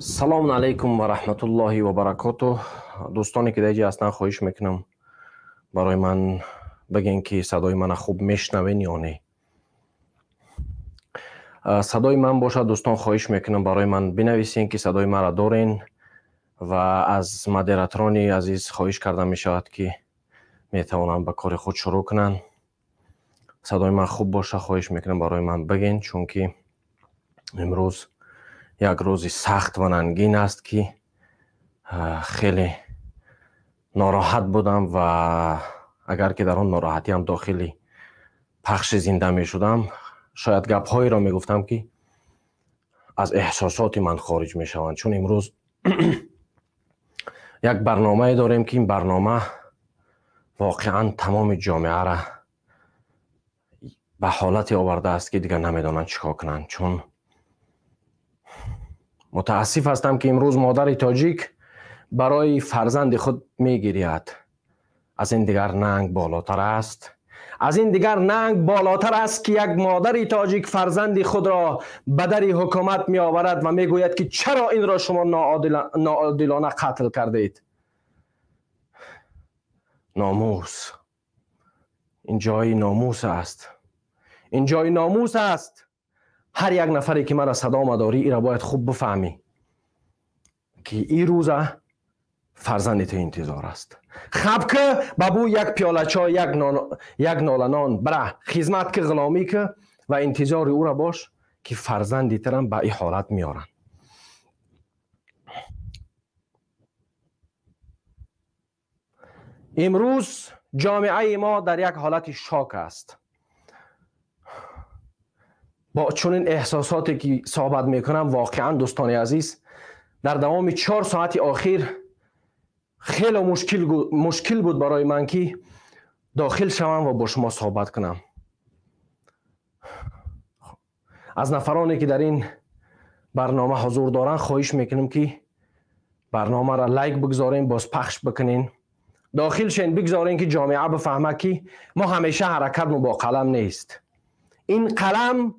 Салому алайкум ва раҳматуллоҳи ва баракотуҳ. Дӯстоне ки дар инҷа ҳастанд, хоҳиш мекунам барои ман бигӯен, ки садои мана хуб мешнавен ё не. Садои ман бошад, дӯстон, хоҳиш мекунам барои ман бинависен, ки садои маро дорен, ва аз модераторони азиз хоҳиш карда мешавад, ки метавонанд ба кори худ шурӯъ кунанд. Садои ман хуб боша, хоҳиш мекунам барои ман бигӯен, чунки имрӯз як рӯзи сахт ва нангин аст, ки хеле нороҳат будам ва агар ки дар он нороҳатиам дохили пахши зинда мешудам, шояд гапҳоеро мегуфтам, ки аз эҳсосоти ман хориҷ мешаванд, чун имрӯз як барномае дорем, ки ин барнома воқеан тамоми ҷомеаро ба ҳолате овардааст, ки дигар намедонанд чӣ кор кунанд. Чун мутаассиф ҳастам, ки имрӯз модари тоҷик барои фарзанди худ мегиряд. Аз ин дигар нанг болотар аст, аз ин дигар нанг болотар аст, ки як модари тоҷик фарзанди худро ба дари ҳукумат меоварад ва мегӯяд, ки чаро инро шумо ноодилона қатл кардед. Номус, ин ҷои номус аст, ин ҷои номус аст. Ҳар як нафаре ки мара садо мадорӣ, ира бояд хуб бифаҳмӣ, ки ин рӯза фарзанди ту интизор аст. Хаб ки ба бӯ як пиёла чой, як нола нон, бира хизмат ки, ғуломӣ ки ва интизори ӯра бош, ки фарзанди турам ба ин ҳолат меоранд. Имрӯз ҷомеаи мо дар як ҳолати шок аст. Бо чунин эҳсосоте ки суҳбат мекунам, воқеан, дӯстони азиз, дар давоми 4 соати охир хеле мушкил буд барои ман, ки дохил шавам ва бо шумо суҳбат кунам. Аз нафароне ки дар ин барнома ҳузур доранд, хоҳиш мекунем, ки барномаро лайк бигзорем, боз пахш бикунен, дохил шен, бигзорем, ки ҷомеа бифаҳмад, ки мо ҳамеша ҳаракатмо бо қалам нест. Ин қалам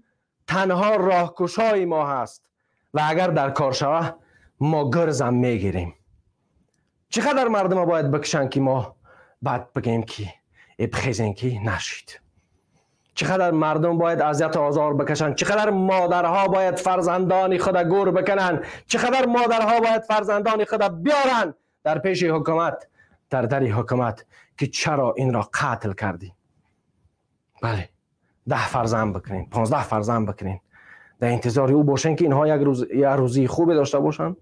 танҳо роҳкушои мо ҳаст ва агар дар кор шава, мо гирзам мегирем. Чӣ қадар мардума бояд бикушанд, ки мо баъд бигем, ки бихезем, ки нашид? Чӣ қадар мардум бояд азияту озор бикашанд? Чӣ қадар модарҳо бояд фарзандони худа гур бикунанд? Чӣ қадар модарҳо бояд фарзандони худа биёранд дар пеши ҳукумат, дар дари ҳукумат, ки чаро инро қатл кардӣ? Бале, 10 фарзанд бикунен, 15 фарзанд бикунен, дар интизори ӯ бошен, ки инҳо як рӯз як рӯзии хубе дошта бошанд,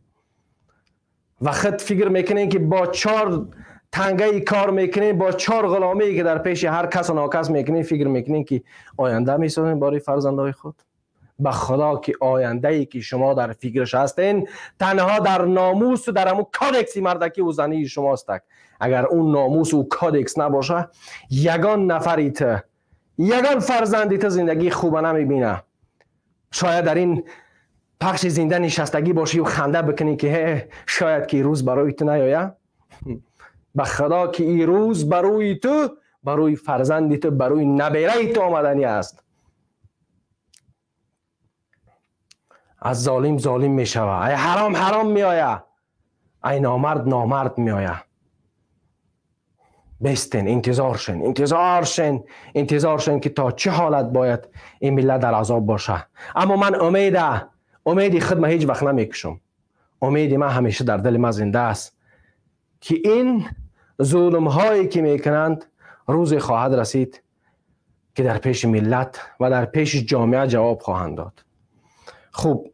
ва худ фикр мекунен, ки бо чор тангаи кор мекунем, бо чор ғуломие ки дар пеши ҳар касу нокас мекунем, фикр мекунем, ки оянда месозем барои фарзандои худ. Ба худо, ки ояндае ки шумо дар фикраш ҳастен, танҳо дар номусу дар ҳамун кодекси мардакиву зании шумостак. Агар он номусу кодекс набоша, ягон нафари ту, ягон фарзанди ту зиндагии хуба намебина. Шояд дар ин пахши зинда нишастагӣ бошию ханда бикунӣ, ки ҳе, шояд ки рӯз барои ту наёя. Ба худо, ки ин рӯз барои ту, барои фарзанди ту, барои набераи ту омаданӣ аст. Аз золим золим мешава, ай ҳаром ҳаром меоя, ай номард номард меоя. Бестен, интизор шен, интизор шен, интизор шен, ки то чӣ ҳолат бояд ин миллат дар азоб боша. Аммо ман умеди худ ма ҳеҷ вақт намекушам. Умеди ман ҳамеша дар дили ман зинда аст, ки ин зулмҳое ки мекунанд, рӯзе хоҳад расид, ки дар пеши миллат ва дар пеши ҷомеа ҷавоб хоҳанд дод. Хуб,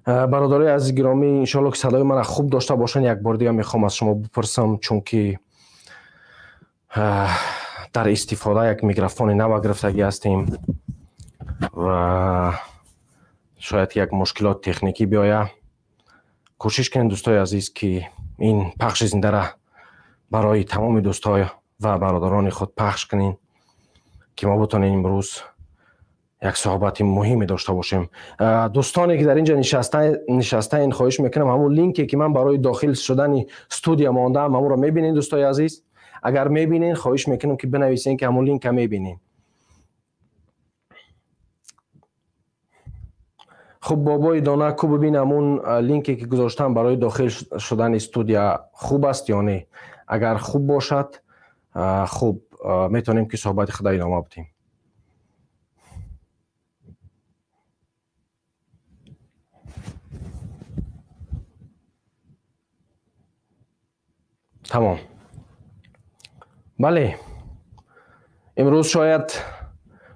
бародарои азиз гиромӣ, иншоалло, ки садои мана хуб дошта бошанд. Як бор дига мехоҳам аз шумо бипурсам, чунки дар истифода як микрофони нава гирифтагӣ ҳастем ва шояд як мушкилоти техникӣ биёя. Кӯшиш кунед, дӯстои азиз, ки ин пахши зиндара барои тамоми дӯстҳо ва бародарони худ пахш кунед, ки мо битонем имрӯз як суҳбати муҳиме дошта бошем. Дӯстоне ки дар инҷа нишастаен, хоҳиш мекунам, ҳамун линке ки ман барои дохил шудани студия мондаам, ҳамонро мебинед, дӯстои азиз. Агар мебинین خواهش میکنم که بنویسین که همون لینک میبینین. خب بابای دانا کو ببین همون لینکی که گذاشتم برای داخل شدن استودیا خوب است یا نه. اگر خوب باشد خوب میتونیم که صحبت خود ادامه بدیم. تمام. بله، امروز شاید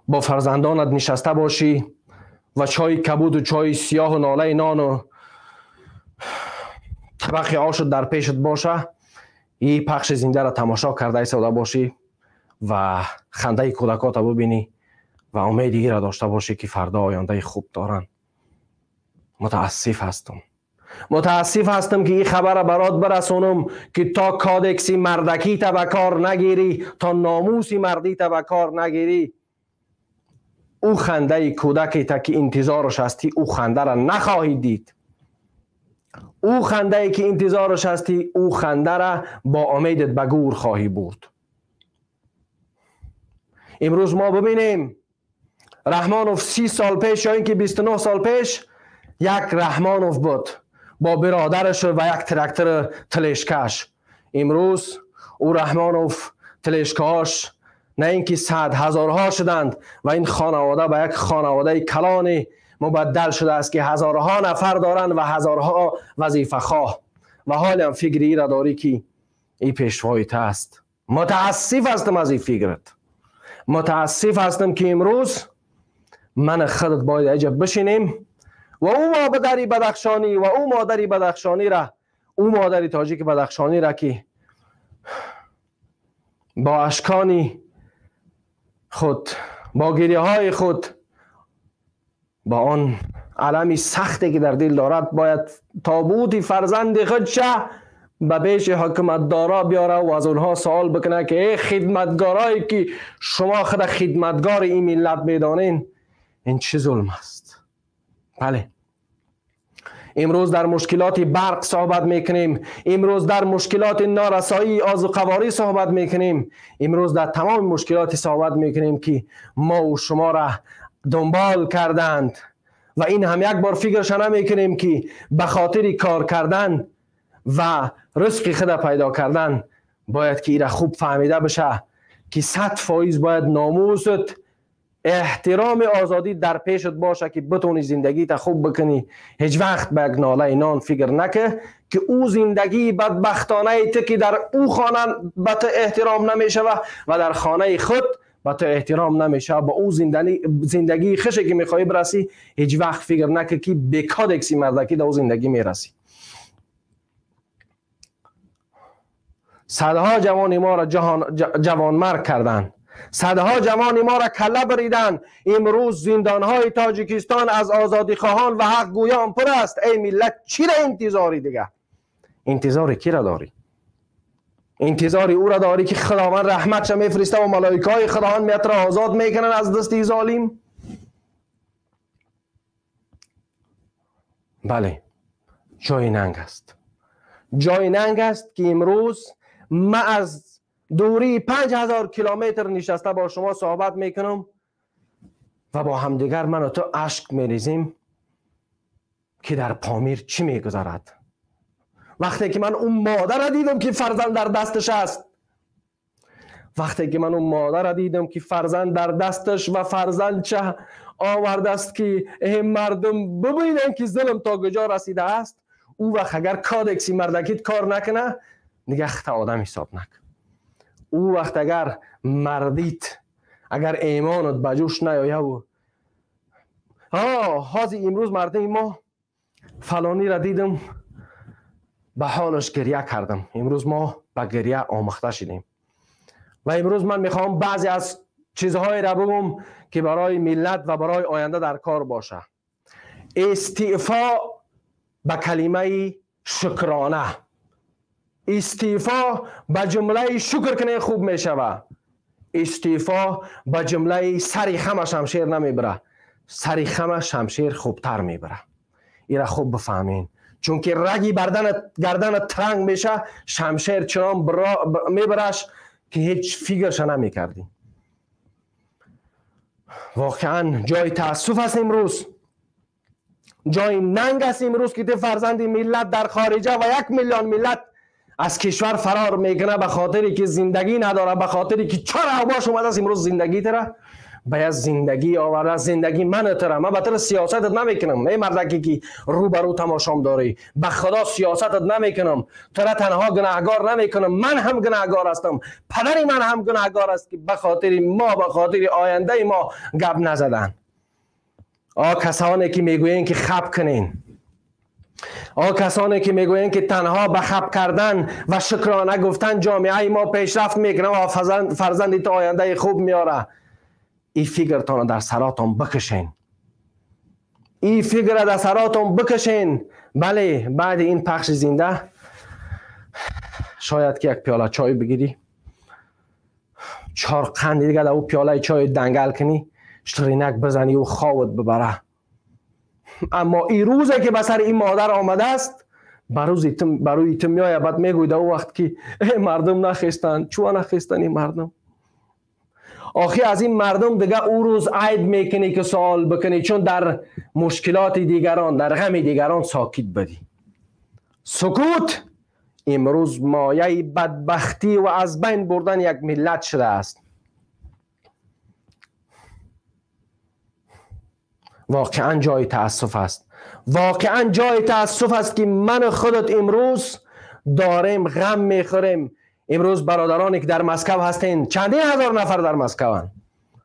با فرزندانت نشسته باشی و چای کبود و چای سیاه و ناله نان و طبق آش در پیشت باشه، این پخش زنده را تماشا کرده ایستاده باشی و خنده کودکات را ببینی و امیدی را داشته باشی که فردا آینده خوب دارن. متاسف هستم، متاسف هستم که این خبر برات برسونم که تا کادکسی مردکی تا به کار نگیری، تا ناموسی مردی تا به کار نگیری، او خنده کودکی تا که انتظارش هستی او خنده را نخواهی دید. او خنده ای که انتظارش هستی او خنده را با امیدت به گور خواهی برد. امروز ما ببینیم رحمانوف 30 سال پیش یا اینکه 29 سال پیش یک رحمانوف بود با برادرش و یک ترکتر تلشکش. امروز او رحمانوف تلشکاش نه اینکه صد هزارها شدند و این خانواده به یک خانواده کلانی مبدل شده است که هزارها نفر دارند و هزارها وظیفه خواه و حال هم فکری را داری که این پیشوای ته است. متاسف هستم از این فکرت، متاسف هستم که امروز من خودت باید عجب بشینیم و او مادری بدخشانی و او مادری بدخشانی را، او مادری تاجیک بدخشانی را که با اشکانی خود، با گریه های خود، با آن علمی سختی که در دل دارد باید تابوت فرزند خود شه به پیش حکومت دارا بیاره و از اونها سوال بکنه که ای خدمتگارایی که شما خود خدمتگار این ملت میدانین، این چه ظلم است؟ بله، امروز در مشکلات برق صحبت میکنیم، امروز در مشکلات نارسایی آذوقه‌واری صحبت میکنیم، امروز در تمام مشکلات صحبت میکنیم که ما و شما را دنبال کردند و این هم یک بار فکرش نمیکنیم که به خاطر کار کردن و رزق خود پیدا کردن باید که ایره خوب فهمیده بشه که 100% باید ناموست، احترام آزادی در پیشت باشه که بتونی زندگی تا خوب بکنی. هیچ وقت به یک ناله نان فکر نکه که او زندگی بدبختانه ته که در او خانه به تو احترام نمیشه و در خانه خود به تو احترام نمیشه، با او زندگی خشه که میخوای برسی هیچ وقت فکر نکه که به کادکسی مردکی در او زندگی میرسی. صدها جوان ما را جوانمرگ کردند، صدها جوان ما را کله بریدن. امروز زندانهای تاجیکستان از آزادی خواهان و حق گویان پر است. ای ملت چی را انتظاری دیگه؟ انتظار کی را داری؟ انتظار او را داری که خداوند رحمتش میفرسته و ملائکه های خداوند میت را آزاد میکنن از دست ظالم؟ بله، جای ننگ است، جای ننگ است که امروز ما از دوری 5000 کیلومتر نشسته با شما صحبت میکنم و با همدیگر من و تو اشک میریزیم که در پامیر چی میگذرد. وقتی که من اون مادر را دیدم که فرزند در دستش است، وقتی که من اون مادر را دیدم که فرزند در دستش و فرزند چه آورده است که مردم ببینن که ظلم تا کجا رسیده است، او وقت اگر کادکسی مردکیت کار نکنه دیگه خط آدم حساب نکن. او وقت اگر مردیت، اگر ایمانت به جوش نیایه و حاضی امروز مردم ما فلانی را دیدم به حالش گریه کردم. امروز ما به گریه آموخته شدیم و امروز من میخوام بعضی از چیزهای را بگم که برای ملت و برای آینده در کار باشه. استعفا به کلمه شکرانه، استعفا به جمله شکر کنه خوب میشوه، استعفا به جمله سری خم شمشیر نمیبره، سری خم شمشیر خوبتر میبره. ایرا خوب بفهمین، چون که رگی گردن ترنگ میشه، شمشیر چنان میبرش که هیچ فکرش نمیکردی. واقعا جای تاسف است امروز، جای ننگ است امروز که فرزند ملت در خارجه و 1 میلیون ملت از کشور فرار میکنه به خاطری که زندگی نداره، به خاطری که چرا اوباش اومده است امروز زندگی تره باید زندگی آورده، زندگی من تره. من به سیاستت نمیکنم ای مردکی که رو به رو تماشام داری، به خدا سیاستت نمیکنم، تره تنها گناهگار نمیکنم، من هم گناهگار هستم، پدر من هم گناهگار است که به خاطر ما، به خاطر آینده ما گپ نزدن. آ کسانی که میگویین که خپ کنین، آ کسانی که میگویند که تنها به خپ کردن و شکرانه گفتن جامعه ما پیشرفت میکنه و فرزند تا آینده خوب میاره، این فکرتان در سراتان بکشین، این فکر در سراتان بکشین. بله، بعد این پخش زنده شاید که یک پیاله چای بگیری، 4 قند دیگه در او پیاله چای دنگل کنی، شترینک بزنی و خوابت ببره. اما این روزه که به سر این مادر آمده است بروی تو میآید، بعد میگوید او وقت که مردم نخستن، چون نخستن این مردم؟ آخی از این مردم دیگه او روز عیب میکنی که سوال بکنی، چون در مشکلات دیگران، در غم دیگران ساکت بدی. سکوت امروز مایه بدبختی و از بین بردن یک ملت شده است. واقعا جای تاسف است، واقعا جای تاسف است که من خودت امروز داریم غم میخوریم. امروز برادرانی که در مسکو هستین، چندین هزار نفر در مسکو،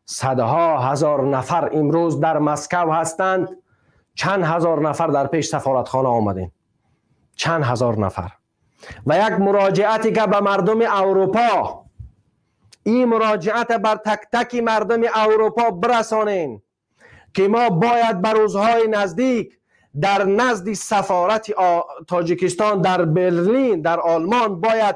صدها هزار نفر امروز در مسکو هستند، چند هزار نفر در پیش سفارتخانه آمدین، چند هزار نفر. و یک مراجعتی که به مردم اروپا، این مراجعت بر تک تک مردم اروپا برسانین که ما باید بر روزهای نزدیک در نزد سفارت تاجیکستان در برلین در آلمان باید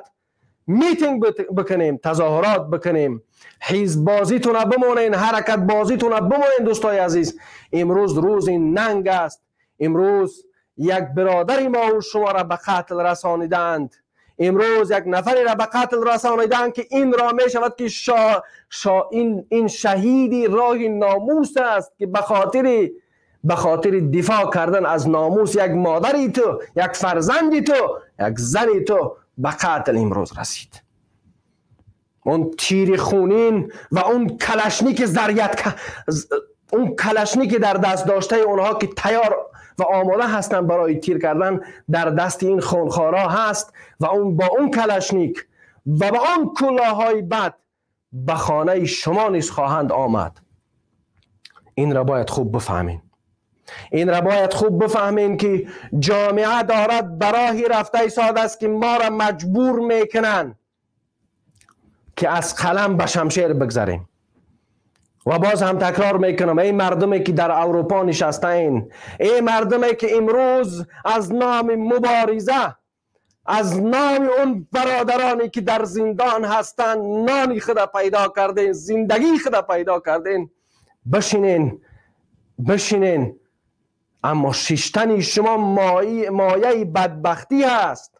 میتینگ بکنیم، تظاهرات بکنیم. حزب بازیتون بمونین، حرکت بازیتون بمونین. دوستای عزیز، امروز روز ننگ است. امروز یک برادر ما و شما را به قتل رسانیدند. امروز یک نفری را به قتل رسانیدند که این را می شود که این شهیدی راه ناموس است که به خاطر دفاع کردن از ناموس یک مادری تو، یک فرزندی تو، یک زنی تو به قتل امروز رسید. اون تیر خونین و اون کلشنیک ذریت، اون کلشنیک در دست داشته اونها که تیار و آماده هستند برای تیر کردن در دست این خونخوارا هست و اون با اون کلشنیک و با آن کلاهای بد به خانه شما نیز خواهند آمد. این را باید خوب بفهمین، این را باید خوب بفهمین که جامعه دارد براهی رفته ساده است که ما را مجبور میکنن که از قلم به شمشیر بگذاریم. و باز هم تکرار میکنم، ای مردمی که در اروپا نشسته این، ای مردمی که امروز از نام مبارزه، از نام اون برادرانی که در زندان هستند نانی خود پیدا کردین، زندگی خود پیدا کردین، بشینین، بشینین. اما شیشتن شما مایه بدبختی هست.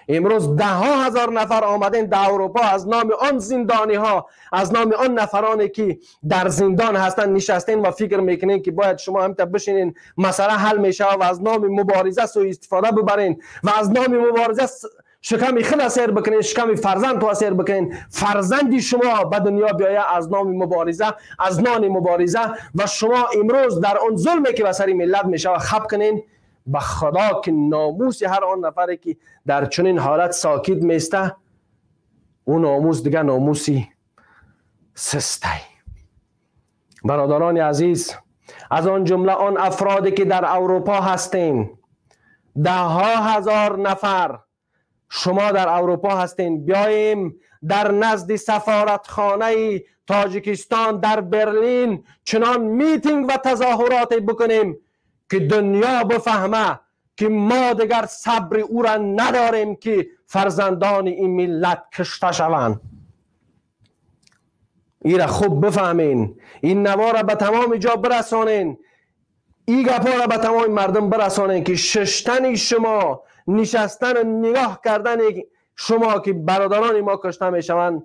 امروز ده ها هزار نفر آمدین در اروپا از نام آن زندانی ها، از نام آن نفرانی که در زندان هستند نشستین و فکر میکنین که باید شما هم تا بشینین مسئله حل میشه و از نام مبارزه سوء استفاده ببرین و از نام مبارزه شکم خود سیر بکنین، شکم فرزند تو سیر بکنین، فرزندی شما به دنیا بیایه از نام مبارزه، از نان مبارزه، و شما امروز در آن ظلمی که به سر ملت میشه خپ کنین. به خدا که ناموس هر آن نفری که در چنین حالت ساکت میسته، اون ناموس دیگه ناموسی سسته. برادران عزیز، از آن جمله آن افرادی که در اروپا هستین، ده ها هزار نفر شما در اروپا هستین، بیاییم در نزد سفارتخانه تاجیکستان در برلین چنان میتینگ و تظاهرات بکنیم که دنیا بفهمه که ما دیگر صبر او را نداریم که فرزندان این ملت کشته شوند. این را خوب بفهمین، این نوا را به تمام جا برسانین، این گپا را به تمام مردم برسانین که ششتن شما، نشستن و نگاه کردن شما که برادران ما کشته میشوند،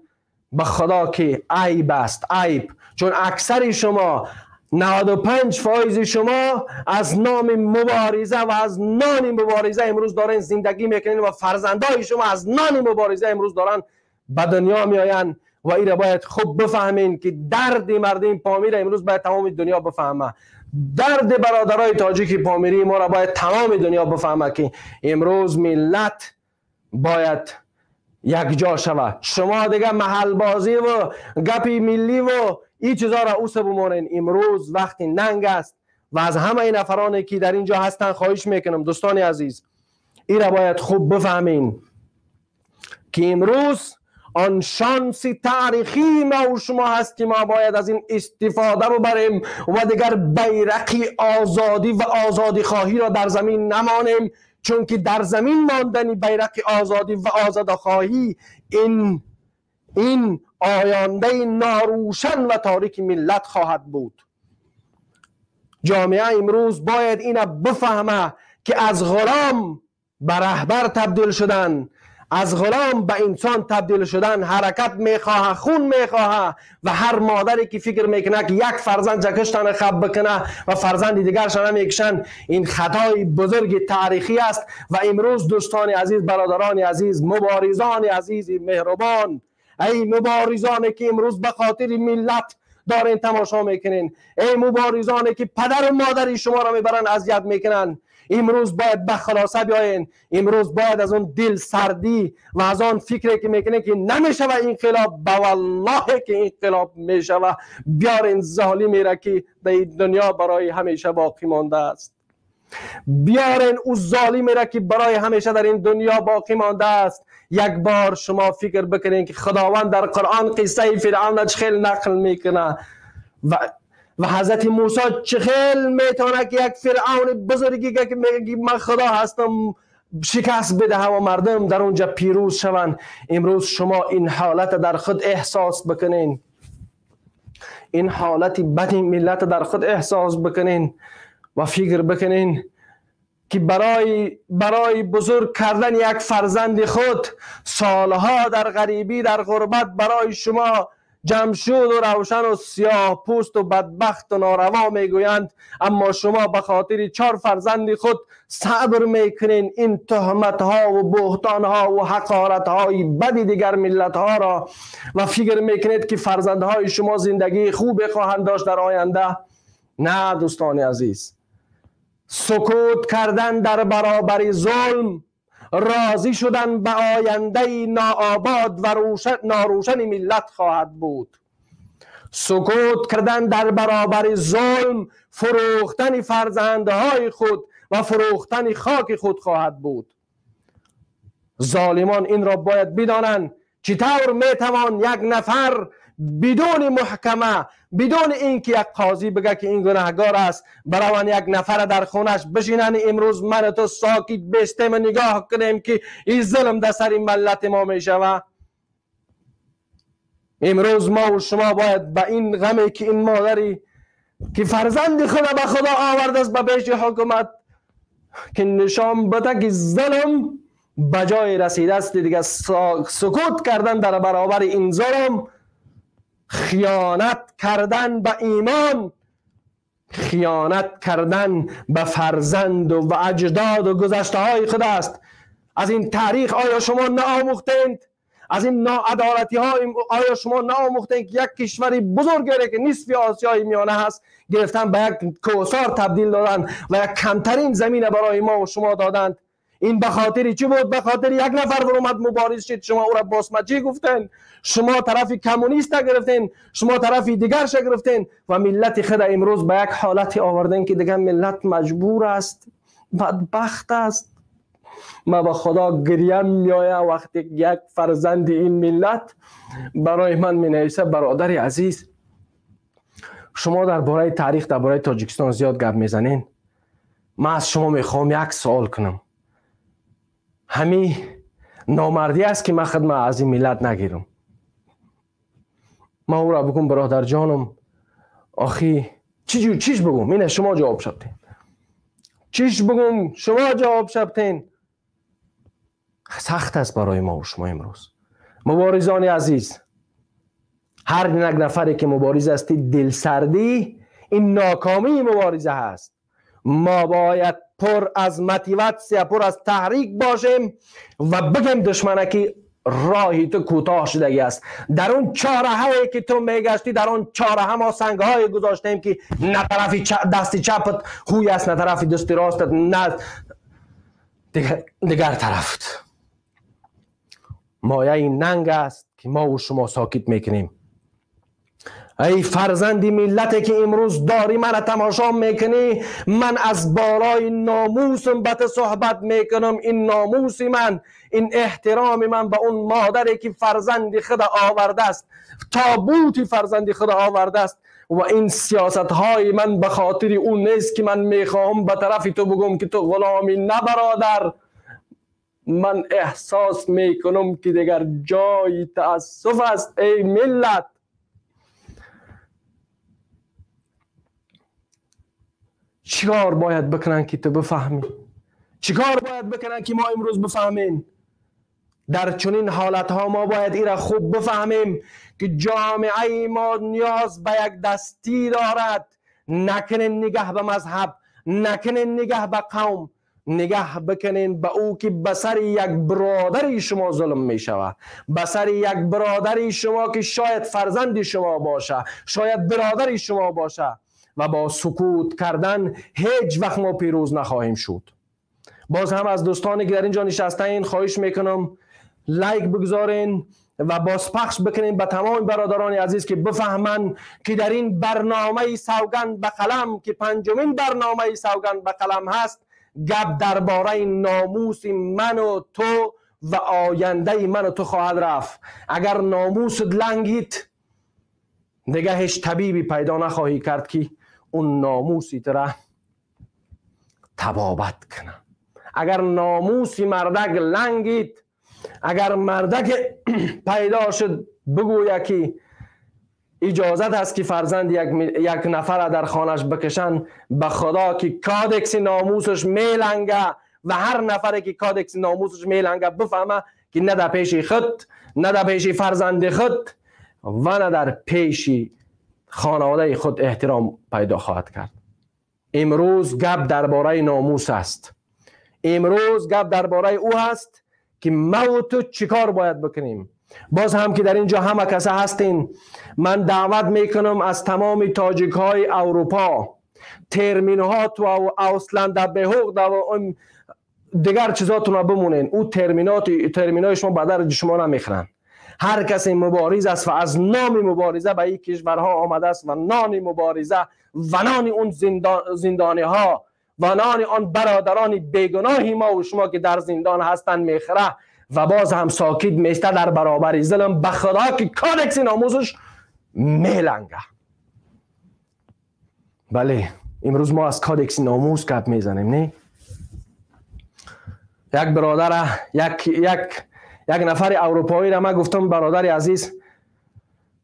به خدا که عیب است، عیب. چون اکثر شما 95% شما از نام مبارزه و از نان مبارزه امروز دارن زندگی میکنین و فرزندای شما از نان مبارزه امروز دارن به دنیا میآیند و این را باید خوب بفهمین که درد مردم پامیر امروز باید تمام دنیا بفهمه. درد برادرای تاجیک پامیری ما را باید تمام دنیا بفهمه که امروز ملت باید یک جا شوه. شما دیگه محل بازی و گپی ملی و این چیزا را اوسه بمانین. امروز وقتی ننگ است و از همه نفرانی که در اینجا هستن خواهش میکنم دوستان عزیز، این را باید خوب بفهمین که امروز آن شانس تاریخی ما و شما هست که ما باید از این استفاده ببریم و دیگر بیرقی آزادی و آزادی خواهی را در زمین نمانیم، چون که در زمین ماندن بیرق آزادی و آزادی خواهی این آینده ناروشن و تاریک ملت خواهد بود. جامعه امروز باید اینو بفهمه که از غلام به رهبر تبدیل شدن، از غلام به انسان تبدیل شدن، حرکت میخواه، خون میخواه و هر مادری که فکر میکنه که یک فرزند جکشتان خب بکنه و فرزند دیگرش نمیکشن، این خطای بزرگ تاریخی است. و امروز دوستان عزیز، برادران عزیز، مبارزان عزیز مهربان، ای مبارزانی که امروز به خاطر ملت دارین تماشا میکنین، ای مبارزانی که پدر و مادری شما را میبرن اذیت میکنن، امروز باید به خلاصه بیاین. امروز باید از اون دل سردی و از آن فکری که میکنه که نمیشه و انقلاب، به والله که انقلاب میشه و بیارین ظالمی را که در دنیا برای همیشه باقی مانده است، بیارین او ظالمی را که برای همیشه در این دنیا باقی مانده است. یک بار شما فکر بکنین که خداوند در قرآن قصه فرعون چه خیلی نقل میکنه و حضرت موسی چه خیلی میتونه که یک فرعون بزرگی که میگه من خدا هستم شکست بده و مردم در اونجا پیروز شوند. امروز شما این حالت در خود احساس بکنین، این حالت بد ملت در خود احساس بکنین و فکر بکنین که برای بزرگ کردن یک فرزند خود سالها در غریبی، در غربت برای شما جمشید و روشن و سیاه پوست و بدبخت و ناروا میگویند، اما شما به خاطر 4 فرزند خود صبر میکنین این تهمت ها و بهتان ها و حقارت های بد دیگر ملت ها را و فکر میکنید که فرزندهای شما زندگی خوب خواهند داشت در آینده. نه دوستان عزیز، سکوت کردن در برابر ظلم، راضی شدن به آینده ناآباد و ناروشن ملت خواهد بود. سکوت کردن در برابر ظلم، فروختن فرزندهای خود و فروختن خاک خود خواهد بود. ظالمان این را باید بدانند چطور میتوان یک نفر بدون محکمه، بدون اینکه یک قاضی بگه که این گناهگار است، بروان یک نفر در خونش بشینن. امروز من تو ساکت بستیم و نگاه کنیم که این ظلم در سر ملت ما میشوه. امروز ما و شما باید به این غمی که این مادری که فرزند خدا به خدا آورده است به پیش حکومت که نشان بده که ظلم به جای رسیده است، دیگه سکوت کردن در برابر این ظلم، خیانت کردن به ایمان، خیانت کردن به فرزند و اجداد و گذشته های خود است. از این تاریخ آیا شما نآموختید؟ از این ناعدالتی ها آیا شما نآموختید که یک کشوری بزرگی که نصف آسیای میانه هست گرفتن به یک کوسار تبدیل دادن و یک کمترین زمین برای ما و شما دادند؟ این به خاطر چی بود؟ به خاطر یک نفر اومد مبارز شد، شما او را باسمجی گفتن، شما طرف کمونیست گرفتین، شما طرف دیگرش گرفتین و ملت خود امروز به یک حالت آوردن که دیگه ملت مجبور است، بدبخت است. ما به خدا گریم میآید وقتی یک فرزند این ملت برای من می نویسه برادر عزیز، شما درباره تاریخ، درباره تاجیکستان زیاد گپ میزنین، من از شما میخوام یک سوال کنم. همی نامردی است که من خدمت از این ملت نگیرم. ما او را بگم برادر جانم، آخی چیش بگم؟ اینه شما جواب شبتین. چیش بگم؟ شما جواب شبتین. سخت است برای ما و شما امروز. مبارزان عزیز، هر یک نفری که مبارز هستی دلسردی این ناکامی مبارزه هست. ما باید پر از motivatsiya، پر از تحریک باشیم و بگیم دشمنه که راهی تو کوتاه شدگی است. در اون چهارراهی که تو میگشتی، در اون چهارراه ما سنگ های گذاشتیم که نه طرف دست چپت خوی است، نه طرف دست راستت، نه دیگر طرفت. مایه ننگ است که ما و شما ساکت میکنیم. ای فرزندی ملتی که امروز داری من تماشا میکنی، من از بالای ناموسم به تو صحبت میکنم. این ناموس من، این احترام من به اون مادری که فرزند خود آورده است، تابوت فرزند خود آورده است، و این سیاست های من به خاطر اون نیست که من میخواهم به طرف تو بگم که تو غلامی. نه برادر، من احساس میکنم که دیگر جای تأسف است. ای ملت، چیکار باید بکنن که تو بفهمی؟ چیکار باید بکنن که ما امروز بفهمیم؟ در چنین حالتها ما باید ایره خوب بفهمیم که جامعه ما نیاز به یک دستی دارد. نکنین نگه به مذهب، نکنین نگه به قوم، نگه بکنین به او که به سر یک برادری شما ظلم می شود، به سر یک برادری شما که شاید فرزند شما باشه، شاید برادری شما باشه، و با سکوت کردن هیچ وقت ما پیروز نخواهیم شد. باز هم از دوستانی که در اینجا نشسته این خواهش میکنم like بگذارین و باز پخش بکنین به تمام برادران عزیز که بفهمن که در این برنامه سوگند به قلم که پنجمین برنامه سوگند به قلم هست، گپ درباره ناموس من و تو و آینده من و تو خواهد رفت. اگر ناموس لنگید دیگه هیچ طبیبی پیدا نخواهی کرد که اون ناموسی تره تبابت کنه. اگر ناموسی مردک لنگید، اگر مردک پیدا شد بگوید که اجازت هست که فرزند یک نفر در خانش بکشن، به خدا که کادکس ناموسش میلنگه، و هر نفری که کادکس ناموسش میلنگه بفهمه که نه در پیش خود، نه در پیش فرزند خود و نه در پیش خانواده خود احترام پیدا خواهد کرد. امروز گپ درباره ناموس است. امروز گپ درباره او هست که ما و تو چیکار باید بکنیم. باز هم که در اینجا همه کسا هستین، من دعوت میکنم از تمام تاجیک های اروپا، ترمین ها تو و Ausländerbehörde و دیگر چیزاتون رو بمونین. او Termin های شما به درد شما نمیخرن. هر کسی مبارز است و از نام مبارزه به این کشورها آمده است و نان مبارزه و نان اون زندانی ها و نان آن برادران بیگناهی ما و شما که در زندان هستند میخره و باز هم ساکت میسته در برابر ظلم. به خدا که کادکس ناموسش میلنگه. بله، امروز ما از کادکس ناموس گپ میزنیم. نه یک برادر، یک یک یک نفر اروپایی را من گفتم برادر عزیز،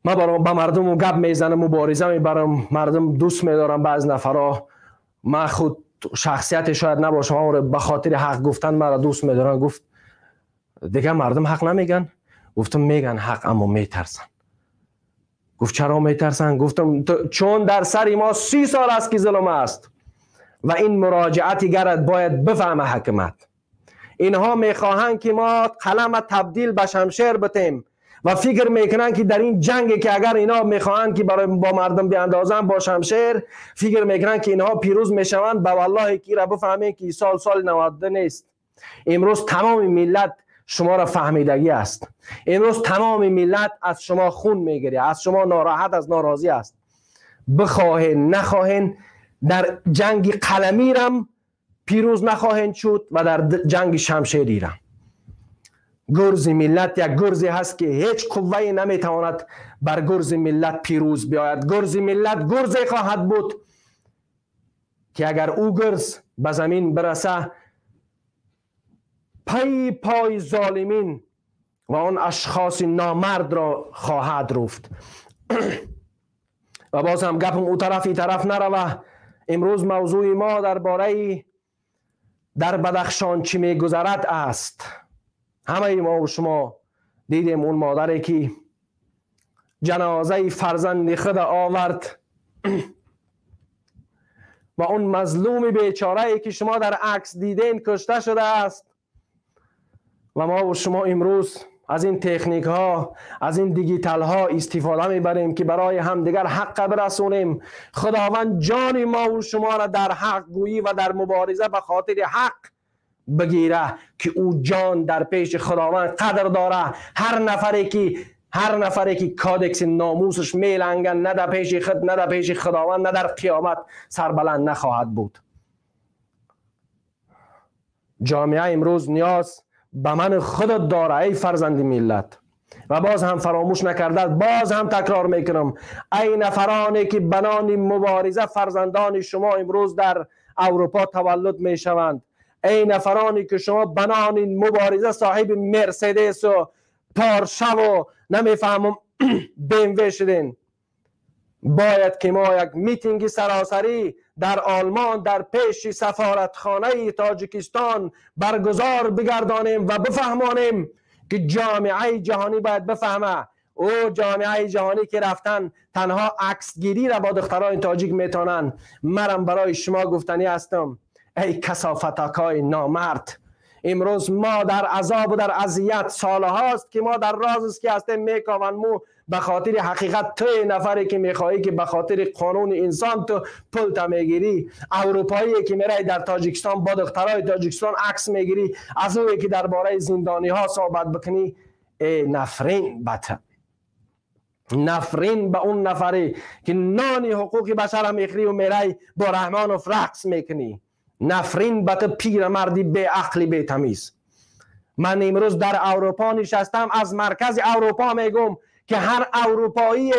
من با مردم گپ میزنم، مبارزه میبرم، مردم دوست میدارم. بعض نفرها من خود شخصیت شاید نباشم، به خاطر حق گفتن مرا دوست میدارن. گفت دیگه مردم حق نمیگن؟ گفتم میگن حق، اما میترسن. گفت چرا میترسن؟ گفتم چون در سر ما 30 سال است که ظلم است و این مراجعتی گرد باید بفهمه حکمت. اینها میخواهند که ما قلم تبدیل به شمشیر بتیم و فکر میکنن که در این جنگ که اگر اینا میخواهند که برای با مردم بیاندازن با شمشیر، فکر میکنن که اینها پیروز میشوند. به والله کی را بفهمین که سال سال 92 نیست. امروز تمام ملت شما را فهمیدگی است. امروز تمام ملت از شما خون میگیره، از شما ناراحت، از ناراضی است. بخواهین نخواهین در جنگ قلمی رم پیروز نخواهند شد و در جنگ شمشیری رم. گرز ملت یک گرزی هست که هیچ قوه‌ای نمیتواند بر گرز ملت پیروز بیاید. گرز ملت گرزی خواهد بود که اگر او گرز به زمین برسه، پای پای ظالمین و آن اشخاص نامرد را خواهد رفت. و باز هم گپم او طرف ای طرف نروه. امروز موضوع ما درباره در بدخشان چی میگذرد است. همه ما و شما دیدیم اون مادری که جنازه فرزند خود آورد و اون مظلوم بیچاره ای که شما در عکس دیدین کشته شده است. و ما و شما امروز از این تکنیک ها، از این دیجیتال ها استفاده میبریم که برای همدیگر حق برسونیم. خداوند جان ما و شما را در حق گویی و در مبارزه به خاطر حق بگیره که او جان در پیش خداوند قدر داره. هر نفری که کادکس ناموسش میلنگه، نه در پیش خود، نه در پیش خداوند، نه در قیامت سربلند نخواهد بود. جامعه امروز نیاز به من خودت داره ای فرزند ملت. و باز هم فراموش نکرده، باز هم تکرار میکنم، ای نفرانی که بنان مبارزه فرزندان شما امروز در اروپا تولد میشوند، ای نفرانی که شما بنان مبارزه صاحب مرسدس و پارشه و نمیفهمم BMW شدین، باید که ما یک میتینگ سراسری در آلمان در پیش سفارتخانه تاجیکستان برگزار بگردانیم و بفهمانیم که جامعه جهانی باید بفهمه. او جامعه جهانی که رفتن تنها عکسگیری را با دختران تاجیک میتونن. مرم برای شما گفتنی هستم ای کثافتکای نامرد، امروز ما در عذاب و در اذیت سالهاست که ما در راز است که هستیم میکاون مو به خاطر حقیقت. تو نفری که میخوایی که به خاطر قانون انسان تو پول تا میگیری، اروپایی که میری در تاجیکستان با دخترای تاجیکستان عکس میگیری، از اوی که درباره زندانی ها صحبت بکنی، ای نفرین بته، نفرین به اون نفری که نانی حقوق بشر میخری و میری با رحمان و رقص میکنی. نفرین به تو پیرمردی بی عقلی بی تمیز. من امروز در اروپا نشستم، از مرکز اروپا میگم که هر اروپایی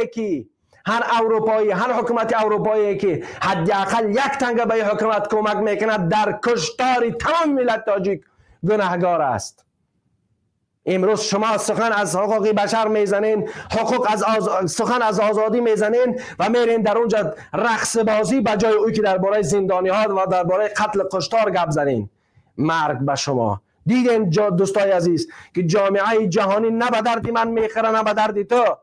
هر حکومت اروپایی که حداقل یک تنگه به حکومت کمک میکند در کشتار تمام ملت تاجیک گناهگار است. امروز شما سخن از حقوق بشر میزنین، سخن از آزادی میزنین و میرین در اونجا رقص بازی به جای اوی که درباره زندانی ها و درباره قتل کشتار گپ زنین. مرگ به شما. دیدین دوستای عزیز که جامعه جهانی نه به درد من میخره نه به درد تو.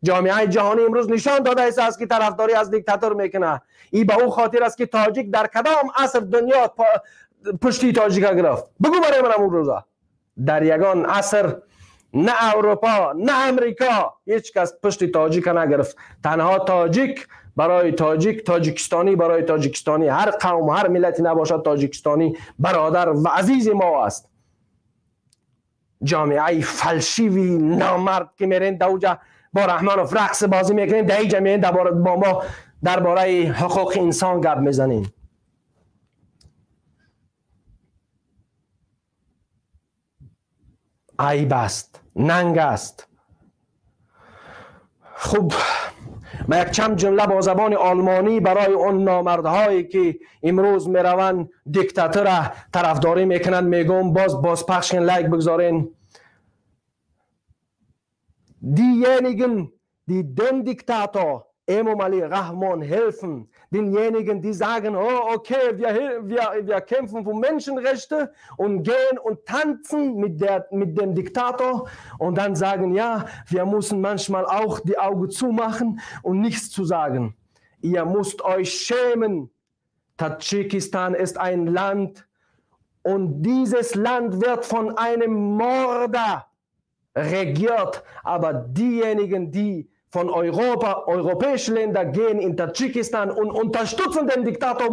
جامعه جهانی امروز نشان داده است که طرفداری از دیکتاتور میکنه. ای به او خاطر است که تاجیک در کدام عصر دنیا پشتی تاجیک گرفت؟ بگو برای من اون روزا در یگان عصر نه اروپا نه امریکا هیچ کس پشت تاجیک نگرفت. تنها تاجیک برای تاجیک، تاجیکستانی برای تاجیکستانی، هر قوم هر ملتی نباشد تاجیکستانی برادر و عزیز ما است. جامعه فلشیوی نامرد که میرین دوجه با رحمانوف رقص بازی میکنین، در اینجا میرین با ما درباره حقوق انسان گپ میزنین. عیب است، ننگ است. خب من یک چند جمله با زبان آلمانی برای اون نامردهایی که امروز میروند دیکتاتور طرفداری میکنند میگم، باز پخش کن، لایک بگذارین. Diejenigen, die den Diktator Emomali Rahmon helfen, denjenigen, die sagen, oh, okay, wir kämpfen für Menschenrechte und gehen und tanzen mit dem Diktator und dann sagen, ja, wir müssen manchmal auch die Augen zumachen und nichts zu sagen. Ihr müsst euch schämen. Tadschikistan ist ein Land und dieses Land wird von einem Mörder regiert, aber diejenigen, die von Europa, europäischen Länder gehen in Tadschikistan und unterstützen den Diktator,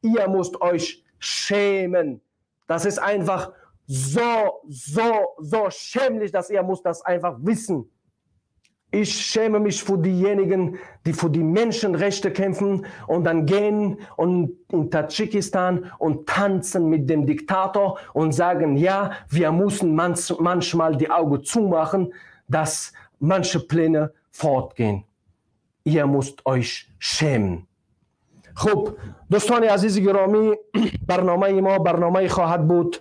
ihr müsst euch schämen. Das ist einfach so, so, so schämlich, dass ihr müsst das einfach wissen. Ich schäme mich für diejenigen, die für die Menschenrechte kämpfen und dann gehen und in Tadschikistan und tanzen mit dem Diktator und sagen, ja, wir müssen manchmal die Augen zumachen, dass manche Pläne fortgehen. Ihr müsst euch schämen. خب دوستان عزیز گرامی، برنامه ما برنامه خواهد بود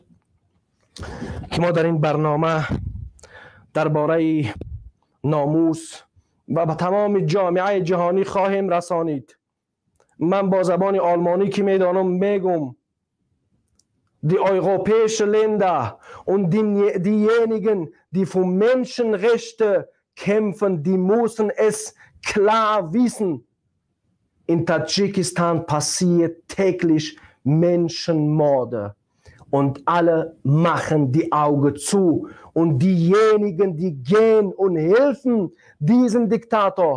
که ما در این برنامه درباره ناموس و به تمام جامعه جهانی خواهیم رسانید. من با زبان آلمانی که میدانم میگم die europäischen Länder und diejenigen, die für Menschenrechte kämpfen, die müssen es klar wissen. In Tadschikistan passiert täglich Menschenmorde und alle machen die Augen zu. Und diejenigen, die gehen und helfen diesem Diktator,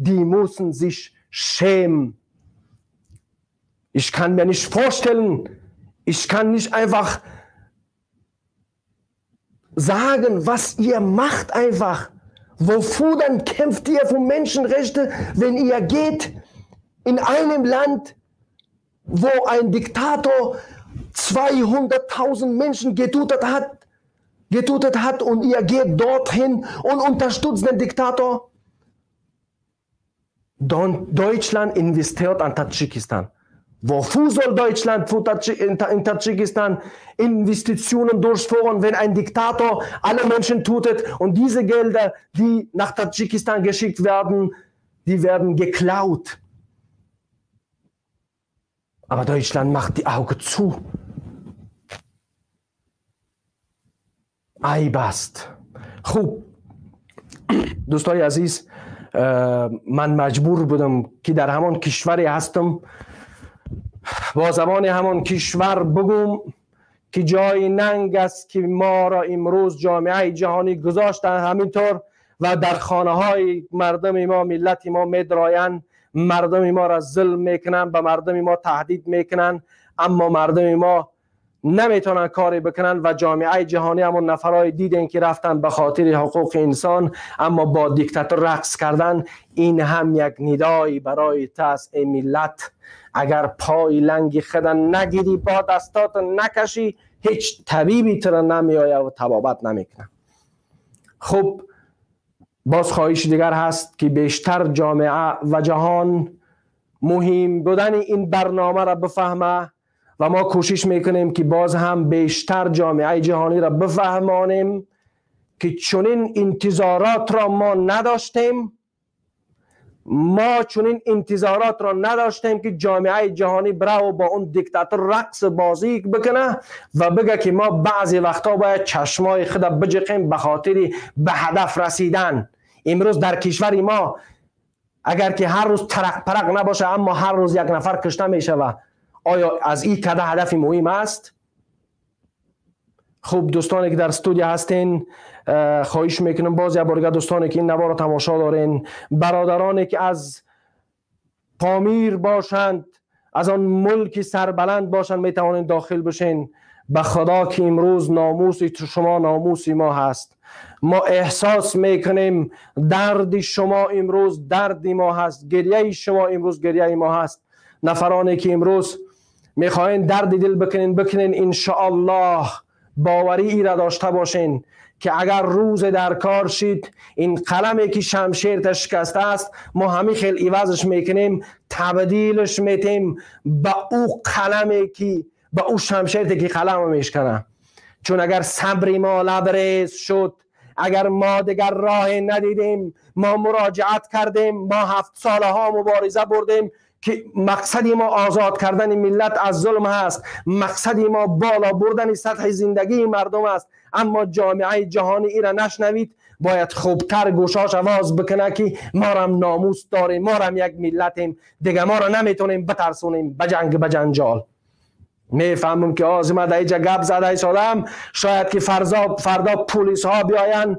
die müssen sich schämen. Ich kann mir nicht vorstellen, ich kann nicht einfach sagen, was ihr macht einfach. Wofür dann kämpft ihr für Menschenrechte, wenn ihr geht in einem Land, wo ein Diktator 200.000 Menschen getötet hat und ihr geht dorthin und unterstützt den Diktator? Deutschland investiert an Tadschikistan. Wofür soll Deutschland in Tadschikistan Investitionen durchführen, wenn ein Diktator alle Menschen tötet und diese Gelder, die nach Tadschikistan geschickt werden, die werden geklaut? Aber Deutschland macht die Augen zu. عیب است. خوب دوستای عزیز، من مجبور بودم که در همان کشوری هستم، با زبان همان کشور بگم که جای ننگ است که ما را امروز جامعه جهانی گذاشتن همینطور و در خانه های مردم ما، ملت ما میدراین، مردم ما را ظلم میکنن، به مردم ما تهدید میکنن، اما مردم ما نمیتونن کاری بکنن و جامعه جهانی همون نفرای دیدن که رفتن به خاطر حقوق انسان اما با دیکتاتور رقص کردن. این هم یک ندای برای تاس ملت. اگر پای لنگ خود نگیری، با دستات نکشی، هیچ طبیبی تو را نمیآید و طبابت نمیکنه. خب، باز خواهش دیگر هست که بیشتر جامعه و جهان مهم بودن این برنامه را بفهمه و ما کوشش میکنیم که باز هم بیشتر جامعه جهانی را بفهمانیم که چنین انتظارات را ما نداشتیم. ما چنین انتظارات را نداشتیم که جامعه جهانی بره و با اون دیکتاتور رقص بازی بکنه و بگه که ما بعضی وقتا باید چشمای خود بجقیم به خاطر به هدف رسیدن. امروز در کشور ما اگر که هر روز ترق پرق نباشه، اما هر روز یک نفر کشته میشوه. آیا از این کده هدف مهم است؟ خوب، دوستانی که در استودیو هستین، خواهش میکنم باز یک بار دوستانی که این نوار رو تماشا دارین، برادرانی که از پامیر باشند، از آن ملک سربلند باشند، میتوانین داخل بشین. به خدا که امروز ناموس شما ناموس ما هست. ما احساس میکنیم درد شما امروز درد ما هست، گریه شما امروز گریه ما هست. نفرانی که امروز میخواین درد دل بکنین، بکنین. انشاءالله باوری ای را داشته باشین که اگر روز در کار شید، این قلمی که شمشیر شکسته است، ما همی خیلی عوضش میکنیم، تبدیلش میتیم به او قلمی که به او شمشیر که قلم میشکنه. چون اگر صبر ما لبریز شد، اگر ما دیگر راه ندیدیم، ما مراجعت کردیم، ما 7 ساله ها مبارزه بردیم که مقصد ما آزاد کردن ملت از ظلم هست، مقصد ما بالا بردن سطح زندگی مردم است، اما جامعه جهانی ای را نشنوید، باید خوبتر گوشاش آواز بکنه که ما هم ناموس داریم، ما هم یک ملتیم، دیگه ما را نمیتونیم بترسونیم به جنگ، به جنجال. میفهمم که آز ما در اینجا گپ زده ایستادم، شاید که فردا پلیس ها بیاین،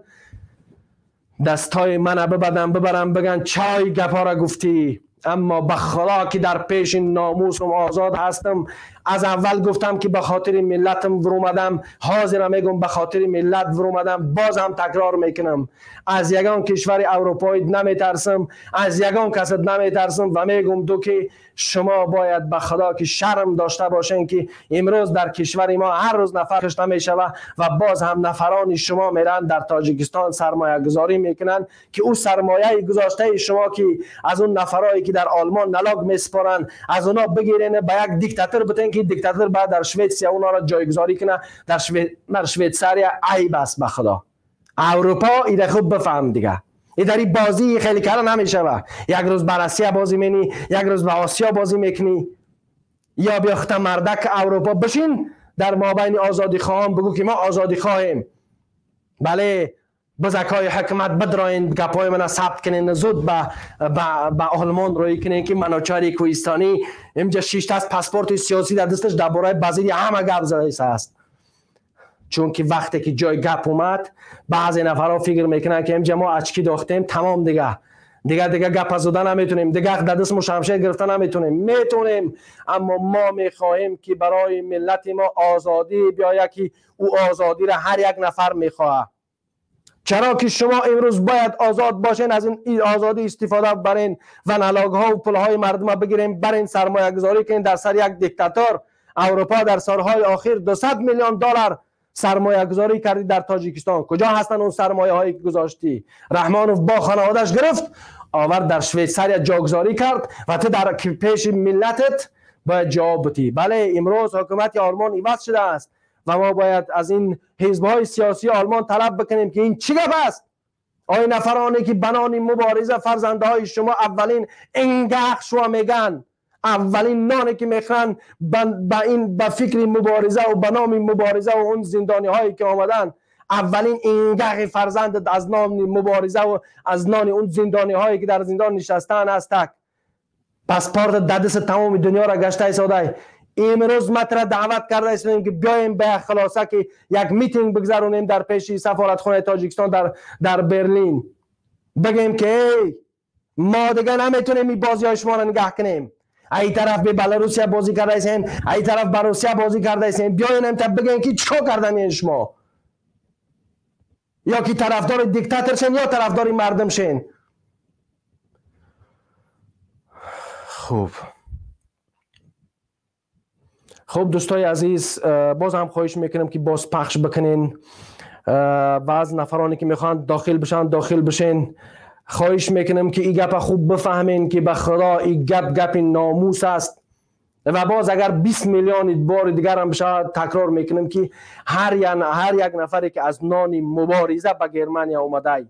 دستای من ببندن، ببرن، بگن چای گپ ها را گفتی. اما به خدا که در پیش ناموسم آزاد هستم. از اول گفتم که به خاطر ملتم ورومدم، حاضرم میگم به خاطر ملت ورومدم، باز هم تکرار میکنم. از یگان کشور اروپایی نمیترسم، از یگان کس نمیترسم و میگم دو که شما باید به خدا که شرم داشته باشین که امروز در کشور ما هر روز نفر کشته میشوه و باز هم نفران شما میرن در تاجیکستان سرمایه گذاری میکنن که او سرمایه گذاشته شما که از اون نفرایی که در آلمان налог میسپارن، از اونا بگیرین، به یک دیکتاتور بتین که دیکتاتور بعد در شوئیس اونا را جایگذاری کنه در شویتسریا. عیب است به خدا. اروپا ایده خوب بفهم دیگه، ای در این بازی خیلی کلان نمیشه. یک روز بر آسیا بازی مینی، یک روز به آسیا بازی میکنی، یا بیا مردک اروپا بشین، در مابین آزادی خواهان بگو که ما آزادی خواهیم. بله. بزکای حکمت بدراین گپای من ثبت کنین، زود به آلمان روی کنین که منوچهر کوهستانی اینجا 6 تا پاسپورت سیاسی در دستش درباره بازی همه گپ زده است. چون که وقتی که جای گپ اومد بعضی نفرها فکر میکنن که اینجا ما اچکی داختیم تمام، دیگه دیگه دیگه گپ زدن نمیتونیم، دیگه در دست شمشیر گرفتن نمیتونیم. میتونیم، اما ما میخواهیم که برای ملت ما آزادی بیاید که او آزادی را هر یک نفر میخواه. چرا که شما امروز باید آزاد باشین، از این آزادی استفاده برین و نلاگ ها و پول های مردم بگیریم، برین سرمایه گذاری کنین در سر یک دیکتاتور. اروپا در سالهای اخیر 200 میلیون دلار سرمایه گذاری کردی در تاجیکستان. کجا هستن اون سرمایه هایی که گذاشتی؟ رحمانوف با خانوادش گرفت آورد در شویتسریا جاگذاری کرد و تو در پیش ملتت باید جواب بدی. بله، امروز حکومت آلمان عوض شده است و ما باید از این حزب‌های سیاسی آلمان طلب بکنیم که این چی گپ است؟ آی نفرانی که بنانی مبارزه فرزنده های شما اولین انگخ شما میگن، اولین نانی که میخرن با این با فکر مبارزه و به نام مبارزه و اون زندانی هایی که آمدن، اولین انگخ فرزند از نام مبارزه و از نان اون زندانی هایی که در زندان نشستن است. پاسپورت دست تمام دنیا را گشته ایستاده. امروز ما را دعوت کرده استیم که بیایم به خلاصه که یک میتینگ بگذرونیم در پیش سفارتخانه تاجیکستان در برلین، بگیم که ای ما دیگه نمیتونیم این بازی های شما را نگاه کنیم. ای طرف به بلاروسیا بازی کرده استین، ای طرف به روسیه بازی کرده استین، بیاین تا بگیم که چیکار کردن شما، یا که طرفدار دیکتاتور شین یا طرفدار مردم شین. خب دوستای عزیز، باز هم خواهش میکنم که باز پخش بکنین و از نفرانی که میخوان داخل بشن داخل بشین. خواهش میکنم که این گپ خوب بفهمین که به خدا این گپ گپ ناموس است. و باز اگر 20 میلیون بار دیگر هم بشه تکرار میکنم که هر یک نفری که از نان مبارزه به گرمانیا اومده،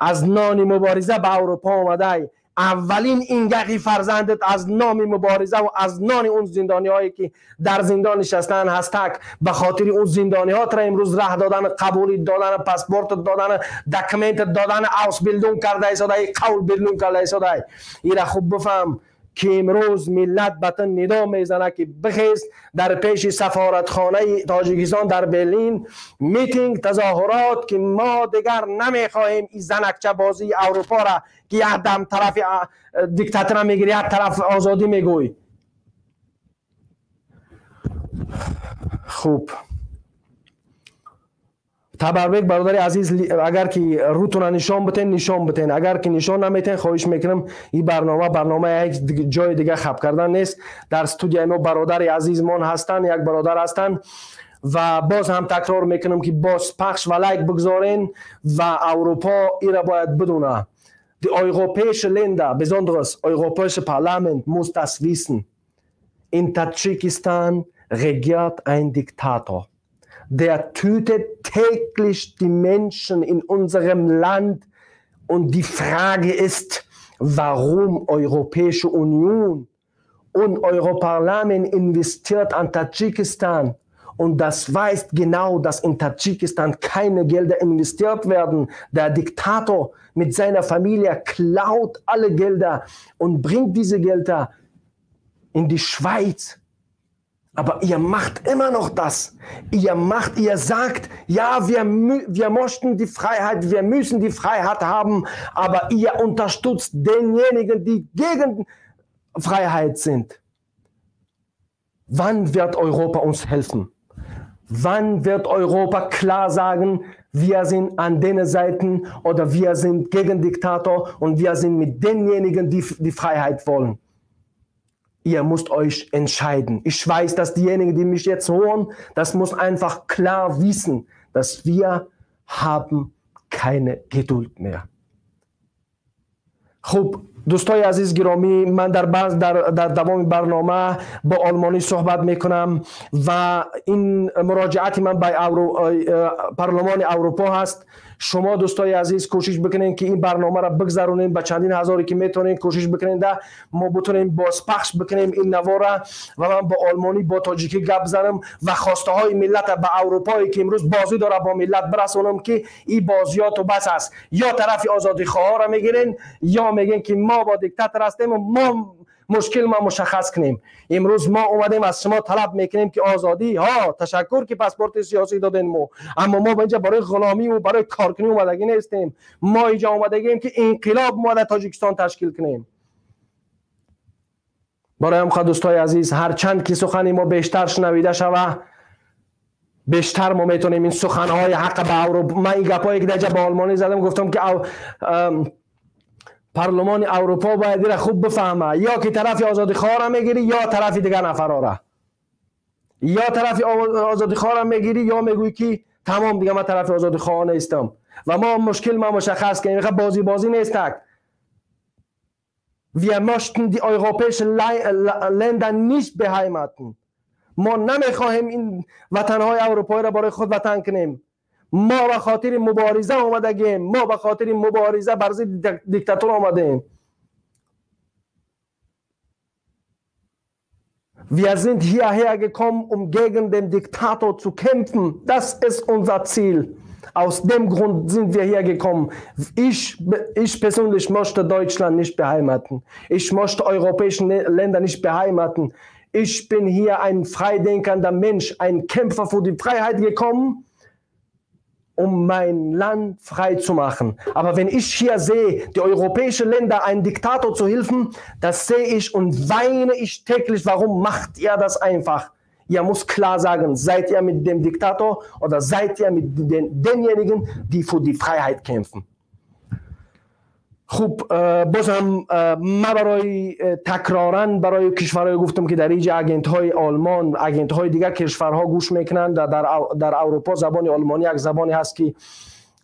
از نان مبارزه به اروپا اومده، اولین اینگقی فرزندت از نام مبارزه و از نان اون زندانی هایی که در زندان نشستن هستک، به خاطر اون زندانی ها را امروز ره دادن، قبولی دادن، پاسپورت دادن، document دادن، Ausbildung کرده ایستاده، قول Bildung کرده ایستاده. این را خوب بفهم که امروز ملت به تو ندا میزنه که بخیز در پیش سفارتخانه تاجیکستان در برلین میتینگ، تظاهرات که ما دیگر نمیخواهیم این زنکچه بازی اروپا را که یک دم طرف دیکتاتور میگیری، یک طرف آزادی میگوی. خوب تبرک برادر عزیز، اگر که روتون نشان بتین نشان بتین، اگر که نشان نمیتین خواهش میکنم این برنامه یک جای دیگه خب کردن نیست. در استودیو ما برادر عزیزمان هستن، یک برادر هستن و باز هم تکرار میکنم که باز پخش و لایک بگذارین و اروپا ای را باید بدونه. Die europäische Länder, besonders europäische Parlament muss das wissen. In Tadschikistan regiert ein Diktator. Der tötet täglich die Menschen in unserem Land. Und die Frage ist, warum Europäische Union und Europarlament investiert an Tadschikistan. Und das weiß genau, dass in Tadschikistan keine Gelder investiert werden. Der Diktator mit seiner Familie klaut alle Gelder und bringt diese Gelder in die Schweiz. Aber ihr macht immer noch das. Ihr sagt, ja, wir möchten die Freiheit, wir müssen die Freiheit haben, aber ihr unterstützt denjenigen, die gegen Freiheit sind. Wann wird Europa uns helfen? Wann wird Europa klar sagen, wir sind an den Seiten oder wir sind gegen Diktator und wir sind mit denjenigen, die die Freiheit wollen? Ihr müsst euch entscheiden. Ich weiß, dass diejenigen, die mich jetzt hören, das muss einfach klar wissen, dass wir haben keine Geduld mehr. خب دوستای عزیز گرامی، من در دوام برنامه با آلمانی صحبت میکنم و این مراجعت من به پارلمان اروپا هست. Шумо, дӯстои азиз, кӯшиш бикунед, ки ин барномаро бигзаронем ба чандин ҳазоре ки метавонем. Кӯшиш бикунем, да мо бутонем бозпахш бикунем ин навора ва ман бо олмонӣ, бо тоҷикӣ гап занам ва хостаҳои миллата ба Аврупое, ки имрӯз бозӣ дора бо миллат, бирасонам, ки ин бозиёту бас аст. Ё тарафи озодихоҳаро мегирен, ё мегӯен, ки мо бо диктатор ҳастем ва мо мушкил ма мушаххас кунем. Имрӯз мо омадем, аз шумо талаб мекунем, ки озодӣ. Ҳо, ташаккур, ки паспорти сиёсӣ додем мо, аммо мо ба инҷа барои ғуломӣ ва барои коркунӣ омадагӣ нестем. Мо инҷа омадагием, ки инқилоб мо дар Тоҷикистон ташкил кунем. Барои ҳам, дӯстои азиз, ҳарчанд ки сухани мо бештар шунавида шава, бештар мо метавонем ин суханҳои ҳаққа ба Аврупо. Ман ин гапҳое, ки дар ба олмонӣ задам, гуфтам, ки парлумони Аврупо бояд ира хуб бифаҳма: ё ки тарафи озодихоҳро мегирӣ, ё тарафи дигар нафарора. Ё тарафи озодихоҳро мегирӣ, ё мегӯӣ, ки тамом, дига ман тарафи озодихоҳ нестам ва мо мушкил ма мушаххас кунем. Бозӣ бозӣ нестак. Wir möchten die europäischen Länder nicht beheimaten. ما نمیخواهیم این وطنهای اروپایی را برای خود وطن کنیم. ما به خاطر مبارزه آمدگیم. ما به خاطر مبارزه بر ضد دیکتاتور آمدیم. Wir sind hierher gekommen, um gegen den Diktator zu kämpfen. Das ist unser Ziel. Aus dem Grund sind wir hier gekommen. Ich persönlich möchte Deutschland nicht beheimaten. Ich möchte europäische Länder nicht beheimaten. Ich bin hier ein freidenkender Mensch, ein Kämpfer für die Freiheit gekommen, um mein Land frei zu machen. Aber wenn ich hier sehe, die europäischen Länder einem Diktator zu helfen, das sehe ich und weine ich täglich. Warum macht ihr das einfach? Ihr müsst klar sagen, seid ihr mit dem Diktator oder seid ihr mit denjenigen, die für die Freiheit kämpfen? خب، باز هم ما برای تکرارا برای کشورهای گفتم که در اینجا agent های آلمان، agent های دیگر کشورها گوش میکنند. در اروپا زبان آلمانی یک زبانی هست که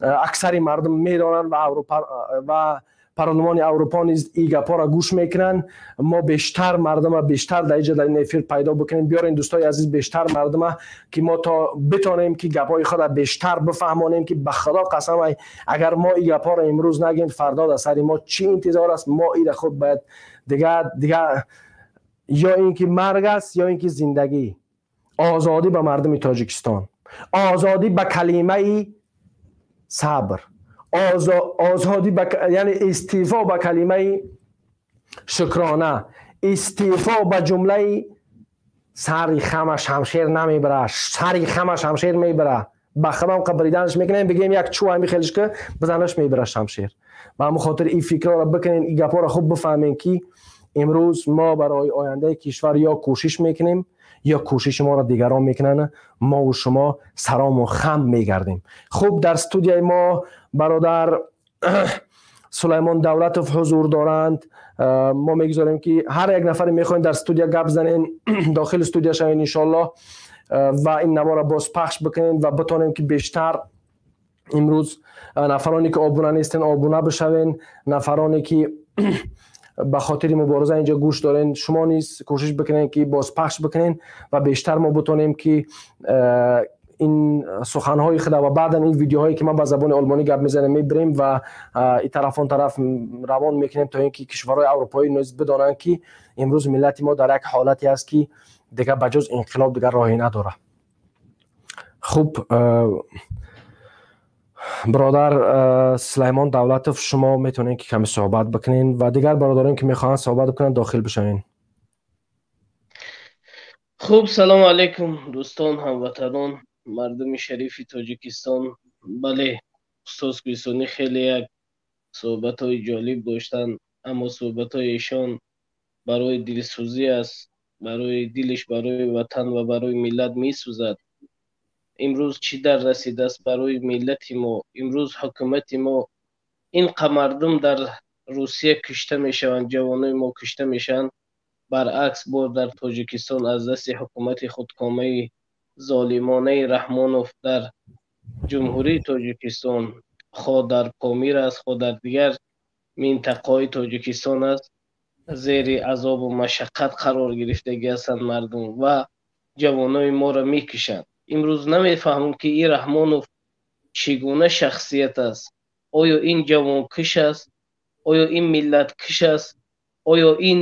اکثر مردم میدانند و اروپا و پارلمان اروپا نیز این گپا را گوش میکنن. ما بیشتر مردم بیشتر در اینجا در این افیر پیدا بکنیم، بیارین دوستای عزیز، بیشتر مردم که ما تا بتانیم که گپای خود بیشتر بفهمانیم، که به خدا قسم اگر ما این گپا را امروز نگیم، فردا در سر ما چی انتظار است. ما این خود باید دیگه یا اینکه مرگ است یا اینکه زندگی. آزادی به مردم تاجیکستان، آزادی به کلمه صبر، آزادی یعنی استعفا به کلمه شکرانه، استعفا به جمله سری خم شمشیر نمیبره، سری خم شمشیر میبره. به خدام قبریدنش میکنیم، بگیم یک چو همی خیلش که بزنش، میبره شمشیر. به همون خاطر این فکر را بکنین، این گپا را خوب بفهمین که امروز ما برای آینده کشور یا کوشش میکنیم یا کوشش ما را دیگران میکنن. ما و شما سرام و خم میگردیم. خوب، در استودیوی ما برادر سلیمان دولتوف حضور دارند. ما میگذاریم که هر یک نفر میخواین در استودیو گپ زنین، داخل استودیو شوین انشالله و این نوار را باز پخش بکنین و بتونیم که بیشتر امروز نفرانی که آبونه نیستن آبونه بشوین. نفرانی که به خاطر مبارزه اینجا گوش دارین، شما نیز کوشش بکنین که باز پخش بکنین و بیشتر ما بتونیم که این سخنهای خود و بعدا این ویدیوهایی که من با زبان آلمانی گپ میزنم میبریم و این طرف آن طرف روان میکنیم تا اینکه کشورهای اروپایی نیز بدانند که امروز ملت ما در یک حالتی است که دیگه بجز انقلاب دیگه راهی نداره. خوب، برادر سلیمان دولتوف، شما میتونین که کمی صحبت بکنین و دیگر برادران که میخواهند صحبت بکنن داخل بشوین. خوب، سلام علیکم دوستان، هموطنان، مردم شریف تاجیکستان. بله، استاد کوهستانی خیلی یک صحبت های جالب داشتن، اما صحبت های ایشان برای دلسوزی است، برای دلش برای وطن و برای ملت میسوزد. امروز چی در رسیده است برای ملت ما؟ امروز حکومت ما، این مردم در روسیه کشته میشوند، جوانای ما کشته میشوند، برعکس بار در تاجیکستان از دست حکومت خودکامه ظالمانه رحمانوف در جمهوری تاجیکستان، خواه در پامیر است، خواه در دیگر منطقه‌های تاجیکستان است، زیر عذاب و مشقت قرار گرفتگی هستند مردم و جوانای ما را میکشند. امروز نمیفهمم که این رحمانوف Чӣ гуна шахсият аст? Оё ин ҷавонкуш аст? Оё ин миллаткуш аст? Оё ин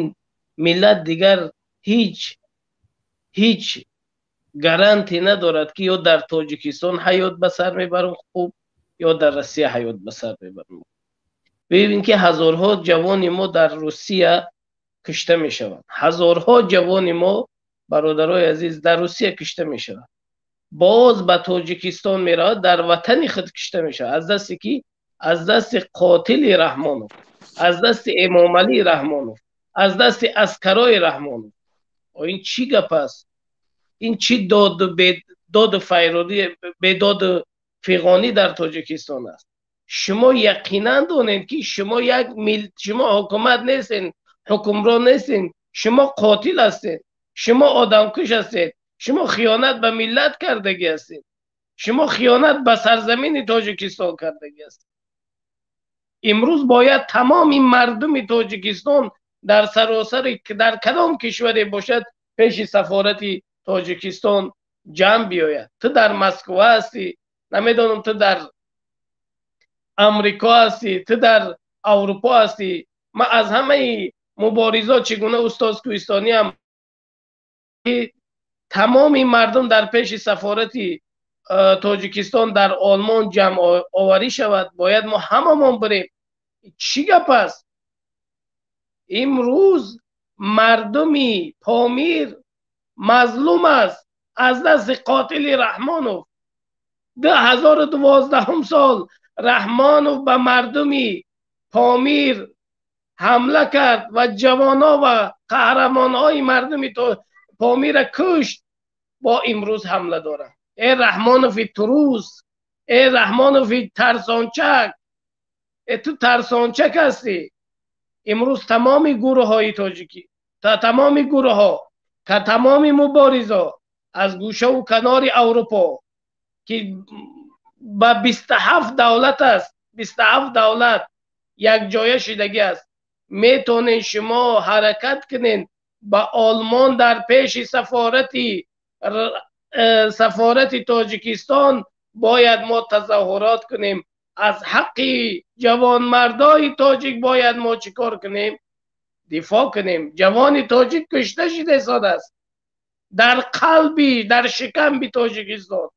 миллат дигар ҳеҷ гарантӣ надорад, ки ё дар Тоҷикистон ҳаёт ба сар мебарам хуб, ё дар Россия ҳаёт ба сар мебарам? Бибин, ки ҳазорҳо ҷавони мо дар Русия кушта мешаванд. Ҳазорҳо ҷавони мо, бародарои азиз, дар Русия кушта мешаванд. Боз ба Тоҷикистон меравад, дар ватани худ кушта мешавад. Аз дасти ки? Аз дасти қотили Раҳмонов, аз дасти Эмомалӣ Раҳмонов, аз дасти аскарои Раҳмонов. Ин чӣ гап аст? Ин чӣ доду файродӣ, бедоду фиғонӣ дар Тоҷикистон аст? Шумо яқинан донед, ки шумо як шумо ҳукумат нестед, ҳукмрон нестед, шумо қотил ҳастед, шумо одамкуш ҳастед, шумо хиёнат ба миллат кардагӣ ҳастед, шумо хиёнат ба сарзамини Тоҷикистон кардагӣ ҳастед. Имрӯз бояд тамоми мардуми Тоҷикистон дар саросари, дар кадом кишваре бошад, пеши сафорати Тоҷикистон ҷамъ биёяд. Ту дар Москва ҳастӣ, намедонам, ту дар Амрико ҳастӣ, ту дар Аврупо ҳастӣ. Ман аз ҳамаи муборизо, чӣ гуна устоз Кӯҳистониам, тамоми мардум дар пеши сафорати Тоҷикистон дар Олмон ҷамъ оварӣ шавад. Бояд мо ҳамамон бирем. Чӣ гап аст? Имрӯз мардуми Помир мазлум аст аз дасти қотили Раҳмонов. 2012 сол Раҳмонов ба мардуми Помир ҳамла кард ва ҷавонҳо ва қаҳрамонҳои мардуми Помира кушт. Бо имрӯз ҳамла дорад. Э Раҳмонови турус, э Раҳмонови тарсончак, э ту тарсончак ҳастӣ. Имрӯз тамоми гурӯҳҳои тоҷикӣ, тамоми гурӯҳҳо, тамоми муборизо аз гӯшаву канори Аврупо, ки ба 27 давлат аст, 27 давлат якҷоя шидагӣ аст, метонед шумо ҳаракат кунед ба Олмон, дар пеши сафорати Тоҷикистон бояд мо тазоҳурот кунем. Аз ҳаққи ҷавонмардои тоҷик бояд мо чӣ кор кунем? Дифоъ кунем. Ҷавони тоҷик кушта шуда истодааст дар қалби, дар шикамби Тоҷикистон,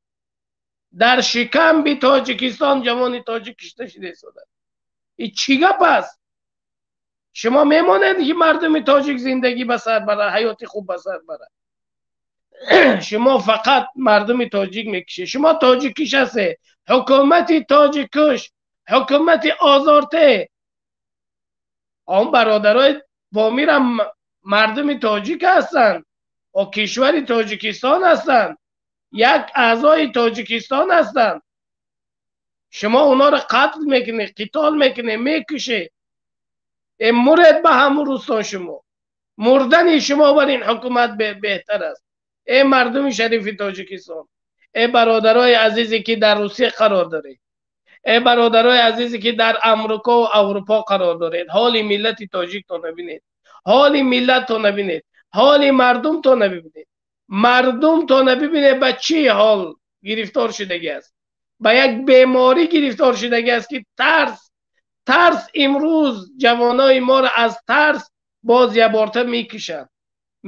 дар шикамби Тоҷикистон ҷавони тоҷик кушта шуда истодааст. Ин чӣ гап аст? Шумо мемонед, ки мардуми тоҷик зиндагӣ ба сар барад, ҳаёти хуб ба сар барад? Шумо фақат мардуми тоҷик мекушед. Шумо тоҷиккиш ҳастед, ҳукумати тоҷиккуш, ҳукумати озорте. Он бародарои Помирам мардуми тоҷик ҳастанд, о кишвари Тоҷикистон ҳастанд, як аъзои Тоҷикистон ҳастанд. Шумо онҳоро қатл мекунед, қитол мекунед, мекушед. Э муред ба ҳамун рӯстон. Шумо мурдани шумо бар ин ҳукумат беҳтар аст. Э мардуми шарифи Тоҷикистон, э бародарои азизе, ки дар Русия қарор доред, э бародарои азизе, ки дар Амрико ва Аврупо қарор доред, ҳоли миллати тоҷиктона бинед, ҳоли миллаттона бинед, ҳоли мардумтона бибинед, мардумтона бибинед, ба чӣ ҳол гирифтор шудагӣ аст. Ба як беморӣ гирифтор шудагӣ аст, ки тарс имрӯз ҷавонои моро аз тарс боз якборта мекушанд,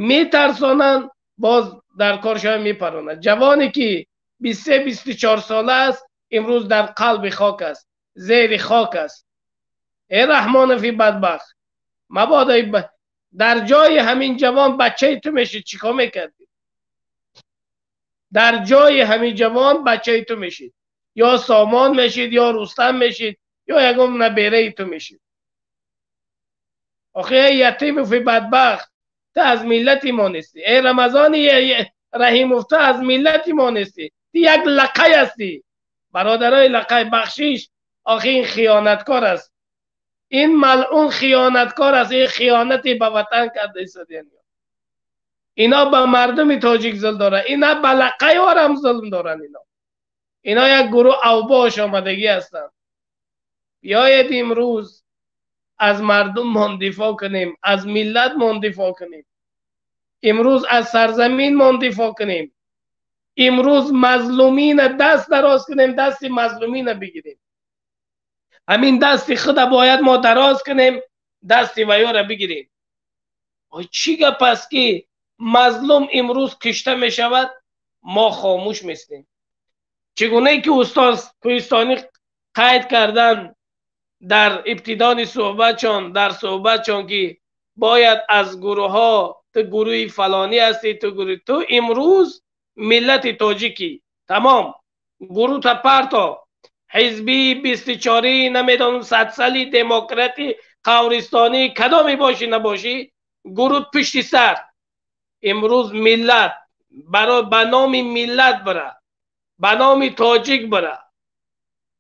метарсонанд, боз дар коршон мепаронанд. Ҷавоне ки 23, 24 сола аст, имрӯз дар қалби хок аст, зери хок аст. Э Раҳмонови бадбахт, мабодо дар ҷои ҳамин ҷавон бачаи ту мешид, чӣ кор мекардӣ? Дар ҷои ҳамин ҷавон бачаи ту мешид, ё Сомон мешид, ё Рустам мешид, ё ягон набераи ту мешид. Охи эй Ятимови бадбахт, ту аз миллати мо нестӣ. Эй Рамазони Раҳимов, ту аз миллати мо нестӣ, ту як лақай ҳастӣ. Бародарои лақай, бахшиш, охи ин хиёнаткор аст, ин малъун хиёнаткор аст. Ин хиёнате ба ватан карда истодиян. Ино ба мардуми тоҷик зулм доранд, ина ба лақайҳорам зулм доранд. Ино як гурӯҳ авбош омадагӣ ҳастанд. Биёед имрӯз аз мардуммон дифоъ кунем, аз миллатмон дифоъ кунем, имрӯз аз сарзаминмон дифоъ кунем. Имрӯз мазлумина даст дароз кунем, дасти мазлумина бигирем. Ҳамин дасти худа бояд мо дароз кунем, дасти ваёра бигирем. Чӣ гап аст ки мазлум имрӯз кишта мешавад, мо хомӯш местем. Чӣ гунае ки устоз Кӯҳистонӣ қайд кардан дар ибтидои суҳбатшон, дар суҳбатшон ки бояд аз гурӯҳҳо, ту гурӯҳи фалонӣ ҳастӣ, ту гурӯҳ, ту имрӯз миллати тоҷикӣ, тамом гурӯҳта парто, ҳизби 24, намедонам садсали, демократӣ, қавристонӣ, кадоме бошӣ набошӣ, гурӯҳ пушти сар. Имрӯз миллат ба номи миллат бира, ба номи тоҷик бира,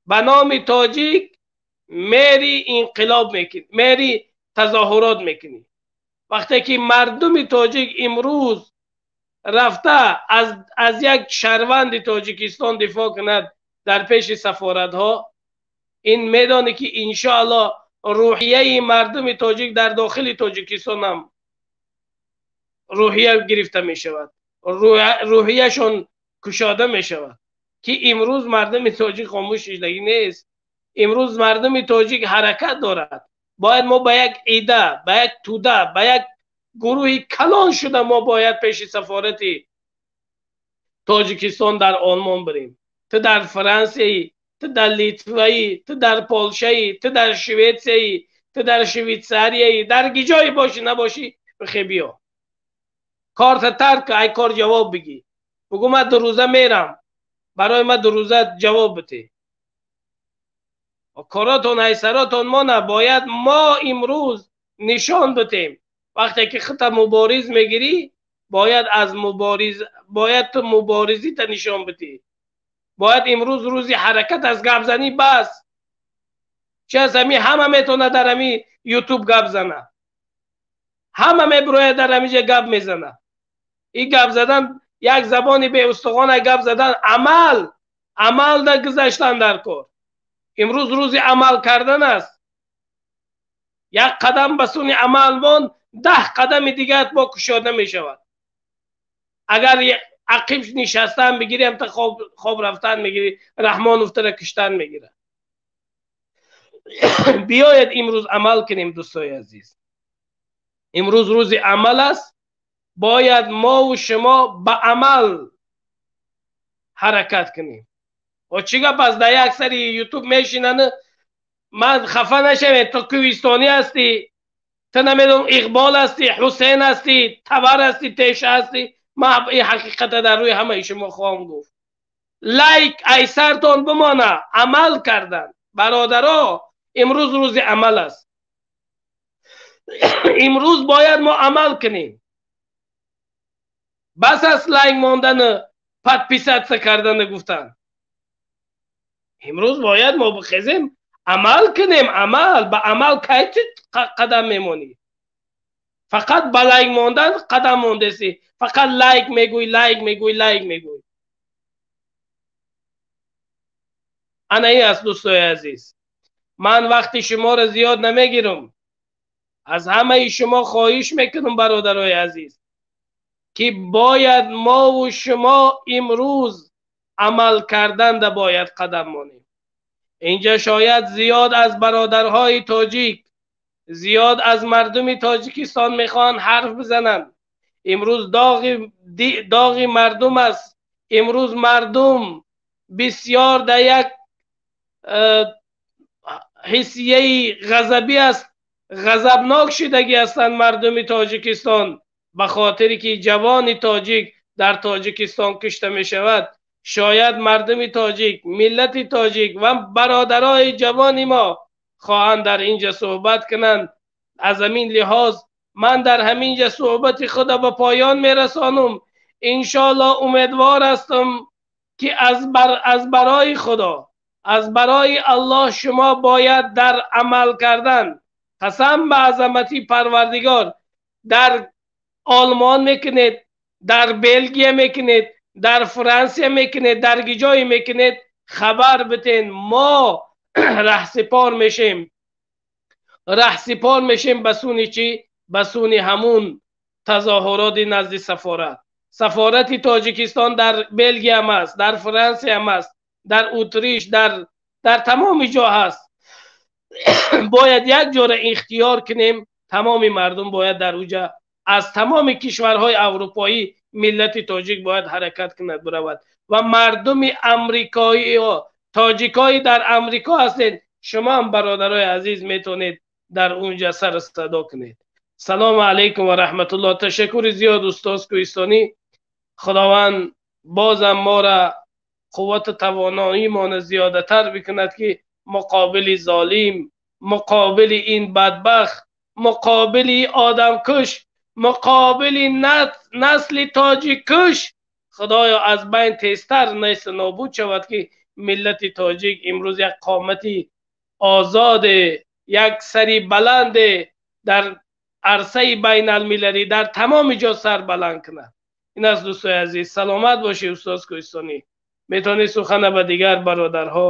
ба номи тоҷик мери инқилоб мекунӣ, мери тазоҳурот мекунӣ. Вақте ки мардуми тоҷик имрӯз рафта аз як шаҳрванди Тоҷикистон дифоъ кунад дар пеши сафоратҳо, ин медонӣ ки иншоаллоҳ рӯҳияи мардуми тоҷик дар дохили Тоҷикистон ҳам рӯҳия гирифта мешавад, рӯҳияшон кушода мешавад ки имрӯз мардуми тоҷик хомӯш шидагӣ нест. Имрӯз мардуми тоҷик ҳаракат дорад. Бояд мо ба як ида, ба як туда, ба як гурӯҳи калон шуда мо бояд пеши сафорати Тоҷикистон дар Олмон бирем. Ту дар Франсияи, ту дар Литваи, ту дар Полшаи, ту дар Шветсияи, ту дар Швейтсарияи, дар гиҷое бошӣ набошӣ, бихе биё. Корта тарк, ай кор ҷавоб бигӣ. Бугӯ ман ду рӯза мерам, барои ман ду рӯза ҷавоб бите. Коротон айсаротон мо бояд мо имрӯз нишон битем. Вақте ки худта мубориз мегирӣ, бояд аз мубориз, бояд ту муборизита нишон битӣ. Бояд имрӯз рӯзи ҳаракат аз гапзанӣ бас. Чи аз ҳами ҳама метавонад дар ҳами ютуб гап зана, ҳама мебирояд дар ҳамиҷа гап мезана. Ин гап задан як забони беустухона гап задан, амал, амал да гузаштан дар кор. Имрӯз рӯзи амал кардан аст. Як қадам ба суни амал мон, 10 қадами дигар бо кушода мешавад. Агар ақиб нишастан бигирӣ, ҳамта хоб рафтан мегирӣ, Раҳмонов тура киштан мегирад. Биёед имрӯз амал кунем, дӯстои азиз. Имрӯз рӯзи амал аст. Бояд мову шумо ба амал ҳаракат кунем. Чӣ гап аст? Дар як сари ютуб мешинанд, ман хафа нашавед, ту кӯҳистонӣ ҳастӣ, ту намедонам Иқбол ҳастӣ, Ҳусейн ҳастӣ, Табар ҳастӣ, Теша ҳастӣ. Ман ин ҳақиқата дар рӯи ҳамаи шумо хоҳам гуфт. Лайк айсартон бимона, амал кардан. Бародаро, имрӯз рӯзи амал аст. Имрӯз бояд мо амал кунем. Бас аст лайк мондану подписаться кардану гуфтан. Имрӯз бояд мо бихезем, амал кунем. Амал, ба амал кай қадам мемонӣ? Фақат ба лайк мондан қадам мондесӣ, фақат лайк мегӯй, лайк мегӯй, лайк мегӯй. Ана ин аст, дӯстои азиз. Ман вақти шуморо зиёд намегирам. Аз ҳамаи шумо хоҳиш мекунам, бародарои азиз, ки бояд мову шумо имрӯз амал карданда бояд қадам монем. Инҷа шояд зиёд аз бародарҳои тоҷик, зиёд аз мардуми Тоҷикистон мехоҳанд ҳарф бизананд. Имрӯз доғи мардум аст. Имрӯз мардум бисёр дар як ҳиссияи ғазабӣ аст, ғазабнок шудагӣ ҳастанд мардуми Тоҷикистон, ба хотире ки ҷавони тоҷик дар Тоҷикистон кушта мешавад. Шояд мардуми тоҷик, миллати тоҷик ва бародарои ҷавони мо хоҳанд дар инҷа суҳбат кунанд. Аз ҳамин лиҳоз ман дар ҳаминҷа суҳбати худро ба поён мерасонам. Иншоаллоҳ умедвор ҳастам ки аз барои Худо, аз барои Аллоҳ шумо бояд дар амал кардан, қасам ба азамати Парвардигор, дар Олмон мекунед, дар Белгия мекунед, дар Франсия мекунед, дар гиҷое мекунед, хабар битен. Мо раҳсипор мешем, раҳсипор мешем ба суни чӣ? Ба суни ҳамун тазоҳуроти назди сафорат. Сафорати Тоҷикистон дар Белгия ҳам аст, дар Франсия ҳам аст, дар Утриш, дар тамоми ҷо ҳаст. Бояд як ҷора ихтиёр кунем. Тамоми мардум бояд дар уҷа аз тамоми кишварҳои аврупоӣ миллати тоҷик бояд ҳаракат кунад, биравад. Ва мардуми амрикоиҳо, тоҷикҳои дар Амрико ҳастед, шумо ҳам, бародарои азиз, метавонед дар унҷа сар садо кунед. Салому алайкум ва раҳматуллоҳ. Ташаккури зиёд, устоз Кӯҳистонӣ. Худованд бозам моро қуввату тавоноимона зиёдатар бикунад, ки муқобили золим, муқобили ин бадбахт, муқобили одамкуш, муқобили насли тоҷиккуш, худоё, аз байн тезтар нест нобуд шавад, ки миллати тоҷик имрӯз як қомати озоде, як сари баланде дар арсаи байналмилалӣ дар тамоми ҷо сар баланд кунад. Ин аст, дӯстои азиз. Саломат бошӣ, устоз Кӯҳистонӣ. Метавонӣ сухана ба дигар бародарҳо.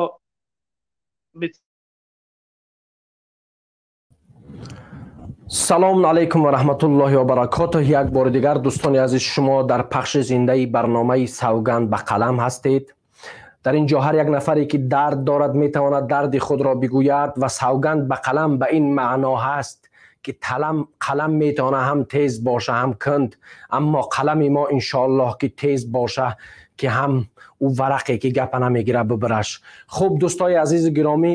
Салом алайкум ва раҳматуллоҳи ва баракотуҳ. Як бори дигар, дӯстони азиз, шумо дар пахши зиндаи барномаи «Савганд ба қалам» ҳастед. Дар ин ҷо ҳар як нафаре ки дард дорад, метавонад дарди худро бигӯяд. Ва савганд ба қалам ба ин маъно ҳаст, ки қалам метавона ҳам тез боша, ҳам кунд, аммо қалами мо, иншоаллоҳ, ки тез боша, ки ҳам ӯ варақе ки гапа намегира бибираш. Хуб, дӯстои азизу гиромӣ,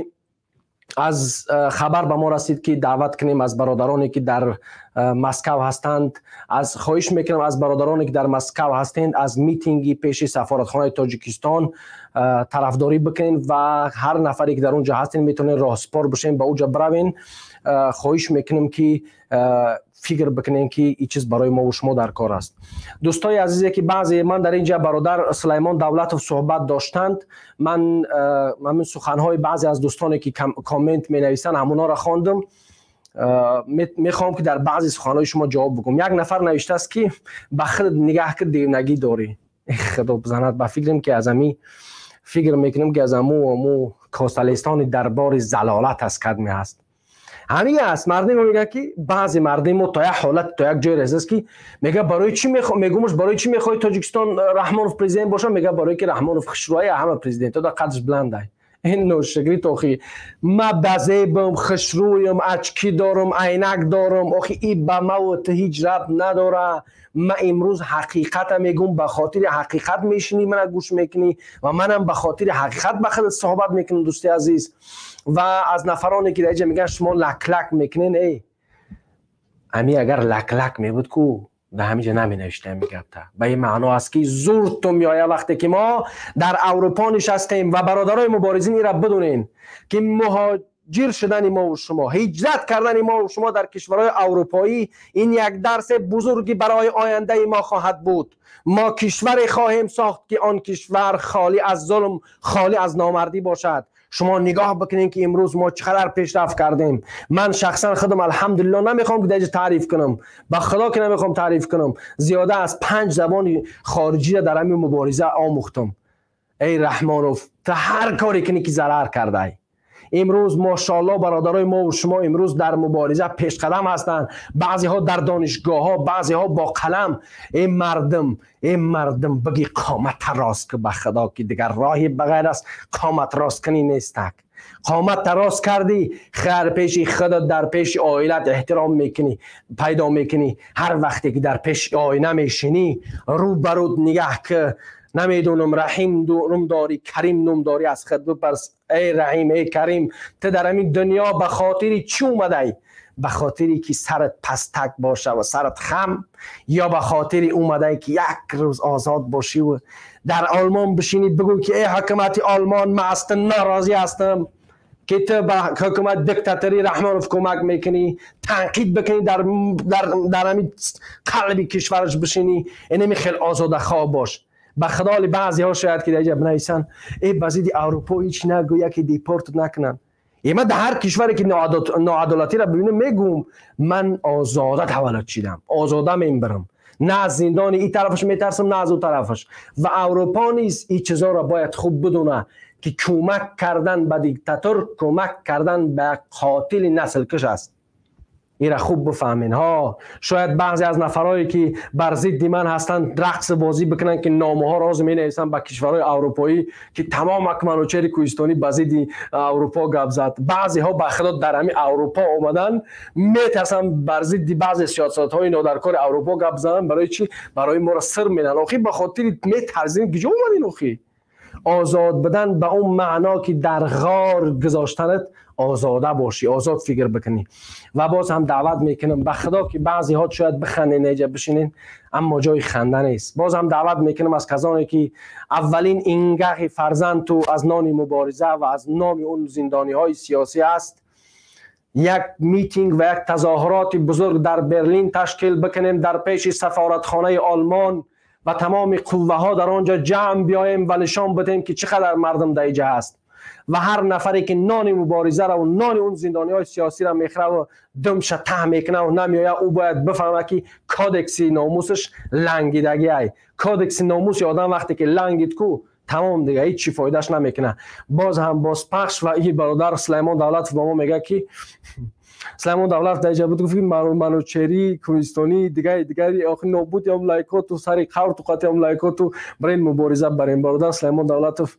аз хабар ба мо расид, ки даъват кунем аз бародароне ки дар Москав ҳастанд. Аз хоҳиш мекунам аз бародароне ки дар Москав ҳастед, аз митинги пеши сафоратхонаи Тоҷикистон тарафдорӣ бикунед ва ҳар нафаре ки дар он ҷо ҳастед, метавонед роҳспор бошед, ба он ҷо биравен. Хоҳиш мекунем, ки фикр бикунем, ки ин чиз барои мо шумо дар кор аст. Дӯстои азизе, ки баъзе ман дар инҷа бародар Сулаймон Давлатов суҳбат доштанд, ман ҳамин суханҳои баъзе аз дӯстоне ки коммент менависанд, ҳамонҳоро хондам. Мехоҳам, ки дар баъзе суханҳои шумо ҷавоб бигӯм. Як нафар навиштааст, ки ба худ нигаҳ кар, девнагӣ дорӣ. Худо бизанад, ба фикрам ки аз ами фикр мекунам, ки аз аму косалистони дарбори залолат аст, кадме ҳаст, ҳамин аст. Мардум мегӯяд, ки баъзе мардуми мо то як ҳолат, то як ҷое расидааст, ки мега барои чӣ мегумаш, барои чӣ мехоҳӣ Тоҷикистон Раҳмонов президент боша? Мега барои ки Раҳмонов хушрӯя, ҳама президентҳо да қадрш баландай. Ин ношукрӣ тохи ма базебам, хушрӯям, очки дорам, айнак дорам, охи и ба маву ту ҳеҷ рабт надора. Ма имрӯз ҳақиқата мегӯм, ба хотири ҳақиқат мешинӣ, мана гӯш мекунӣ ва манам ба хотири ҳақиқат ба худат суҳбат мекунам, дӯсти азиз. Ва аз нафароне ки дар инҷа мегӯянд, шумо лаклак мекунен, эй ами агар лаклак мебуд ку, дар ҳаминҷа наменавиштам мегапта. Ба ин маъно аст, ки зурту меоя вақте ки мо дар Аврупо нишастем. Ва бародарои муборизин, ира бидонен, ки муҳоҷир шудани мо шумо, ҳиҷрат кардани мо шумо дар кишварҳои аврупоӣ, ин як дарси бузурги барои ояндаи мо хоҳад буд. Мо кишваре хоҳем сохт, ки он кишвар холӣ аз зулм, холӣ аз номардӣ бошад. Шумо нигоҳ бикунед, ки имрӯз мо чӣ қадар пешрафт кардем. Ман шахсан худам, алҳамдулилло, намехоҳам ки дар инҷа таъриф кунам, ба худо ки намехоҳам таъриф кунам, зиёда аз панҷ забони хориҷиро дар ҳамин мубориза омӯхтам. Эй Раҳмонов, ту ҳар коре кунӣ, ки зарар кардай. Имрӯз, мошоалло, бародарои мо шумо имрӯз дар мубориза пешқадам ҳастанд, баъзеҳо дар донишгоҳҳо, баъзеҳо бо қалам. Эй мардум, эй мардум, биги қомата рост ки, ба худо ки дигар роҳи ба ғайр аз қомат рост кунӣ нестак. Қоматта рост кардӣ, хар пеши худат, дар пеши оилат эҳтиром мекунӣ, пайдо мекунӣ. Ҳар вақте ки дар пеши оина мешинӣ, рӯ ба рӯд нигаҳ ки, намедонам, Раҳим ном дорӣ, Карим ном дорӣ, аз худ бипарс: эй Раҳим, эй Карим, ту дар ҳамин дунё ба хотири чӣ омадай? Ба хотире ки сарат пастак боша ва сарат хам, ё ба хотири омадай, ки як рӯз озод бошиву дар Олмон бишинӣ, бигӯ ки эй ҳукумати Олмон, ман аз ту норозӣ ҳастам, ки ту ба ҳукумат диктаторӣ Раҳмонов кӯмак мекунӣ, танқид бикунӣ, дар ҳамин қалби кишвараш бишинӣ, инами хел озодахоҳ бош. Ба худоли баъзеҳо шояд ки дар инҷа бинависанд: э, ба зидди Аврупо ҳеҷ нагӯ, яке депорт накунанд. Е, ман дар ҳар кишваре ки ноадолатиро бибинам, мегӯм. Ман озода таваллуд шидам, озода мембирам, на аз зиндони ин тарафаш метарсам, на аз ӯ тарафаш. Ва Аврупо низ ин чизоро бояд хуб бидона, ки кӯмак кардан ба диктатор кӯмак кардан ба қотили наслкуш аст. Ира хуб бифаҳмин. Ҳо, шояд баъзе аз нафарое ки бар зидди ман ҳастанд рақс бозӣ бикунанд, ки номаҳо роз менависанд ба кишварҳои аврупоӣ, ки тамом Манучери Кӯҳистонӣ ба зидди Аврупо гап зад. Баъзеҳо ба худо дар ҳамин Аврупо омадан метарсанд бар зидди баъзе сиёсатҳои нодаркори Аврупо гап зананд. Барои чӣ? Барои моро сир менанд. Охи ба хотири метарсем куҷо омадин? Охи озод будан ба он маъно ки дар ғор гузоштанат озода бошӣ, озод фикр бикунӣ. Ва боз ҳам даъват мекунам ба худо ки баъзеҳо шояд биханден, инҷа бишинен, аммо ҷои ханда нест. Боз ҳам даъват мекунам аз касоне ки аввалин ингаҳи фарзанд ту аз нони мубориза ва аз номи он зиндониҳои сиёсӣ аст, як митинг ва як тазоҳуроти бузург дар Берлин ташкил бикунем дар пеши сафоратхонаи Олмон ва тамоми қувваҳо дар он ҷо ҷамъ биёем ва нишон бидем ки чӣ қадар мардум дар инҷа ҳаст. Ва ҳар нафаре ки нони муборизаро ва нони он зиндониҳои сиёсиро мехӯрад ва думша таҳ мекунад ва намеояд, ӯ бояд бифаҳмад ки кодекси номусаш лангидагиай. Кодекси номуси одам вақте ки лангид ку, тамом дига ҳеҷ чӣ фоидаш намекунад. Боз ҳам бозпахш ва ин бародар Сулаймон Давлатов ба мо мегӯяд ки Сулаймон Давлатов дар инҷа буд, гуфт ки Манучери Кӯҳистонӣ дигари дигари охи нобуд ям лайкоту сари қавр туқати ям лайкоту барин мубориза барин. Бародар Сулаймон Давлатов,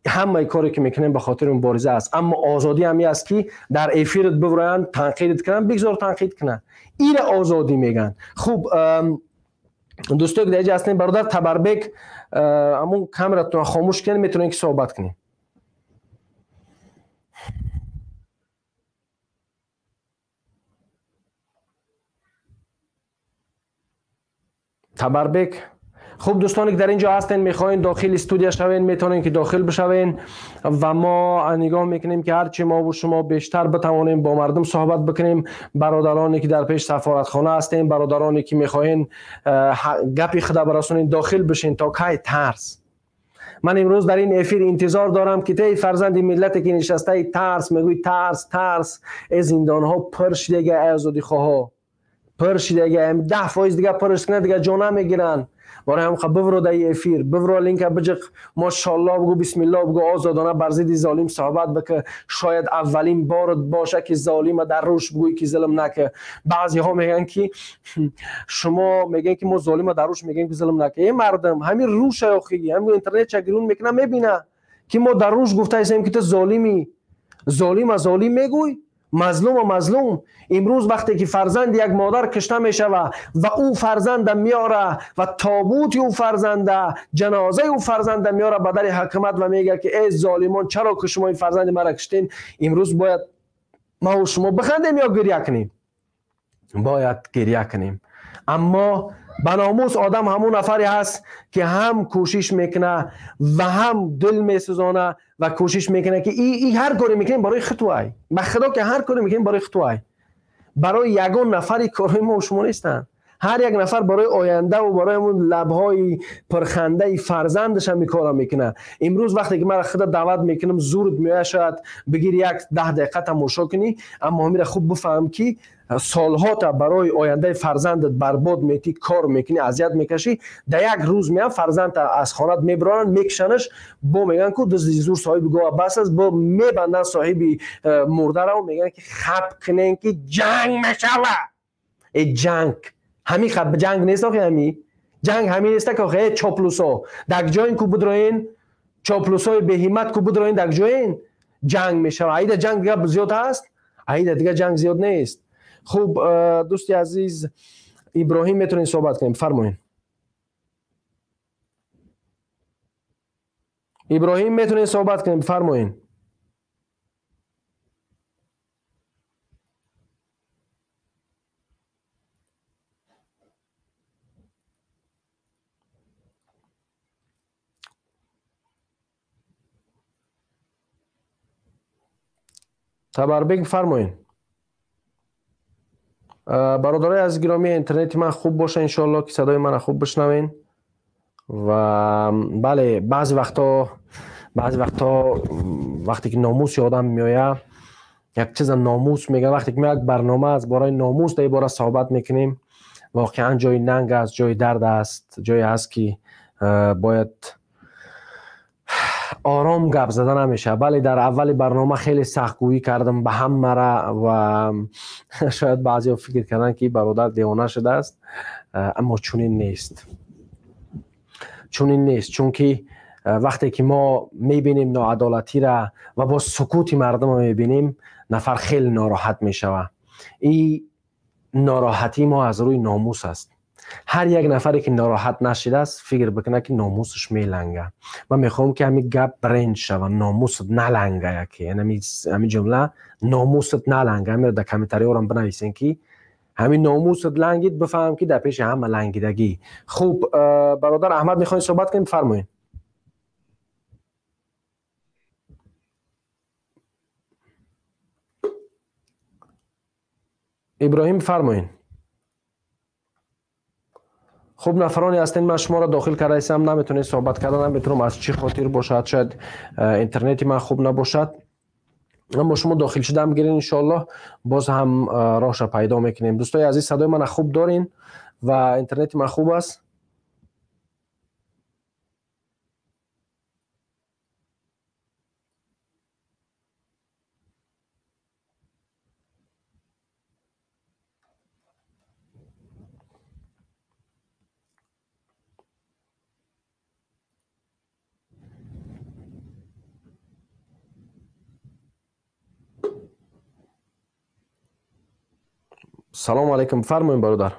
ҳамаи коре ки мекунем ба хотири мубориза аст, аммо озодӣ ҳами аст ки дар эфират бивроянд, танқидат кунанд, бигзор танқид кунанд. Ира озодӣ мегӯянд. Хуб, дӯстое ки дар инҷа ҳастем, бародар Табарбек, ҳамун камератонро хомӯш кунед, метавонед ки суҳбат кунед. Табарбек. Хуб, дӯстоне ки дар ин ҷо ҳастен, мехоҳед дохили студия шавен, метавонед ки дохил бишавен ва мо нигоҳ мекунем ки ҳарчи мо шумо бештар битавонем бо мардум суҳбат бикунем. Бародароне ки дар пеш сафоратхона ҳастем, бародароне ки мехоҳен гапи худа барасонен, дохил бишен. То кай тарс? Ман имрӯз дар ин эфир интизор дорам ки тей фарзанди миллате ки нишастаи тарс мегӯй, тарс тарс, э зиндонҳо пур шидага, эй озодихоҳо пур шидага, 10% дига пурш кунад, дига ҷо намегиранд. Барои ҳам хаб бивро дар эфир, бивро линка биҷиқ, машааллоҳ бигӯ, бисмиллоҳ бигӯ, озодона бар зидди золим суҳбат бикун. Шояд аввалин борат боша ки золима дар рӯш бигӯӣ ки зулм накун. Баъзеҳо мегӯянд ки шумо мегӯянд ки мо золима дар рӯш мегӯем ки зулм накун. Эй мардум, ҳамин рӯша охи, ҳамин интернет ча гирун мекунад, мебина ки мо дар рӯш гуфтаистем ки ту золимӣ. Золима золим мегӯй, мазлума мазлум. Имрӯз вақте ки фарзанди як модар кушта мешава ва ӯ фарзанда меора ва тобути ӯ фарзанда, ҷанозаи ӯ фарзанда меора ба дари ҳукумат ва мегӯяд ки эй золимон, чаро ки шумо ин фарзанди маро куштем? Имрӯз бояд ма шумо бихандем ё гиря кунем? Бояд гиря кунем. Аммо ба номус одам ҳамун нафаре ҳаст ки ҳам кӯшиш мекуна ва ҳам дил месӯзона ва кӯшиш мекуна ки и ҳар коре мекунем барои худвай. Ба худо ки ҳар коре мекунем барои худвай. Барои ягон нафари корҳои мо шумо нестанд. Ҳар як нафар барои оянда ва барои ҳамун лабҳои пурхандаи фарзандаш ҳам ин корро мекунад. Имрӯз вақте ки ман худа даъват мекунам, зурд меояд, шояд бигир як 10 дақиқа тамошо кунӣ, аммо ҳамира хуб бифаҳм ки солҳо та барои ояндаи фарзандат барбод метӣ, кор мекунӣ, азият мекашӣ, дар як рӯз меян фарзандта аз хонат мебиронанд, мекушанаш, бо мегӯянд ку дузди зур соҳиби гова бас аст, бо мебанданд соҳиби мурдаро, мегӯянд ки хаб кунен ки ҷанг мешава. Э ҷанг ҳамин хаб ҷанг нест охи, ҳами ҷанг ҳамин нест ки охи, э чоплусо дар ҷоин ку бидроен, чоплусои беҳиммат ку бидроен, дар ҷоин ҷанг мешава. Аида ҷанг дига зиёд ҳаст, аида дига ҷанг зиёд нест. Хуб, дӯсти азиз Иброҳим, метавонед суҳбат кунем, фармоед. Иброҳим, метавонед суҳбат кунем, фармоед. Табарбек, фармоед. Бародарои аз гиромии, интернети ман хуб боша, иншоалло ки садои мана хуб бишнавен. Ва бале, баъзе вақтҳо вақте ки номуси одам меояд, як чиза номус мегӯяд, вақте ки мо як барнома аз бораи номус дар ин бора суҳбат мекунем, воқеан ҷои нанг аст, ҷои дард аст, ҷое аст ки бояд Ором гап зада намешавад. Бале, дар аввали барнома хеле сахтгӯӣ кардам ба ҳамара ва шояд баъзеҳо фикр карданд, ки бародар девона шудааст, аммо чунин нест. Чунин нест, чунки вақте ки мо мебинем ноадолатиро ва бо сукути мардумро мебинем, нафар хеле нороҳат мешавад. Ин нороҳатии мо аз рӯи номус аст. Ҳар як нафаре ки нороҳат нашидааст, фикр бикунад, ки номусаш меланга. Ман мехоҳам, ки ҳамин гап бренд шава: номусат наланга. Яке ҳамин ҷумла, номусат наланга, ҳаминро дар комментариёрам бинависем, ки ҳамин номусат лангид, бифаҳмам, ки дар пеши ҳама лангидагӣ. Хуб, бародар Аҳмад, мехоҳед суҳбат кунем? Бифармоед. Иброҳим, бифармоед. Хуб, нафароне ҳастед, ман шуморо дохил кардаистам, наметавонед суҳбат кардан. Наметавонам, аз чӣ хотир бошад, шояд интернети ман хуб набошад, аммо шумо дохил шудаам гирен, иншоаллоҳ боз ҳам роҳша пайдо мекунем. Дӯстои азиз, садои мана хуб дорин ва интернети ман хуб аст? Салому алайкум, фармоед, бародар.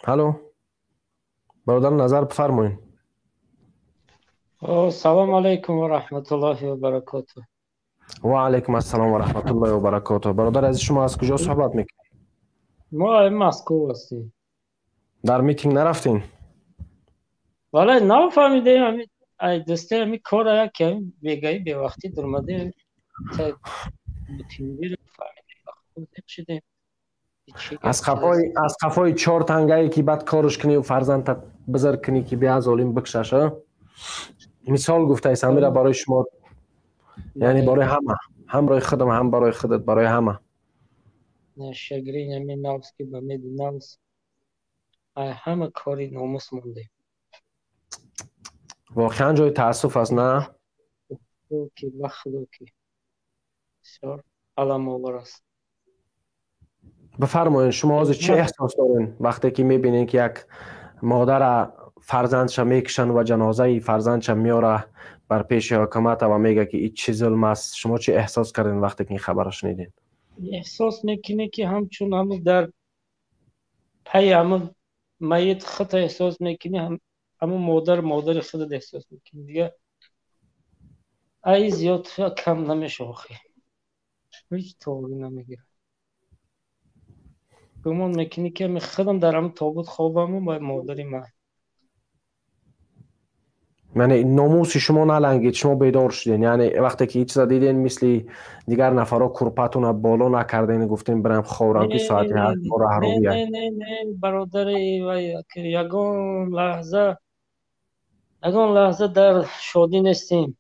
Ҳало, бародар Назар, бифармоед. Салому алайкум ва раҳматуллоҳи ва баракотуҳ. Ва алайкум ассалом ва раҳматуллоҳи ва баракотуҳ. Бародар азиз, шумо аз куҷо суҳбат мекунед? Мо Москва ҳастем. Дар митинг нарафтем? Вале нафаҳмидем, ҳамин ай дасте ҳамин кора як ҳамин бегаи бевақтӣ даромадем, митингиро фаҳмидем. Аз қафои чор тангае, ки баъд корш кунӣ, фарзандта бизар кунӣ, ки бия золим бикшаша. Мисол гуфтаи Самира барои шумо, яъне барои ҳама, ҳам барои худам, ҳам барои худат, барои ҳама. Шагрин ҳамин навс, ки ба меди навс ай ҳама кори номус мондем. Воқеан ҷои таассуф аст, на? Ки ба худо, ки бисёр аламовар аст. Бифармоед, шумо ҳозир чӣ эҳсос дорен, вақте ки мебинед, ки як модара фарзандша мекушанд ва ҷанозаи фарзандша меёра бар пеши ҳокимата ва мега, ки ин чӣ зулм аст? Шумо чӣ эҳсос кардем, вақте ки ин хабарро шунидед? Эҳсос мекунӣ, ки ҳамчун ҳамун дар пайи ҳамун майит худта эҳсос мекунӣ, ҳамун модар модари худат эҳсос мекунӣ. Дига ай зиёд кам намешава, охи ҳеҷ тобӣ намегирад. Гумон мекунӣ, ки ами худам дар ҳамун тобут хобаму ба модари ман. Яъне номуси шумо налангид, шумо бедор шуден. Яъне вақте ки ин чиза диден, мисли дигар нафарҳо курпатона боло накарден, гуфтем бирам хобрам, ки соати 8 роҳрӯя? Не, не, не, бародари, ягон лаҳза, ягон лаҳза дар шодӣ нестем,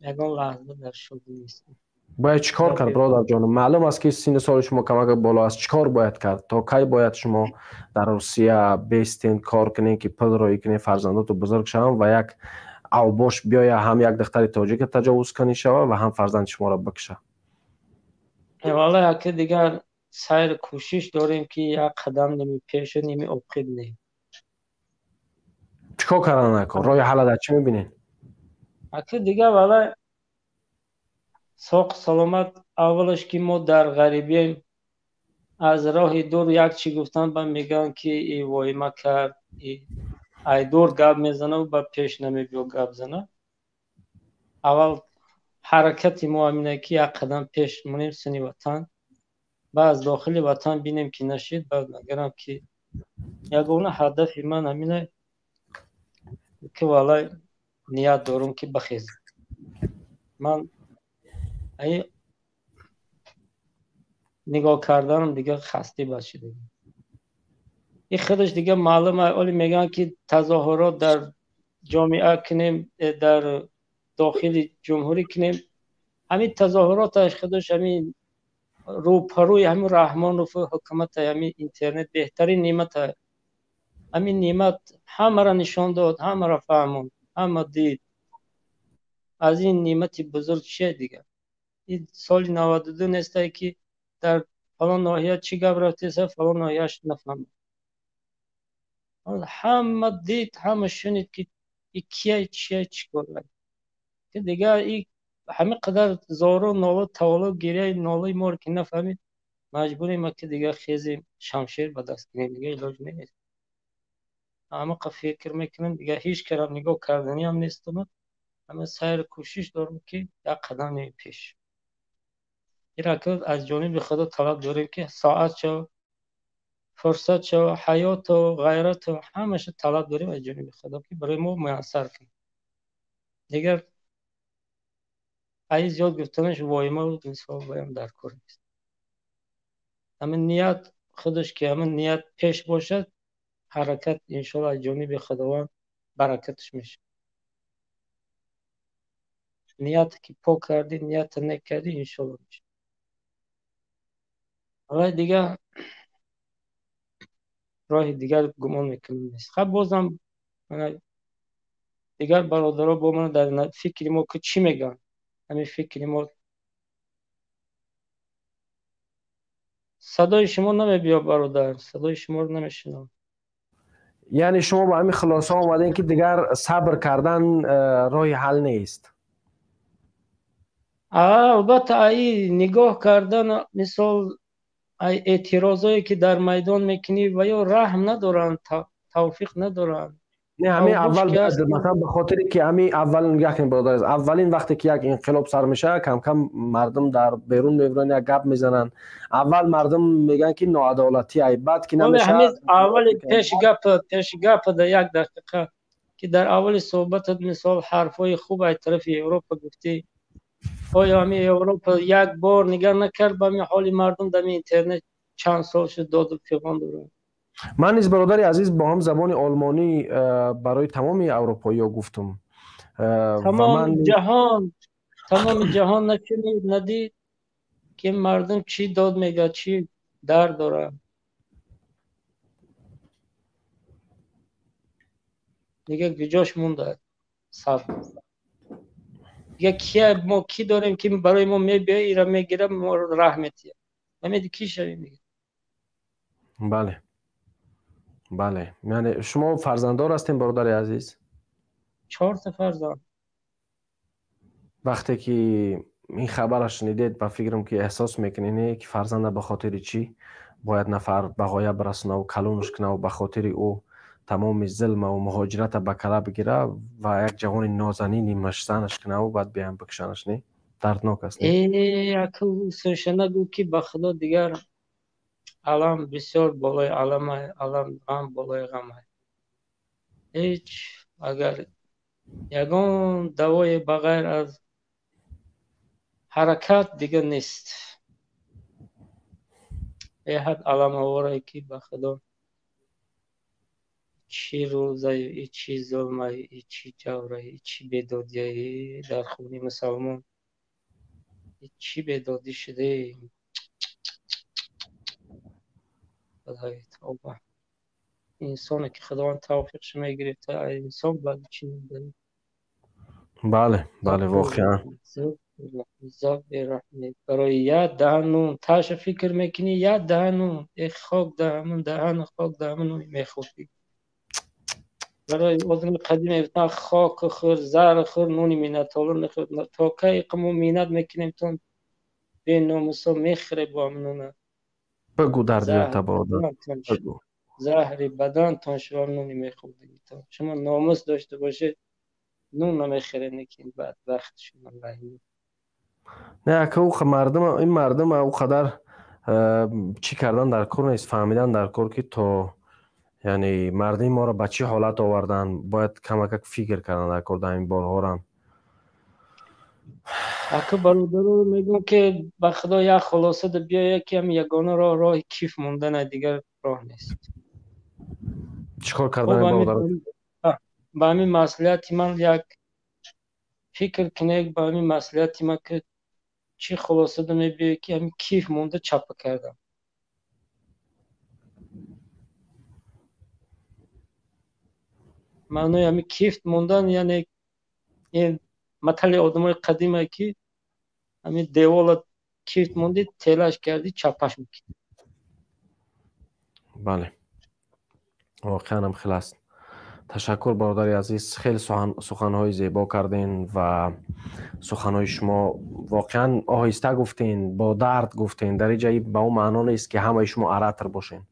ягон лаҳза дар шодӣ нестем. Бояд чӣ кор кард, бародарҷонам? Маълум аст, ки синну соли шумо камак боло аст. Чӣ кор бояд кард? То кай бояд шумо дар Русия бестен, кор кунед, ки пул роӣ кунед, фарзандоту бузург шаванд ва як авбош биёя, ҳам як духтари тоҷика таҷовуз кунӣ шава ва ҳам фарзанди шуморо бикша? Валлоҳ, яке дигар сайр кӯшиш дорем, ки як қадам ними пешу, ними оқиб не. Чӣ кор кардан накор? Роҳи ҳалла дар чӣ мебинед? Аки дигар, валлоҳ, соқ саломат. Аввалаш, ки мо дар ғарибием, аз роҳи дур як чӣ гуфтан ба мегӯянд, ки и воима кард, ай дур гап мезана, ба пеш намебиё гап зана. Аввал ҳаракати мо ҳамине, ки як қадам пеш монем сӯи ватан, баъд аз дохили ватан бинем, ки нашид, баъд нагарам, ки ягона ҳадафи ман ҳамине, ки валлай ният дорам, ки бахезам. Ман ай нигоҳ карданам дига хастӣ бад шуда. Ин худаш дига маълум. Оли мегӯянд, ки тазоҳурот дар ҷомеа кунем, дар дохили ҷумҳурӣ кунем. Ҳамин тазоҳуроташ худаш ҳамин рӯпарӯи ҳамин Раҳмонову ҳукумата. Ҳамин интернет беҳтарин неъмата. Ҳамин неъмат ҳамаро нишон дод, ҳамаро фаҳмонд. Ҳама дид. Аз ин неъмати бузург чие дигар? Ин соли 92 нестай, ки дар фалон ноҳия чӣ гап рафтеса, фалон ноҳияш нафаҳмад. Ҳама дид, ҳама шунид, ки и кия, чия, чӣ кора. Ки дигар и ҳамин қадар зору нола, таволу, гиряи нолаи моро ки нафаҳмид, маҷбурем, ки дигар хезем, шамшер ба даст гирем, дигар илоҷ нест. Ҳамақа фикр мекунем, дигар ҳеҷ карам нигоҳ карданиам нестам. Ҳама сайру кӯшиш дорем, ки як қадам нем пеш. Ира аз ҷониби Худо талаб дорем, ки соат шав, фурсат шав, ҳаёту ғайрату ҳамаша талаб дорем аз ҷониби Худо, ки барои мо муяссар кунад. Дигар ай зиёд гуфтанаш воима мисол баям дар кор нест. Ҳамин ният худаш, ки ҳамин ният пеш бошад, ҳаракат иншоалло аз ҷониби Худованд баракаташ мешавад. Ният ки пок кардӣ, нията нек кардӣ, иншоалло мешавад. Валай дигар роҳи дигар гумон мекунам нест. Хаб, бозам дигар бародаро бо ман дар фикри мо ки чӣ мегӯянд? Ҳамин фикри мо. Садои шумо намебиёд, бародар, садои шуморо намешунавам. Яъне шумо ба ҳамин хулоса омадем, ки дигар сабр кардан роҳи ҳал нест? Албатта, ай нигоҳ кардан, мисол, ай эътирозое, ки дар майдон мекунӣ, ва ё раҳм надоранд, тавфиқ надоранд. Не, ҳамин аввал, масалан, ба хотире ки ҳамин аввал, нигоҳ кунед, бародар, аввалин вақте ки як инқилоб сар мешавад, кам-кам мардум дар берун мебуранд, як гап мезананд. Аввал мардум мегӯянд, ки ноадолатӣ ай, баъд ки намешавад. Аввали пеши гапа дар як дақиқа, ки дар аввали суҳбатат, мисол, ҳарфҳои хуб ай тарафи Европа гуфтӣ. Оё ҳамин Европа як бор нигаҳ накард ба ҳамин ҳоли мардум? Дар интернет чанд сол шуд доду фиғон доранд. Ман низ, бародари азиз, бо ҳам забони олмонӣ барои тамоми аврупоиё гуфтум. Тамоми ҷаҳон, тамоми ҷаҳон нашунид, надид, ки мардум чӣ дод мегӯяд, чӣ дард дорад. Дигар куҷош монда сабр? Дигар кия мо кӣ дорем, ки барои мо мебиёд, ира мегира, моро раҳ метиҳад? Намеди, кӣ шавем дигар? Бале, яъне шумо фарзанддор ҳастем, бародари азиз? Чорта фарзанд. Вақте ки ин хабарро шунидед, ба фикрам, ки эҳсос мекунед, ки фарзанда ба хотири чӣ бояд нафар ба ғоя бирасонаву калонаш кунаву ба хотири ӯ тамоми зилмаву муҳоҷирата ба кала бигира ва як ҷавони нозанини машзанаш кунаву баъд биям бикушанаш, не? Дарднок аст. Яку нагӯ, ки ба Худо, дигар алам бисёр болои алама, алам, ғам болои ғама. Ҳеҷ агар ягон давое ба ғайр аз ҳаракат дигар нест. Беҳад аламаворе, ки ба Худо, чӣ рӯзаю, и чӣ зулмаю, и чӣ ҷавраю, и чӣ бедодияи дар хуни мусалмон, и чӣ бедодӣ шудаем. Худои, тавба! Инсоне ки Худованд тавфиқш мегирифта, инсон баъд чӣ медонад? Бале, воқеан. Барои як даҳан нун таша фикр мекунӣ, як даҳан нун, э хок даҳамун даҳан, хок даҳамун мехӯрдӣ. Барои одами қадим мегуфтанд: хок хӯр, зар хӯр, нуни миннатоло нахӯр. То кай мо миннат мекунем, то беномусо мехӯре бо ҳам нуна? Бигӯ, дарди бародар. Заҳри бадантон шумо нуни мехӯрдагитон. Шумо номус дошта бошед, нун намехӯред, лекин бадбахт шумо. Не, ака, мардум, ин мардум ӯ қадар чӣ кардан дар кор нест, фаҳмидан дар кор, ки то яъне мардуми моро ба чӣ ҳолат овардан. Бояд камакак фикр кардан дар кор дар ин борҳорам. Ака, бародаро, мегӯям, ки ба Худо, як хулоса да биёя, ки ҳам ягона роҳ, роҳи киф мондана, дигар роҳ нест. Чӣ кор кардан, бародар? Ба ҳамин маслиҳати ман як фикр кунед, ба ҳамин маслиҳати ман ки чӣ хулосада мебиёед, ки ҳамин киф монда чапа кардам. Маънои ҳамин кифт мондан, яъне ин матали одамои қадима, ки ҳамин девола кифт монди, телаш кардӣ, чапаш мекунӣ. Бале, воқеан ҳам хел аст. Ташаккур, бародари азиз, хеле суханҳои зебо карден ва суханҳои шумо воқеан оҳиста гуфтен, бо дард гуфтен. Дар ин ҷа ба он маъно нест, ки ҳамаи шумо оратор бошен.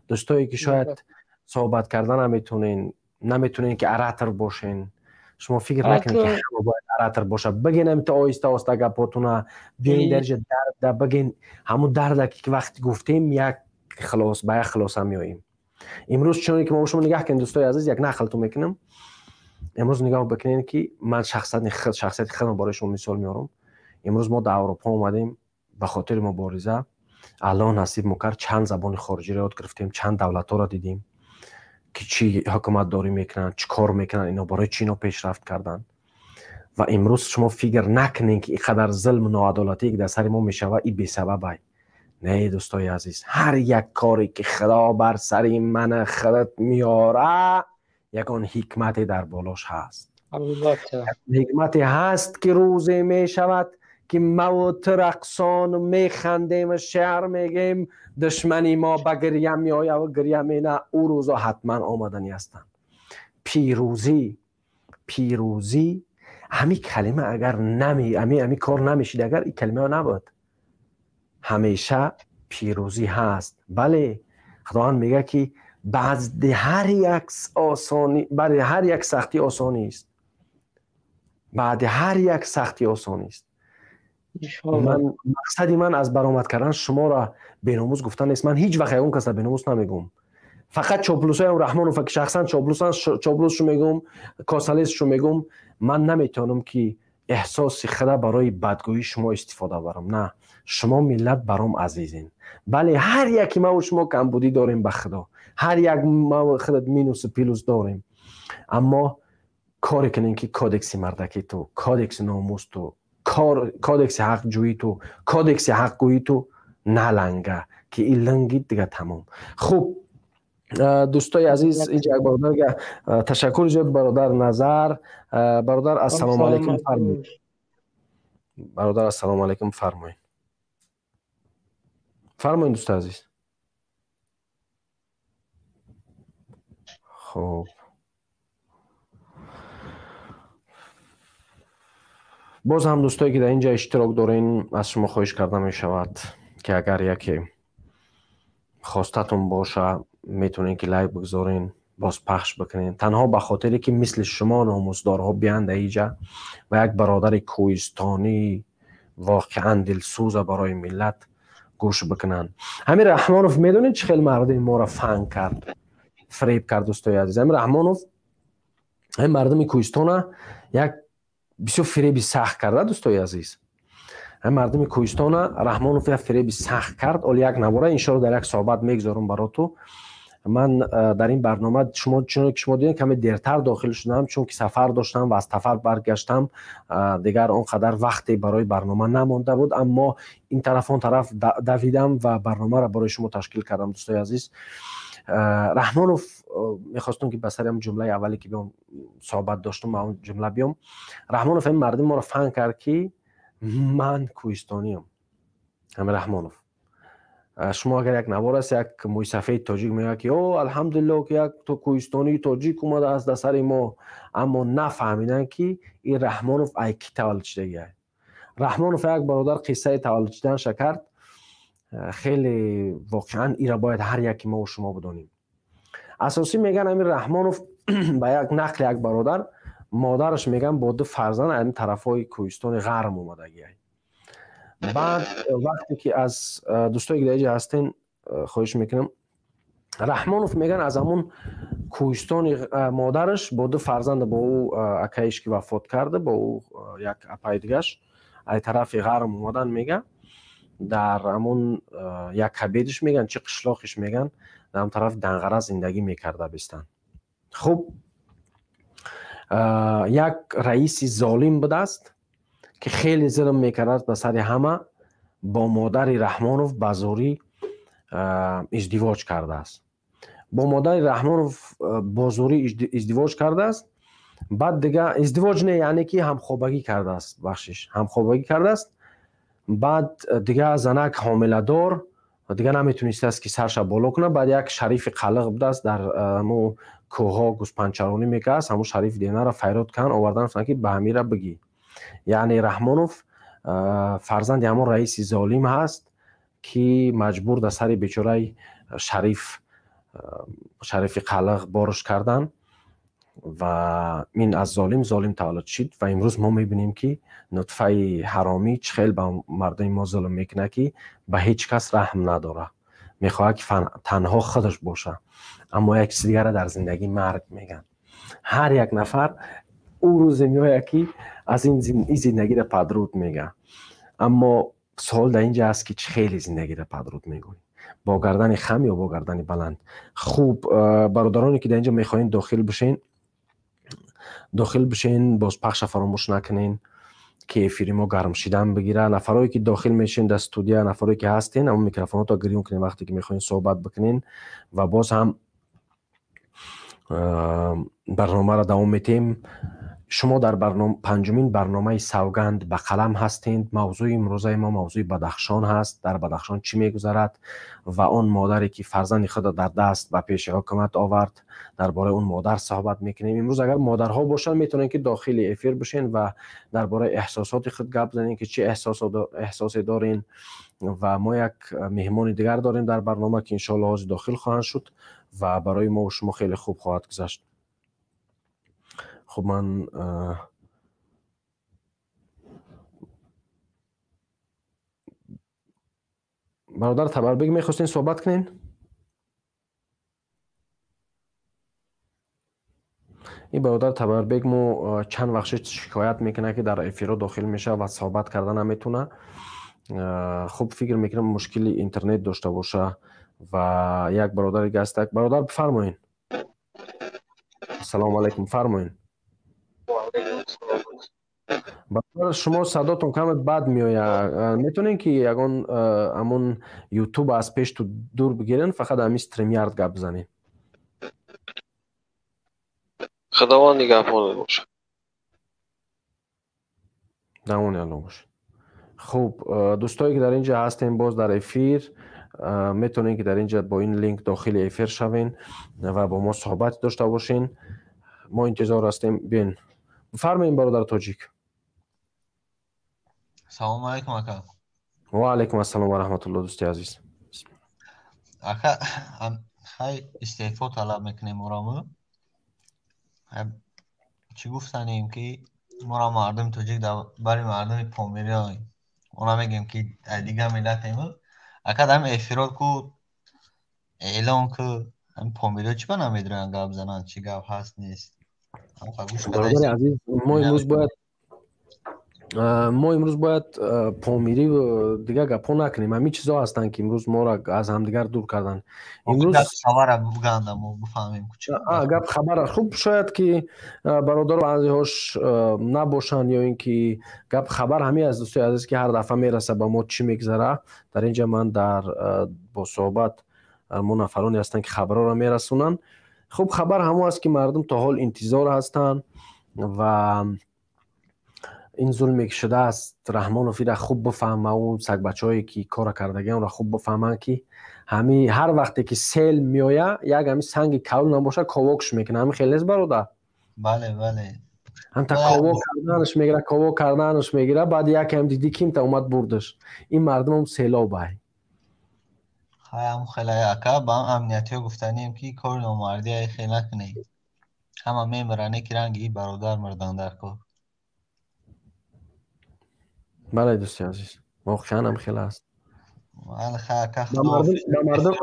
Дӯстое ки шояд суҳбат карда наметонен, наметонен ки оратор бошен, шумо фикр накунед, ки ҳама бояд оратор бошад. Биген ҳамита оҳиста оҳиста гапотуна, биёин дар ҷа дарда биген, ҳамун дарда ки вақти гуфтем, як хилос ба як хилоса меоем. Имрӯз чуноне ки мо шумо нигаҳ кунем, дӯстои азиз, як нақлтон мекунам. Имрӯз нигоҳ бикунем, ки ман шахсияти худам барои шумо мисол меорам. Имрӯз мо дар Аврупо омадем ба хотири мубориза. Аллоҳ насиб мо кард, чанд забони хориҷиро ёд гирифтем, чанд давлатҳоро дидем, ки чӣ ҳукуматдорӣ мекунанд, чӣ кор мекунанд ино, барои чӣ ино пешрафт карданд. Ва имрӯз шумо фикр накунем, ки ин қадар зулму ноадолатие ки дар сари мо мешавад, и бесабабай. Не, дӯстои азиз, ҳар як коре ки Худо бар сари мана худат меёра, ягон ҳикмате дар болош ҳаст. Ҳикмате ҳаст, ки рӯзе мешавад, ки маву ту рақсон механдем, шеър мегем, душмани мо ба гиря меояд ва гиря мена. Ӯ рӯзо ҳатман омаданӣ ҳастанд. Пирӯзӣ, пирӯзӣ, ҳамин калима агар нами ҳами кор намешид, агар ин калима набуд. Ҳамеша пирӯзӣ ҳаст. Бале, Худованд мегӯяд, ки баъди ҳар як осонӣ, баъди ҳар як сахтӣ осонист, баъди ҳар як сахтӣ осонист. Ман мақсади ман аз баромад кардан шуморо беномус гуфтан нест. Ман ҳеҷ вақт ягон касро беномус намегӯм, фақат чоплусоям Раҳмонов, ки шахсан чоплусшу мегӯм, косалесшу мегӯм. Ман наметавонам, ки эҳсоси худа барои бадгӯии шумо истифода барам. На, шумо миллат баром азизен. Бале, ҳар яки маву шумо камбудӣ дорем, ба Худо, ҳар як маву худат минусу плюс дорем, аммо коре кунем, ки кодекси мардакӣ ту, кодекси номус ту, кодекси ҳақҷӯӣ ту, кодекси ҳақгӯӣ ту наланга, ки ин лангид, дига тамом. Хуб, дӯстои азиз, инҷа як бародар. Ташаккури зиёд, бародар Назар. Бародар, ассалому алайкум, фармоед. Бародар, ассалому алайкум, фармоед, фармоед, дӯсти азиз. Хуб, боз ҳам дӯстое ки дар ин ҷа иштирок дорен, аз шумо хоҳиш карда мешавад, ки агар яке хостатон боша, метавонед, ки лайк бигзорен, боз пахш бикунед, танҳо ба хотире ки мисли шумо номусдорҳо биёнд дар иҷа ва як бародари кӯҳистонӣ, воқеан дилсӯза барои миллат, гӯш бикунанд. Ҳамин Раҳмонов, медонед, чӣ хел мардуми моро фан кард, фиреб кард, дӯстои азиз? Ҳамин Раҳмонов ҳамин мардуми кӯҳистона як бисёр фиреби сахт карда. Дӯстои азиз, ҳамин мардуми кӯҳистона Раҳмонов як фиреби сахт кард. Оли як навора иншоалло дар як суҳбат мегузорам бароту. Ман дар ин барнома, шумо чуноне ки шумо дидем, каме дертар дохил шудам, чунки сафар доштам ва аз сафар баргаштам, дигар он қадар вақте барои барнома намонда буд, аммо ин тараф, он тараф давидам ва барномаро барои шумо ташкил кардам. Дӯстои азиз, Раҳмонов, мехостам, ки ба сари ҳам ҷумлаи аввале ки биём суҳбат доштам, ба он ҷумла биём. Раҳмонов ҳамин мардуми моро фан кард, ки ман кӯҳистониям. Ҳамин Раҳмонов, шумо агар як навор аст, як мӯйсафеди тоҷик мегӯяд, ки о, алҳамдулилло, ки як кӯҳистонии тоҷик омадааст дар сари мо. Аммо нафаҳмиданд, ки ин Раҳмонов ай кӣ таваллуд шудагиай. Раҳмонов як бародар қиссаи таваллуд шуданша кард. Хеле воқеан ира бояд ҳар яки мо шумо бидонем. Асосӣ мегӯян, ҳамин Раҳмонов, ба як нақли як бародар, модараш, мегӯян, бо ду фарзанд ҳамин тарафҳои кӯҳистони ғарм омадагиай. Баъд вақте ки аз дӯстое ки дар инҷа ҳастен хоҳиш мекунам, Раҳмонов, мегӯян, аз ҳамун кӯҳистони модараш бо ду фарзанд, бо ӯ акаиш ки вафот карда, бо ӯ як апаи дигаш, ай тарафи ғарм омадан. Мега, дар ҳамун як кабедиш, мегӯян, чӣ қишлоқиш, мегӯян, дар ҳамн тарафи Данғара зиндагӣ мекарда бистанд. Хуб, як раиси золим будааст, ки хеле зулм мекардааст ба сари ҳама. Бо модари Раҳмонов ба зӯрӣ издивоҷ кардааст. Бо модари Раҳмонов бо зӯрӣ издивоҷ кардааст. Баъд дига издивоҷ не, яъне ки ҳамхобагӣ кардааст, бахшиш, ҳамхобагӣ кардааст. Баъд дига занак ҳомиладор, дига наметунистааст ки сарша боло кунад. Баъд як шарифи қалиқ будааст, дар ҳамо кӯҳҳо гӯспандчаронӣ мекардааст. Ҳамун шарифи денаро файрод кардан, овардан, гуфтанд ки ба ҳамира бигӣ. Яъне Раҳмонов фарзанди ҳамон раиси золим ҳаст, ки маҷбур дар сари бечораи шарифи қалиқ борш кардан ва ин аз золим золим таваллуд шид. Ва имрӯз мо мебинем, ки нутфаи ҳаромӣ чӣ хел ба мардуми мо зулм мекунад, ки ба ҳеҷ кас раҳм надорад, мехоҳад ки танҳо худаш боша. Аммо як чизи дигара дар зиндагӣ марг мегӯянд. Ҳар як нафар ӯ рӯзе меояд, ки аз ин зиндагиро падруд мегӯяд. Аммо суол дар ин ҷа аст, ки чӣ хеле зиндагиро падруд мегӯӣ, бо гардани хам ё бо гардани баланд? Хуб, бародароне ки дар ин ҷо мехоҳед дохил бишен, дохил бишен, бозпахша фаромӯш накунен, ки эфири мо гарм шидан бигира. Нафарое ки дохил мешен дар студия, нафарое ки ҳастен, ҳамон микрофонотро гирён кунен вақте ки мехоҳед суҳбат бикунен. Ва боз ҳам барномаро давом метиҳем. Шумо дар панҷумин барномаи «Савганд ба қалам» ҳастед. Мавзӯи имрӯзаи мо мавзӯи Бадахшон ҳаст. Дар Бадахшон чӣ мегузарад ва он модаре ки фарзанди худро дар даст ба пеши ҳукумат овард, дар бораи он модар суҳбат мекунем имрӯз. Агар модарҳо бошанд, метавонед ки дохили эфир бишен ва дар бораи эҳсосоти худ гап занед, ки чӣ эҳсосе дорен. Ва мо як меҳмони дигар дорем дар барнома, ки иншоалло ҳозир дохил хоҳанд шуд ва барои мо шумо хеле хуб хоҳад гузашт. Хуб, ман бародар Табарбек, мехостем суҳбат кунем. Ин бародар Табарбек мо чанд вақт шуд шикоят мекунад, ки дар эфирҳо дохил мешавад ва суҳбат карда наметавонад. Хуб, фикр мекунам, мушкили интернет дошта боша. Ва як бародари ҳастак. Бародар, бифармоед. Ассалому алайкум, фармоед. Бародар, шумо садотон каме бад меояд. Метавонед ки ягон ҳамон Ютуб аз пешту дур бигирен, фақат ҳамин StreamYard гап бизанед. Худованд нигаҳбонат бошад. Давони Алло бошад. Хуб, дӯстое ки дар ин ҷо ҳастем, боз дар эфир метавонед ки дар ин ҷо бо ин линк дохили эфир шавен ва бо мо суҳбат дошта бошен. Мо интизор ҳастем. Биён, бифармоед, бародар тоҷик. Салому алайкум, ака. Ва алайкум ассалом ва раҳматулло, дӯсти азиз. Ака, хай, истеъфо талаб мекунем мораму. Чӣ гуфтанем, ки мора мардуми тоҷик дар бари мардуми помириён, мо намегӯем, ки дигар миллатем. Ака, дар эфирот ку эълон ку, помириё чӣ ба намедонанд гап зананд, чӣ гап ҳаст нест? Бародари азиз, мо имрӯз бояд помирӣ дигар гапҳо накунем. Ҳамин чизҳо ҳастанд, ки имрӯз моро аз ҳамдигар дур карданд. Имрӯз гап хабара. Хуб, шояд ки бародаро баъзеҳош набошанд ё ин ки гап хабар ҳамин аст, дӯстои азиз, ки ҳар дафъа мераса ба мо, чӣ мегузара дар ин ҷа. Ман дар бо суҳбат мо нафароне ҳастанд, ки хабарҳоро мерасонанд. Хуб, хабар ҳамон аст, ки мардум то ҳол интизор ҳастанд ва ин зулме ки шудааст, Раҳмонов ира хуб бифаҳма, ӯ сагбачаҳое ки кора кардагианро хуб бифаҳманд, ки ҳами ҳар вақте ки сел меояд, як ҳами санги калон набошад, ковокш мекунад. Ҳами хел нест, бародар? Бале. Ҳамта ковок карданаш мегира, ковок карданаш мегира, баъд якам дидӣ, кимта омад бурдаш. Ин мардумам селобай. Хай, ҳамун хеле, ака, ба ҳам амниятиҳо гуфтанем, ки кори номардия хел накунед. Ҳама мемиранд, ки ранги бародар мурдан дар кор. Бале, дӯсти азиз, воқеан ҳам хеле аст.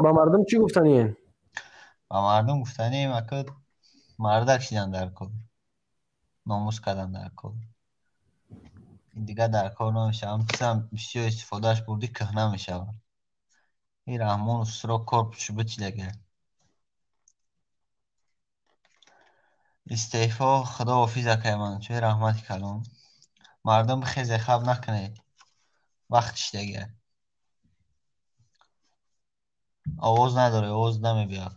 Ба мардум чӣ гуфтаниен? Ба мардум гуфтанием, ака, мардак шидан дар кор, номус кардан дар кор. Дигар дар кор намешавад. Ҳам чизам бисёр истифодааш бурдӣ, кӯҳна мешавад. Ин Раҳмонов срок кор бичидага. Истеъфо, худоҳофиз, акай ман. Чӯи раҳмати калон. Мардум, бихезе, хаб накунед. Вақт шидага. Овоз надорӣ, овоз намебиёд.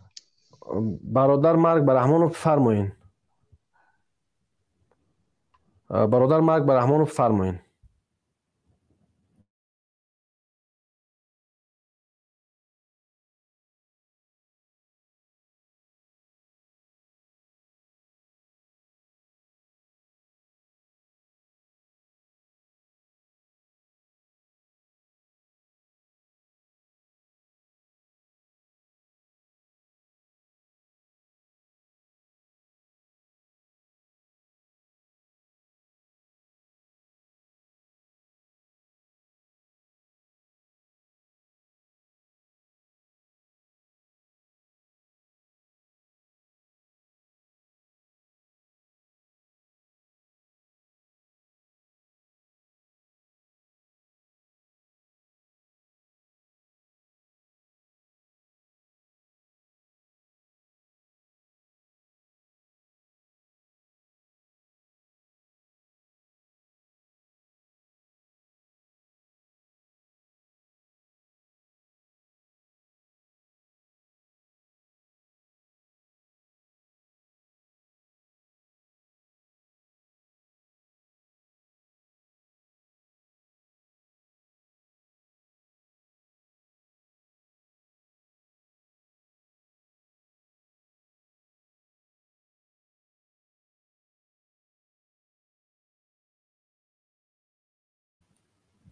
Бародар Марк Бараҳмонов, фармоен. Бародар Марк Бараҳмонов, фармоен.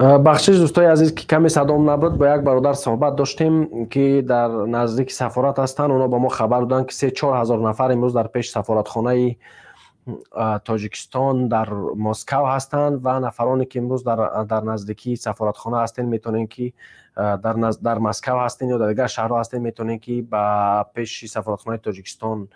Бахшиш, дӯстои азиз, ки каме садом набуд. Бо як бародар суҳбат доштем, ки дар наздики сафорат ҳастанд. Онҳо ба мо хабар доданд, ки 3-4 ҳазор нафар имрӯз дар пеши сафоратхонаи Тоҷикистон дар Москав ҳастанд ва нафароне, ки имрӯз дар наздикии сафоратхона ҳастед, метавонед, ки дар Москав ҳастед ё дар дигар шаҳрҳо ҳастед, метавонед, ки ба пеши сафоратхонаи Тоҷикистон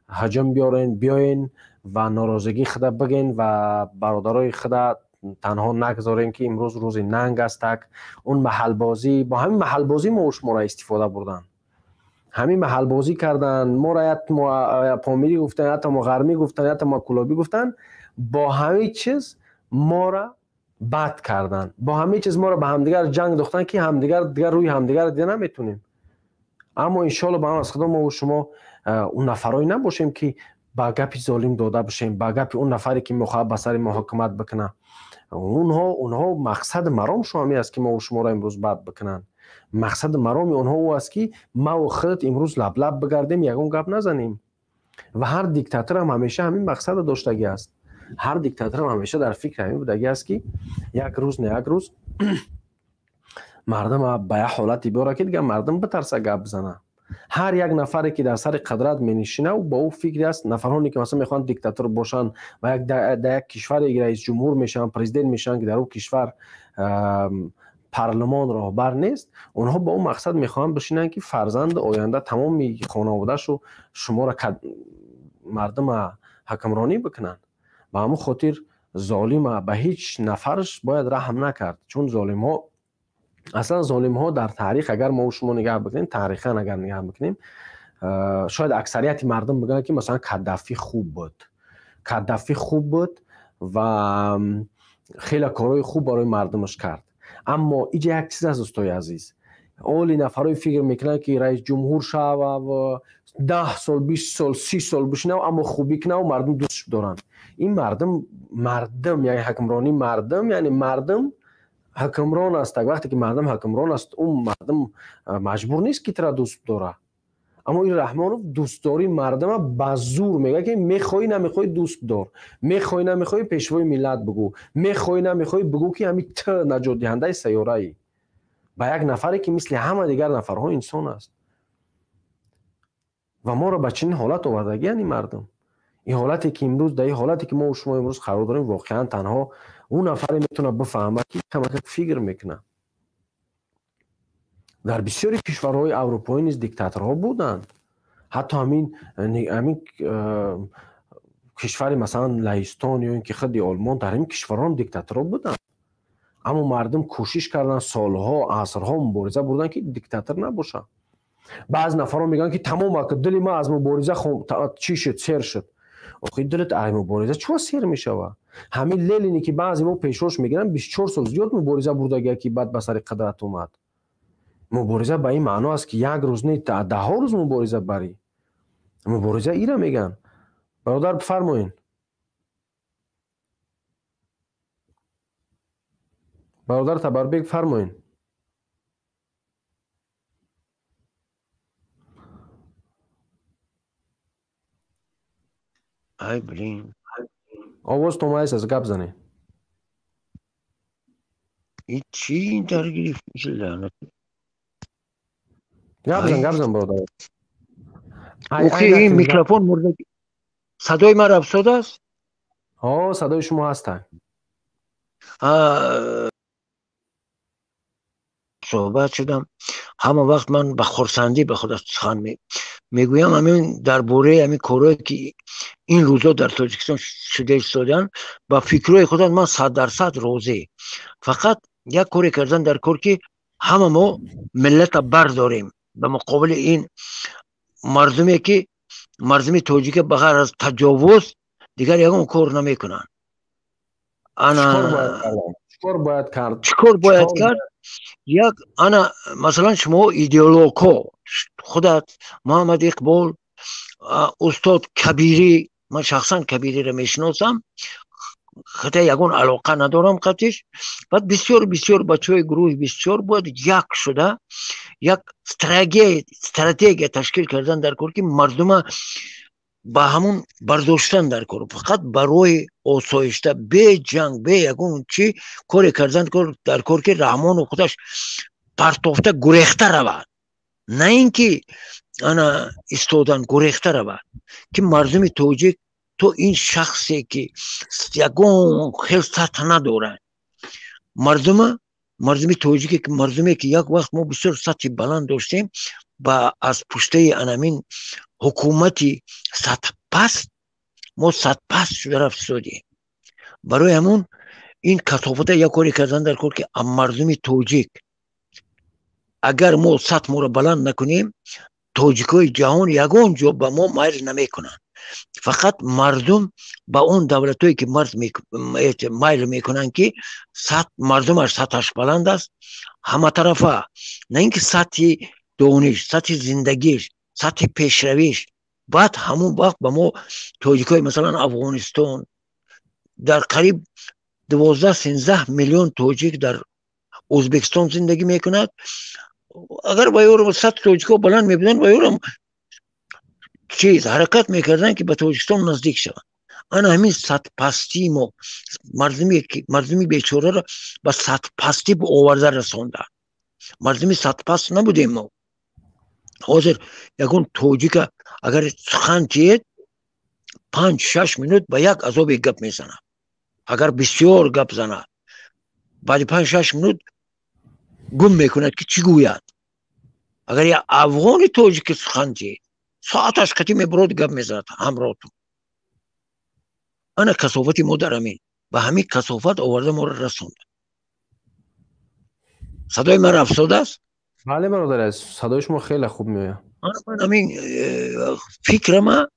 ҳаҷм биёрен, биёен ва норозигии худа бигӯен ва бародарои худа танҳо нагзорем, ки имрӯз рӯзи нанг астак. Он маҳалбозӣ, бо ҳамин маҳалбозӣ мо шуморо истифода бурданд, ҳамин маҳалбозӣ карданд моро, як помирӣ гуфтанд, ята мо ғармӣ гуфтанд, ята мо кулобӣ гуфтанд. Бо ҳамин чиз моро бад карданд, бо ҳамин чиз моро ба ҳамдигар ҷанг дохтанд, ки ҳамдигар дигар рӯи ҳамдигар дида наметонем. Аммо иншоалло, ба аз Худо, мо шумо он нафарое набошем, ки ба гапи золим дода бошем, ба гапи он нафаре, ки мехоҳад ба сари мо ҳукумат бикунад. Онҳо мақсади маромшон ҳамин аст, ки мо шуморо имрӯз бад бикунанд. Мақсади мароми онҳо ӯ аст, ки маву худат имрӯз лаблаб бигардем, ягон гап назанем. Ва ҳар диктаторам ҳамеша ҳамин мақсада доштагӣ аст. Ҳар диктаторам ҳамеша дар фикри ҳамин будагӣ аст, ки як рӯз не як рӯз мардум ба як ҳолате биёрад, ки дигар мардум битарса гап бизана. Ҳар як нафаре, ки дар сари қудрат менишина, бо ӯ фикре аст. Нафароне, ки масалан мехоҳанд диктатор бошанд ва дар як кишваре раисҷумҳур мешаванд, президент мешаванд, ки дар ӯ кишвар парлумон роҳбар нест, онҳо ба он мақсад мехоҳанд бишинанд, ки фарзанди оянда, тамоми хонаводашу шуморо, мардума ҳукмронӣ бикунанд. Ба ҳамон хотир золима ба ҳеҷ нафарш бояд раҳм накард, чун золимҳо аслан золимҳо дар таърих, агар мо шумо нигаҳ бикунем, таърихан агар нигаҳ бикунем, шояд аксарияти мардум бигӯянд, ки масалан Каддафӣ хуб буд, Каддафӣ хуб буд ва хеле корҳои хуб барои мардумаш кард. Аммо иҷа як чиз аст, дӯстои азиз: оли нафарое фикр мекунанд, ки раисҷумҳур шава ва 10 сол, 20 сол, 30 сол бишинав, аммо хубӣ кунаву мардум дӯстш доранд. Ин мардум, яъне ҳукмронии мардум, яъне мардум ҳукмрон аст. Вақте ки мардум ҳукмрон аст, ӯ мардум маҷбур нест, ки тура дӯст дора. Аммо ин Раҳмонов дӯстдории мардума ба зур мегӯяд, ки мехоҳӣ намехоҳӣ дӯст дор, мехоҳӣ намехоҳӣ пешвои миллат бигӯ, мехоҳӣ намехоҳӣ бигӯ, ки ҳамин т наҷотдиҳандаи сайёраӣ. Ба як нафаре, ки мисли ҳама дигар нафарҳо инсон аст. Ва моро ба чунин ҳолат овардагиянд ин мардум. Ин ҳолате, ки имрӯз, дар ин ҳолате, ки мо шумо имрӯз қарор дорем, воқеан танҳо ӯ нафаре метавонад бифаҳмад, ки камакак фикр мекунад. Дар бисёри кишварҳои аврупоӣ низ диктаторҳо буданд. Ҳатто ҳамин кишвари, масалан, Лаҳистон ё ин ки худи Олмон, дар ҳамин кишварҳо диктаторҳо буданд, аммо мардум кӯшиш карданд, солҳо, асрҳо мубориза бурданд, ки диктатор набошад. Баъзе нафарҳо мегӯянд, ки тамом, дили ман аз мубориза чӣ шуд, сер шуд. Охи, дилат ай мубориза чӯ сер мешавад? Ҳамин Ленине, ки баъзе мо пешвош мегиранд, 24 сол зиёд мубориза бурдагия, ки баъд ба сари қудрат омад. Мубориза ба ин маъно аст, ки як рӯз не, даҳҳо рӯз мубориза барӣ. Мубориза ира меган. Бародар, бифармоин. Бародар Табарбек, фармоин. Ай, блин. Овоз томаес аст, гап занед. И чӣ ин дар гирифт лаънат. Гап зан, гап зан, бародар. Охи ин микрофон мурда. Садои ман рафсод аст? Ҳо, садои шумо ҳастанд. Суҳбат шудам. Ҳама вақт ман ба хурсандӣ ба худо сухан мегӯям. Ҳамин дар бораи ҳамин корҳое ки ин рӯзо дар Тоҷикистон шуда истодаанд, ба фикрҳои худам ман 100% розӣ. Фақат як коре кардан дар кор, ки ҳама мо миллата бардорем ба муқобили ин мардуме ки мардуми тоҷика ба ғайр аз таҷовуз дигар ягон кор намекунанд. Ана чикор бояд кард? Чикор бояд кард? Як ана масалан шумо идеологҳо, худат, Муҳаммад Иқбол, устод Кабирӣ, ман шахсан Кабириро мешиносам, хата ягон алоқа надорам қатиш. Баъд бисёр бисёр бачаҳои гурӯҳи бисёр бояд як шуда як стратегия ташкил кардан дар кор, ки мардума ба ҳамун бардоштан дар кор, фақат барои осоишта, бе ҷанг, бе ягон чӣ коре кардан дар кор, ки Раҳмону худаш партофта гурехта равад, на ин ки ана истодан, гурехта равад, ки мардуми тоҷик то ин шахсе ки ягон хел сатҳ надорад, мардума, мардуми тоҷике ки мардуме ки як вақт мо бисёр сатҳи баланд доштем, ба аз пуштаи анамин ҳукумати сатҳпаст мо сатҳпаст шуда рафтодем. Барои ҳамун ин касофата як коре кардан дар кор, ки мардуми тоҷик агар мо сатҳ моро баланд накунем, тоҷикҳои ҷаҳон ягон ҷо ба мо майл намекунанд. Фақат мардум ба он давлатҳое ки майл мекунанд, ки мардумаш сатҳаш баланд аст ҳаматарафа, на ин ки сатҳи дониш, сатҳи зиндагиш, сатҳи пешравиш. Баъд ҳамун вақт ба мо тоҷикҳои масалан Афғонистон, дар қариб 12-13 миллион тоҷик дар Ӯзбекистон зиндагӣ мекунад. Агар ба ёро сатҳи тоҷикҳо баланд мебуданд, ба ёрам чиз ҳаракат мекарданд, ки ба Тоҷикистон наздик шаванд. Ана ҳамин сатҳпастии мо мардуми бечораро ба сатҳпастӣ оварда расонда. Мардуми сатҳпаст набудем мо. Ҳозир ягон тоҷика агар сухан тиед, 5-6 минут ба як азоби гап мезанад. Агар бисёр гап занад, баъди 5-6 минут гум мекунад, ки чӣ гӯяд. Агар як афғони тоҷики сухан тиед, соаташ қатӣ мебурод, гап мезанад ҳамроҳтон. Ана касофати мо дар ҳамин, ба ҳамин касофат оварда моро расонда. Садои ман рафсод аст? Бале, бародар, садои шумо хеле хуб меояд. Ман ҳамин фикрама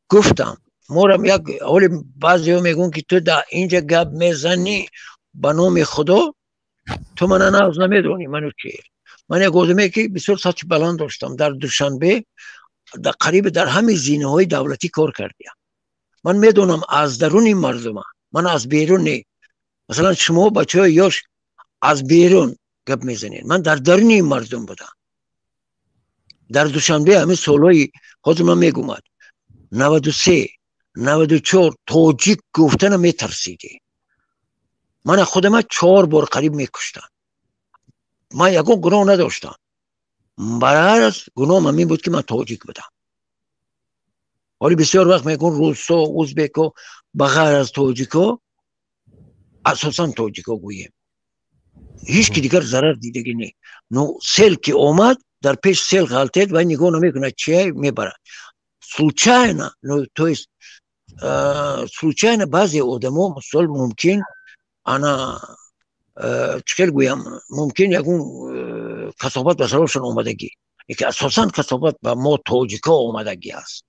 гуфтам. Морам як ҳоли баъзеҳо мегӯянд, ки ту дар инҷа гап мезанӣ, ба номи Худо ту мана нағз намедонӣ ману чи. Ман як одаме ки бисёр сатҳи баланд доштам дар Душанбе, дар қариб дар ҳамаи зинаҳои давлатӣ кор кардиям. Ман медонам аз даруни мардума, ман аз берун не. Масалан шумо бачаҳои ёш аз берун гап мезанед, ман дар даруни мардум будам. Дар Душанбе ҳамин солҳои ҳозир ман мегумад 93, 94 тоҷик гуфтана метарсидем. Мана худама 4 бор қариб мекуштанд. Ман ягон гуноҳ надоштам. Баръакс гуноҳам ҳамин буд, ки ман тоҷик будам. Ҳоли бисёр вақт мегӯн русо, узбеко, ба ғайр аз тоҷико, асосан тоҷико гӯем, ҳеҷ ки дигар зарар дидагӣ не. Но сел ки омад, дар пеш сел ғалтед ва нигоҳ намекунад чия мебарад. Случайно, ну то есть случайно баъзе одамо мисол мумкин ана чӣ хел гӯям, мумкин ягон касобат ба сарошон омадагӣ, ки асосан касобат ба мо тоҷико омадагӣ аст.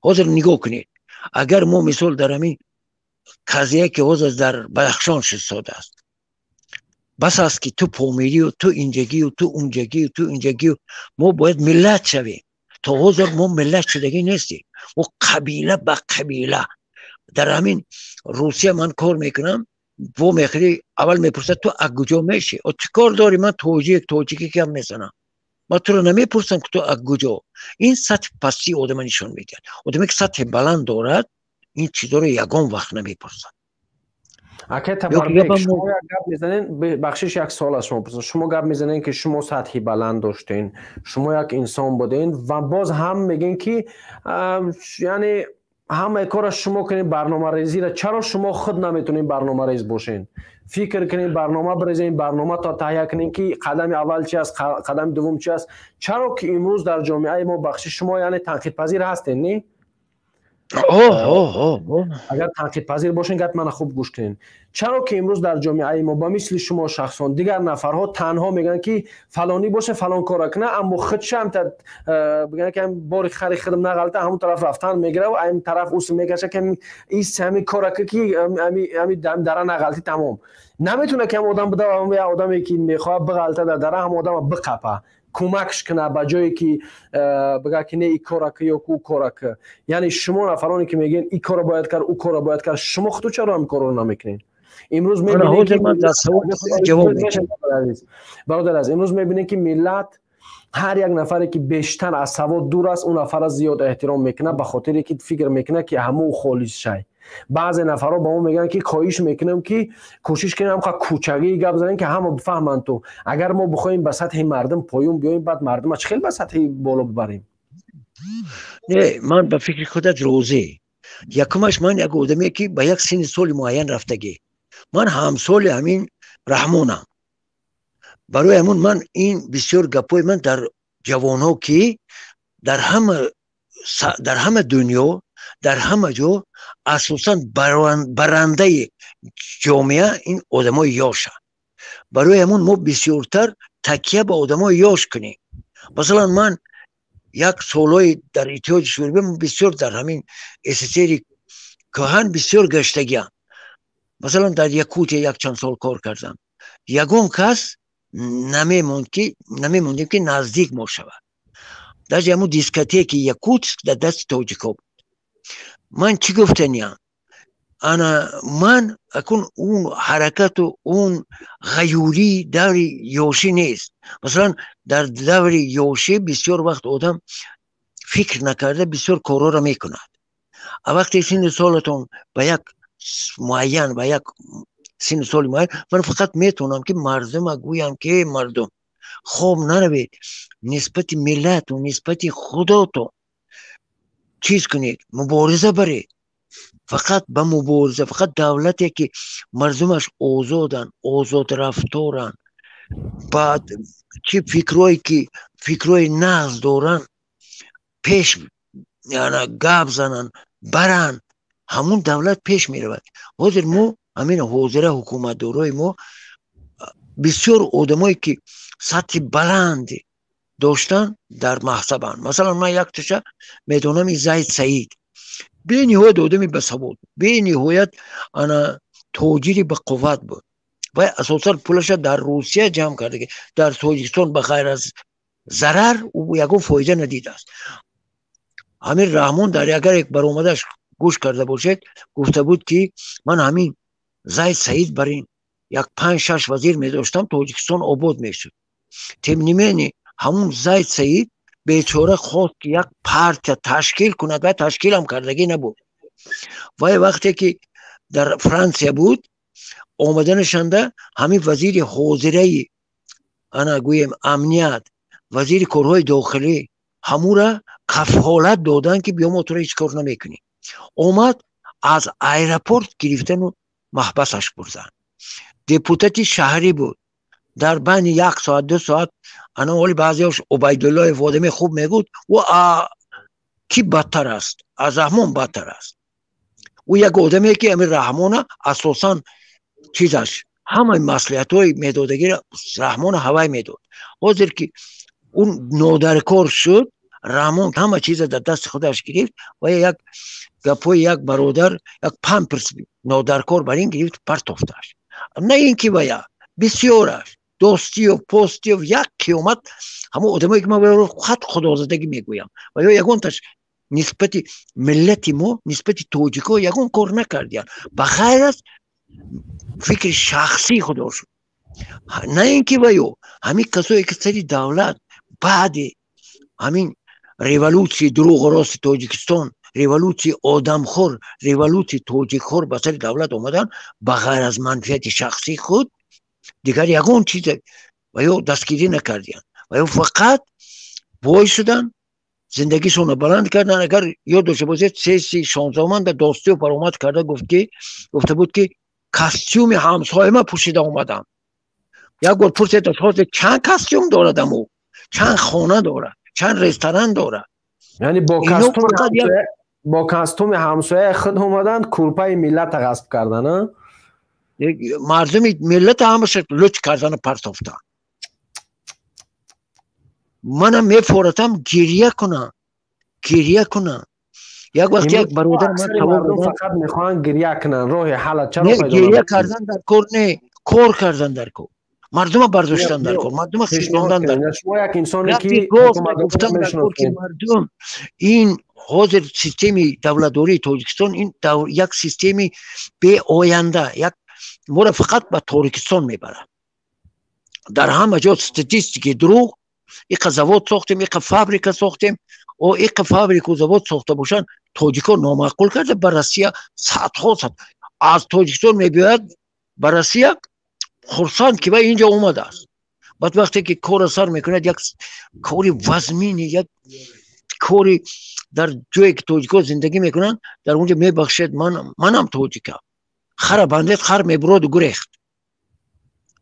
Ҳозир нигоҳ кунед, агар мо мисол дар ҳамин қазия ки ҳозир дар Бадахшон шистодааст, бас аст ки ту помирию, ту инҷагию, ту унҷагию, ту инҷагию, мо бояд миллат шавем. То ҳозир мо миллат шудагӣ нестем, мо қабила ба қабила. Дар ҳамин Русия ман кор мекунам, во мехӯри, аввал мепурсад: «Ту аз куҷо мешӣ?» Чӣ кор дорӣ? Ман тоҷик, тоҷикӣ гап мезанам, ман туро намепурсам, ки ту аз куҷо. Ин сатҳи пастии одама нишон медиҳад. Одаме, ки сатҳи баланд дорад, ин чизоро ягон вақт намепурсад. Акай Табарбек, шумо як гап мезанен, бахшиш, як суол аз шумо пурсам. Шумо гап мезанен, ки шумо сатҳи баланд доштен, шумо як инсон буден ва боз ҳам мегӯен, ки яъне ҳамаи корро шумо кунед, барномарезиро. Чаро шумо худ наметонед барномарез бошен, фикр кунед, барнома бирезен, барнома то таҳия кунед, ки қадами аввал чи аст, қадами дуввум чи аст? Чаро ки имрӯз дар ҷомеаи мо, бахшиш, шумо яъне танқидпазир ҳастен, не? Агар танқидпазир бошен, гапи мана хуб гӯш кунед. Чаро ки имрӯз дар ҷомеаи мо ба мисли шумо шахсон, дигар нафарҳо танҳо мегӯянд, ки фалонӣ боше, фалон кора куна, аммо худшам бигӯянд, ки бори хари худам нағалта, ҳамон тараф рафтан мегира, ин тараф ус мекаша, ки ис ҳами кора ки ами дара нағалти, тамом. Наметуна, ки ҳам одам буда, одаме ки мехоҳад биғалта дар дара, ҳам одама биқапа, кӯмакш кунад, ба ҷое ки бигӯяд, ки не, и кора ки ё ӯ кора ки. Яъне шумо нафароне, ки мегӯен, и кора бояд кард, ӯ кора бояд кард, шумо худу чаро ҳамин корро намекунед? Имрӯз бародар аз имрӯз мебинем, ки миллат ҳар як нафаре, ки бештар аз савод дур аст, ӯ нафара зиёд эҳтиром мекунад, ба хотире ки фикр мекунад, ки ҳамун холис шай. Баъзе нафарҳо ба мо мегӯянд, ки хоҳиш мекунем, ки кӯшиш кунем ҳамқа кӯчагии гап занем, ки ҳама бифаҳманд. Ту агар мо бихоҳем ба сатҳи мардум поён биёем, баъд мардума чӣ хел ба сатҳи боло бибарем? Не, ман ба фикри худат розӣ. Якумаш, ман як одаме, ки ба як синни соли муайян рафтагӣ, ман ҳамсоли ҳамин Раҳмонам. Барои ҳамун ман ин бисёр гапҳои ман дар ҷавонҳо, ки дар ҳама дунё, дар ҳама ҷо асосан барандаи ҷомеа ин одамои ёша. Барои ҳамун мо бисёртар такя ба одамои ёш кунем. Масалан, ман як солҳои дар Иттиҳоди Шӯравӣ бисёр, дар ҳамин СССРи кӯҳан бисёр гаштагиам. Масалан, дар Якутия якчанд сол кор кардам. Ягон кас намемонд, ки намемондем, ки наздик мо шавад. Даже ҳамун дискотеки Якутск дар дасти тоҷико буд. Ман чӣ гуфтаниям? Ана ман акун он ҳаракату он ғаюрии даври ёшӣ нест. Масалан, дар даври ёшӣ бисёр вақт одам фикр накарда бисёр корҳоро мекунад. А вақте синну солатон ба як муайян, ба як синну соли муайян, ман фақат метавонам, ки мардума гӯям, ки мардум, хоб наравед, нисбати миллату нисбати худотон чиз кунед, мубориза баред. Фақат ба мубориза, фақат давлате, ки мардумаш озоданд, озодрафторанд, баъд чӣ фикрҳое, ки фикрҳои нағз доранд, пеш гап зананд, баранд, ҳамун давлат пеш меравад. Ҳозир мо ҳамин ҳозира ҳукуматдорои мо бисёр одамое, ки сатҳи баланде доштанд, дар маҳсабанд. Масалан, ман якташа медонам, и Зайд Саид, бениҳоят одами басавод, бениҳоят ана тоҷири бақувват буд. Вай асосан пулаша дар Русия ҷамъ карда, дар Тоҷикистон ба ғайр аз зарар ӯ ягон фоида надидааст. Ҳамин Раҳмон дар агар як баромадаш гӯш карда бошед, гуфта буд, ки ман ҳамин Зайд Саид бар ин як панҷ шаш вазир медоштам, Тоҷикистон обод мешуд. Тем не менее, ҳамун Зайд Саид бечора хост, ки як партия ташкил кунад ва ташкилам кардагӣ набуд. Вай вақте ки дар Франсия буд, омаданашанда ҳамин вазири ҳозираи, ана гӯем, амният, вазири корҳои дохилӣ ҳамура кафолат доданд, ки биё, мо туро ҳеҷ кор намекунем. Омад, аз аэропорт гирифтану маҳбасаш бурданд. Депутати шаҳрӣ буд. Дар байни як соат, 2 соат, ана оли баъзеош Убайдуллоев одами хуб мегуфт, ӯ кӣ бадтар аст? Аз Раҳмон бадтар аст. Ӯ як одаме, ки ами Раҳмона асосан чизаш, ҳамаи маслиҳатҳои медодагиро Раҳмона ҳавай медод. Ҳозир ки ӯ нодаркор шуд, Раҳмон ҳама чиза дар дасти худаш гирифт ва як гапҳои як бародар, як памперс нодаркор бар ин гирифт, партофташ. На ин ки вая бисёраш. Достиев, Постиев, як қиёмат ҳамон одамое ки ман хат худозадагӣ мегӯям ва ё ягонташ нисбати миллати мо, нисбати тоҷикҳо ягон кор накардиянд, ба ғайр аз фикри шахсии худошон. На ин ки ва ё ҳамин касое ки сари давлат баъди ҳамин революсияи дурӯғу рости Тоҷикистон, революсияи одамхӯр, революсияи тоҷикхӯр ба сари давлат омаданд, ба ғайр аз манфиати шахсии худ дигар ягон чизе ва ё дастгирӣ накардиянд. Ва ё фақат бой шуданд, зиндагишонро баланд карданд. Агар ёд дошта бошед, сессияи 16-уман дар Достиёв баромад карда гуфт, ки гуфта буд, ки костюми ҳамсояма пӯшида омадам. Як бор пурсед аз ҳозир чанд костюм дорад аму, чанд хона дорад, чанд ресторан дорад. Яъне бо костюми ҳамсояи худ омаданд, курпаи миллата ғасб кардан. Мардуми миллата ҳамаша луч кардану партофтанд. Манам мефоратам гирья кунам, гирья кунам. Як вақт як бародар ман савол додам. Фақат мехоҳанд гирья кунанд, роҳи ҳалла чаро пайдо? Гирья кардан дар кор не, кор кардан дар кор, мардума бардоштан дар кор, мардума хистондан дар кор. Шумо як инсоне ки гуфтан дар кор, ки мардум ин ҳозир системаи давлатдории Тоҷикистон ин як системаи беоянда, як моро фақат ба Торикистон мебарад. Дар ҳама ҷо статистики дурӯғ. Иқа завод сохтем, иқа фабрика сохтем. О, иқа фабрику завод сохта бошанд, тоҷико номаъқул карда ба Россия садҳо сад аз Тоҷикистон мебиёяд ба Россия, хурсанд ки вай инҷо омадааст. Баъд вақте ки корро сар мекунад, як кори вазмини, як кори дар ҷое ки тоҷикҳо зиндагӣ мекунанд, дар онҷо, мебахшед, манам тоҷикам, хара бандед, хар мебуроду гурехт.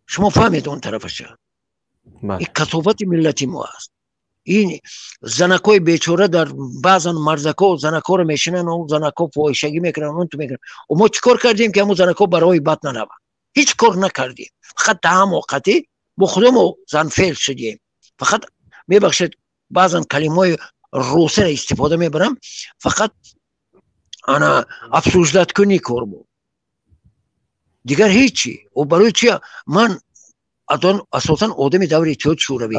Шумо фаҳмед он тарафаша. Ин касофати миллати мо аст. Ин занакҳои бечора дар баъзан марзакҳо занакҳоро мешинанд, он занакҳо фоҳишагӣ мекунанд, он ту мекунанд. Мо чӣ кор кардем, ки ҳамон занакҳо ба роҳи бад нараванд? Ҳеҷ кор накардем, фақат таҳам оқатӣ бо худамо занфел шудем. Фақат, мебахшед, баъзан калимаҳои русиро истифода мебарам, фақат ана обсуждать кунӣ кор буд, дигар ҳечи. Барои чи ман асосан одами даври Иттиҳоди Шӯравӣ,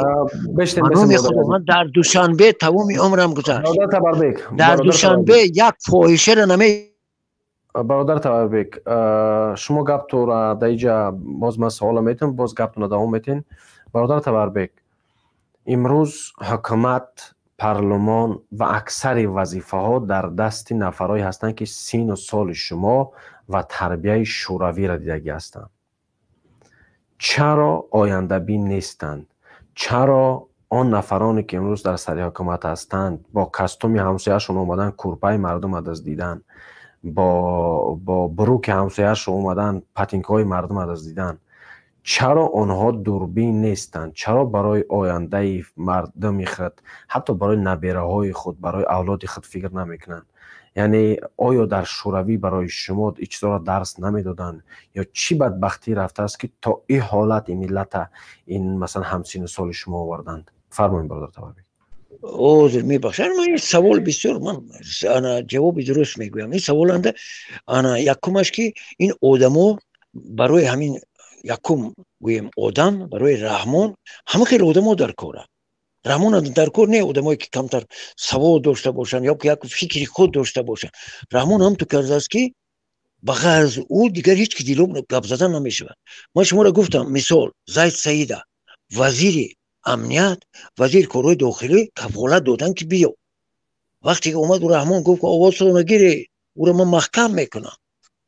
номи Худо, ман дар Душанбе тамоми умрам гузашт, дар Душанбе як фоҳишаро наме Бародар Табарбек, шумо гаптора дар иҷа боз ман савола метавон, боз гаптона давом метин. Бародар Табарбек, имрӯз ҳукумат, парлумон ва аксари вазифаҳо дар дасти нафарҳое ҳастанд, ки сину соли шумо ва тарбияи шӯравиро дидагӣ ҳастанд. Чаро ояндабин нестанд? Чаро он нафароне ки имрӯз дар сари ҳукумат ҳастанд, бо костюми ҳамсояшон омадан, курпаи мардум даздидан, бо брюки ҳамсояшон омадан, ботинкаҳои мардум даздидан? Чаро онҳо дурбин нестанд? Чаро барои ояндаи мардуми худ, ҳатто барои набераҳои худ, барои авлоди худ фикр намекунанд? Яъне оё дар Шӯравӣ барои шумо ин чизҳоро дарс намедоданд ё чӣ бадбахтӣ рафтааст, ки то ин ҳолат ин миллата ин масалан ҳамсину соли шумо оварданд? Фармоед, бародар Табарбек. Ҳозир, мебахшад, ман ин савол бисёр, ман ана ҷавоби дуруст мегӯям ин саволанда. Ана якумаш, ки ин одамо барои ҳамин якум гӯем одам барои Раҳмон ҳама хеле одамо дар кора. Раҳмон дар кор не одамое ки камтар савод дошта бошанд ё як фикри худ дошта бошанд. Раҳмон ҳам ту кардааст, ки ба ғайр аз ӯ дигар ҳеҷ ки дило гап задан намешавад. Ман шуморо гуфтам, мисол, Зайд Саида вазири амният, вазири корҳои дохилӣ кафолат доданд, ки биё. Вақте ки омад, Раҳмон гуфт: «Овозро нагире, ӯро ман маҳкам мекунам».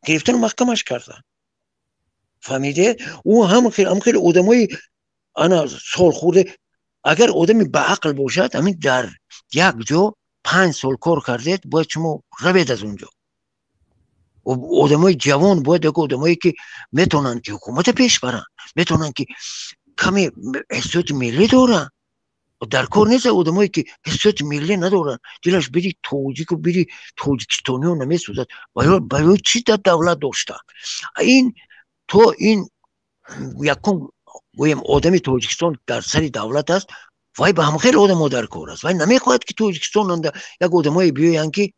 Гирифтан, маҳкамаш карданд. Фаҳмиде? Ӯ ҳам хеле одамои ана солхӯрде. Агар одами баақл бошад, ҳамин дар як ҷо 5 сол кор кардед, бояд шумо равед аз он ҷо. Одамои ҷавон бояд, як одамое ки метавонанд ки ҳукумата пеш баранд, метавонанд ки каме ҳиссиёти миллӣ доранд, дар кор нест. Одамое ки ҳиссиёти миллӣ надоранд, дилаш бири тоҷику бири тоҷикистониё намесӯзад, барои чӣ дар давлат доштанд? Ин то ин якум гӯем одами Тоҷикистон дар сари давлат аст, вай ба ҳам хеле одамо дар кор аст. Вай намехоҳад, ки Тоҷикистон як одамое биёянд, ки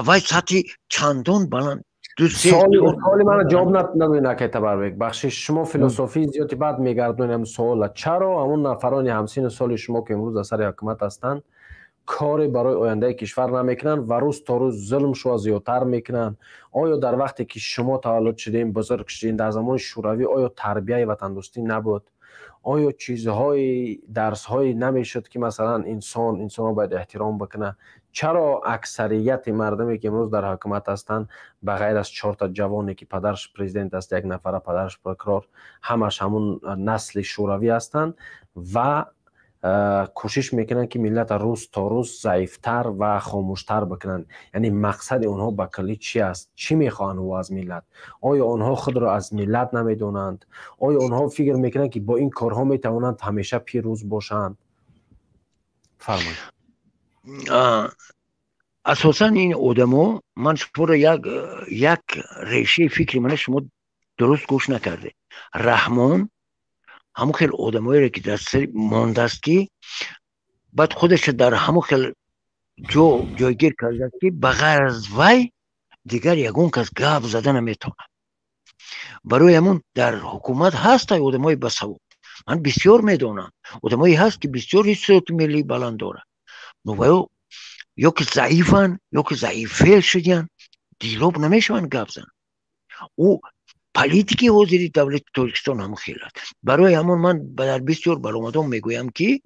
вай сатҳи чандон баланд. Суоли мана ҷавоб надодед, акай Табарбек, бахшиш. Шумо философии зиёди бад мегардонед ҳам суола. Чаро ҳамон нафарони ҳамсину соли шумо, ки имрӯз дар сари ҳукумат ҳастанд, коре барои ояндаи кишвар намекунанд ва рӯз то рӯз зулм шуа зиёдтар мекунанд? Оё дар вақте ки шумо таваллуд шудем, бузург шудем, дар замони Шӯравӣ оё тарбияи ватандӯстӣ набуд? Оё чизҳои дарсҳое намешуд, ки масалан инсон инсонро бояд эҳтиром бикунад? Чаро аксарияти мардуме, ки имрӯз дар ҳукумат ҳастанд, ба ғайр аз чорта ҷавоне, ки падараш президент аст, як нафара падараш прокурор, ҳамаш ҳамун насли шӯравӣ ҳастанд ва кӯшиш мекунанд, ки миллата рӯз то рӯз заифтар ва хомӯштар бикунанд? Яъне мақсади онҳо ба куллӣ чи аст? Чӣ мехоҳанд ӯ аз миллат? Оё онҳо худро аз миллат намедонанд? Оё онҳо фикр мекунанд, ки бо ин корҳо метавонанд ҳамеша пирӯз бошанд? Фармоед. Асосан ин одамо, ман шуморо як решаи фикри мана шумо дуруст гӯш накардед. Раҳмон ҳамон хел одамоеро, ки дар сари мондааст, ки баъд худаша дар ҳамон хел ҷо ҷойгир кардааст, ки ба ғайр аз вай дигар ягон кас гап зада наметавонад. Барои ҳамон дар ҳукумат ҳаста одамои басавод, ман бисёр медонам, одамое ҳаст, ки бисёр ҳиссиёти миллии баланд дорад, но ваё ё ки заифанд, ё ки заиффеъл шудиянд, дилоб намешаванд гап зананд. Ӯ политики ҳозири давлати Тоҷикистон ҳамон хел аст. Барои ҳамон ман дар бисёр баромадон мегӯям, ки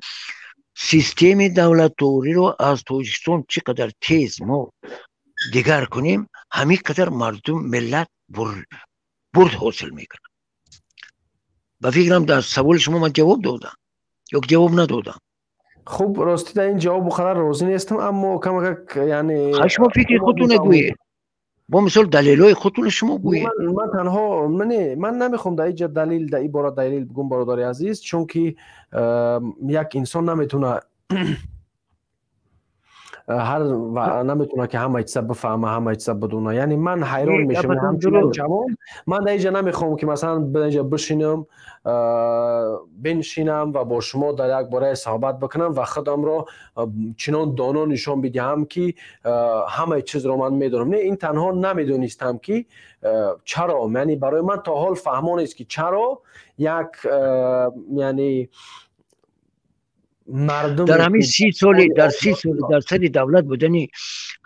системи давлатдориро аз Тоҷикистон чӣ қадар тез мо дигар кунем, ҳамин қадар мардум, миллат бурд ҳосил мекунад. Ба фикрам, дар саволи шумо ман ҷавоб додам ё ҷавоб надодам? Хуб, ростӣ, дар ин ҷавоб қадар розӣ нестам, аммо камакак, яъне Шумо фикри худтона гӯед, бо мисол далелҳои худтона шумо гӯед. Ман танҳо не, ман намехоҳам дар инҷа далил, дар ин бора далил бигӯм, бародари азиз, чунки як инсон наметавона ҳар наметавона, ки ҳама чиза бифаҳма, ҳама чиза бидона. Яъне ман ҳайрон мешавам, ҳамчун ҷавон ман дар инҷа намехоҳам, ки масалан инҷа бишинам, биншинам ва бо шумо дар як бораи суҳбат бикунам ва худамро чунон доно нишон бидиҳам, ки ҳамаи чизро ман медонам. Не, ин танҳо намедонистам, ки чаро, яъне барои ман то ҳол фаҳмо нест, ки чаро як яъне мардум Дар ҳамин 30 соли, дар 30 соли дар сари давлат будани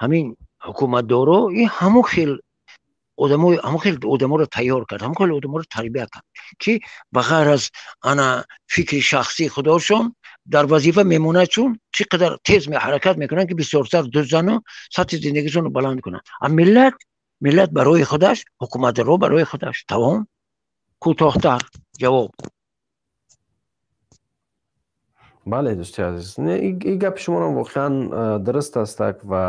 ҳамин ҳукуматдоро, ин ҳамон хел одамо, ҳамон хел одаморо тайёр кард, ҳамон хел одаморо тарбия кард, ки ба ғайр аз ана фикри шахсии худошон дар вазифа мемонад, чун чӣ қадар тез ҳаракат мекунанд, ки бисёртар дузану сатҳи зиндагишонро баланд кунанд. А миллат барои худаш, ҳукуматдоро барои худаш. Тамом, кӯтоҳтар ҷавоб. Бале, дӯсти азиз, ин гапи шуморо воқеан дуруст астак ва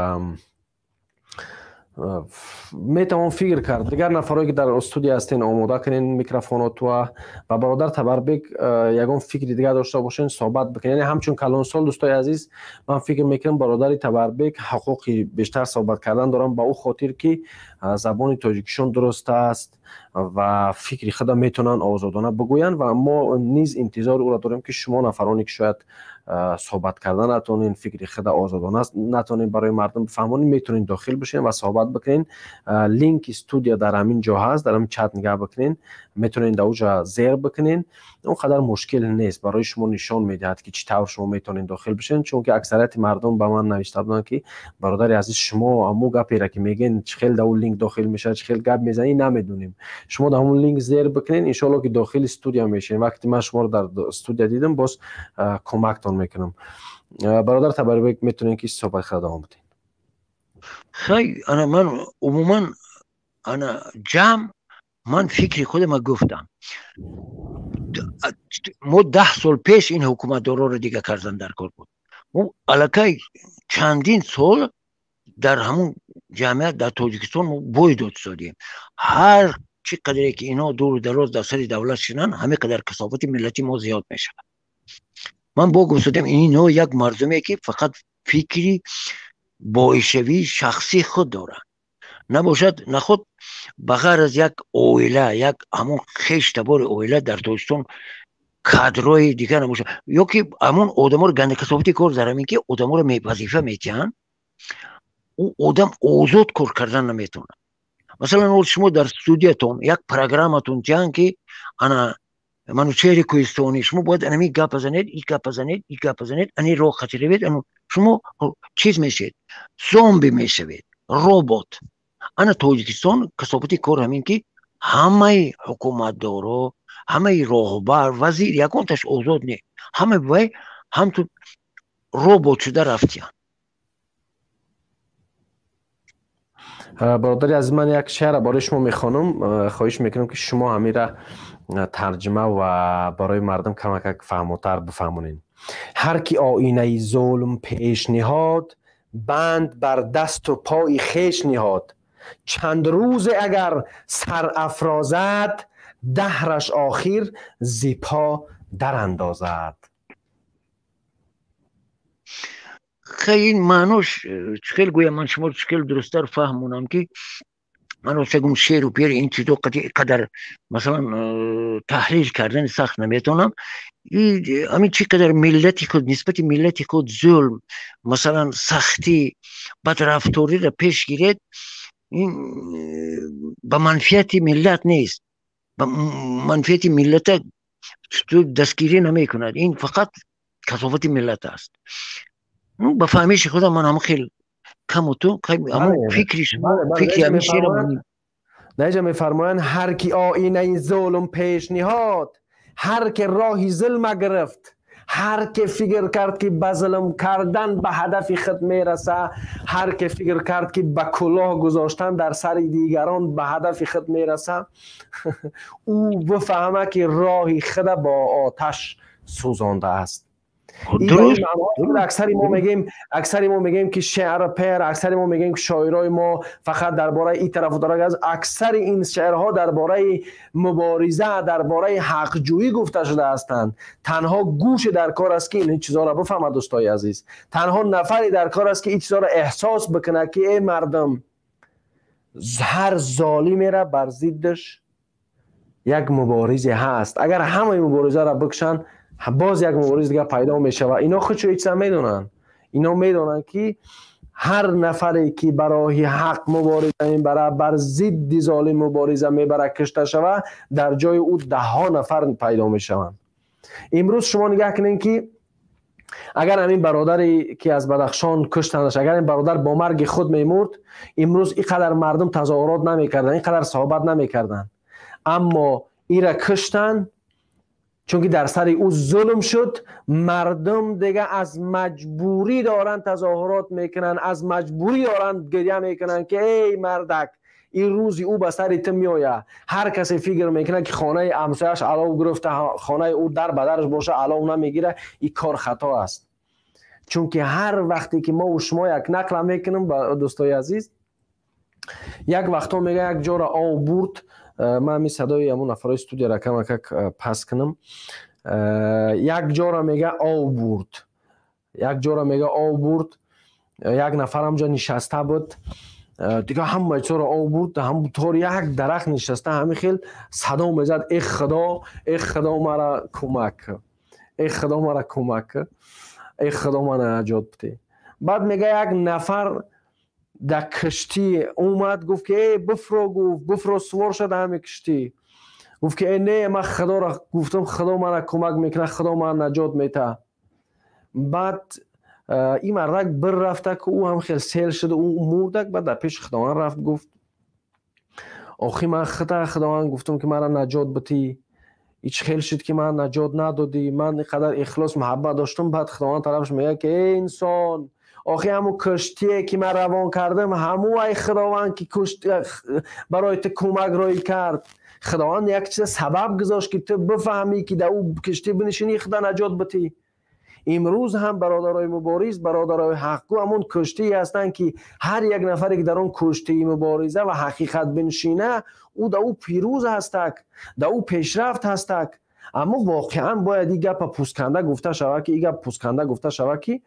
метавон фикр кард. Дигар нафарое, ки дар студия ҳастен, омода кунен микрофонотуа ва бародар Табарбек, ягон фикри дигар дошта бошен, суҳбат бикунен. Яъне ҳамчун калонсол, дӯстои азиз, ман фикр мекунам, бародари Табарбек ҳуқуқи бештар суҳбат кардан дорам, ба ӯ хотир, ки забони тоҷикишон дуруст аст ва фикри худа метавонанд озодона бигӯянд. Ва мо низ интизори ӯро дорем, ки шумо нафароне, ки шояд суҳбат кардан натонен, фикри худа озодона натонен барои мардум бифаҳмонед, метавонед дохил бишен ва суҳбат бикунен. Линки студия дар ҳамин ҷо ҳаст, дар ҳамин чат нигаҳ бикунен, метавонед дар оҷа зер бикунен. Он қадар мушкил нест, барои шумо нишон медиҳад, ки чӣ тавр шумо метавонед дохил бишен, чунки аксарияти мардум ба ман навишта буданд, ки бародари азиз, шумо ҳамун гаперо, ки мегӯен, чӣ хел дар он линк дохил мешавад, чӣ хел гап мезанӣ, намедонем. Шумо дар ҳамун линк зер бикунен, иншоалло, ки дохили студия мешавем. Вақте ман шуморо дар студия дидам, боз кӯмактон мекунам. Бародар Табарбек, метавонед, ки суҳбати худро давом бидиҳед. Хай, ана ман умуман, ана ҷамъ ман фикри худама гуфтам. Мо 10 сол пеш ин ҳукуматдороро дига кардан дар кор буд. Мо аллакай чандин сол дар ҳамун ҷамъият дар Тоҷикистон мо бой дод шудем. Ҳар чӣ қадре ки инҳо дуру дароз дар сари давлат шинанд, ҳамин қадар касофати миллати мо зиёд мешавад. Ман бо гуфтадем, инҳо як мардуме, ки фақат фикри боишавии шахсии худ доранд, набошад наход ба ғайр аз як оила, як ҳамон хештабори оила дар Тоҷикистон кадрои дигар набошад, ё ки ҳамон одаморо гандакасофати кор дар ҳамин, ки одаморо вазифа метиҳанд, ӯ одам озод кор кардан наметавонад. Масалан, ҳол шумо дар студиятон як программатон тиҳанд, ки ана Манучеҳри Кӯҳистонӣ, шумо бояд анами гапа занед, и гапа занед, и гапа занед, ани роҳ хати равед. Шумо чиз мешавед, зомби мешавед, робот. Ана Тоҷикистон касобати кор ҳамин, ки ҳамаи ҳукуматдоро, ҳамаи роҳбар, вазир, ягонташ озод не, ҳама вай ҳамту робот шуда рафтиянд. Бародари азиз, ман як шеъра барои шумо мехонам, хоҳиш мекунам, ки шумо ҳамира тарҷима ва барои мардум камакак фаҳмотар бифаҳмонед. Ҳар ки оинаи зулм пеш ниҳод, банд бар дасту пои хеш ниҳод. Чанд рӯзе агар сар афрозад, даҳраш охир зи по дарандозад. Хай, ин маънош чӣ хел гӯям, ман шуморо чӣ хел дурусттар фаҳмонам, ки ман рост гум шеру пер ин чизо қадар, масалан, таҳлил кардани сахт наметавонам. Ҳамин чӣ қадар миллати худ, нисбати миллати худ зулм, масалан, сахтӣ, бадрафториро пеш гиред, ин ба манфиати миллат нест, ба манфиати миллата дастгирӣ намекунад, ин фақат касофати миллат аст. Ба фаҳмиши худам ман ҳамон хел каму ту ҳамон фикри шумо, фикри ҳамин шеъра. Наҷа мефармоянд: ҳар ки оинаи зулм пеш ниҳод, ҳар ки роҳи зулма гирифт, ҳар ки фикр кард, ки ба зулм кардан ба ҳадафи худ мераса, ҳар ки фикр кард, ки ба кулоҳ гузоштан дар сари дигарон ба ҳадафи худ мераса, ӯ бифаҳма, ки роҳи худа бо оташ сӯзондааст. Аксари мо мегӯем, аксари мо мегӯем, ки шеър пер, аксари мо мегӯем, ки шоирои мо фақат дар бораи ин тарафу тараф аст. Аксари ин шеърҳо дар бораи мубориза, дар бораи ҳақҷӯӣ гуфта шуда ҳастанд. Танҳо гӯше дар кор аст, ки ин чизҳоро бифаҳмад. Дӯстои азиз, танҳо нафаре дар кор аст, ки ин чизҳоро эҳсос бикунад, ки эй мардум, ҳар золимера бар зиддаш як муборизе ҳаст. Агар ҳамаи муборизаро бикушанд, боз як мубориз дигар пайдо мешавад. Ино худшо ҳеч чиза медонанд. Ино медонанд, ки ҳар нафаре ки ба роҳи ҳақ мубориза мебарад, бар зидди золим мубориза мебарад, кушта шавад, дар ҷои ӯ даҳҳо нафар пайдо мешаванд. Имрӯз шумо нигаҳ кунед, ки агар ҳамин бародаре ки аз Бадахшон куштандаш, агар ин бародар бо марги худ мемурд, имрӯз ин қадар мардум тазоҳурот намекарданд, ин қадар суҳбат намекарданд. Аммо ира куштанд, чунки дар сари ӯ зулм шуд. Мардум дига аз маҷбурӣ доранд тазоҳурот мекунанд, аз маҷбурӣ доранд гиря мекунанд, ки эй мардак, ин рӯзи ӯ ба сари ту меояд. Ҳар касе фикр мекунад, ки хонаи ҳамсояш алов гирифта, хонаи ӯ дар ба дараш боша, алов намегирад, ин кор хато аст. Чунки ҳар вақте ки мо шумо як нақла мекунем, дӯстои азиз, як вақтҳо мега, як ҷора ов бурд. Ман ҳамин садои ҳамун нафарои студияро камакак пас кунам. Як ҷора мега ов бурд, як ҷора мега ов бурд, як нафар ҳамҷо нишаста буд, дига ҳама чизро ов бурд, ҳамтор як дарахт нишаста, ҳамин хел садо мезад: э худо, э худо, мара кӯмак, э худо, мара кӯмак, э худо, мана наҷот бидеҳ. Баъд мега, як нафар дар киштӣ омад, гуфт, ки э бифро, гуфт, бифро, сувор шуда ҳами киштӣ. Гуфт, ки э не, ман худоро гуфтам, худо мана кӯмак мекунад, худо мана наҷот метаҳад. Баъд ин мардак бир рафта, ки ӯ ҳам хел сел шуда, ӯ мурдак. Баъд дар пеши худованд рафт, гуфт: охи, ман худа, худованд, гуфтам, ки мара наҷот битӣ, ҳеч хел шуд, ки ман наҷот надодӣ, ман ин қадар ихлос, муҳаббат доштам. Баъд худованд тарафаш мегӯяд, ки эй инсон, охи, ҳамун киштие, ки ман равон кардам, ҳамун ай худованд, ки барои ту кӯмак роӣ кард. Худованд як чиза сабаб гузошт, ки ту бифаҳмӣ, ки дар ӯ киштӣ бинишинӣ, худо наҷот битӣ. Имрӯз ҳам бародарои мубориз, бародарои ҳақгӯ ҳамун киштие ҳастанд, ки ҳар як нафаре, ки дар он киштии мубориза ва ҳақиқат биншина, ӯ дар ӯ пирӯз ҳастак, дар ӯ пешрафт ҳастак. Аммо воқеан бояд ин гапа пӯстканда гуфта шавад, ки ин гап пӯстканда гуфта шавад, ки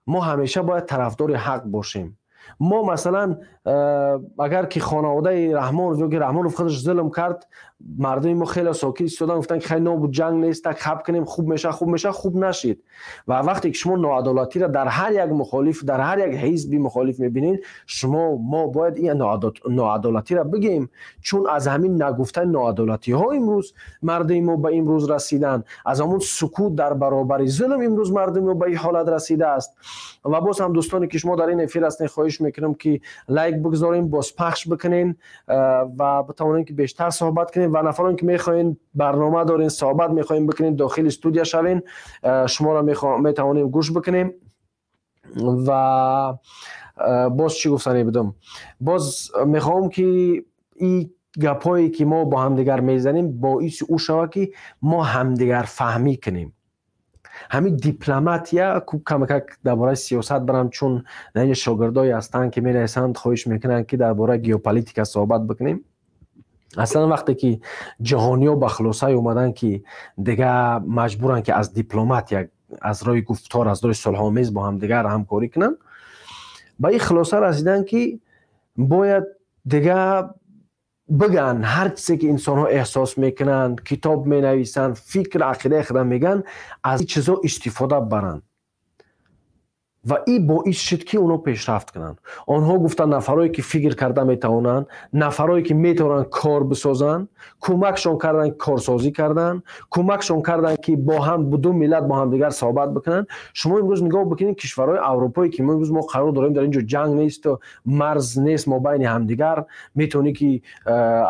мо ҳамеша бояд тарафдори ҳақ бошем. Мо, масалан, агар ки хонаводаи Раҳмонов ё ки Раҳмонов худаш зулм кард, мардуми мо хеле сокит истодан, гуфтанд, ки хай, нобуд, ҷанг нест, так хаб кунем, хуб меша, хуб меша, хуб нашид. Ва вақте ки шумо ноадолатиро дар ҳар як мухолиф, дар ҳар як ҳизби мухолиф мебинед, шумо, мо бояд ин ноадолатиро бигем, чун аз ҳамин нагуфтани ноадолатиҳо имрӯз мардуми мо ба имрӯз расиданд. Аз ҳамон сукут дар баробари зулм имрӯз мардуми мо ба ин ҳолат расидааст. Ва боз ҳам, дӯстоне ки шумо дар ин эфир ҳастед, хоҳиш мекунам, ки лайк бигзорем, бозпахш бикунен ва битавонем, ки бештар суҳбат кунем. Ва нафароне ки мехоҳен, барнома дорен, суҳбат мехоҳем бикунем, дохили студия шавен, шуморо метавонем гӯш бикунем. Ва боз чӣ гуфтане будам? Боз мехоҳам, ки ин гапҳое ки мо бо ҳамдигар мезанем, боиси ӯ шавад, ки мо ҳамдигар фаҳмӣ кунем. Ҳамин дипломатия камакак дар бораи сиёсат барам, чун дар инҷа шогирдое ҳастанд, ки менависанд, хоҳиш мекунанд, ки дар бораи геополитика суҳбат бикунем. Аслан, вақте ки ҷаҳониҳо ба хулосае омаданд, ки дига маҷбуранд, ки аз дипломатия, аз роҳи гуфтор, аз роҳи сулҳомез бо ҳамдигар ҳамкорӣ кунанд, ба ин хулоса расиданд, ки бояд дига бигӯянд ҳар чизе ки инсонҳо эҳсос мекунанд, китоб менависанд, фикр, ақидаи худа мегӯянд, аз ин чизҳо истифода баранд. Ва ин боис шуд, ки онҳо пешрафт кунанд. Онҳо гуфтанд, нафарое ки фикр карда метавонанд, нафарое ки метавонанд кор бисозанд, кӯмакшон карданд, корсозӣ карданд, кӯмакшон карданд, ки бо ҳам ду миллат бо ҳамдигар суҳбат бикунанд. Шумо имрӯз нигоҳ бикунед, кишварҳои аврупое ки мо имрӯз мо қарор дорем, дар ин ҷо ҷанг несту марз нест мобайни ҳамдигар, метавонӣ, ки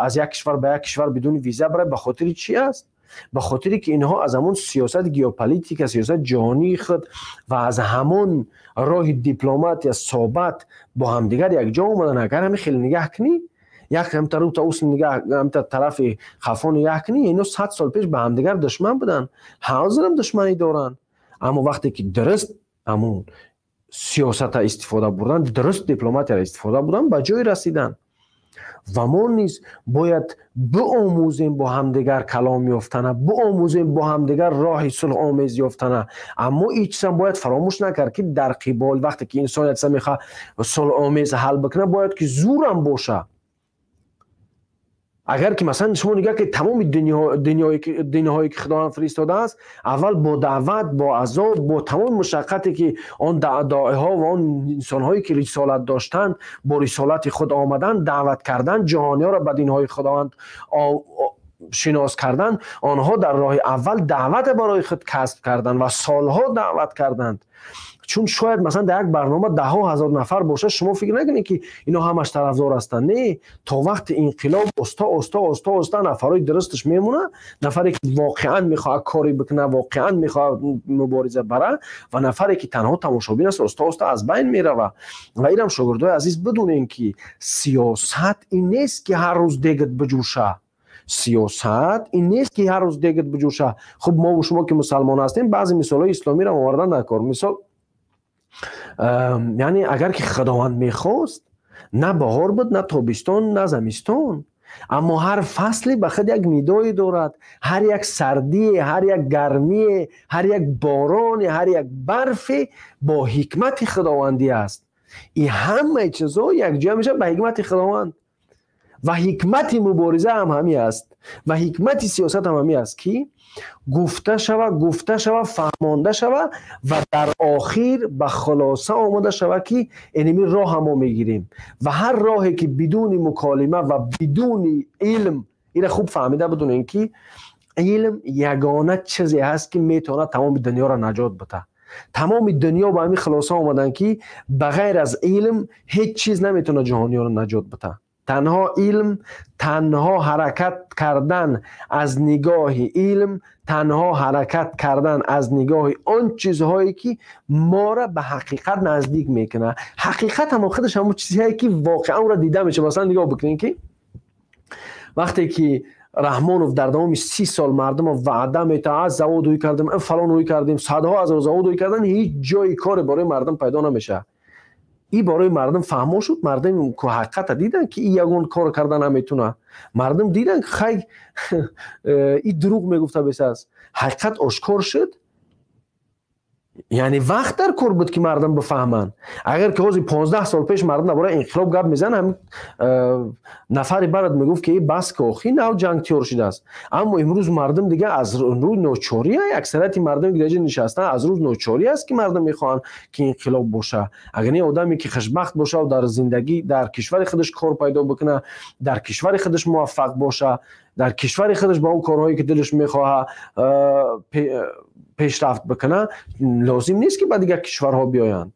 аз як кишвар ба як кишвар бидуни виза барай. Ба хотири чӣ аст? Ба хотире ки инҳо аз ҳамон сиёсати геополитика, сиёсати ҷаҳонии худ ва аз ҳамон роҳи дипломатия, суҳбат бо ҳамдигар якҷо омадан. Агар ҳамин хеле нигаҳ кунӣ, як ҳамта тарафи хафо нигаҳ кунӣ, ино 100 сол пеш ба ҳамдигар душман буданд, ҳозирам душманӣ доранд. Аммо вақте ки дуруст ҳамон сиёсата истифода бурдан, дуруст дипломатияро истифода бурдан, ба ҷое расиданд. Ва мо низ бояд биомӯзем бо ҳамдигар калом ёфтана, биомӯзем бо ҳамдигар роҳи сулҳомез ёфтана. Аммо ин чизам бояд фаромӯш накард, ки дар қибол, вақте ки инсон як чиза мехоҳад сулҳомез ҳал бикунад, бояд ки зурам боша. Агар ки, масалан, шумо нигаҳ ки тамоми динҳое ки Худованд фиристодааст, аввал бо даъват, бо азоб, бо тамоми мушаққате ки он доиҳо ва он инсонҳое ки рисолат доштанд, бо рисолати худ омаданд, даъват карданд, ҷаҳониёро ба динҳои Худованд шинос карданд, онҳо дар роҳи аввал даъвата барои худ касб карданд ва солҳо даъват карданд. Чун шояд, масалан, дар як барнома даҳҳо ҳазор нафар бошад, шумо фикр накунед, ки ино ҳамаш тарафдор ҳастанд. Не, то вақти инқилоб оста оста, оста оста нафарҳои дурусташ мемонад, нафаре ки воқеан мехоҳад коре бикунад, воқеан мехоҳад мубориза бара, ва нафаре ки танҳо тамошобин аст, оста оста аз байн меравад. Ва инам, шогирдои азиз, бидонем, ки сиёсат ин нест, ки ҳар рӯз дегат биҷӯша. Сиёсат ин нест, ки ҳар рӯз дегат биҷӯша. Хуб, мову шумо ки мусалмон ҳастем, баъзе мисолҳои исломиро овардан дар кор. Мисол, яъне агар ки Худованд мехост, на баҳор буд, на тобистон, на замистон. Аммо ҳар фасле ба худ як нидое дорад. Ҳар як сардие, ҳар як гармие, ҳар як бороне, ҳар як барфе бо ҳикмати худовандӣ аст. Ин ҳамаи чизҳо якҷоя мешавад ба ҳикмати Худованд. Ва ҳикмати мубориза ҳам ҳамин аст, ва ҳикмати сиёсат ҳам ҳамин аст, ки гуфта шава, гуфта шава, фаҳмонда шава ва дар охир ба хулоса омода шава, ки инами роҳа мо мегирем. Ва ҳар роҳе ки бидуни муколима ва бидуни илм, ира хуб фаҳмида бидонем, ки илм ягона чизе ҳаст, ки метавонад тамоми дунёро наҷот бита. Тамоми дунё ба ҳамин хулоса омаданд, ки ба ғайр аз илм ҳеҷ чиз наметавонад ҷаҳониёро наҷот бита. Танҳо илм, танҳо ҳаракат кардан аз нигоҳи илм, танҳо ҳаракат кардан аз нигоҳи он чизҳое ки моро ба ҳақиқат наздик мекунад. Ҳақиқат ҳамон худаш ҳамон чизҳое ки воқеан онро дида мешавад. Масалан, нигоҳ бикунед, ки вақте ки Раҳмонов дар давоми 30 сол мардумо ваъда метаҳад, завод ӯй кардем, фалон ӯй кардем, садҳо ҳазор завод ӯй кардан, ҳеҷ ҷои коре барои мардум пайдо намешавад. Ин барои мардум фаҳмо шуд. Мардум ҳақиқата диданд, ки ин ягон кор карда наметавонад. Мардум диданд, ки хай, ин дурӯғ мегуфта бесааст. Ҳақиқат ошкор шуд. Яъне вақт дар кор буд, ки мардум бифаҳманд. Агар ки ҳозир 15 сол пеш мардум дар бораи инқилоб гап мезанад, ҳамин нафари барад мегуфт, ки бас ки, охи нав ҷанг тиёр шудааст. Аммо имрӯз мардум дига аз рӯи ночорӣ, аксарияти мардуме ки дар ҷо нишастанд, аз рӯзи ночорӣ аст, ки мардум мехоҳанд, ки инқилоб боша. Агар не, одаме ки хушбахт боша дар зиндагӣ, дар кишвари худаш кор пайдо бикуна, дар кишвари худаш муваффақ боша, дар кишвари худаш ба он корҳое ки дилаш мехоҳа пешрафт бикуна, лозим нест, ки ба дигар кишварҳо биёянд.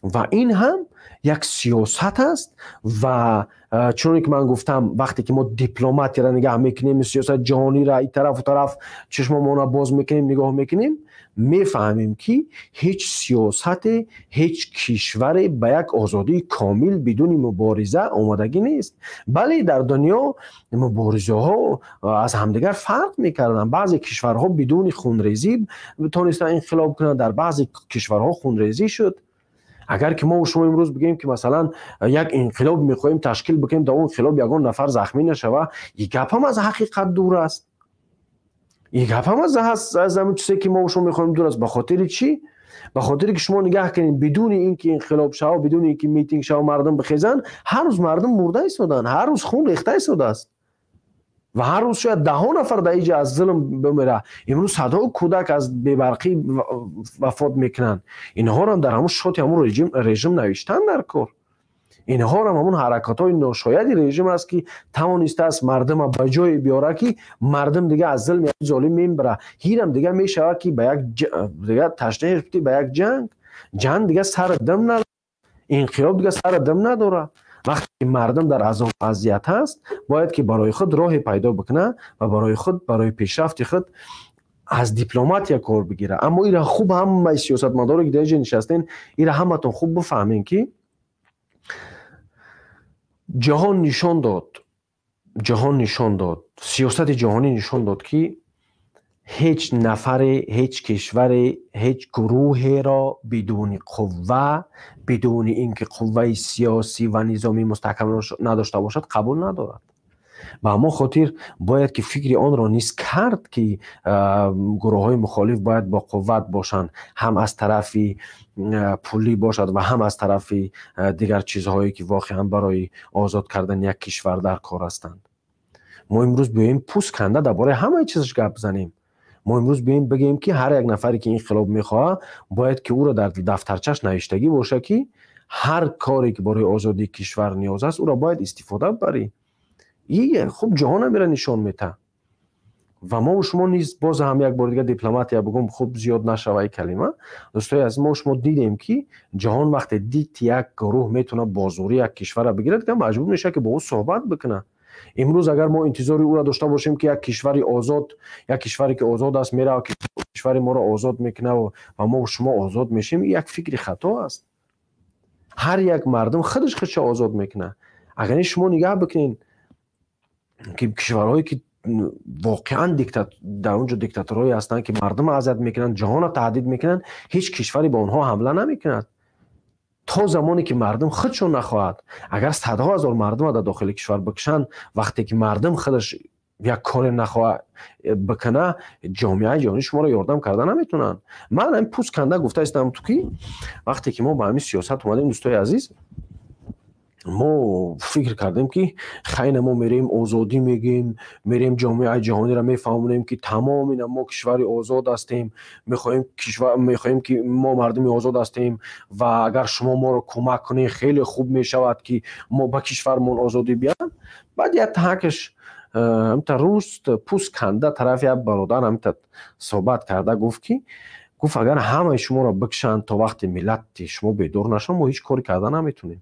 Ва ин ҳам як сиёсат аст. Ва чуноне ки ман гуфтам, вақте ки мо дипломатияро нигаҳ мекунем, сиёсати ҷаҳониро, и тарафу тараф чишмомона боз мекунем, нигоҳ мекунем, мефаҳмем, ки ҳеҷ сиёсате, ҳеҷ кишваре ба як озодии комил бидуни мубориза омодагӣ нест. Бале, дар дунё муборизаҳо аз ҳамдигар фарқ мекарданд. Баъзе кишварҳо бидуни хунрезӣ тонистанд инқилоб кунанд, дар баъзе кишварҳо хунрезӣ шуд. Агар ки мо шумо имрӯз бигӯем, ки масалан як инқилоб мехоҳем ташкил бикунем, дар он инқилоб ягон нафар захмӣ нашава, и гапам аз ҳақиқат дур аст, и гапам аз ҳамин чизе ки мо шумо мехоҳем дур аст. Ба хотири чӣ? Ба хотире ки шумо нигаҳ кунед, бидуни ин ки инқилоб шава, бидуни ин ки митинг шава, мардум бихезанд, ҳар рӯз мардум мурда истоданд, ҳар рӯз хун рехта истодааст ва ҳар рӯз шояд даҳо нафар дар иҷа аз зулм бимира. Имрӯз садҳо кӯдак аз бебарқӣ вафот мекунанд. Инҳоро дар ҳамун шоти ҳамун режим навиштан дар кор. Инҳоро ҳамун ҳаракатҳои ношояди режим аст, ки тавонистааст мардума ба ҷое биёра, ки мардум дига аз зулми золим мебара. Ҳирам дига мешавад, ки ба як дига ташнеҳ ба як ҷанг. Ҷанг дига сари дим надорад, инқилоб дига сари дим надорад. Вақте ки мардум дар азоб азият ҳаст, бояд ки барои худ роҳе пайдо бикунад ва барои худ, барои пешрафти худ аз дипломатия кор бигирад. Аммо ира хуб ҳамаи сиёсатмадоре ки дар ҷо нишастен, ира ҳаматон хуб бифаҳмем, ки ҷаҳон нишон дод, ҷаҳон нишон дод, сиёсати ҷаҳонӣ нишон дод, ки ҳеҷ нафаре, ҳеҷ кишваре, ҳеҷ гурӯҳеро бидуни қувва, бидуни ин ки қувваи сиёсӣ ва низомӣ мустаҳкам надошта бошад, қабул надорад. Ба ҳамон хотир бояд ки фикри онро низ кард, ки гурӯҳҳои мухолиф бояд бо қувват бошанд, ҳам аз тарафи пулӣ бошад ва ҳам аз тарафи дигар чизҳое, ки воқеан барои озод кардани як кишвар дар кор ҳастанд. Мо имрӯз биёем пӯст канда дар бораи ҳамаи чизаш гап занем. Мо имрӯз биёем бигӯем, ки ҳар як нафаре ки инқилоб мехоҳад, бояд ки ӯро дар дафтарчаш навиштагӣ бошад, ки ҳар коре ки барои озодии кишвар ниёз аст, ӯро бояд истифода барӣ. И хуб ҷаҳон ҳамира нишон метаҳад. Ва мо шумо низ, боз ҳам як бори дигар дипломатия бигӯм, хуб зиёд нашава и калима, дӯстои азиз, мо шумо дидем, ки ҷаҳон вақте дид, як гурӯҳ метавонад бо зӯрӣ як кишварро бигирад, маҷбур мешавад, ки бо ӯ суҳбат бикунад. Имрӯз агар мо интизори ӯро дошта бошем, ки як кишвари озод, як кишваре ки озод аст, меравад, кишвари моро озод мекунад ва мо шумо озод мешем, як фикри хато аст. Ҳар як мардум худаш худша озод мекунад. Агар ин шумо нигаҳ бикунед, ки кишварҳое ки воқеан дар он ҷо диктаторҳое ҳастанд, ки мардумро азият мекунанд, ҷаҳонро таҳдид мекунанд, ҳеҷ кишваре ба онҳо ҳамла намекунад то замоне ки мардум худшон нахоҳад. Агар садҳо ҳазор мардумро дар дохили кишвар бикушанд, вақте ки мардум худаш як коре нахоҳад бикуна, ҷомеаи ҷаҳонӣ шуморо ёрдам карда наметавонанд. Ман ҳамин пӯст канда гуфта истам ту, ки вақте ки мо ба ҳамин сиёсат омадем, дӯстои азиз, мо фикр кардем, ки хайна мо мерем, озодӣ мегӯем, мерем, ҷомеаи ҷаҳониро мефаҳмонем, ки тамом ина мо кишвари озод ҳастем, мехоҳем кишвар, мехоҳем ки мо мардуми озод ҳастем ва агар шумо моро кӯмак кунед, хеле хуб мешавад, ки мо ба кишвармон озодӣ биёрем. Баъд як таҳакаш ҳамта рӯз пӯст канда тарафи як бародар ҳамта суҳбат карда гуфт, ки гуфт, агар ҳамаи шуморо бикушанд, то вақте миллати шумо бедор нашавад, мо ҳеҷ коре карда наметавонем.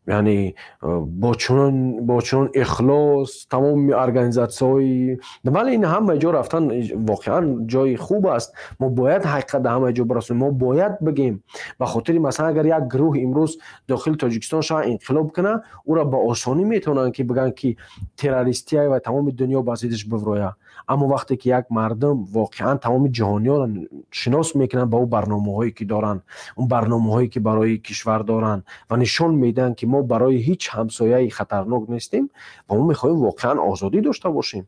Яъне бо чунон ихлос тамоми организатсияҳои, вале ин ҳама ҷо рафтан воқеан ҷои хуб аст. Мо бояд ҳақиқат дар ҳама ҷо бирасонем. Мо бояд бигем, ба хотири масалан, агар як гурӯҳ имрӯз дохили Тоҷикистон шава, инқилоб кунад, ӯро ба осонӣ метавонанд, ки бигӯянд, ки террористия ва тамоми дунё ба зиддиш биврояд. Аммо вақте ки як мардум воқеан тамоми ҷаҳониёро шинос мекунанд ба ӯ барномаҳое ки доранд, он барномаҳое ки барои кишвар доранд, ва нишон медиҳанд, ки мо барои ҳеҷ ҳамсояи хатарнок нестем ва мо мехоҳем воқеан озодӣ дошта бошем.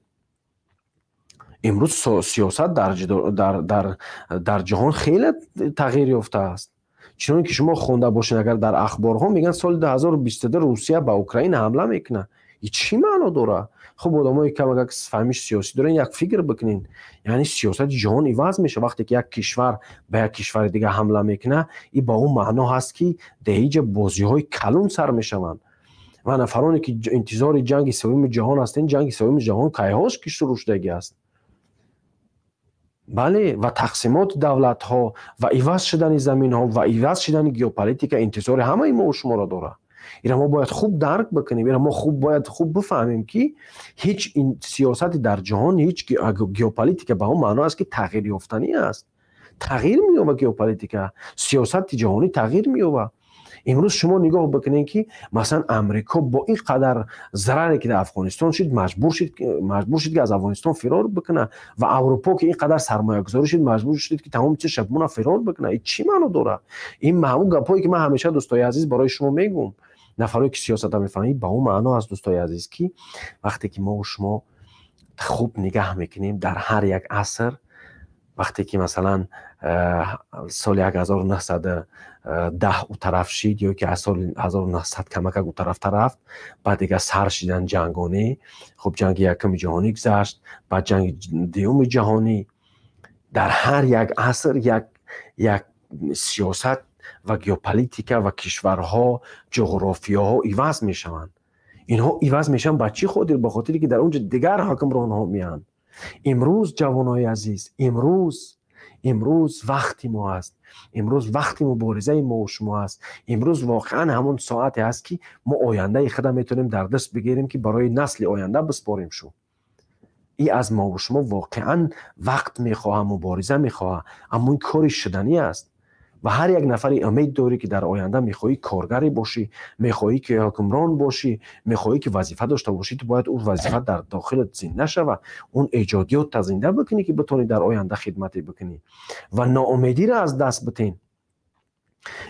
Имрӯз сиёсат дар ҷаҳон хеле тағйир ёфтааст. Чуноне ки шумо хонда бошед, агар дар ахборҳо мегӯянд, соли 2022 Русия ба Украина ҳамла мекунад. И чӣ маъно дорад? Хуб, одамое камакак фаҳмиши сиёсӣ дорен, як фикр бикунед. Яъне сиёсати ҷаҳон иваз мешавад. Вақте ки як кишвар ба як кишвари дига ҳамла мекунад, и ба он маъно ҳаст, ки дар бозиҳои калон сар мешаванд. Ва нафароне ки интизори Ҷанги Сеюми ҷаҳон ҳастен, Ҷанги Сеюми ҷаҳон кайҳош ки шурӯъ шудагӣ аст. Бале, ва тақсимоти давлатҳо ва иваз шудани заминҳо ва иваз шудани геополитика интизори ҳамаи мо шуморо дорад. Ира мо бояд хуб дарк бикунем, ира мо хуб бояд хуб бифаҳмем, ки ҳеҷ сиёсати дар ҷаҳон, ҳеҷ геополитика ба он маъно аст, ки тағйир ёфтанӣ аст. Тағйир меёбад геополитика, сиёсати ҷаҳонӣ тағйир меёбад. Имрӯз шумо нигоҳ бикунед, ки масалан Амрико бо ин қадар зараре, ки дар Афғонистон шуд, маҷбур шуд, ки аз Афғонистон фирор бикунад, ва Аврупо, ки ин қадар сармоягузорӣ шуд, маҷбур шуд, ки тамоми чизша бимона, фирор бикунад. Ин чӣ маъно дорад? Ин ҳамун гапҳое, ки ман ҳамеша, дӯстои азиз, барои шумо мегӯм, нафарое ки сиёсата мефаҳмед, ба он маъно аст, дӯстои азиз, ки вақте ки мо шумо хуб нигаҳ мекунем, дар ҳар як аср, вақте ки масалан соли 1910 утараф шид ё ки аз соли 1900 камакак утарафтар рафт, баъд дига сар шидан ҷангонӣ. Хуб, Ҷанги Якуми ҷаҳонӣ гузашт, баъд Ҷанги Дуюми ҷаҳонӣ. Дар ҳар як аср як сиёсат ва геополитика ва кишварҳо, ҷуғрофияҳо иваз мешаванд. Инҳо иваз мешаванд ба чӣ хотир? Ба хотире ки дар он ҷо дигар ҳукмронҳо меянд. Имрӯз, ҷавонои азиз, имрӯз вақти мо аст, имрӯз вақти муборизаи мо шумо аст. Имрӯз воқеан ҳамон соате аст, ки мо ояндаи худа метавонем дар даст бигирем, ки барои насли оянда биспорем. Шу и аз мову шумо воқеан вақт мехоҳа, мубориза мехоҳа, аммо ин кори шуданӣ аст. Ва ҳар як нафари умед дорӣ, ки дар оянда мехоҳӣ коргаре бошӣ, мехоҳӣ ки ҳукмрон бошӣ, мехоҳӣ ки вазифа дошта бошӣ, ту бояд ӯ вазифа дар дохилат зинда шава, он эҷодиётта зинда бикунӣ, ки битонӣ дар оянда хидмате бикунӣ ва ноумедиро аз даст битен.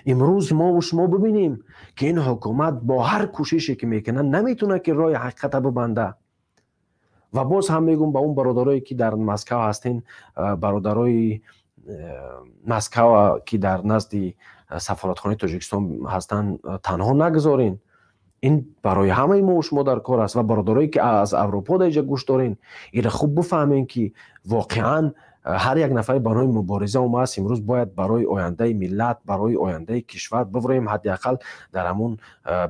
Имрӯз мову шумо бибинем, ки ин ҳукумат бо ҳар кӯшише, ки мекунад, наметавонад, ки роҳи ҳақиқата бибанда. Ва боз ҳам мегӯм ба он бародарое, ки дар Москав ҳастен, бародарои Москава, ки дар назди сафоратхонаи Тоҷикистон ҳастанд, танҳо нагузорен. Ин барои ҳамаи мо шумо дар кор аст. Ва бародарое, ки аз Аврупо дар инҷа гӯш дорен, инро хуб бифаҳмем, ки воқеан ҳар як нафаре барои мубориза омааст. Имрӯз бояд барои ояндаи миллат, барои ояндаи кишвар бивроем, ҳадди ақал дар ҳамун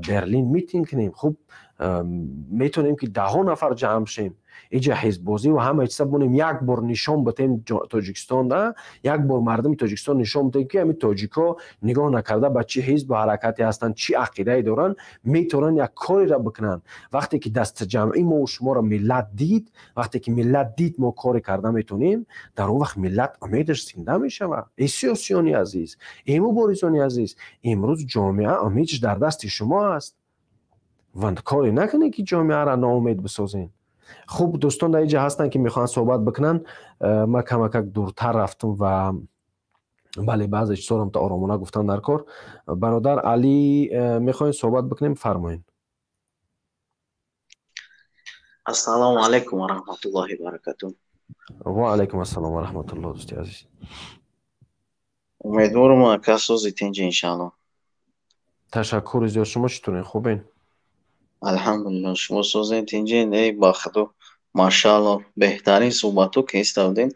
Берлин митинг кунем. Хуб, метавонем, ки даҳҳо нафар ҷамъ шем, иҷа ҳизббозӣ ва ҳама чиза бонем, як бор нишон битем Тоҷикистон, як бор мардуми Тоҷикистон нишон битем, ки ҳамин тоҷикҳо, нигоҳ накарда ба чӣ ҳизбу ҳаракате ҳастанд, чӣ ақидае доранд, метавонанд як кореро бикунанд. Вақте ки дастаҷамъӣ мо шуморо миллат дид, вақте ки миллат дид, мо коре карда метавонем, дар он вақт миллат умедаш зинда мешавад. Эй сиёсиёни азиз, эй муборизони азиз, имрӯз ҷомеа умедаш дар дасти шумо аст ва коре накунед, ки ҷомеаро ноумед бисозед. Хуб, дӯстон дар инҷа ҳастанд, ки мехоҳанд суҳбат бикунанд. Ман камакак дуртар рафтам ва бале, баъзе чизҳоро то оромона гуфтан дар кор. Бародар Алӣ, мехоҳед суҳбат бикунем? Фармоед. Ассалому алайкум ва раҳматуллоҳи баракатуҳ. Ва алайкум ассалом ва раҳматуллоҳ, дӯсти азиз. Умедворам, ака, сози тинҷ, иншаалло. Ташаккури зиёд. Шумо читонед, хубен? Алҳамдулилло, шумо созен, тинҷен? Эй ба худо, машаалло, беҳтарин суҳбатҳо ки иставдем.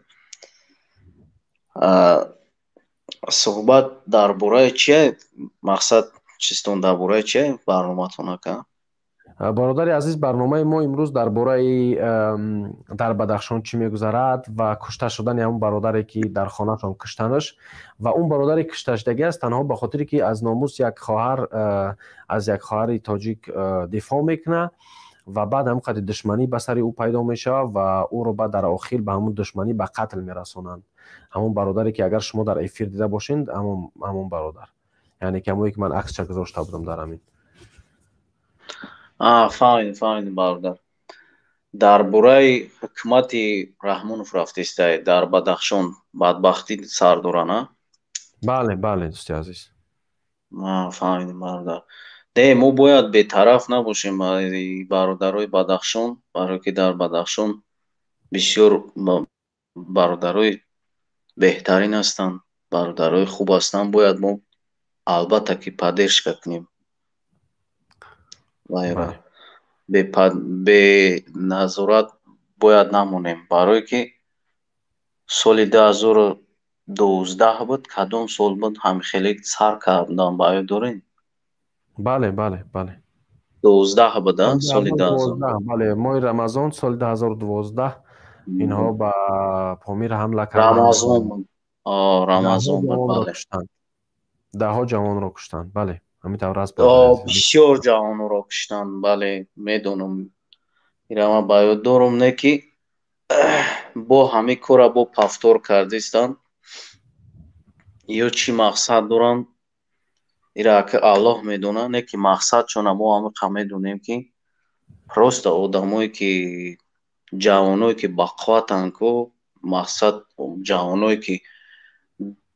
Суҳбат дар бораи чие? Мақсад чистон, дар бораи чие барноматон, ака? Бародари азиз, барномаи мо имрӯз дар бораи дар Бадахшон чӣ мегузарад ва кушта шудани ҳамон бародаре, ки дар хонаашон куштанаш, ва он бародаре кушташудагӣ аст танҳо ба хотире, ки аз номус як хоҳар, аз як хоҳари тоҷик дифоъ мекунад, ва баъд ҳамон қадри душманӣ ба сари ӯ пайдо мешавад ва ӯро баъд дар охир ба ҳамон душманӣ ба қатл мерасонанд. Ҳамон бародаре, ки агар шумо дар эфир дида бошед, ҳамон бародар, яъне ки ҳамое, ки ман аксча гузошта будам дар ҳамин. Фаҳмидем, бародар. Дар бораи ҳукумати Раҳмонов рафтестай, дар Бадахшон бадбахтӣ сар доран, а? Бале, дӯсти азиз. Фаҳмидем, бародар. Не, мо бояд бетараф набошем бародарои Бадахшон, барое ки дар Бадахшон бисёр Бародарои беҳтарин ҳастанд, бародарои хуб ҳастанд. Бояд мо албатта ки поддержка кунем. Вайра бе назорат бояд намонем, барое ки соли 2012 буд, кадом сол буд, ҳамихеле сар кардан, ба ёд дорем? Бале, бале, бале. 12 буд, соли Бале, моҳи Рамазон соли 2012 инҳо ба Помир ҳамла карданд. Рамазон буд, Рамазон буд, бале. Даҳҳо ҷавонро куштанд, бале, ҳамин тавр аст. Бисёр ҷавонро куштанд, бале, медонам, ира ман ба ёд дорам. Не ки бо ҳамин кора бо повтор кардистанд ё чӣ мақсад доранд, ира ки Аллоҳ медонад. Не ки мақсадшона мо ҳамиқа медонем, ки просто одамое ки ҷавоное ки бақувватанд ку, мақсад ҷавоное ки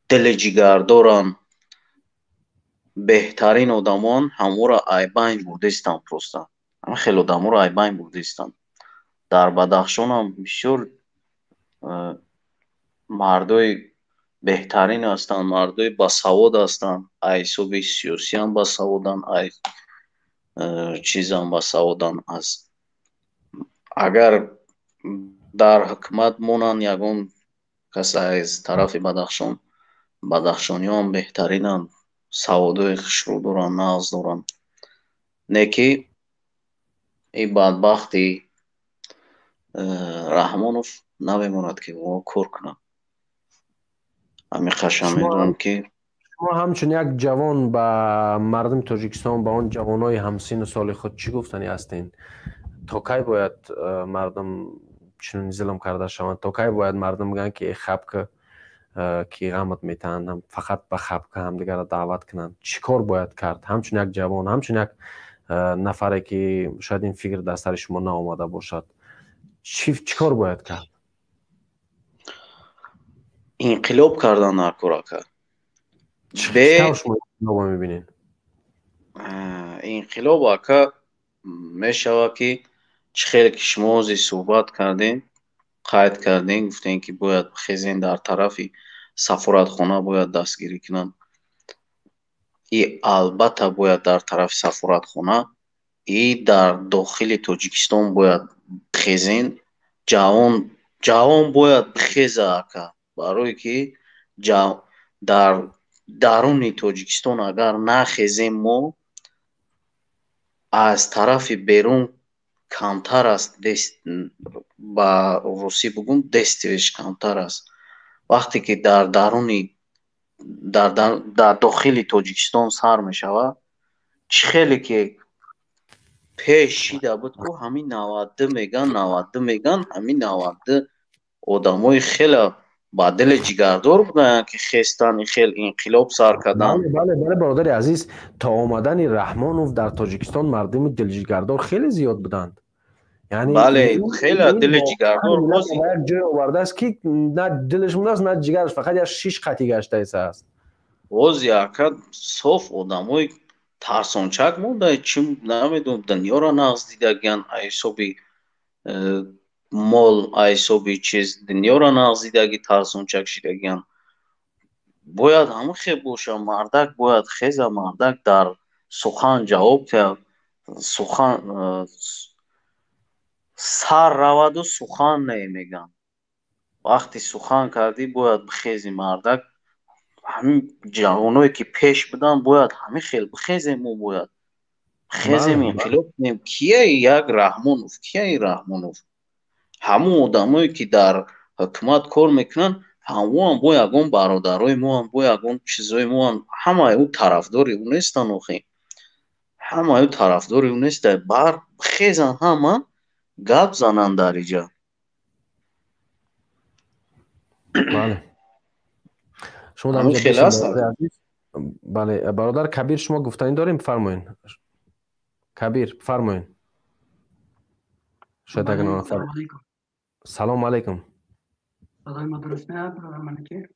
дили ҷигар доранд, беҳтарин одамон, ҳаморо айбайн бурдистанд. Просто ҳама хеле одаморо айбайн бурдистанд. Дар Бадахшонам бисёр мардои беҳтарин ҳастанд, мардои басавод ҳастанд, ай ҳисоби сиёсиам басаводанд, ай чизам басаводанд. Аз агар дар ҳукумат монанд ягон кас аз тарафи Бадахшон, бадахшониёам беҳтаринанд, саводои хушрӯ доранд, нағз доранд. Не ки ин бадбахти Раҳмонов намемонад, ки мо кор кунам. Ҳамин қашан медонам ки Шумо ҳамчун як ҷавон ба мардуми Тоҷикистон, ба он ҷавонои ҳамсину соли худ чӣ гуфтанӣ ҳастед? То кай бояд мардум чунин зулм карда шаванд? То кай бояд мардум бигӯянд, ки хапка, ки ғамат метаҳанд, фақат ба хапка ҳамдигарро даъват кунанд? Чӣ кор бояд кард, ҳамчун як ҷавон, ҳамчун як нафаре ки шояд ин фикр дар сари шумо наомада бошад? Чӣ кор бояд кард? Инқилоб кардан дар кор, ака. Шумо мебинед? Инқилоб, ака, мешавад, ки чӣ хеле ки шумо ҳозир суҳбат кардем, қайд кардем, гуфтем, ки бояд хезен, дар тарафи сафоратхона бояд дастгирӣ кунанд. И албатта бояд дар тарафи сафоратхона и дар дохили Тоҷикистон бояд хезен. Ҷавон, ҷавон бояд бихеза, ака, барое ки дар даруни Тоҷикистон агар нахезем мо, аз тарафи берун камтар аст, ба русӣ бугум, действие ш камтар аст. Вақте ки дар даруни дар дохили Тоҷикистон сар мешавад, чӣ хеле ки пеш шида буд ку, ҳамин 92 меган, 92 меган, ҳамин 92 одамои хеле ба дили ҷигардор буданд, ки хестан, хел инқилоб сар карданд. Бале, бале, бародари азиз, то омадани Раҳмонов дар Тоҷикистон мардуми дилҷигардор хеле зиёд буданд. Бале, хеле дили ҷигардор. Як ҷой овардааст, ки на дилаш мондааст, на ҷигараш, фақат як шиш қатӣ гаштааст. Боз яка соф одамои тарсончак монда, чӣ намедонам, дунёро нағз дидагиян, ҳисоби мол, ҳисоби чиз дунёро нағз дидаги, тарсончак шидагиян. Бояд ҳама хел боша, мардак бояд хеза, мардак дар сухан ҷавоб диҳад, сухан сар раваду сухан не мегӯянд. Вақте сухан кардӣ, бояд бихези, мардак. Ҳамин ҷавоное ки пеш буданд, бояд ҳамин хел бихезем, мо бояд бихезем, инқилоб кунем. Кияи як Раҳмонов, кияи Раҳмонов? Ҳамон одамое ки дар ҳукумат кор мекунанд, ҳамоам бо ягон бародарои моам, бо ягон чизои моам. Ҳамаи ӯ тарафдори ӯ нестанд охи, ҳамаи ӯ тарафдори ӯ нестанд. Бар бихезанд, ҳама гап зананд дар иҷа. Бале, шумо дар бале, бародар Кабир, шумо гуфтанӣ дорем, бифармоед. Кабир, бифармоед. Шояд агар нафар. Салом алейкум. Садои ма дуруст меяд, бародар Маликӣ?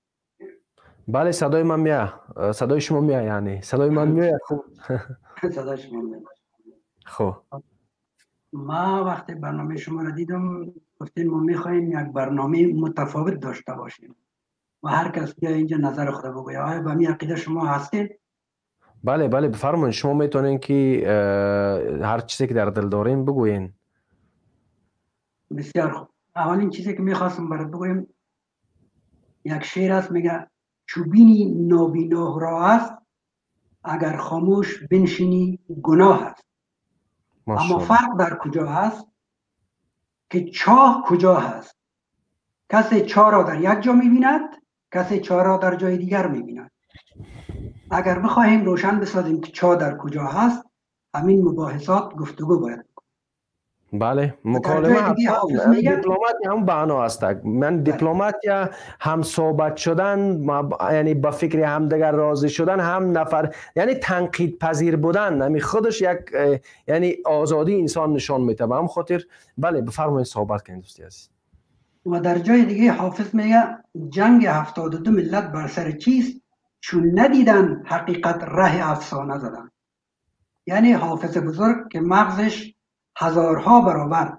Бале, садои ман меяд, садои шумо меяд, яъне садои ман меояд хуб? Садои шумо меяд. Хуб. Ма вақте барномаи шуморо дидам گفتین ما میخواهیم یک برنامه متفاوت داشته باشیم و هر کس بیا اینجا نظر خود بگوید. آیا به می عقیده شما هستین؟ بله بله، بفرمایید. شما میتونین که هر چیزی که در دل دارین بگوین. بسیار خوب. اولین چیزی که میخواستم برات بگویم یک شعر است، میگه چوبینی نابینا را است، اگر خاموش بنشینی گناه است. اما فرق در کجا هست که چاه کجا هست؟ کسی چاه را در یک جا میبیند، کسی چاه را در جای دیگر میبیند. اگر بخواهیم روشن بسازیم که چاه در کجا هست، همین مباحثات گفتگو باید. بله، مکالمه دیپلمات هم بنا است. من دیپلمات یا هم صحبت شدن، یعنی با فکر هم دیگر راضی شدن، هم نفر، یعنی تنقید پذیر بودن، همین خودش یک یعنی آزادی انسان نشان میده. به هم خاطر بله، بفرمایید صحبت کنید دوستی عزیز. و در جای دیگه حافظ میگه جنگ 72 ملت بر سر چیست، چون ندیدن حقیقت ره افسانه زدن. یعنی حافظ بزرگ که مغزش هزارها برابر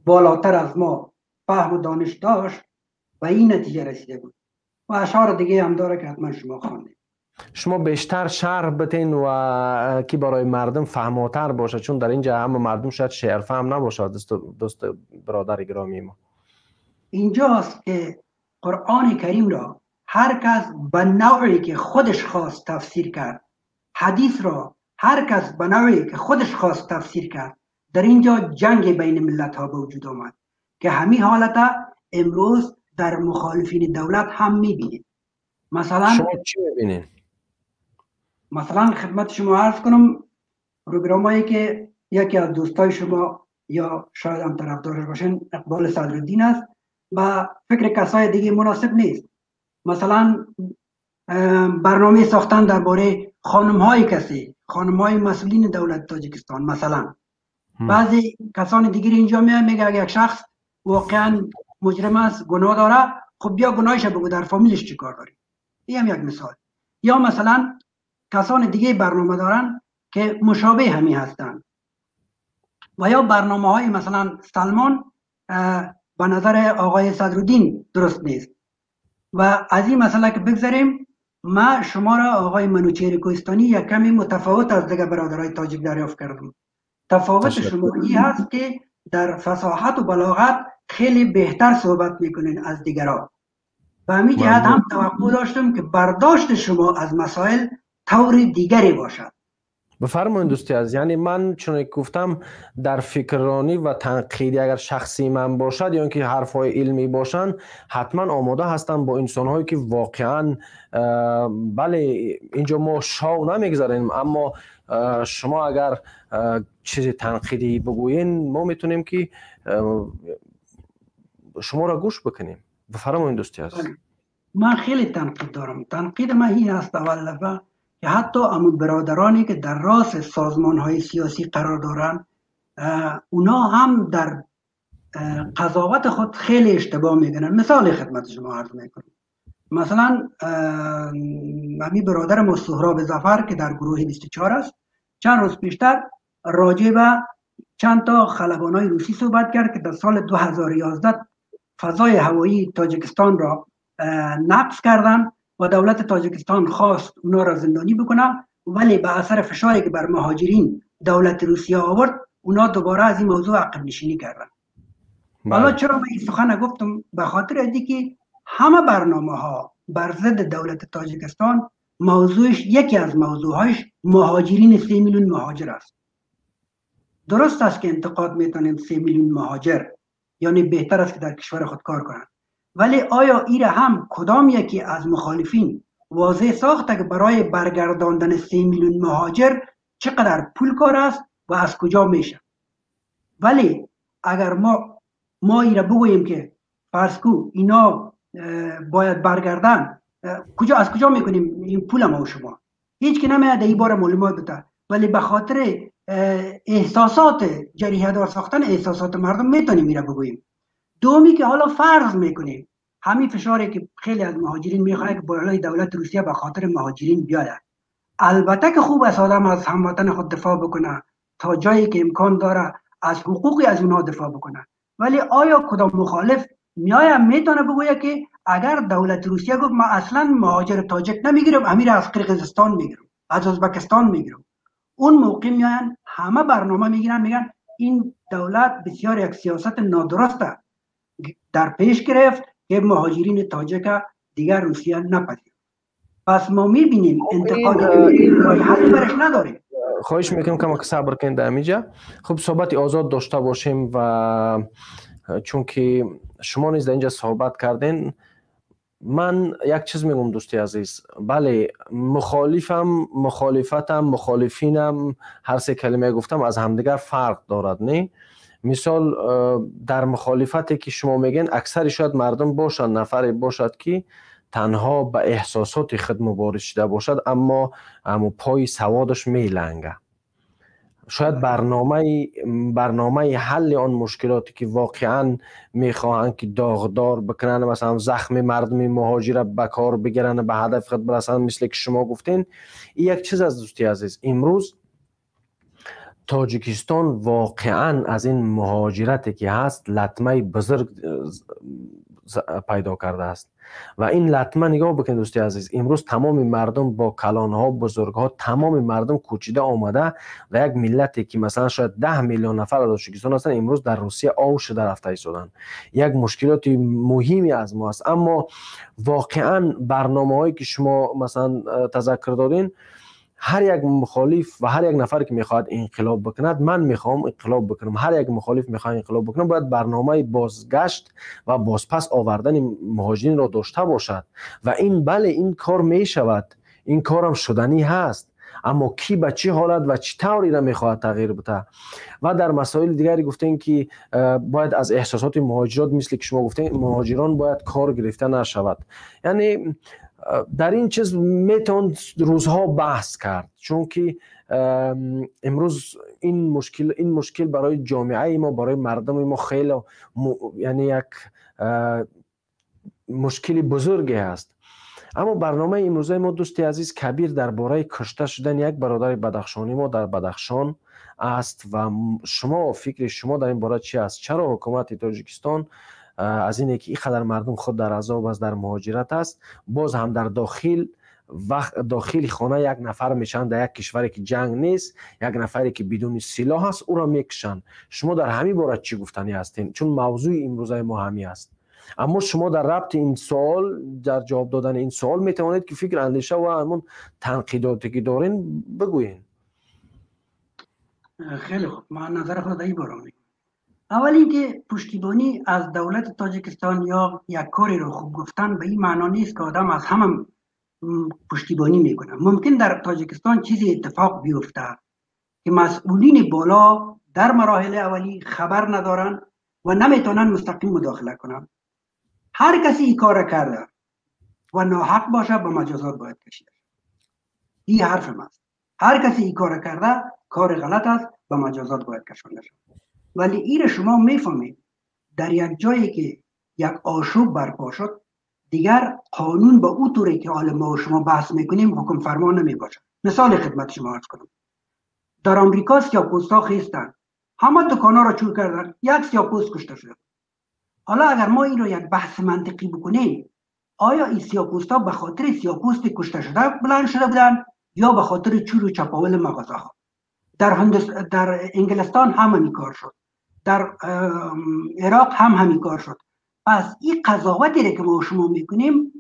بالاتر از ما فهم و دانش داشت و این نتیجه رسیده بود. و اشعار دیگه هم داره که حتما شما خواندید. شما بیشتر شرح بتین و که برای مردم فهماتر باشه، چون در اینجا همه مردم شاید شعر فهم نباشه. دوست برادر گرامی ما، اینجاست که قرآن کریم را هر کس به نوعی که خودش خواست تفسیر کرد، حدیث را هر کس به نوعی که خودش خواست تفسیر کرد. در اینجا جنگ بین ملت ها به وجود آمد که همین حالت امروز در مخالفین دولت هم میبینید. مثلا شما چی میبینید؟ مثلا خدمت شما عرض کنم پروگرامایی که یکی از دوستای شما یا شاید هم طرفدارش باشین اقبال صدرالدین است و فکر کسای دیگه مناسب نیست. مثلا برنامه ساختن درباره خانم های کسی، خانم های مسئولین دولت تاجیکستان. مثلا بعضی کسان دیگر اینجا میان میگه اگه یک شخص واقعا مجرم است، گناه داره، خب بیا گناهش بگو، در فامیلش چی کار داری؟ این هم یک مثال. یا مثلا کسان دیگه برنامه دارن که مشابه همی هستند. و یا برنامه های مثلا سلمان به نظر آقای صدرالدین درست نیست. و از این مسئله که بگذاریم، ما شما را آقای منوچهر کوهستانی یک کمی متفاوت از دیگه برادرای تاجیک دریافت کردم. تفاوت شما این هست که در فصاحت و بلاغت خیلی بهتر صحبت میکنین از دیگران. و همین جهت هم توقع داشتم که برداشت شما از مسائل طور دیگری باشد. بفرمایید دوستی از، یعنی من چون گفتم در فکرانی و تنقیدی اگر شخصی من باشد یا اینکه حرفهای علمی باشن، حتما آماده هستم با انسانهایی که واقعا بله اینجا ما شاو نمیگذاریم، اما شما اگر چیز تنقیدی بگویین ما میتونیم که شما را گوش بکنیم. بفرمایید دوستی از. من خیلی تنقید دارم. تنقید من این است اول دفعه که حتی امون برادرانی که در راس سازمان های سیاسی قرار دارن، اونا هم در قضاوت خود خیلی اشتباه میکنن. مثال خدمت شما عرض میکنم. مثلا همی برادر ما سهراب ظفر که در گروه 24 است، چند روز پیشتر راجع به چند تا خلبانای روسی صحبت کرد که در سال 2011 فضای هوایی تاجیکستان را نقض کردن و دولت تاجیکستان خواست اونا را زندانی بکنه، ولی به اثر فشاری که بر مهاجرین دولت روسیه آورد، اونا دوباره از این موضوع عقب نشینی کردن. حالا چرا من این سخن گفتم؟ به خاطر از که همه برنامه ها بر ضد دولت تاجیکستان موضوعش، یکی از موضوعهایش مهاجرین 3 میلیون مهاجر است. درست است که انتقاد میتونیم 3 میلیون مهاجر، یعنی بهتر است که در کشور خود کار کنند، ولی آیا ایره هم کدام یکی از مخالفین واضح ساخته که برای برگرداندن 3 میلیون مهاجر چقدر پول کار است و از کجا میشه؟ ولی اگر ما ایره بگوییم که فرض کو اینا باید برگردن، کجا از کجا میکنیم این پول ما و شما؟ هیچ که نمیاد این بار معلومات بده، ولی به خاطر احساسات جریحه دار ساختن احساسات مردم میتونیم ایره بگوییم. دومی که حالا فرض میکنیم همین فشاری که خیلی از مهاجرین میخواد که بالای دولت روسیه به خاطر مهاجرین بیاید، البته که خوب است آدم از هموطن خود دفاع بکنه تا جایی که امکان داره از حقوقی از اونها دفاع بکنه، ولی آیا کدام مخالف میایم میتونه بگوید که اگر دولت روسیه گفت ما اصلا مهاجر تاجک نمیگیرم، امیر از قرقیزستان میگیرم، از ازبکستان میگیرم، اون موقع میاین همه برنامه میگیرن، میگن این دولت بسیار یک سیاست نادرست در پیش گرفت که مهاجرین تاجک دیگر روسیه نپذیرد. پس ما میبینیم انتقاد راه حل برش نداریم. خواهش میکنم کمک صبر کنید در اینجا. خب صحبت آزاد داشته باشیم و چون که شما نیز در اینجا صحبت کردین، من یک چیز میگم دوستی عزیز، بله مخالفم، مخالفتم، مخالفینم، هر سه کلمه گفتم از همدیگر فرق دارد. نه مثال در مخالفتی که شما میگین اکثر شاید مردم باشند، نفری باشد که تنها به احساسات خود مبارز شده باشد، اما پای سوادش میلنگه. شاید برنامه حل آن مشکلاتی که واقعا میخواهند که داغدار بکنن، مثلا زخم مردم مهاجر به کار بگیرن، به هدف خود برسن، مثل که شما گفتین، این یک چیز از دوستی عزیز. امروز تاجیکستان واقعا از این مهاجرتی که هست لطمه بزرگ پیدا کرده است و این لطمه نگاه بکنید دوستی عزیز، امروز تمام مردم با کلانها، بزرگها، تمام مردم کوچیده آمده و یک ملتی که مثلا شاید 10 میلیون نفر از تاجیکستان هستن امروز در روسیه آو شده رفته ایستادن. یک مشکلات مهمی از ما است. اما واقعا برنامه‌هایی که شما مثلا تذکر دادین، هر یک مخالف و هر یک نفر که میخواد انقلاب بکند، من میخوام انقلاب بکنم، هر یک مخالف میخواد انقلاب بکنم، باید برنامه بازگشت و بازپس آوردن مهاجرین را داشته باشد و این بله این کار میشود، این کارم شدنی هست، اما کی به چه حالت و چه طوری را میخواهد تغییر بده. و در مسائل دیگری گفتین که باید از احساسات مهاجرات، مثل که شما گفتین مهاجران باید کار گرفته نشود. یعنی در این چیز میتون روزها بحث کرد، چون که امروز این مشکل برای جامعه ما، برای مردم ما خیلی یعنی یک مشکل بزرگی است. اما برنامه امروزه ما دوستی عزیز کبیر درباره کشته شدن یک برادر بدخشانی ما در بدخشان است و شما فکر شما در این باره چی است؟ چرا حکومت تاجیکستان از اینه که اینقدر مردم خود در عذاب است، در مهاجرت است، باز هم در داخل وقت داخل خانه یک نفر میشن، در یک کشوری که جنگ نیست، یک نفری که بدون سلاح است او را میکشن. شما در همین باره چی گفتنی هستین؟ چون موضوع امروزه ما همی است. اما شما در ربط این سوال، در جواب دادن این سوال میتوانید که فکر، اندیشه و همون تنقیداتی که دارین بگوین. خیلی خوب، من نظر خود در این باره میگم. اول اینکه پشتیبانی از دولت تاجیکستان یا یک کاری رو خوب گفتن به این معنا نیست که آدم از همه پشتیبانی میکنه. ممکن در تاجیکستان چیزی اتفاق بیفته که مسئولین بالا در مراحل اولی خبر ندارن و نمیتونن مستقیم مداخله کنن. هر کسی این کار کرده و ناحق باشه به مجازات باید کشیده. این حرف ماست. هر کسی این کار کرده کار غلط است، به مجازات باید کشانده شود. ولی این شما میفهمید در یک جایی که یک آشوب برپا شد، دیگر قانون با او طوری که حال ما و شما بحث میکنیم حکم فرما نمی باشد. مثال خدمت شما عرض کنم، در آمریکا سیاه‌پوست‌ها خیستن، همه دکان‌ها را چور کردن، یک سیاه‌پوست کشته شد. حالا اگر ما این رو یک بحث منطقی بکنیم، آیا این سیاه‌پوست‌ها به خاطر سیاه‌پوست کشته شده بلند شده بودن یا به خاطر چور و چپاول مغازه‌ها؟ در انگلستان هم همین کار شد، در عراق هم همین کار شد. پس این قضاوتی را که ما شما میکنیم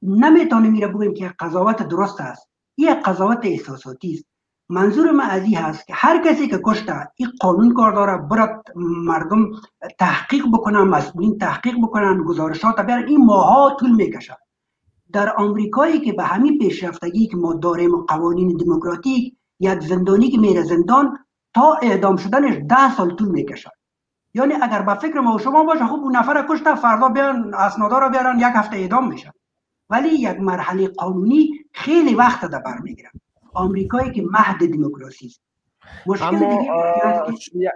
نمیتونیم میره بگیم که قضاوت درست است، این قضاوت احساساتی است. منظور من از این هست که هر کسی که کشته این قانون کار داره، برات مردم تحقیق بکنن، مسئولین تحقیق بکنن، گزارشات بیارن، این ماها طول میکشه. در آمریکایی که به همین پیشرفتگی که ما داریم و قوانین دموکراتیک، یک زندانی که میره زندان تا اعدام شدنش 10 سال طول میکشه. یعنی اگر به فکر ما و شما باشه، خب اون نفر کشته، فردا بیان اسنادا رو بیارن، یک هفته اعدام میشه. ولی یک مرحله قانونی خیلی وقت در بر میگیره. آمریکایی که مهد دموکراسی است. اما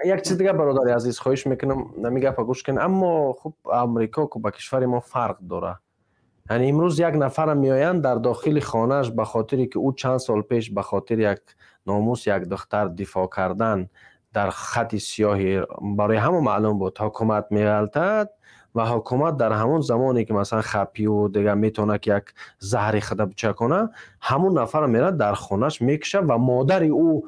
یک چیز دیگه برادر عزیز خواهش میکنم نمیگه گوش کن. اما خب آمریکا که با کشور ما فرق داره. یعنی امروز یک نفر میآیند در داخل خانهش به خاطری که او چند سال پیش به خاطر یک ناموس یک دختر دفاع کردن Дар хати сиёҳи барои ҳама маълум буд, ҳукумат меғалтад ва ҳукумат дар ҳамон замоне ки масалан хапию дигар метавонад ки як заҳри худа бичакона, ҳамон нафарро мерад дар хонаш мекушад ва модари ӯ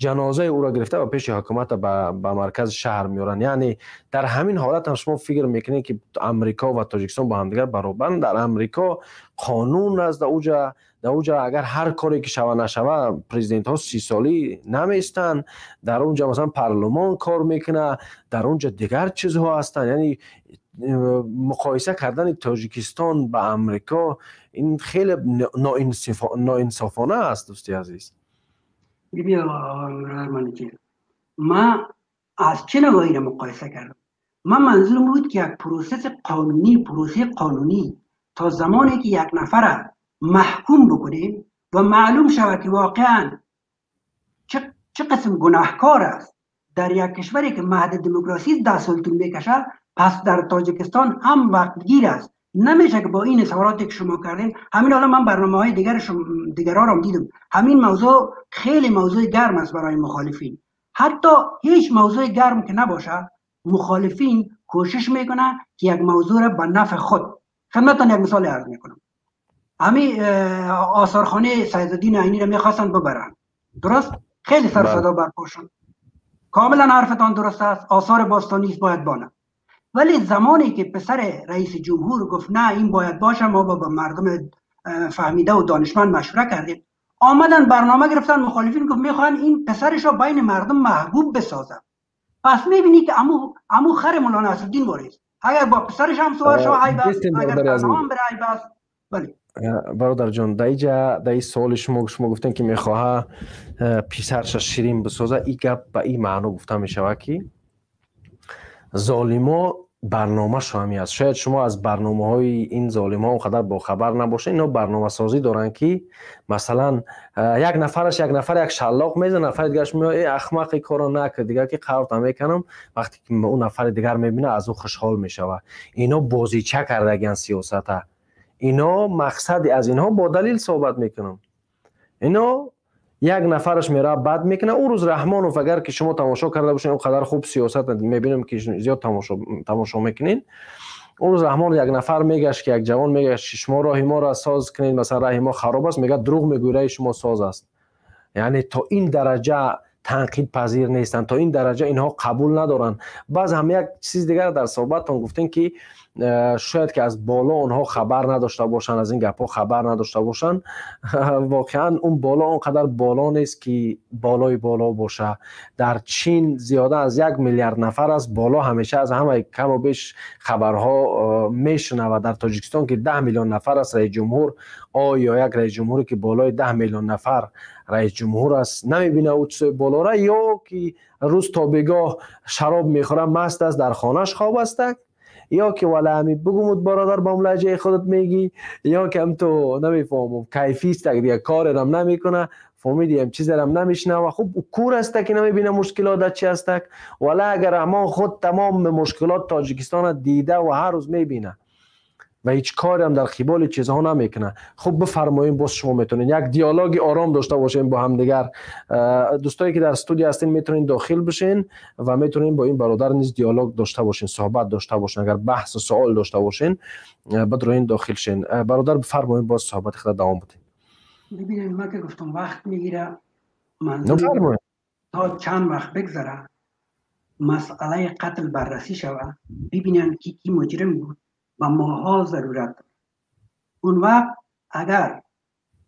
ҷанозаи ӯро гирифта ва пеши ҳукумата ба маркази шаҳр меоранд. Яъне дар ҳамин ҳолат ҳам шумо фикр мекунед, ки Амрико ва Тоҷикистон бо ҳамдигар баробаранд? Дар Амрико қонун аст, дар уҷа агар ҳар коре ки шава нашава, президентҳо 30 солӣ намеистанд. Дар он ҷа масалан парлумон кор мекунад, дар он ҷа дигар чизҳо ҳастанд. Яъне муқоиса кардани Тоҷикистон ба Амрико ин хеле ноинсофона аст, дӯсти азиз. Ма аз чӣ нигоҳӣ муқоиса кардам? Ман манзурам بود که یک process قانونی، پروسه قانونی تا زمانی که یک نفر محکوم بکنیم و معلوم شود که واقعا چه قسم گناهکار است، در یک کشوری که مهد دموکراسی 10 سال طول میکشد. پس در تاجیکستان هم وقتگیر است. نمیشه که با این اظهاراتی که شما کردین، همین حالا من برنامه های دیگر دیگران رو دیدم، همین موضوع خیلی موضوع گرم است برای مخالفین. حتی هیچ موضوع گرم که نباشه، مخالفین کوشش میکنه که یک موضوع را به نفع خود. خدمتتان یک مثال عرض میکنم. همین آثارخانه سیدالدین عینی را میخواستن ببرن، درست؟ خیلی سر صدا برپا شد. کاملا حرفتان درست است، آثار باستانی باید بانه. ولی زمانی که پسر رئیس جمهور گفت نه، این باید باشه، ما با مردم فهمیده و دانشمند مشوره کردیم، آمدن برنامه گرفتن. مخالفین گفت میخوان این پسرش را بین مردم محبوب بسازن. پس میبینی که امو خر مولا نصرالدین واری است. اگر با پسرش هم سوار شو عیب است، اگر تنها هم بره عیب است. بله. Бародар ҷон, дар иҷа дар ин суоли шумо гуфтем, ки мехоҳа писарша ширин бисоза. И гап ба ин маъно гуфта мешавад, ки золимо барномашо ҳами аст. Шояд шумо аз барномаҳои ин золимҳо он қадар бохабар набошед. Ино барномасозӣ доранд, ки масалан як нафараш як нафар як шаллоқ мезанад, нафари дигараш меояд: «Э, ахмақ, ин корро накард», дигар ки қаврта мекунам. Вақте ки ӯ нафари дигар мебинад, аз ӯ хушҳол мешавад. Ино бозича кардагиан сиёсата. Ино мақсади аз инҳо бо далил суҳбат мекунам. Ино як нафараш меравад, бад мекунад. Ӯ рӯз Раҳмонов, агар ки шумо тамошо карда бошед, он қадар хуб сиёсат мебинем, ки зиёд тамошо мекунед. Ӯ рӯз Раҳмонов як нафар мегашт, ки як ҷавон мегашт, ки шумо роҳи моро соз кунед, масалан раҳи мо хароб аст. Мегӯяд: «Дурӯғ мегӯӣ, раҳи шумо соз аст». Яъне то ин дараҷа танқидпазир нестанд, то ин дараҷа инҳо қабул надоранд. Баъз ҳам як чиз дигар дар суҳбаттон гуфтем, ки шояд ки аз боло онҳо хабар надошта бошанд, аз ин гапҳо хабар надошта бошанд. Воқеан он боло он қадар боло нест, ки болои боло боша. Дар Чин зиёда аз 1 миллиард нафар аст, боло ҳамеша аз ҳамаи каму беш хабарҳо мешунавад. Дар Тоҷикистон, ки 10 миллион нафар аст, раис ҷумҳур оё як раис ҷумҳуре, ки болои 10 миллион нафар раис ҷумҳур аст, намебина ӯ чизои болора, ё ки рӯз то бегоҳ шароб мехӯра, маст аст, дар хонаш хоб астак, ё ки вала ҳами бугумуд, бародар, ба лаҳҷаи худат мегӣ, ё ки ҳам ту намефаҳмам, кайфистак, дига корерам намекуна, фаҳмидиам, чизерам намешнава. Хуб, кур аста, ки намебина мушкилот дар чи астак. Вала агар Раҳмон худ тамоми мушкилот Тоҷикистона дида ва ҳар рӯз мебина ва ҳеҷ корам дар қиболи чизҳо намекунад. Хуб, бифармоем, боз шумо метавонед як диалоги ором дошта бошем бо ҳамдигар. Дӯстое ки дар студия ҳастин, метавонед дохил бишен ва метавонед бо ин бародар низ диалог дошта бошен, суҳбат дошта бошен. Агар баҳсу суол дошта бошен, бидроин дохил шен. Бародар, бифармоем, боз суҳбати худа давом будем. ببینید، من که گفتم وقت میگیره، منظور تا چند وقت بگذره، مسئله قتل بررسی شود، ببینن که کی مجرم بود و ماها ضرورت داره. اون وقت اگر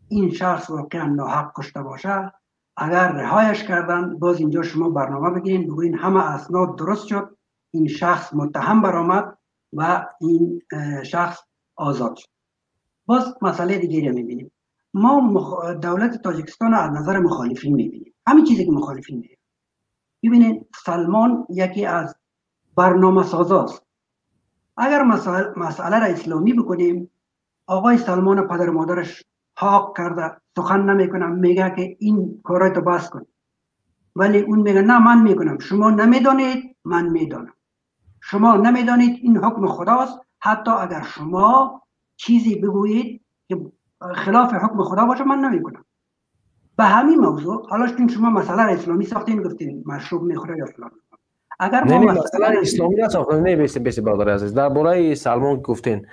این شخص واقعا ناحق کشته باشه، اگر رهایش کردن، باز اینجا شما برنامه بگیرین، بگوین همه اسناد درست شد، این شخص متهم برآمد و این شخص آزاد شد. باز مسئله دیگه رو میبینیم. ما دولت تاجیکستان از نظر مخالفین میبینیم. همین چیزی که مخالفین میبینیم. ببینید، سلمان یکی از برنامه سازاست. اگر مسئله را اسلامی بکنیم، آقای سلمان پدر مادرش حاق کرده، سخن نمیکنم، میگه که این کارای تو بس کن، ولی اون میگه نه، من میکنم، شما نمیدانید، من میدانم، شما نمیدانید، این حکم خداست، حتی اگر شما چیزی بگویید که خلاف حکم خدا باشه، من نمیکنم. به همین موضوع، حالا چون شما مسئله را اسلامی ساختین، گفتین مشروب میخوره یا فلان. اگر ما نه مسئله اسلامی نساختیم، نه بیسی برادر عزیز، درباره سلمان گفتین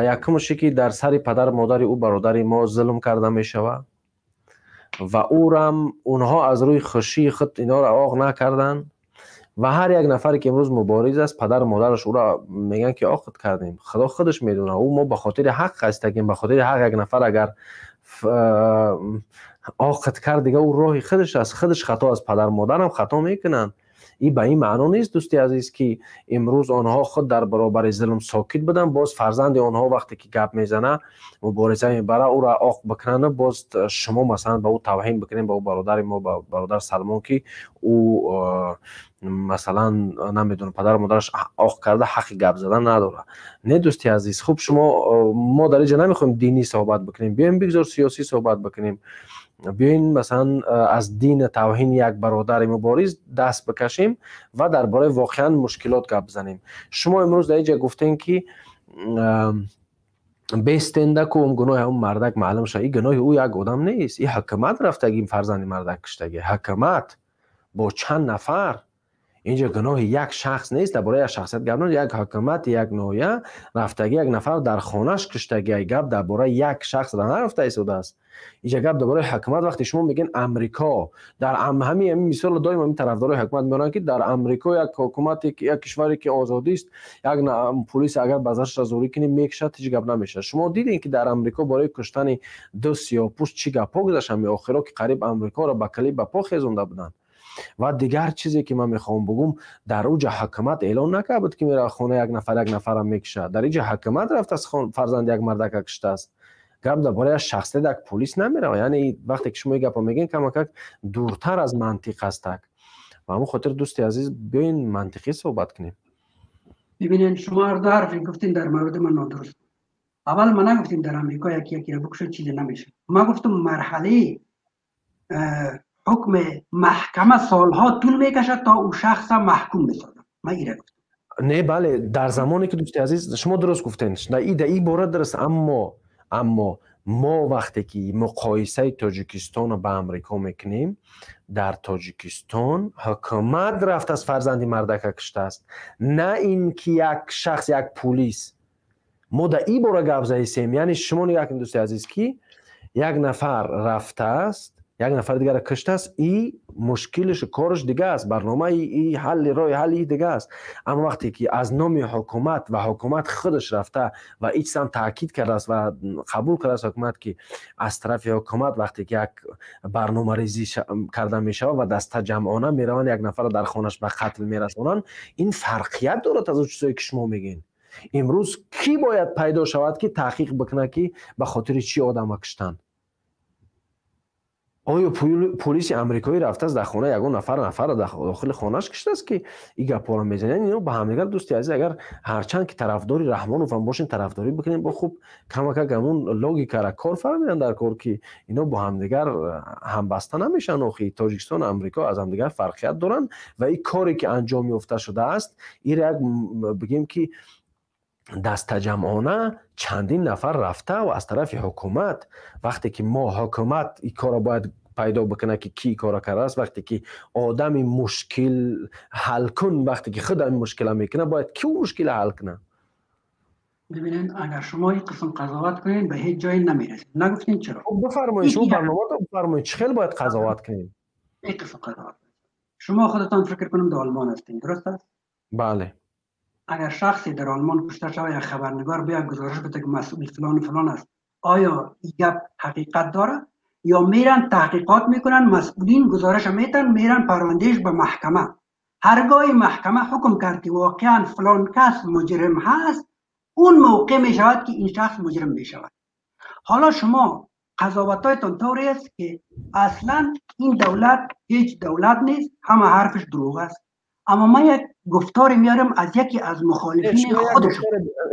یکمش که در سر پدر مادر او برادر ما ظلم کرده میشود و او را اونها از روی خوشی خود اینا را آغ نکردن و هر یک نفری که امروز مبارز است پدر مادرش او را میگن که آخت کردیم، خدا خودش میدونه، او ما به خاطر حق هستیم، به خاطر حق یک نفر اگر آخت کرد دیگه او راه خودش است، خودش خطا از پدر مادرم خطا میکنن. این به این معنا نیست دوستی عزیز که امروز آنها خود در برابر ظلم ساکت بدن، باز فرزند آنها وقتی که گپ میزنه مبارزه میبره او را آق بکنن، باز شما مثلا به او توهین بکنین، به او برادر ما، به برادر سلمان که او مثلا نمیدونه پدر مادرش آق کرده حق گپ زدن نداره. نه دوستی عزیز، خب شما ما در اینجا نمیخوایم دینی صحبت بکنیم، بیایم بگذار سیاسی صحبت بکنیم، بیاین مثلا از دین توهین یک برادر مبارز دست بکشیم و درباره واقعا مشکلات گپ بزنیم. شما امروز در اینجا گفتین که بستنده که اون گناه اون مردک معلوم شد، این گناه او یک آدم نیست، این حکومت رفتگی فرزند مردک کشتگی، حکومت با چند نفر، اینجا گناه یک شخص نیست، درباره یک شخصیت گپ نیست، یک حکومت یک نوعه رفتگی یک نفر در خانهش کشتگی، گپ درباره یک شخص نرفته ایستاده است. اینجا گپ درباره حکومت، وقتی شما میگین امریکا در همین مثال دایم همین طرفدارای حکومت میارن که در امریکا یک حکومت یک کشوری که آزادی است، یک پلیس اگر بازش را زوری کنی میکشد، هیچ گپ نمیشه. شما دیدین که در امریکا برای کشتن دو سیاه‌پوست چی گپا گذاشت، همین آخرا که قریب امریکا را به کلی به پا خیزونده بودن. و دیگر چیزی که من میخوام بگم، در اوج حکومت اعلان نکرده بود که میره خونه یک نفر یک نفرم میکشه، در اینجا حکومت رفت از فرزند یک مردک کشته است. گپ درباره شخصیت یک پلیس نمیره، یعنی وقتی که شما این گپا میگین کماکک دورتر از منطق است. و همون خاطر دوستی عزیز بیاین منطقی صحبت کنیم. ببینین شما هر دو حرفی گفتین در مورد من نادرست. اول من نگفتیم در امریکا یکی یکی را بکشه چیزی نمیشه، ما گفتم مرحله حکم محکمه سالها طول میکشد تا او شخص محکوم بسازد. من ایره گفتم. نه بله، در زمانی که دوستی عزیز شما درست گفتین، نه ای در این باره درست، اما ما وقتی که مقایسه تاجیکستان رو به امریکا میکنیم، در تاجیکستان حکومت رفت از فرزندی مردک کشته است، نه اینکه یک شخص یک پلیس. ما در این باره گپ زدیم، یعنی شما نگاه کنید دوستی عزیز که یک نفر رفته است یک نفر دیگر کشته است، این مشکلش کارش دیگه است، برنامه ای حل راه حل ای دیگه است. اما وقتی که از نام حکومت و حکومت خودش رفته و ایچ هم تاکید کرده است و قبول کرده است حکومت که از طرف حکومت وقتی که یک برنامه ریزی کرده میشه و دسته جمعانه میروند یک نفر در خانهش به قتل میرسانند، این فرقیت دارد از اون چیزایی که شما میگین. امروز کی باید پیدا شود که تحقیق بکنه که به خاطر چی آدم کشتن؟ آیا پلیس امریکایی رفته است در خانه یگان نفر در داخل خانهش کشته است که این گپا رو میزنن؟ اینا با همدیگر دوستی عزیز اگر هرچند که طرفداری رحمانوف هم باشین طرفداری بکنین، با خوب کمک همون لوگیکا را کار فرمیدن در کار که اینا با همدیگر همبسته نمیشن. آخی تاجیکستان و امریکا از همدیگر فرقیت دارن و این کاری که انجام یافته شده است این یک بگیم که دست جمعانه چندین نفر رفته و از طرف حکومت، وقتی که ما حکومت این کار باید پیدا بکنه که کی کار کرده است، وقتی که آدم مشکل حل کن، وقتی که خود این مشکل میکنه باید کی مشکل حل کنه؟ ببینین اگر شما این قسم قضاوت کنین به هیچ جایی نمیرسید. نگفتین چرا؟ بفرمایید شما برنامه رو بفرمایید چه خیلی باید قضاوت کنیم. این قسم قضاوت شما خودتان فکر کنم در آلمان هستین، درست است؟ بله. اگر شخصی در آلمان کشته شود یا خبرنگار بیاد گزارش بده که مسئول فلان و فلان است، آیا این گپ حقیقت داره؟ یا میرن تحقیقات میکنن، مسئولین گزارش میتن، میرن پروندهش به محکمه، هرگاه محکمه حکم کرد که واقعا فلان کس مجرم هست، اون موقع میشود که این شخص مجرم میشود. حالا شما قضاوتایتان طوری است که اصلا این دولت هیچ دولت نیست، همه حرفش دروغ است. اما من یک گفتار میارم از یکی از مخالفین خودش.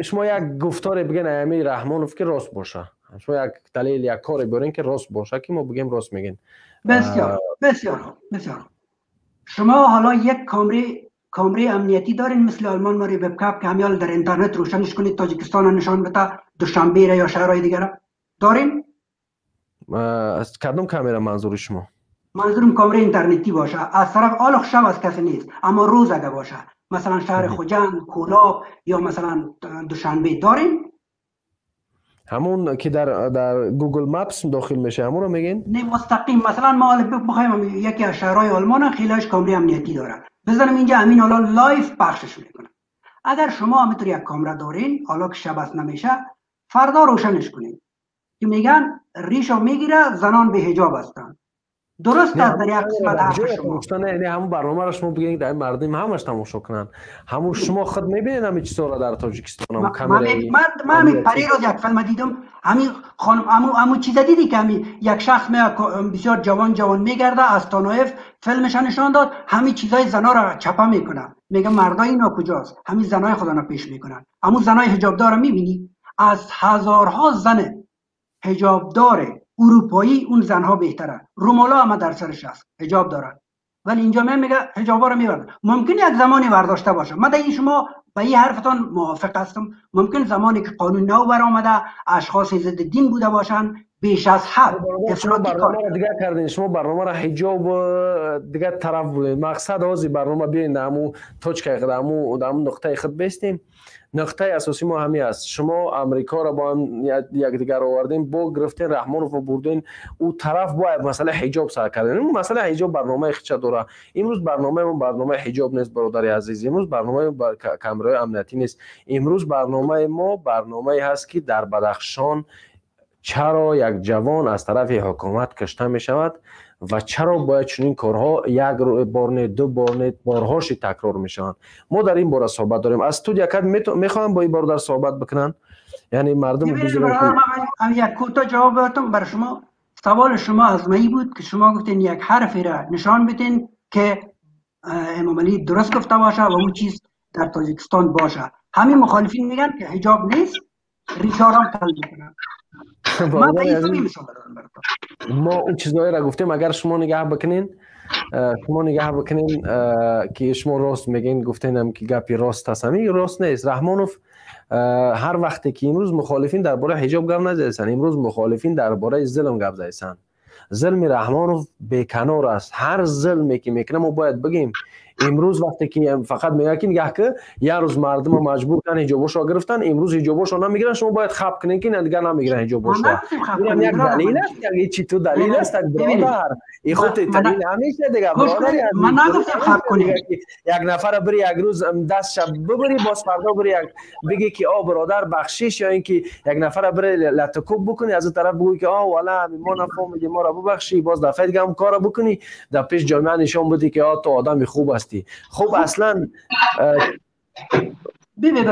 شما یک گفتار بگین امیر رحمانوف که راست باشه، شما یک دلیل یک کار بیارین که راست باشه که ما بگیم راست میگین. بسیار بسیار خوب، بسیار خوب. شما حالا یک کامره امنیتی دارین مثل آلمان ماری وبکپ که همیال در اینترنت روشنش کنید تاجیکستان رو نشان بده، دوشنبه را یا شهرهای دیگر را دارین؟ از کدام کامرا منظور شما؟ منظورم کامرا اینترنتی باشه، از طرف آلخ شب از کسی نیست، اما روز اگه باشه مثلا شهر خجند، کولاب یا مثلا دوشنبه داریم؟ همون که در Google Maps داخل میشه همون رو میگین؟ نه مستقیم، مثلا ما بخوایم یکی از شهرهای آلمان خیلیش کامرا امنیتی داره، بزنم اینجا همین حالا live پخشش میکنم. اگر شما همینطور یک کامرا دارین، حالا که شب است نمیشه، فردا روشنش کنین که میگن ریشو میگیره زنان به حجاب هستن. درست است در یک قسمت حرف شما. نه همون برنامه را شما بگین در مردم همش تماشا کنن. همون شما خود میبینید همین چیزا را در تاجیکستان هم کامرا. من پریروز یک فیلم دیدم، همین خانم همون چیز دیدی که همین یک شخص می بسیار جوان میگرده از تانوف فیلمش نشان داد، همین چیزای زنا را چپه میکنه، میگه مردای اینا کجاست، همین زنای خودنا پیش میکنن. همون زنای حجابدار میبینی، از هزارها زن حجابدار اروپایی اون زنها بهتره، رومالا هم در سرش هست حجاب دارن، ولی اینجا من میگه حجابا رو میبرن. ممکن یک زمانی برداشته باشه، من در این شما با این حرفتان موافق هستم، ممکن زمانی که قانون نو برآمده اشخاص ضد دین بوده باشن بیش از حد شما برنامه را دیگه کردین، شما برنامه را حجاب دیگه طرف بودین. مقصد از برنامه بیاین همو تاچکای خود همو نقطه خود بستیم. نقطه اساسی ما همی است. شما امریکا را با هم یکدیگر آوردین، با گرفتین رحمانوف رو بردین او طرف با مسئله حجاب سر کردین. اون مسئله حجاب برنامه خودش داره. امروز برنامه ما برنامه حجاب نیست برادر عزیز، امروز برنامه کامرای امنیتی نیست. امروز برنامه ما برنامه هست که در بدخشان چرا یک جوان از طرف حکومت کشته می شود و چرا باید چنین کارها یک بار نه دو بار نه بارهاش تکرار می شوند. ما در این باره صحبت داریم. از تو یک میخوام با این برادر صحبت بکنن، یعنی مردم من یک کوتاه جواب بدم برای شما. سوال شما از من بود که شما گفتین یک حرفی را نشان بدین که امام علی درست گفته باشه و اون چیز در تاجیکستان باشه. همین مخالفین میگن که حجاب نیست، ریشا را تل میکنن. ما اون چیزایی را گفتیم. اگر شما نگاه بکنین، که شما راست میگین، گفتین که گپی راست هست، همین راست نیست. رحمانوف هر وقتی که امروز مخالفین درباره حجاب گپ نزدن، امروز مخالفین درباره ظلم گپ زدن. ظلم رحمانوف بیکنار است. هر ظلمی که میکنه ما باید بگیم. امروز وقتی که فقط میگه که نگاه که یه روز مردم مجبور کردن حجابشو گرفتن، امروز حجابشو نمیگیرن، شما باید خپ کنین که دیگه نمیگیرن حجابشو. این یک دلیل است، یک چی تو دلیل است برادر. این خود دلیل همیشه دیگه برادر. من نگفتم خپ کنین. یک نفر بری یک روز دست شب ببری، باز فردا بری یک بگی که آ برادر بخشش، یا اینکه یک نفر بری لتکوب بکنی، از اون طرف بگی که آ والا ما نفهمیدیم، ما را ببخشی، باز دفعه دیگه هم کارو بکنی، در پیش جامعه نشون بدی که آ تو آدم خوب هستی. خب اصلا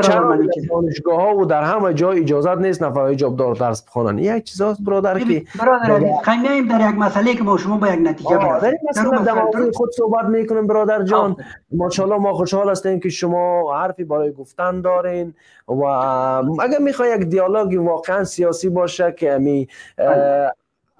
چرا دانشگاه ها و در همه جای اجازت نیست نفر حجابدار درس بخوانن؟ یک چیز هست برادر که برادر خیلی در یک مسئله که ما شما با یک نتیجه برسیم. در موضوع خود صحبت میکنیم برادر جان. ماشاءالله ما خوشحال هستیم که شما حرفی برای گفتن دارین و اگر میخوای یک دیالوگ واقعا سیاسی باشه که امی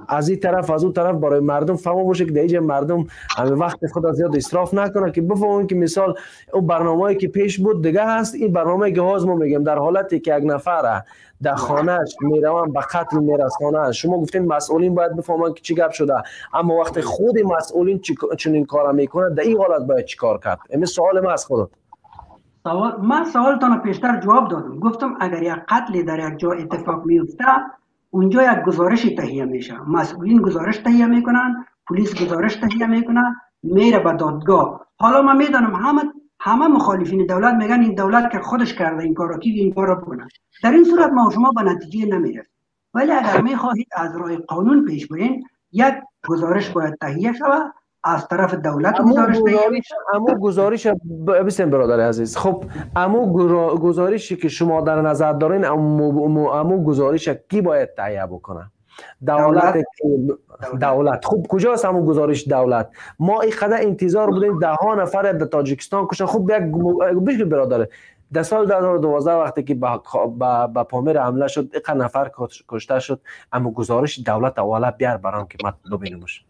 از این طرف از اون طرف برای مردم فهم باشه که دیگه مردم همه وقت خود از زیاد اسراف نکنه، که بفهمن که مثال اون برنامه‌ای که پیش بود دیگه هست، این برنامه‌ای که هاز ما میگیم در حالتی که یک نفر در خانه‌اش میروان به قتل میرسانه، شما گفتین مسئولین باید بفهمن که چی گپ شده، اما وقتی خود مسئولین چنین کارا میکنه در این حالت باید چیکار کرد؟ این سوال ما از خودت. من سوالتان پیشتر جواب دادم، گفتم اگر یک قتل در یک جای اتفاق میفته اونجا یک گزارش تهیه میشه، مسئولین گزارش تهیه میکنن، پلیس گزارش تهیه میکنه، میره به دادگاه. حالا من میدانم همه مخالفین دولت میگن این دولت که خودش کرده این کارو، کی این کارو بکنه. در این صورت ما شما به نتیجه نمیرسیم. ولی اگر میخواهید از راه قانون پیش برین، یک گزارش باید تهیه شود از طرف دولت. امو گزارش بسیم برادر عزیز. خب امو گزارشی که شما در نظر دارین، امو گزارش کی باید تهیه بکنه؟ دولت. خب کجاست امو گزارش دولت؟ ما اینقدر انتظار بودیم ده ها نفر در تاجیکستان کشن. خب یک بگید برادر، در سال 2012 وقتی که به پامیر حمله شد اینقدر نفر کشته شد، اما گزارش دولت اولا بیار برام که ما ببینیمش.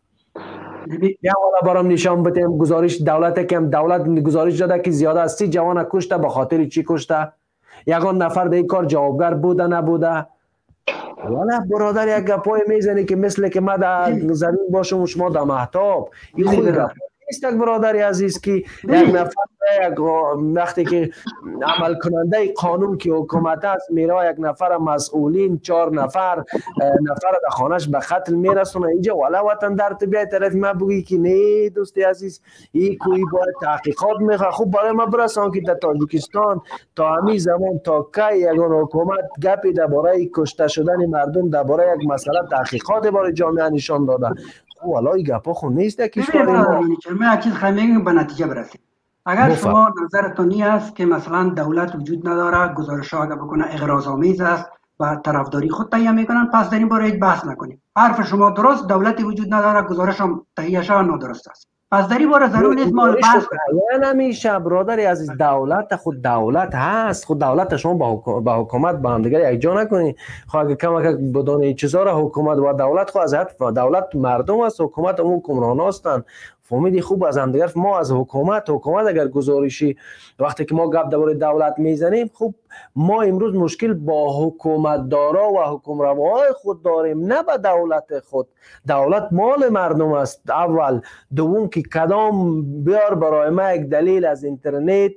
یا والا برام نشان بدیم گزارش دولت که هم دولت گزارش داده که زیاده از 30 جوان کشته، به خاطر چی کشته؟ یگان نفر در این کار جوابگر بوده نبوده؟ والا برادر، یک گپای میزنی که مثل که ما در زمین باشم و شما در مهتاب. این خود گپ نیست یک برادر عزیز که یک نفر یک وقتی که عمل کننده قانون که حکومت است میره یک نفر مسئولین 4 نفر در خانهش به قتل میرسونه. اینجا والا وطن در تو بیای طرف ما بگی که نه دوست عزیز این کوی باید تحقیقات میخواد. خوب برای ما برسان که در تاجیکستان تا همین زمان تا کی یگان حکومت گپی درباره کشته شدن مردم درباره یک مسئله تحقیقات برای جامعه نشان داده. خب والا این گپا خو نیست در کشور ما. من یک چیز خواهم به نتیجه برسیم. اگر شما نظرتون این است که مثلا دولت وجود نداره، گزارش ها اگر بکنه اغراض آمیز است و طرفداری خود تهیه میکنن، پس در این باره هیچ بحث نکنیم. حرف شما درست، دولتی وجود نداره، گزارش هم تهیه شده نادرست است. پس در این باره ضرور نیست ما بحث کنیم. نمیشه برادر عزیز، دولت خود دولت هست، خود دولت شما با حکومت با هم دیگر یک جا نکنید. خب اگه کم کم بدون این چیزا را حکومت و دولت خو از دولت مردم است، حکومت هم حکمران هستند. فهمیدی؟ خوب از هم دیگر ما از حکومت اگر گزارشی وقتی که ما گپ درباره دولت میزنیم، خوب ما امروز مشکل با حکومت دارا و حکمروای خود داریم، نه با دولت خود. دولت مال مردم است اول. دوم که کدام بیار برای ما یک دلیل از اینترنت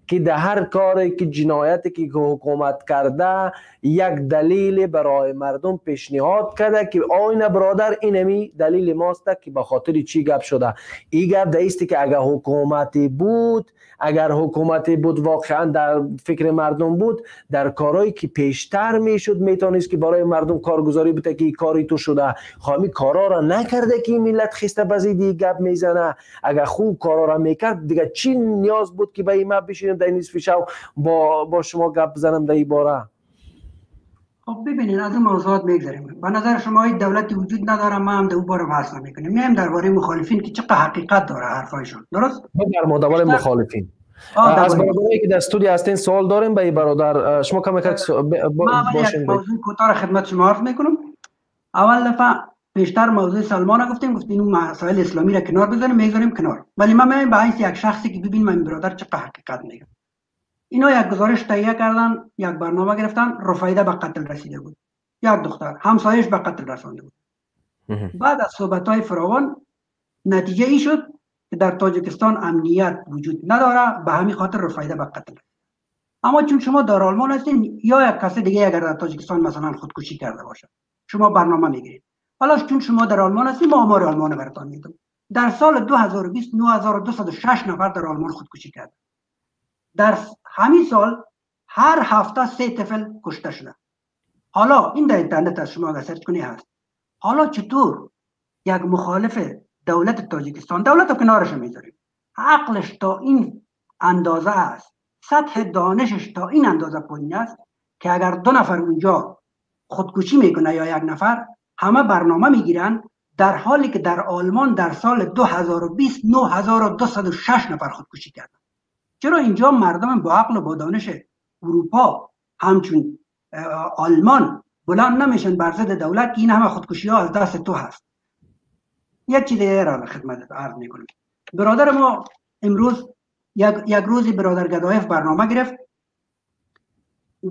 که در هر کاری که جنایتی که حکومت کرده یک دلیل برای مردم پیشنهاد کرده که آینه برادر اینمی دلیل ماست که به خاطر چی گپ شده. این گپ در ایست که اگر حکومتی بود، اگر حکومتی بود واقعا در فکر مردم بود، در کارهایی که پیشتر میشد میتونست که برای مردم کارگزاری بوده که این کاری تو شده. خواهمی کارا را نکرده که این ملت خسته بزیدی گپ میزنه. اگر خوب کارا را میکرد دیگه چی نیاز بود که به این ما بشینم در نصف شب با شما گپ بزنم در این باره؟ خب ببینید، از اون موضوعات میگذریم. به نظر شما هیچ دولتی وجود نداره، ما هم در اون باره بحث نمیکنیم. میایم درباره مخالفین که چقدر حقیقت داره حرفایشون، درست؟ در مورد مخالفین از برادرایی که در استودیو هستین سوال داریم به این برادر. شما کم کم باشین. موضوع کوتاه خدمت شما عرض میکنم. اول دفعه پیشتر موضوع سلمان گفتیم، گفتیم اون مسائل اسلامی را کنار بذاریم، میذاریم کنار. ولی من میایم به حیث یک شخصی که ببینم این برادر چقدر حقیقت میگه. اینا یک گزارش تهیه کردن، یک برنامه گرفتن، رفیده به قتل رسیده بود، یک دختر همسایش به قتل رسانده بود. بعد از صحبت‌های فراوان نتیجه ای شد که در تاجیکستان امنیت وجود نداره، به همین خاطر رفیده به قتل رسیده. اما چون شما در آلمان هستین یا یک کس دیگه اگر در تاجیکستان مثلا خودکشی کرده باشه، شما برنامه میگیرید. حالا چون شما در آلمان هستین، ما آمار آلمان براتون میدم. در سال 2020 9206 نفر در آلمان خودکشی کردند. در همین سال هر هفته 3 طفل کشته شده. حالا این در اینترنت از شما اگر search کنی هست. حالا چطور یک مخالف دولت تاجیکستان، دولت رو کنارش میذاریم، عقلش تا این اندازه است، سطح دانشش تا این اندازه پایین است که اگر 2 نفر اونجا خودکشی میکنه یا 1 نفر، همه برنامه میگیرن، در حالی که در آلمان در سال 2020 9206 نفر خودکشی کردن. چرا اینجا مردم با عقل و با دانش اروپا همچون آلمان بلند نمیشن بر ضد دولت که این همه خودکشی ها از دست تو هست؟ یک چیز دیگه را خدمت عرض میکنم. برادر ما امروز یک روزی برادر گدایف برنامه گرفت،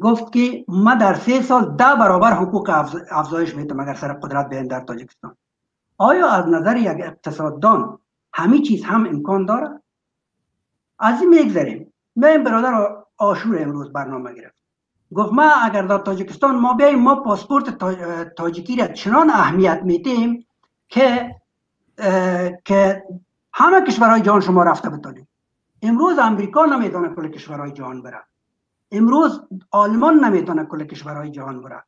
گفت که ما در 3 سال 10 برابر حقوق افزایش میتم اگر سر قدرت بیایم در تاجیکستان. آیا از نظر یک اقتصاددان همین چیز هم امکان داره؟ از این میگذریم. من برادر آشور امروز برنامه گرفت، گفت ما اگر در تاجیکستان ما بیایم، ما پاسپورت تاجیکی را چنان اهمیت میدیم که همه کشورهای جهان شما رفته بتانیم. امروز امریکا نمیتونه کل کشورهای جهان بره، امروز آلمان نمیتونه کل کشورهای جهان بره.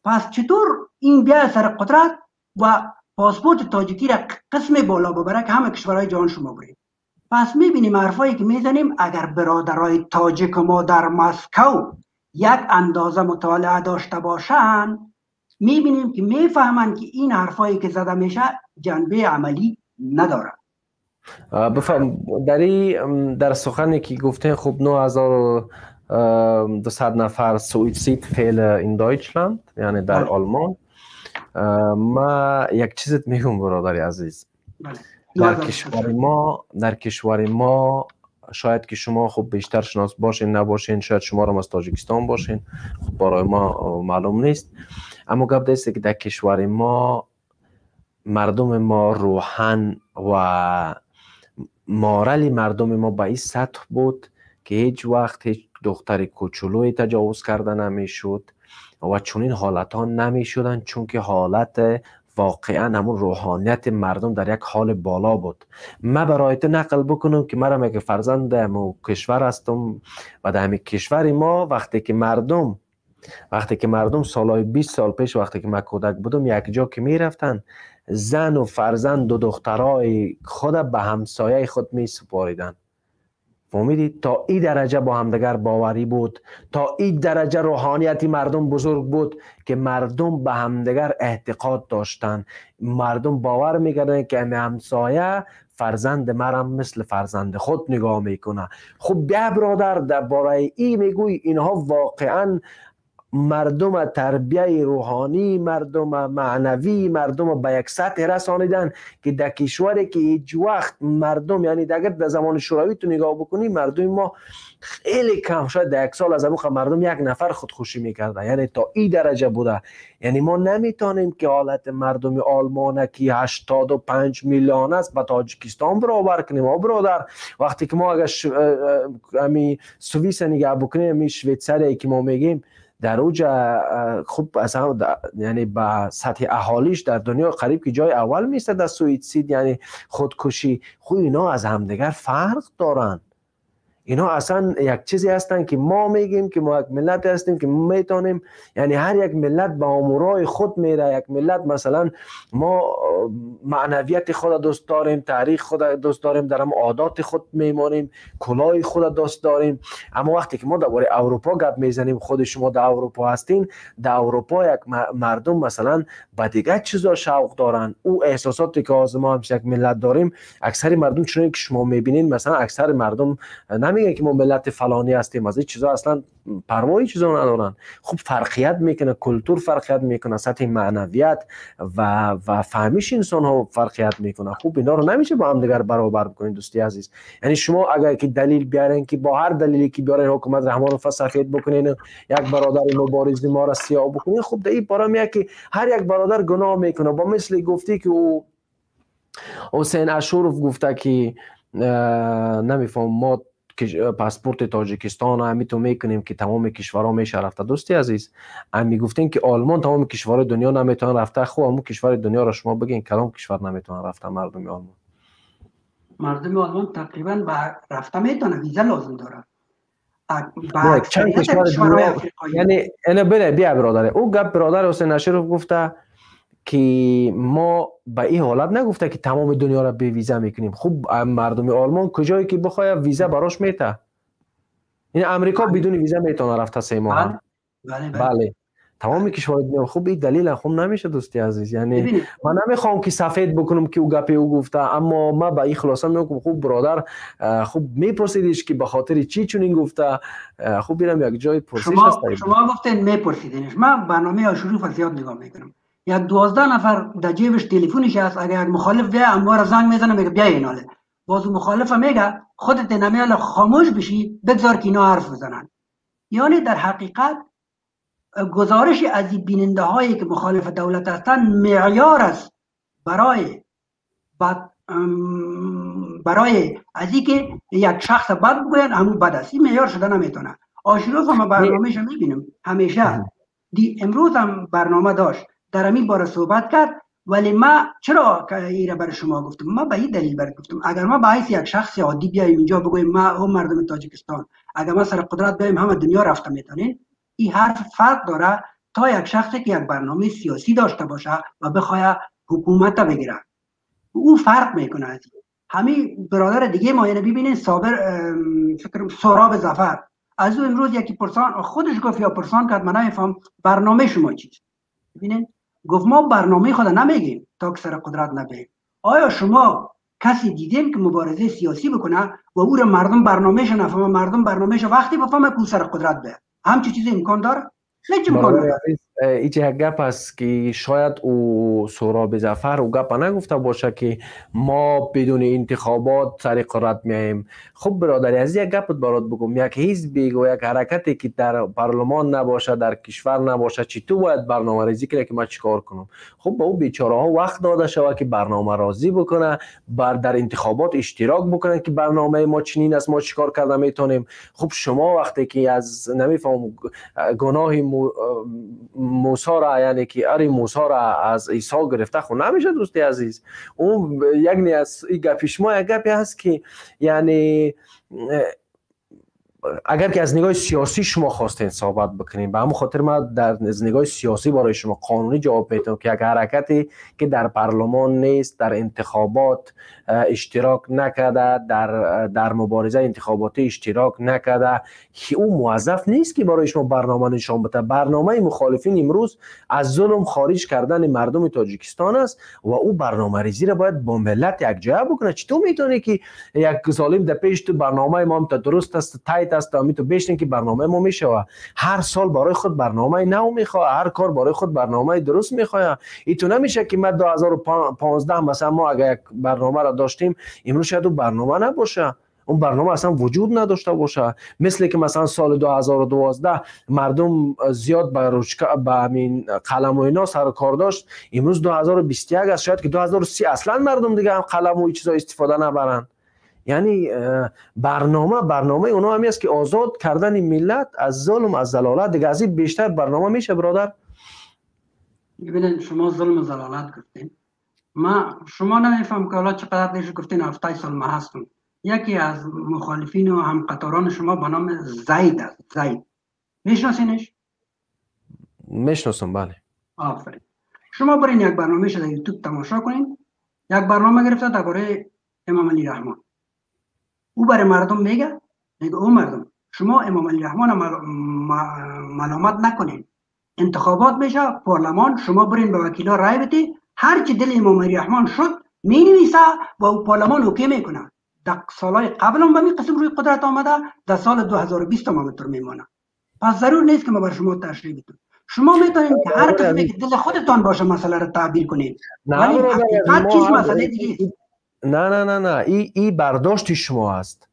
پس چطور این بیا سر قدرت و پاسپورت تاجیکی را قسم بالا ببره که همه کشورهای جهان شما برید؟ پس میبینیم حرفایی که میزنیم، اگر برادرای تاجیک ما در مسکو یک اندازه مطالعه داشته باشن، میبینیم که میفهمن که این حرفایی که زده میشه جنبه عملی نداره. بفهم در سخنی که گفتین، خب 9200 نفر Suizidfälle in Deutschland، یعنی در آلمان. ما یک چیزت میگم برادر عزیز، در کشور ما شاید که شما خوب بیشتر شناس باشین نباشین، شاید شما هم از تاجیکستان باشین، خب برای ما معلوم نیست. اما گپ است که در کشور ما مردم ما روحاً و مورال مردم ما به این سطح بود که هیچ وقت هیچ دختر کوچولوی تجاوز کرده نمیشد و چنین حالت ها نمیشدن، چون که حالت واقعا همون روحانیت مردم در یک حال بالا بود. من برای تو نقل بکنم که مرم یک فرزند همون کشور هستم و در همین کشور ما وقتی که مردم سالهای 20 سال پیش وقتی که من کودک بودم یک جا که میرفتن زن و فرزند و دخترای خود به همسایه خود می سپاریدن. فهمیدید؟ تا این درجه با همدیگر باوری بود، تا این درجه روحانیت مردم بزرگ بود که مردم به همدیگر اعتقاد داشتن. مردم باور میکردن که همسایه فرزند مرم مثل فرزند خود نگاه میکنه. خب بیا برادر درباره این میگوی اینها واقعا مردم تربیه روحانی، مردم معنوی، مردم به یک سطح رسانیدن که در کشوری که هیچ وقت مردم، یعنی اگر در زمان شوروی تو نگاه بکنی مردم ما خیلی کم، شاید در یک سال از اون مردم یک نفر خودکشی میکردن، یعنی تا این درجه بوده. یعنی ما نمیتونیم که حالت مردم آلمان که 85 میلیون است با تاجیکستان برابر کنیم. آ برادر وقتی که ما اگر امی سوئیس نگاه بکنیم، امی شویتسری که ما میگیم در اوج خوب اصلا یعنی با سطح اهالیش در دنیا قریب که جای اول میسته در سوئیسید، یعنی خودکشی. خب اینا از همدیگر فرق دارن. اینا اصلا یک چیزی هستن که ما میگیم که ما یک ملت هستیم که میتونیم، یعنی هر یک ملت با امورای خود میره. یک ملت مثلا ما معنویت خود دوست داریم، تاریخ خود دوست داریم، در هم عادات خود میمانیم، کلاه خود دوست داریم. اما وقتی که ما درباره اروپا گپ میزنیم، خود شما در اروپا هستین، در اروپا یک مردم مثلا به دیگه چیزا شوق دارن. او احساساتی که از ما هم یک ملت داریم، اکثر مردم چون که شما میبینین مثلا اکثر مردم نمیگه که ما ملت فلانی هستیم، از این چیزا اصلا پروایی چیزا ندارن. خب فرقیت میکنه، کلتور فرقیت میکنه، سطح معنویت و فهمیش انسان ها فرقیت میکنه. خب اینا رو نمیشه با هم دیگر برابر بکنین دوستی عزیز. یعنی شما اگر که دلیل بیارین که با هر دلیلی که بیارین حکومت رحمان رو فسخید بکنین، یک برادر مبارز ما را سیاه بکنین، خب در این بارا میگه که هر یک برادر گناه میکنه. با مثل گفتی که او حسین اشورف گفته که نمیفهم ما پاسپورت تاجیکستان همی تو میکنیم که تمام کشورها میشه رفته. دوستی عزیز همی گفتین که آلمان تمام کشورهای دنیا نمیتونن رفته. خب همون کشور دنیا را شما بگین کدام کشور نمیتونن رفته؟ مردم آلمان، مردم آلمان تقریبا رفته میتونه، ویزا لازم داره. چند کشور دنیا، یعنی انا بله بیا برادر او گپ برادر حسین اشرف گفته که ما به این حالت نگفته که تمام دنیا را به ویزا میکنیم. خب مردم آلمان کجایی که بخواه ویزا براش میته. این امریکا بدون ویزا میتونه رفته 3 ماه. بله بله تمام کشورهای دنیا. خب این دلیل خب نمیشه دوستی عزیز. یعنی من نمیخوام که سفید بکنم که او گپی او گفته، اما ما به این خلاصه میگم خب برادر خب میپرسیدیش که به خاطر چی چون این گفته. خب بیرم یک جای پرسش هست. شما گفتین میپرسیدینش. من برنامه اشرف زیاد نگاه میکنم. یک 12 نفر در جیبش تلفنش هست، اگر یک مخالف بیا اموار زنگ میزنه میگه بیا ایناله، باز مخالف میگه خودت نمیاله خاموش بشی بگذار که اینا حرف بزنن. یعنی در حقیقت گزارش از این بیننده هایی که مخالف دولت هستند معیار است برای برای از اینکه یک شخص بد بگوین همون بد است. این معیار شده نمیتونه. آشروف هم برنامه‌شو میبینم همیشه، دی امروز هم برنامه داشت در همین باره صحبت کرد. ولی ما چرا ایره برای شما گفتم؟ ما به این دلیل برات گفتم اگر ما به حیث یک شخص عادی بیایم اینجا بگوییم ما هم مردم تاجیکستان اگر ما سر قدرت بیایم همه دنیا رفته میتونین، این حرف فرق داره تا یک شخصی که یک برنامه سیاسی داشته باشه و بخواد حکومت بگیره، او فرق میکنه. از همین برادر دیگه ما یعنی ببینین صابر فکر سهراب ظفر، از او امروز یکی پرسان خودش گفت یا پرسان کرد من نمیفهم برنامه شما چیست. ببینین گفت ما برنامه خود نمیگیم تا که سر قدرت نبییم. آیا شما کسی دیدیم که مبارزه سیاسی بکنه و او را مردم برنامه‌ش نفهمه، مردم برنامه‌ش وقتی بفهمه که سر قدرت بیاد؟ همچی چیزی امکان داره؟ هیچ امکان نداره. Иҷа як гап аст ки шояд ӯ Суҳроби Зафар ӯ гапа нагуфта бошад ки мо бидуни интихобот сари қудрат меоем. Хуб, бародари азиз, як гапат барот бигӯм: як ҳизби ё як ҳаракате ки дар парлумон набошад, дар кишвар набошад, чӣ ту бояд барномарезӣ кунад ки ман чӣ кор кунам? Хуб, ба ӯ бечораҳо вақт дода шавад ки барномарозӣ бикунад, дар интихобот иштирок бикунанд ки барномаи мо чунин аст, мо чӣ кор карда метавонем. Хуб, шумо вақте ки аз намефаҳмам гуноҳи Мусоро, яъне ки ари Мусоро аз Исо гирифта хун намеша, дӯсти азиз. Ӯ як не аз гапи шумо як гапе ҳаст ки яъне агар ки аз нигоҳи сиёсӣ шумо хостем суҳбат бикунем, ба ҳамон хотир ман дар аз нигоҳи сиёсӣ барои шумо қонунӣ ҷавоб метавам ки як ҳаракате ки дар парлумон нест, дар интихобот иштирок накарда, дар муборизаи интихоботӣ иштирок накарда, ӯ муваззаф нест ки барои шумо барнома нишон бидиҳад. Барномаи мухолифин имрӯз аз зулм хориҷ кардани мардуми Тоҷикистон аст ва ӯ барномарезиро бояд бо миллат якҷоя бикунад. Чӣ ту метавонӣ ки як золим дар пеши ту барномаи мо дуруст аст, тайт аст, то бешин ки барномаи мо мешавад? Ҳар сол барои худ барномаи нав мехоҳад, ҳар кор барои худ барномаи дуруст мехоҳад. И ту намешавад ки ман 2015 масалан мо агар як барномаро доштем, имрӯз шояд ӯ барнома набошад, он барнома аслан вуҷуд надошта бошад. Мисле ки масалан соли 2012 мардум зиёд ба ручка, ба ҳамин қаламу ино сару кор дошт, имрӯз 2021 аст, шояд ки 2030 аслан мардум дига ҳам қаламу чизо истифода набаранд. Яъне барномаи онҳо ҳамин аст ки озод кардани миллат аз зулм, аз залолат. Дига аз ин бештар барнома меша, бародар? ببینید، شما ظلم و ضلالت گفتین، ما شما نمیفهم که حالا چقدر دیش گفتین 7 سال ما هستم. یکی از مخالفین و همقطاران شما به نام زید است. زید میشناسینش؟ میشناسم، بله. آفرین. شما برین یک برنامه در یوتیوب تماشا کنین. یک برنامه گرفته درباره امام علی رحمان. او برای مردم میگه او مردم، شما امام علی رحمان ملامت نکنین. انتخابات میشه، پارلمان، شما برین به وکیلا رای بدی، هر چی دل امام علی رحمان شد مینویسه و او پارلمان okay میکنه. در سالهای قبل هم به می قسم روی قدرت آمده، در سال 2020 هم همینطور میمانه. پس ضرور نیست که ما بر شما تشریح بدم. شما میتونید که هر قسمی که دل خودتان باشه مسئله رو تعبیر کنید، ولی حقیقت چیز مسئله دیگه است. نه نه نه نه، ای برداشت شما است.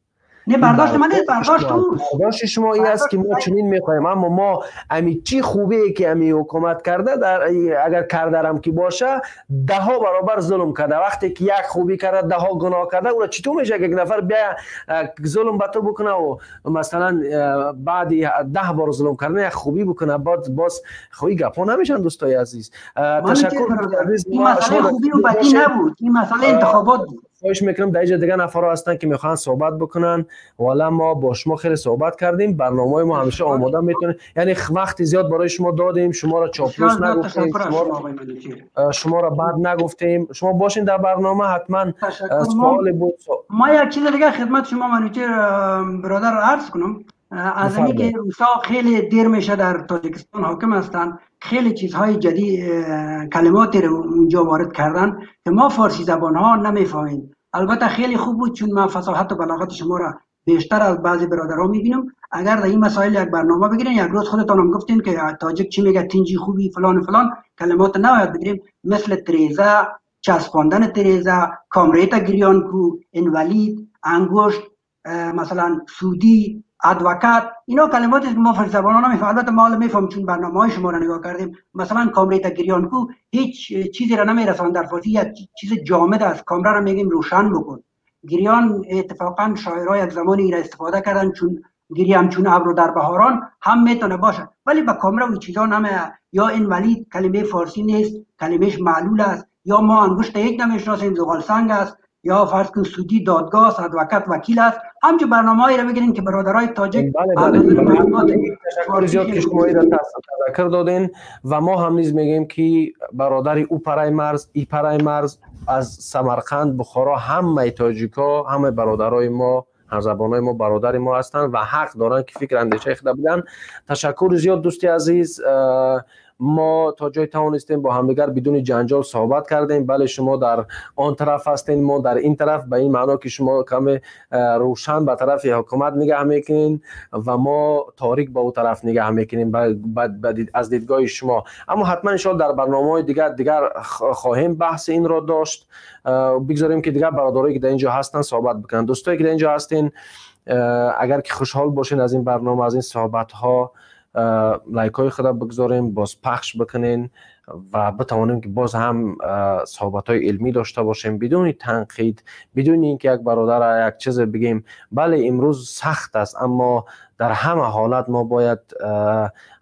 نه، برداشت من نیست، برداشت اوست. برداشت شما این است که ما چنین میخوایم، اما ما امی چی خوبه که امی حکومت کرده، در اگر کردرم که باشه ده ها برابر ظلم کرده. وقتی که یک خوبی کرده ده ها گناه کرده، او را چطور میشه که یک نفر بیا ظلم به تو بکنه و مثلا بعد 10 بار ظلم کرده یک خوبی بکنه؟ باز خوبی گپا نمیشن دوستای عزیز. تشکر. این مسئله خوبی و بدی نبود، این مسئله انتخابات بود. خواهش میکنم، در اینجا دیگه نفرها هستن که میخوان صحبت بکنن. والا ما با شما خیلی صحبت کردیم، برنامه ما همیشه آماده میتونه، یعنی وقت زیاد برای شما دادیم، شما را چاپلوس نگفتیم، شما را بد نگفتیم. شما باشین در برنامه حتما. سوال بود. ما یک چیز دیگه خدمت شما منوچهر برادر عرض کنم. از اینکه روسا خیلی دیر میشه در تاجیکستان حاکم هستند، خیلی چیزهای جدید، کلماتی رو اونجا وارد کردن که ما فارسی زبان ها نمیفهمیم. البته خیلی خوب بود، چون من فصاحت و بلاغت شما را بیشتر از بعضی برادرها میبینم. اگر در این مسائل یک برنامه بگیرین، یک روز خودتان هم گفتین که تاجیک چی میگه، تینجی خوبی فلان فلان، کلمات نباید بگیریم مثل تریزه، چسباندن تریزه، کامریتا گریان کو، انوالید، انگشت، مثلا سودی، ادوکات، اینا کلماتی که ما فارسی زبانان نمیفهمیم. البته ما حالا میفهمیم چون برنامه‌های شما را نگاه کردیم. مثلا کامریتا گریان کو هیچ چیزی را نمیرسان در فارسی، یک چیز جامد است. کامره را میگیم روشن بکن. گریان اتفاقا شاعرای یک زمانی را استفاده کردن، چون گریم چون ابر در بهاران هم میتونه باشه، ولی با کامره و چیزا نمیه. یا این ولید کلمه فارسی نیست، کلمهش معلول است. یا ما انگشت یک نمیشناسیم، زغال سنگ است. یا فرض کن سودی دادگاه است، ادوکات وکیل است. همچون برنامه‌هایی را بگیرین که برادرای تاجیک. بله بله. تشکر زیاد که شما را تذکر دادین و ما هم نیز میگیم که برادر او پرای مرز، ای پرای مرز، از سمرقند، بخارا، همه تاجیکا، همه برادرای ما، همزبانای ما، برادر ما هستند و حق دارن که فکر اندیشه خود بدن. تشکر زیاد دوستی عزیز. ما تا جای توانستیم با همدیگر بدون جنجال صحبت کردیم. بله شما در آن طرف هستین، ما در این طرف، به این معنا که شما کم روشن به طرف حکومت نگاه میکنین و ما تاریک به او طرف نگاه میکنیم از دیدگاه شما. اما حتما ان شاءالله در برنامه‌های دیگر خواهیم بحث این را داشت. بگذاریم که دیگر برادرایی که در اینجا هستن صحبت بکنن. دوستایی که در اینجا هستین اگر که خوشحال باشین از این برنامه، از این صحبت ها، لایک های خود بگذاریم، باز پخش بکنین و بتوانیم که باز هم صحبت های علمی داشته باشیم بدون تنقید، بدون اینکه یک برادر یک چیز بگیم. بله امروز سخت است، اما در همه حالت ما باید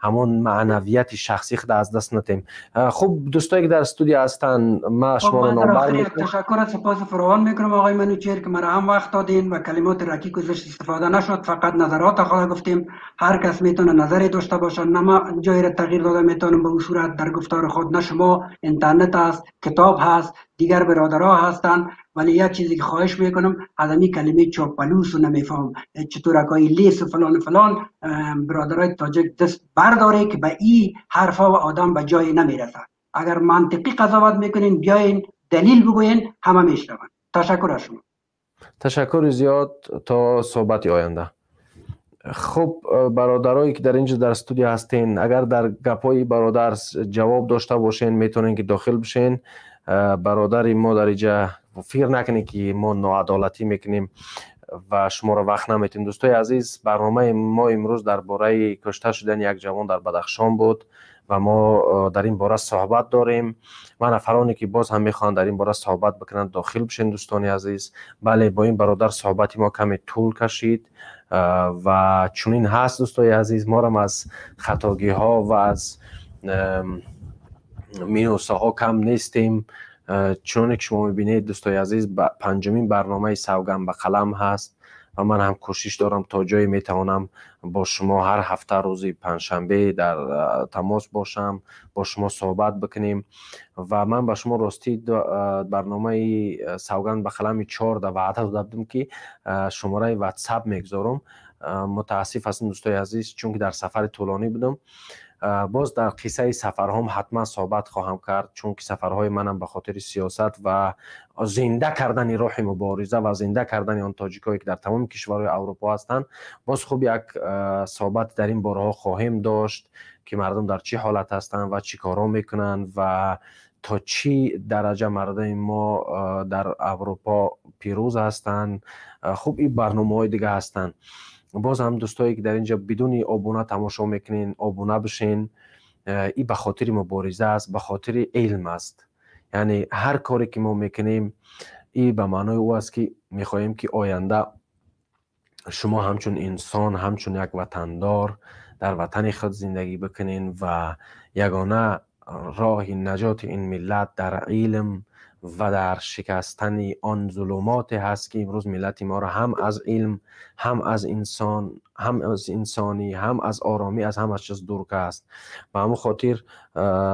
همون معنویت شخصی خود از دست ندیم. خب دوستایی که در استودیو هستن، ما شما رو نامبر میکنم. تشکر سپاس فراوان میکنم آقای منوچهر که مرا هم وقت دادین و کلمات رکیک و زشت استفاده نشد، فقط نظرات خود گفتیم. هر کس میتونه نظری داشته باشه، نه ما جایی را تغییر داده میتونم به اون صورت در گفتار خود، نه شما. اینترنت هست، کتاب هست، دیگر برادرها هستن. ولی یک چیزی که خواهش میکنم، از این کلمه چاپلوس و نمیفهم چطورکای لیس و فلان و فلان، برادرای تاجک دست برداره که به این حرفا و آدم به جای نمیرسه. اگر منطقی قضاوت میکنین بیاین دلیل بگوین، همه میشنون. تشکر از شما. تشکر زیاد، تا صحبت آینده. خب برادرایی که در اینجا در استودیو هستین، اگر در گپای برادر جواب داشته باشین میتونین که داخل بشین. برادر ما در اینجا فکر نکنید که ما ناعدالتی میکنیم و شما را وقت نمیتیم. دوستای عزیز، برنامه ما امروز درباره کشته شدن یک جوان در بدخشان بود و ما در این باره صحبت داریم و نفرانی که باز هم میخوان در این باره صحبت بکنن داخل بشین. دوستان عزیز، بله با این برادر صحبت ما کمی طول کشید و چنین هست دوستای عزیز، ما را از خطاگی ها و از مینوسه ها کم نیستیم. چون که شما میبینید دوستای عزیز، پنجمین برنامه سوگند به قلم هست و من هم کوشش دارم تا جایی میتوانم با شما هر هفته روزی پنجشنبه در تماس باشم، با شما صحبت بکنیم. و من با شما راستی برنامه سوگند به قلم 4 در وعده داده بودم که شماره واتساپ میگذارم. متاسف هستم دوستای عزیز، چون که در سفر طولانی بودم. باز در قصه سفرهام حتما صحبت خواهم کرد، چون که سفرهای منم به خاطر سیاست و زنده کردن روح مبارزه و زنده کردن آن تاجیکایی که در تمام کشورهای اروپا هستند، باز خوب یک صحبت در این باره خواهیم داشت که مردم در چه حالت هستند و چی کارا میکنن و تا چی درجه مردم ما در اروپا پیروز هستند. خوب این برنامه‌های دیگه هستند. باز هم دوستایی که در اینجا بدون آبونه تماشا میکنین، آبونه بشین. این به خاطر مبارزه است، به خاطر علم است. یعنی هر کاری که ما میکنیم این به معنای او است که میخواهیم که آینده شما همچون انسان، همچون یک وطندار در وطن خود زندگی بکنین و یگانه راه نجات این ملت در علم و در شکستن آن ظلمات هست که امروز ملت ما را هم از علم، هم از انسان، هم از انسانی، هم از آرامی، از همه چیز دور است. به همون خاطر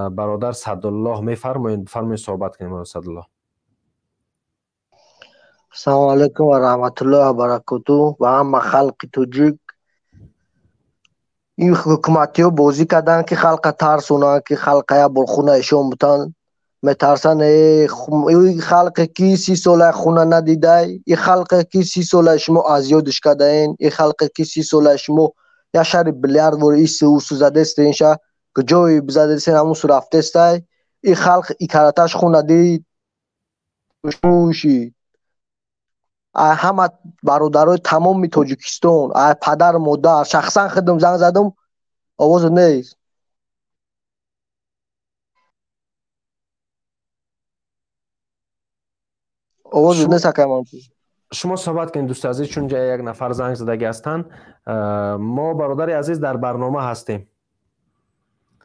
برادر صدالله میفرمایید، بفرمایید صحبت کنیم. صدالله. السلام علیکم و رحمت الله و برکاته. و همه خلق تاجیک، این حکومتی ها بازی کردن که خلق ترسونن، که خلق یا برخونه اشون بتن میترسن. این خلق کی 30 ساله خونه ندیده، این خلق کی 30 ساله شما از یادش کردین، این خلق کی 30 ساله شما یا شهر بیلیارد ور ایس اوسو زده است، این شهر کجای بزده است، همون سو رفته است. این خلق ای کراتش خونه دید شوشی همه برادرای تمام تاجیکستان، پدر مادر، شخصا خودم زنگ زدم آواز نیست. آواز نیست. شما صحبت کنید دوست عزیز، چون جای یک نفر زنگ زدگی هستن. ما برادر عزیز در برنامه هستیم.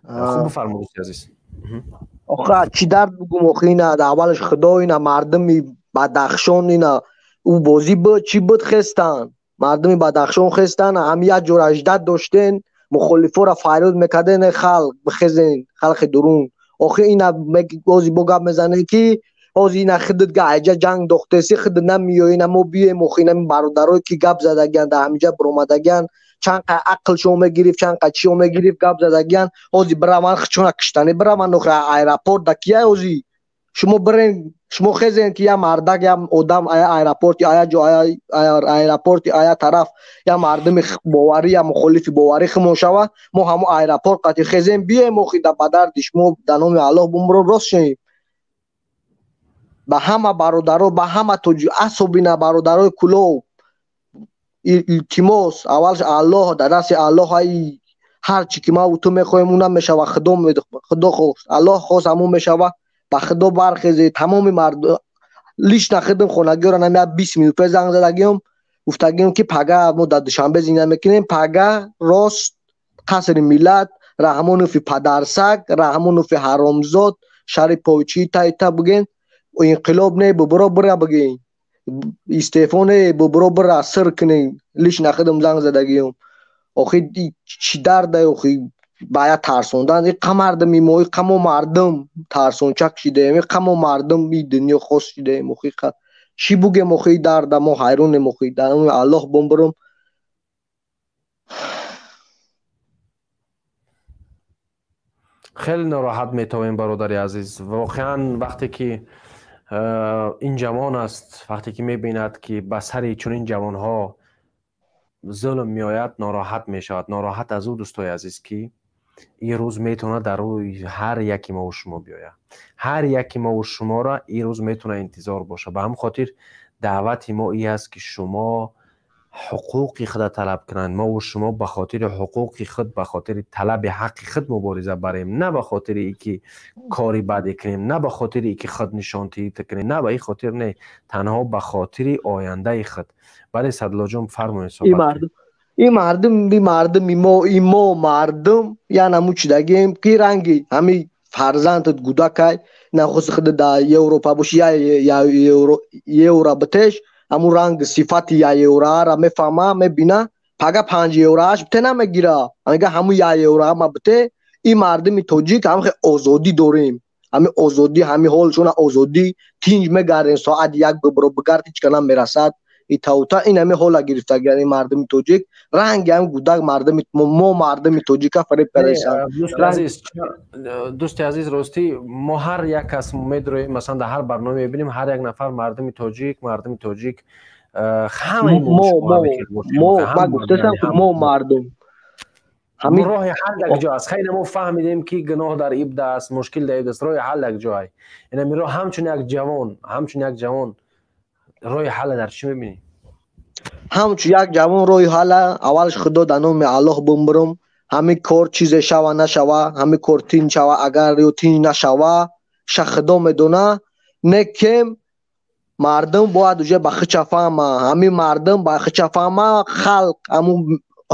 خوب بفرمایید دوست عزیز. آخه چی درد بگم آخه، اینا اولش خدا، اینا مردم بدخشان، اینا او بازی بود چی بود خستن، مردم بدخشان خستن، هم یک جور اجداد داشتن، مخالفا را فریاد میکردن خلق بخزین، خلق درون. آخه اینا بازی با گپ میزنه که باز اینا خودت گه جنگ دختسی خود نمیای، اینا ما بیایم. آخه اینا برادرای که گپ زدگن در همینجا برآمدگن، Чанд қа ақл шо мегирифт, чанд қа чиё мегирифт, гап задагиян. Ҳози бираван хичона киштани бираван охир аэропорт да кия ҳози. Шумо бирен, шумо хезен ки я мардак, я одам ая аэропорти, ая ҷо, ая аэропорти, ая тараф, я мардуми боварӣ, я мухолифи боварӣ химон шава, мо ҳамо аэропорт қати хезем, бием охи да ба дарди шумо да номи Аллоҳ бумро рост шем. Ба ҳама бародаро, ба ҳама тоҷик, асобина бародарои Кулоб, илтимос, аввалш Аллоҳ, дар дасти Аллоҳ ай ҳар чӣ ки ман ту мехоҳем, ӯ намешава, Худо хост, Аллоҳ хост, ҳамон мешава. Ба Худо бархезе, тамоми мардум, лично худам хонагиёро нами як 20 минут пеш занг задагиём, гуфтагиём ки пага мо дар Душанбе зинда мекунем, пага рост қасри миллат, Раҳмонофи падарсаг, Раҳмонофи ҳаромзод, Шариповичи та буген, инқилоб не, бубро бира буген, истеъфо не, бубро бира сир кунем, лично худам занг задагиём. Охи чӣ дарда, охи ба я тарсондан, и қа мардуми мо, и қа мо мардум тарсончак шидаем, и қа мо мардум и дунё хос шидаем, охи чӣ бугем, охи дарда мо ҳайронем, охи дар номи Аллоҳ бомбурум. Хеле нороҳат метавем, бародари азиз. Воқеан вақте ки ин ҷавон аст, вақте ки мебинад ки ба сари чунин ҷавонҳо зулм меояд, нороҳат мешавад. Нороҳат аз ӯ, дӯстои азиз, ки ин рӯз метавонад дар рӯи ҳар яки мову шумо биёяд. Ҳар яки мову шуморо ин рӯз метавонад интизор бошад. Ба ҳамин хотир даъвати мо ин аст ки шумо ҳуқуқи худро талаб кунанд. Мову шумо ба хотири ҳуқуқи худ, ба хотири талаби ҳаққи худ мубориза барем, на ба хотири ин ки кори баде кунем, на ба хотири ин ки худ нишонтиҳӣ кунем, на ба ин хотир не, танҳо ба хотири ояндаи худ. Бале, Садлоҷон, фармоед, суҳбат кунед. Ин мардум, ин мардуми мо, ин мо мардум, я намучидагием ки ранги ҳами фарзандат гудакай, нахост худ дар Европа боши, я евро битеш, ҳамун ранги сифати я евроара мефаҳма, мебина, пага 5 евроаш бите намегира, мега ҳамун я евроа ма бите. Ин мардуми тоҷик ҳам хе озодӣ дорем, ҳами озодӣ, ҳами ҳолшона озодӣ, тинҷ мегардем, соат як бибро бигард, ҳеҷ ка намерасад. Итаута ин ҳами ҳола гирифтагӣ ин мардуми тоҷик, ранги ҳам гудак мардуми мо, мардуми тоҷика фареб кардаистанд. Дӯсти азиз, ростӣ мо ҳар як кас медроем, масалан дар ҳар барнома мебинем ҳар як нафар мардуми тоҷик, мардуми тоҷик, ҳамаи мо, ман гуфтаам ки мо мардум роҳи ҳал як ҷо аст. Хеле мо фаҳмидем ки гуноҳ дар ибда аст, мушкил дар ибда аст, роҳи ҳал як ҷо аст. Ин ҳамин роҳ ҳамчун як ҷавон, ҳамчун як ҷавон роҳи ҳалла дар чӣ мебинӣ? Ҳамчун як ҷавон роҳи ҳалла, аввалш Худо дар номи Аллоҳ бумбурум, ҳамин кор чизе шава нашава, ҳамин кор тинҷ шава, агар ё тинҷ нашава, ша Худо медона, не кем мардум бояд уже ба хича фаҳма, ҳамин мардум ба хича фаҳма, халқ ҳамун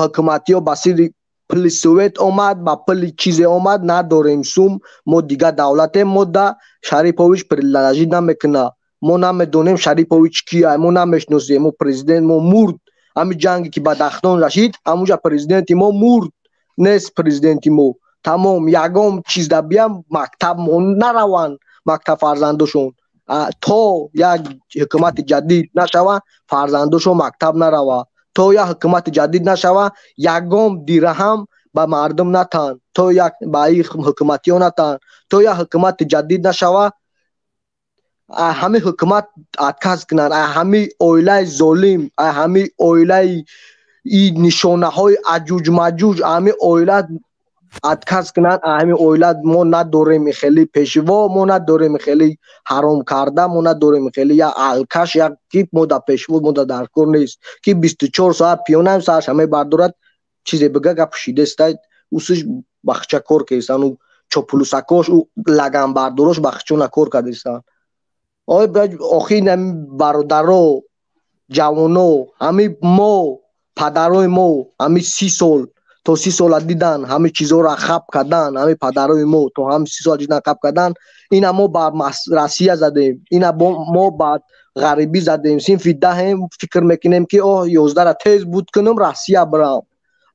ҳукуматиё ба сири пули Совет омад, ба пули чизе омад, надорем сум, мо дигар давлатем, мо да Шарипович принадлежит намекуна. Мо намедонем Шарипович кия, мо намешиносем, мо президент мо мурд. Ҳамин ҷанге ки ба Дахтон рашид, ҳамунҷа президенти мо мурд, нест президенти мо. Тамом, ягон чиз да биям, мактаб мо нараванд, мактаб фарзандошон. То як ҳукумати ҷадид нашава, фарзандошон мактаб нарава. То як ҳукумати ҷадид нашава, ягон дирҳам ба мардум натан, то як ба ин ҳукуматиё натан, то як ҳукумати ҷадид нашава, ҳамин ҳукумат отказ кунанд, ҳамин оилаи золим, ҳамин оилаи нишонаҳои аҷуҷ маҷуҷ, ҳамин оила отказ кунанд, ҳамин оила мо надорем хеле пешво, мо надорем хеле ҳаром карда, мо надорем хеле як алкаш, як ки мо да пешво, мо да даркор нест, ки 24 соат пиёнаем, сараш мебардорад, чизе бига гап шидеста, усиш бахча кор кардистан, ӯ чопулусакош, ӯ лаганбардорош бахчона кор кардистан. Ой, охи бародаро, ҷавоно, ҳами мо, падарои мо, ҳами 30 сол, то 30 сола дидан, ҳами чизоро хаб кардан, ҳами падарои мо то ҳами 30 сола дидан хаб кардан, ина мо ба Россия задем, ина мо ба ғарибӣ задем, синфи даҳем фикр мекунем ки оҳ, 11-ра тез буд кунам, Россия бирам,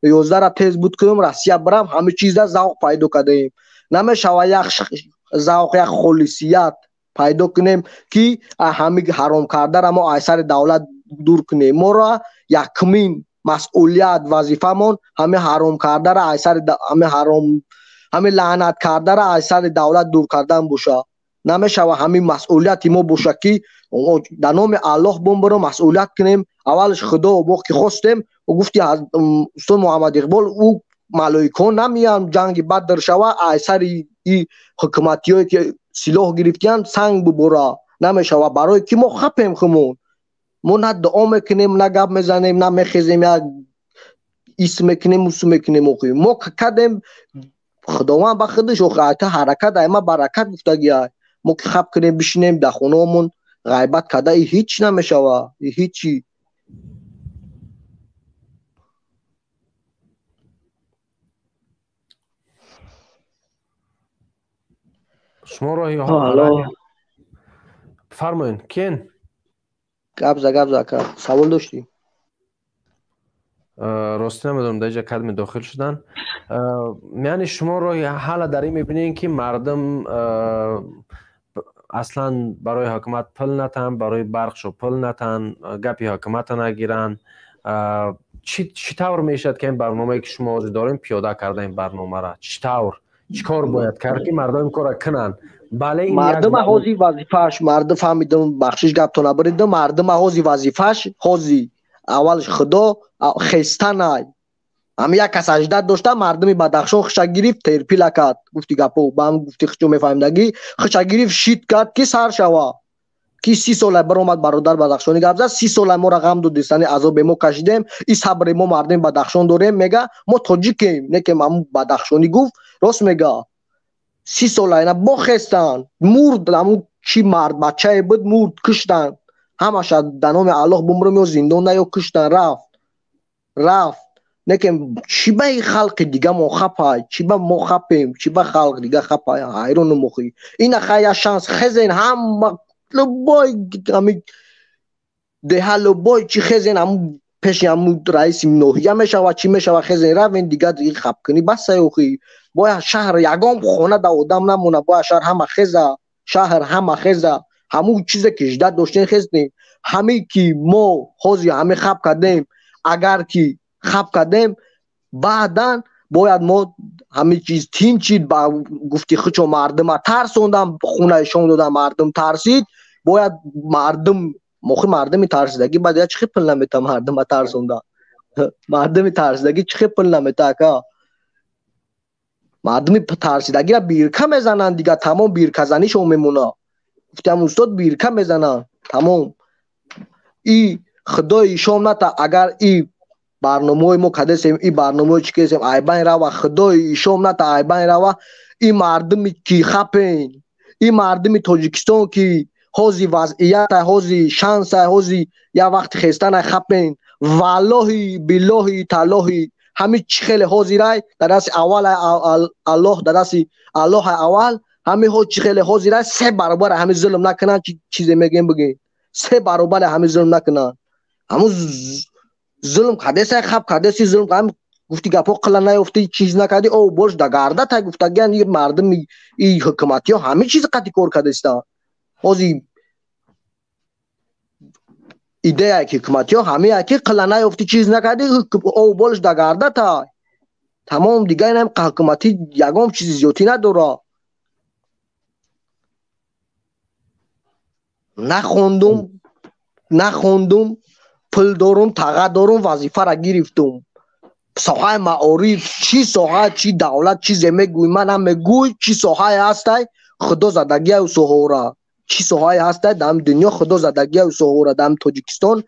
11-ра тез буд кунам, Россия бирам, ҳами чизда завқ пайдо кардаем. Намешава як завқ, як холисият пайдо кунем ки ҳами ҳаром кардара мо аз сари давлат дур кунем. Моро якумин Масъулият вазифамон ҳами ҳаром кардара аз сари ҳами ҳаром ҳами лаънат кардара аз сари давлат дур кардан боша. Намешава ҳамин масъулияти мо боша ки дар номи Аллоҳ бомбаро масъулият кунем. Аввалш Худо мо ки хостем, ӯ гуфти устод Муҳаммад Иқбол, ӯ малоикон намеян ҷанги Бадр шава аз сари и ҳукуматиёе ки силоҳ гирифтиян санг бубора. Намешава, барое ки мо хапем хумон. Мо на дуо мекунем, на гап мезанем, на мехезем, як ис мекунем, усу мекунем. Охи мо кадем Худованд ба худаш охи айта ҳаракат айма баракат гуфтагиай. Мо ки хап кунем, бишинем дар хонаомон ғайбат карда, и ҳеҷ намешава, и ҳечи. Шумо роҳи фармоед, кен? Гап за, гап за, ака, савол доштӣ? Ростӣ намедонам дар инҷа кадме дохил шудан. Яъне шумо роҳи ҳалла дар ин мебинед, ки мардум аслан барои ҳукумат пул натан, барои барқшо пул натан, гапи ҳукумата нагиранд. Чӣ тавр мешавад ки ин барномае ки шумо ҳозир дорем пиёда карда ин барномаро? Чӣ тавр? Чӣ кор бояд кард ки мардум ин корро кунанд? Бале, ин мардума ҳози вазифааш, мардум фаҳмидам, бахшиш гаптон набаридам, мардума ҳози вазифааш ҳози аввалш Худо хестанай. Ҳами як кас аждад дошта, мардуми Бадахшон хиша гирифт, терпила кард. Гуфти гапо, ба ҳам гуфти хичо мефаҳмидагӣ, хиша гирифт, шит кард ки сар шава. Ки 30 сола баромад бародар Бадахшонӣ гап зад, 30 сола моро ғам додистани азобе мо кашидем, и сабре мо мардуми Бадахшон дорем, мега, мо тоҷикем, не ки ҳамун Бадахшонӣ гуфт, рост мега. 30 сола ина бохестанд, мурд, ҳамун чи мард бачае буд, мурд, куштанд. Ҳамаша дар номи Аллоҳ бумрум ё зиндон на ё куштанд, рафт. Рафт. Лекин чӣ ба ин халқи дига мо хапай, чӣ ба мо хапем, чӣ ба халқ дига хапай, ҳайрону мохӣ. Ина хай я шанс хезен ҳама любой ҳами деҳа любой чӣ хезен ҳамун пеши ҳамун раиси ноҳия мешава, чӣ мешава, хезен равен дига хапкунӣ басай охӣ. Бояд шаҳр ягон хона да одам намона, бояд шаҳр ҳама хеза, шаҳр ҳама хеза. Ҳамун чизе ки ждат доштем хездем. Ҳаме ки мо ҳозир ҳаме хап кардем, агар ки хап кардем, баъдан бояд мо ҳамин чиз тинчид, ба гуфти хучо мардума тарсондам, хонаишон додам, мардум тарсид, бояд мардум мохи мардуми тарсидагӣ баъд я чӣ пул намета мардума тарсонда. Мардуми тарсидагӣ чӣ пул намета ака? Мардуми тарсидагиро бирка мезананд дига, тамом бирказанишон мемона. Гуфтам устод бирка мезананд, тамом. И Худои ишон ната, агар и барномаҳои мо кадесем, и барномаҳои чӣ кесем, айбайн рава, Худои ишон ната, айбайн рава, и мардуми ки хапен, и мардуми Тоҷикистон ки ҳози вазъията, ҳози шанса, ҳози я вақти хестанай хапен, валлоҳи биллоҳи таллоҳи ҳами чӣ хеле ҳозирай дар дасти аввал Аллоҳ, дар дасти Аллоҳ аввал, ҳами ҳо чӣ хеле ҳозирай се баробар ҳами зулм накунанд, чизе мегӯем бигӯем, се баробар ҳами зулм накунанд. Ҳамун зулм кардесай, хап кардеси, зулм ҳам гуфти гапҳо қила наёфти, чиз накарди, о бош да гардатай гуфтагиан и мардуми и ҳукуматиҳо ҳамин чиз қатъи кор кардестанд. Ҳозир идеяе ки ҳукуматиҳо ҳамия ки қила наёфти, чиз накарди, о болш да гардатай. Тамом дига инам ҳукуматӣ ягон чизи зиёдтӣ надорад. Нахондум, нахондум, пул дорум, таға дорум, вазифара гирифтум. Соҳаи маориф, чӣ соҳа, чӣ давлат, чизе мегӯй, ман намегӯй, чӣ соҳае ҳастай, Худо задагиаю соҳора. Чӣ соҳае ҳастай дар дунё, Худо задагиаю соҳора, дар Тоҷикистон.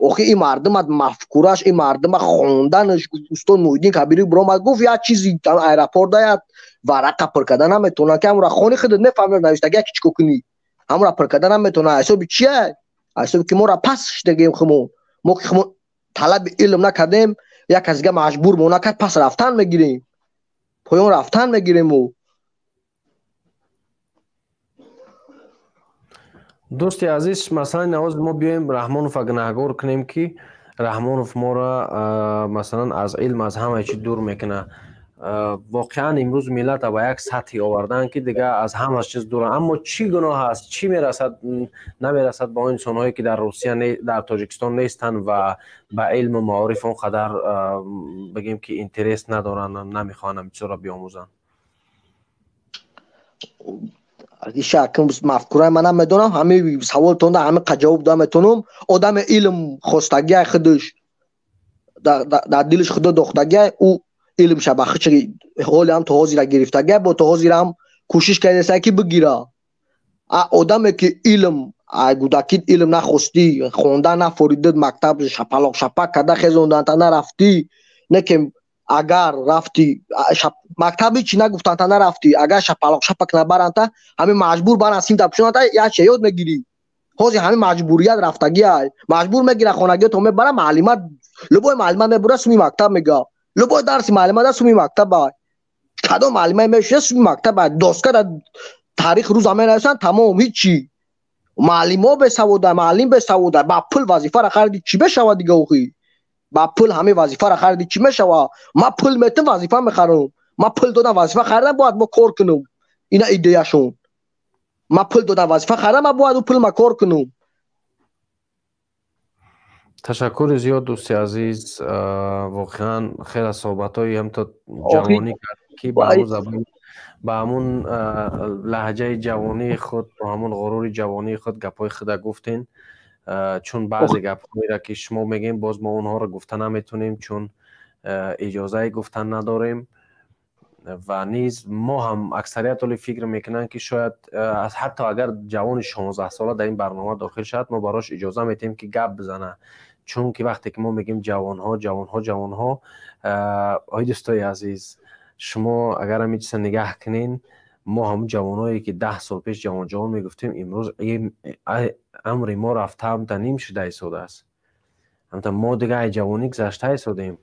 Охи ин мардумат мафкураш, ин мардума хонданаш, устод Муҳиддин Кабирӣ биромад гуфт, як чизи аэропорт як варақа пур карда наметавонад, ки ҳамура хони худат мефаҳмӣ навиштагия ки чӣ кор кунӣ. Ҳамура пур карда наметавонад. Ҳисоби чия? Ҳисоби ки моро пас шидагем хумон. Мо ки хумон талаби илм накардем, як кас дига маҷбур мо накард, пас рафтан мегирем. Поён рафтан мегирем мо. Дӯсти азиз, масалан навоз мо биёем Раҳмонова гунаҳгор кунем, ки Раҳмонов моро масалан аз илм, аз ҳама чиз дур мекунад. Воқеан имрӯз миллата ба як сатҳе овардаанд, ки дигар аз ҳама чиз дуранд. Аммо чӣ гуноҳ аст, чӣ мерасад, намерасад ба он инсонҳое, ки дар Русия, дар Тоҷикистон нестанд ва ба илму маориф он қадар, бигем, ки интерес надоранд, намехоҳанд ҳамин чизро биомӯзанд? Иша мафкураи ман намедонам, ҳамин саволтонда ҳамин қа ҷавоб дода метавонам. Одами илм хостагиай, худаш дар дилиш худо дохтагиай, ӯ илмша ба хичи ҳолиам то ҳозира гирифтагиай, бо то ҳозирам кӯшиш кардааст, ки бигира. Одаме ки илм гудаки илм нахостӣ, хонда нафоридид, мактаб шапалоқ шапак карда хезонданта нарафтӣ, не ки агар рафтӣ мактаб ҳичи нагуфтанта нарафтӣ, агар шапалоқ шапак набаранта, ҳамин маҷбур баран симта пӯшонанта, якча ёд мегирӣ. Ҳозир ҳамин маҷбурият рафтагиай, маҷбур мегира, хонагиёто мебара, маълима, любой маълима мебура, суми мактаб мега, любой дарси маълима да суми мактаба, кадом маълима мешуда, суми мактаба, доска да таърих рӯза менависанд, тамом, ҳичи. Маълимо бесавода, маълим бесавода, ба пул вазифаро хариди, чӣ мешавад дига охи? Ба пул ҳамин вазифаро хариди, чӣ мешавад? Ман пул метам, вазифа мехарам, ман пул додам, вазифа харидам, бояд мо кор кунам. Ина идеяшон: ман пул додам, вазифа харидам, ман бояд ӯ пулма кор кунам. Ташаккури зиёд, дӯсти азиз. Воқеан хеле суҳбатҳои ҳамто ҷавонӣ кард, ки ба ҳамун забон, ба ҳамун лаҳҷаи ҷавонии худ, бо ҳамун ғурури ҷавонии худ гапҳои худа гуфтен. Чун баъзе гапҳоеро, ки шумо мегӯем, боз мо онҳоро гуфта наметонем, чун иҷозаи гуфтан надорем. Ва низ мо ҳам аксарият оли фикр мекунанд, ки шояд ҳатто агар ҷавони 16сола дар ин барнома дохил шавад, мо барош иҷоза метиҳем, ки гап бизана. Чунки вақте ки мо мегӯем ҷавонҳо, ҷавонҳо, ҷавонҳо, ой дӯстои азиз, шумо агар ҳамин чиза нигаҳ кунен, мо ҳамун ҷавонҳое, ки 10 сол пеш ҷавон-ҷавон мегуфтем, имрӯз амри мо рафта ҳамта ним шуда истодааст. Ҳамта мо дига ай ҷавонӣ гузашта истодем.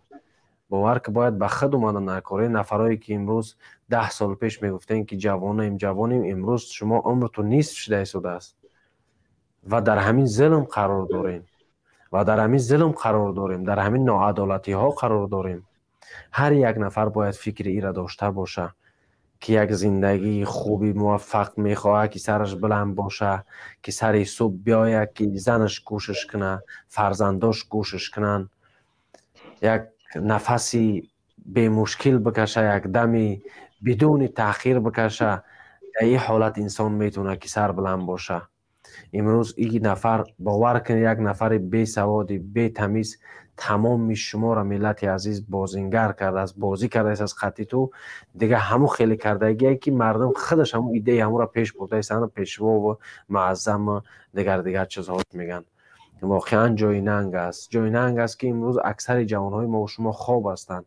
Бовар ки бояд ба худ омадан накорӣ. Нафарое, ки имрӯз 10 сол пеш мегуфтем, ки ҷавонем, ҷавонем, имрӯз шумо умртон нисф шуда истодааст ва дар ҳамин зулм қарор дорем, ва дар ҳамин зулм қарор дорем, дар ҳамин ноадолатиҳо қарор дорем. Ҳар як нафар бояд фикри ира дошта боша, ки як зиндагии хуби муваффақ мехоҳад, ки сараш баланд боша, ки сари субҳ биёяд, ки занаш кӯшиш куна, фарзандош кӯшиш кунанд, як нафаси бемушкил бикаша, як дами бидуни таъхир бикаша. Дар ин ҳолат инсон метавонад, ки сар баланд боша. Имрӯз ин нафар, бовар кунед, як нафари бесаводи, бетамиз тамоми шуморо, миллати азиз, бозингар кардааст, бозӣ кардааст аз хатти ту. Дига ҳамун хеле кардагие, ки мардум худаш ҳамун идеяи ҳамонро пеш бурдаистанд, пешвову муаззаму дигар дигар чизҳо мегӯянд. Воқеан ҷои нанг аст, ҷои нанг аст, ки имрӯз аксари ҷавонҳои мо шумо хоб ҳастанд.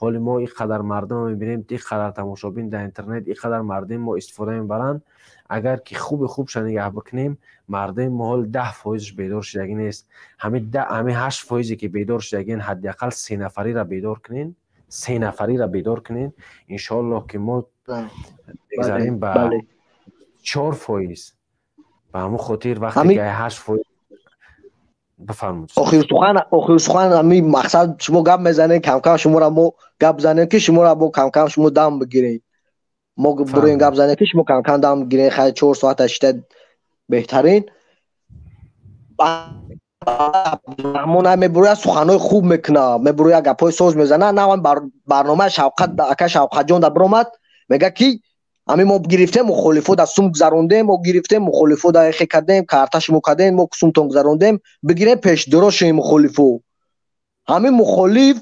Ҳоли мо ин қадар мардумро мебинем, ин қадар тамошобин дар интернет, ин қадар мардуми мо истифода мебаранд. Агар ки хуби хубша нигаҳ бикунем, мардуми мо ҳоли 10 фоизш бедор шудагӣ нест. Ҳамин 8 фоизе, ки бедор шудагиен, ҳадди ақал се нафариро бедор кунен, се нафариро бедор кунен, иншоаллоҳ, ки мо мегзарем ба 4%. Ба ҳамун хотир вақте ки 8%, бифармуд. Охир сухан, охир сухан, ҳамин мақсад: шумо гап мезанед, камкам шуморо мо гап занем, ки шуморо бо камкам шумо дам бигиред. Мо буроем, гап занем, ки шумо камкам дам бигиред. Хай, 4 соата шита беҳтарин. Раҳмон мебурояд, суханҳои хуб мекуна, мебурояд, гапҳои соз мезана. На барномаи Шавқат, ака Шавқатҷон да биромад, мега, ки ҳамин мо гирифтем, мухолифо да сум гузарондем, мо гирифтем, мухолифо да эхе кардем, карта шумо кардем, мо сумтон гузарондем, бигирем, пешдоро шем мухолифо. Ҳамин мухолиф,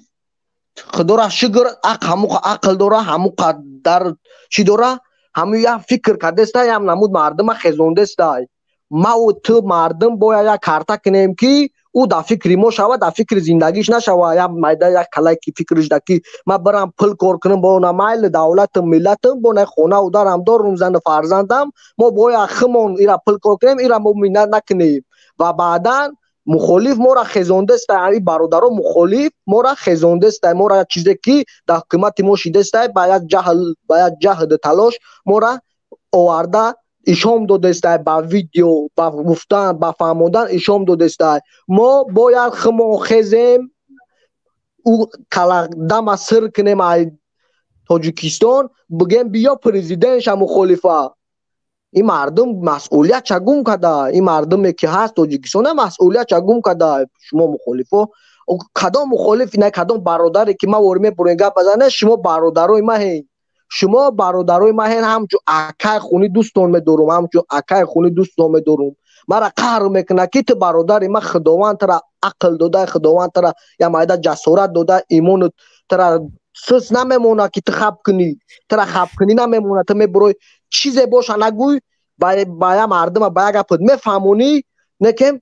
худора шукр, ҳамун ақл дора, ҳамун қадар чӣ дора, ҳамин як фикр кардеста, як намуд мардума хезондеста. Маву ту мардум бояд як карта кунем, ки ӯ дар фикри мо шавад, дар фикри зиндагиш нашавад. Як майда, як калай, ки фикриш да, ки ман барам пул кор кунам, бо на майли давлатам, миллатам, бо на хонау дарам дорум, зану фарзандам. Мо бояд химон ира пул кор кунем, ира мо миннат накунем. Ва баъдан мухолиф мора хезондеста, ами бародаро, мухолиф мора хезондеста, мора чизе, ки дар ҳукумати мо шидеста, ба як ҷаҳл, ба як ҷаҳду талош мора оварда ишом додеста, ба видео, ба гуфтан, ба фаҳмондан ишом додеста. Мо бояд химон хезем, ӯ дама сир кунем, ай Тоҷикистон бигем биё президентша мухолифа. Ин мардум масъулиятша гум када. Ин мардуме ки ҳаст Тоҷикистона масъулиятша гум када. Шумо мухолифо, кадом мухолиф на кадом бародаре ки ма вори мебурем гап базане, шумо бародарои маҳен. Шумо бародарои маҳен, ҳамчун акай хуни дӯстон медорум, ҳамчун акай хуни дӯстон медорум. Мара қаҳр мекунад ки ту бародари ма, Худованд тара ақл дода, Худованд тара я майда ҷасорат дода, имону тара сус намемонад ки ту хаб кунӣ, тара хаб кунӣ намемонад. Ту мебурой чизе боша нагӯй, ба я мардума ба як гапат мефаҳмонӣ, не ки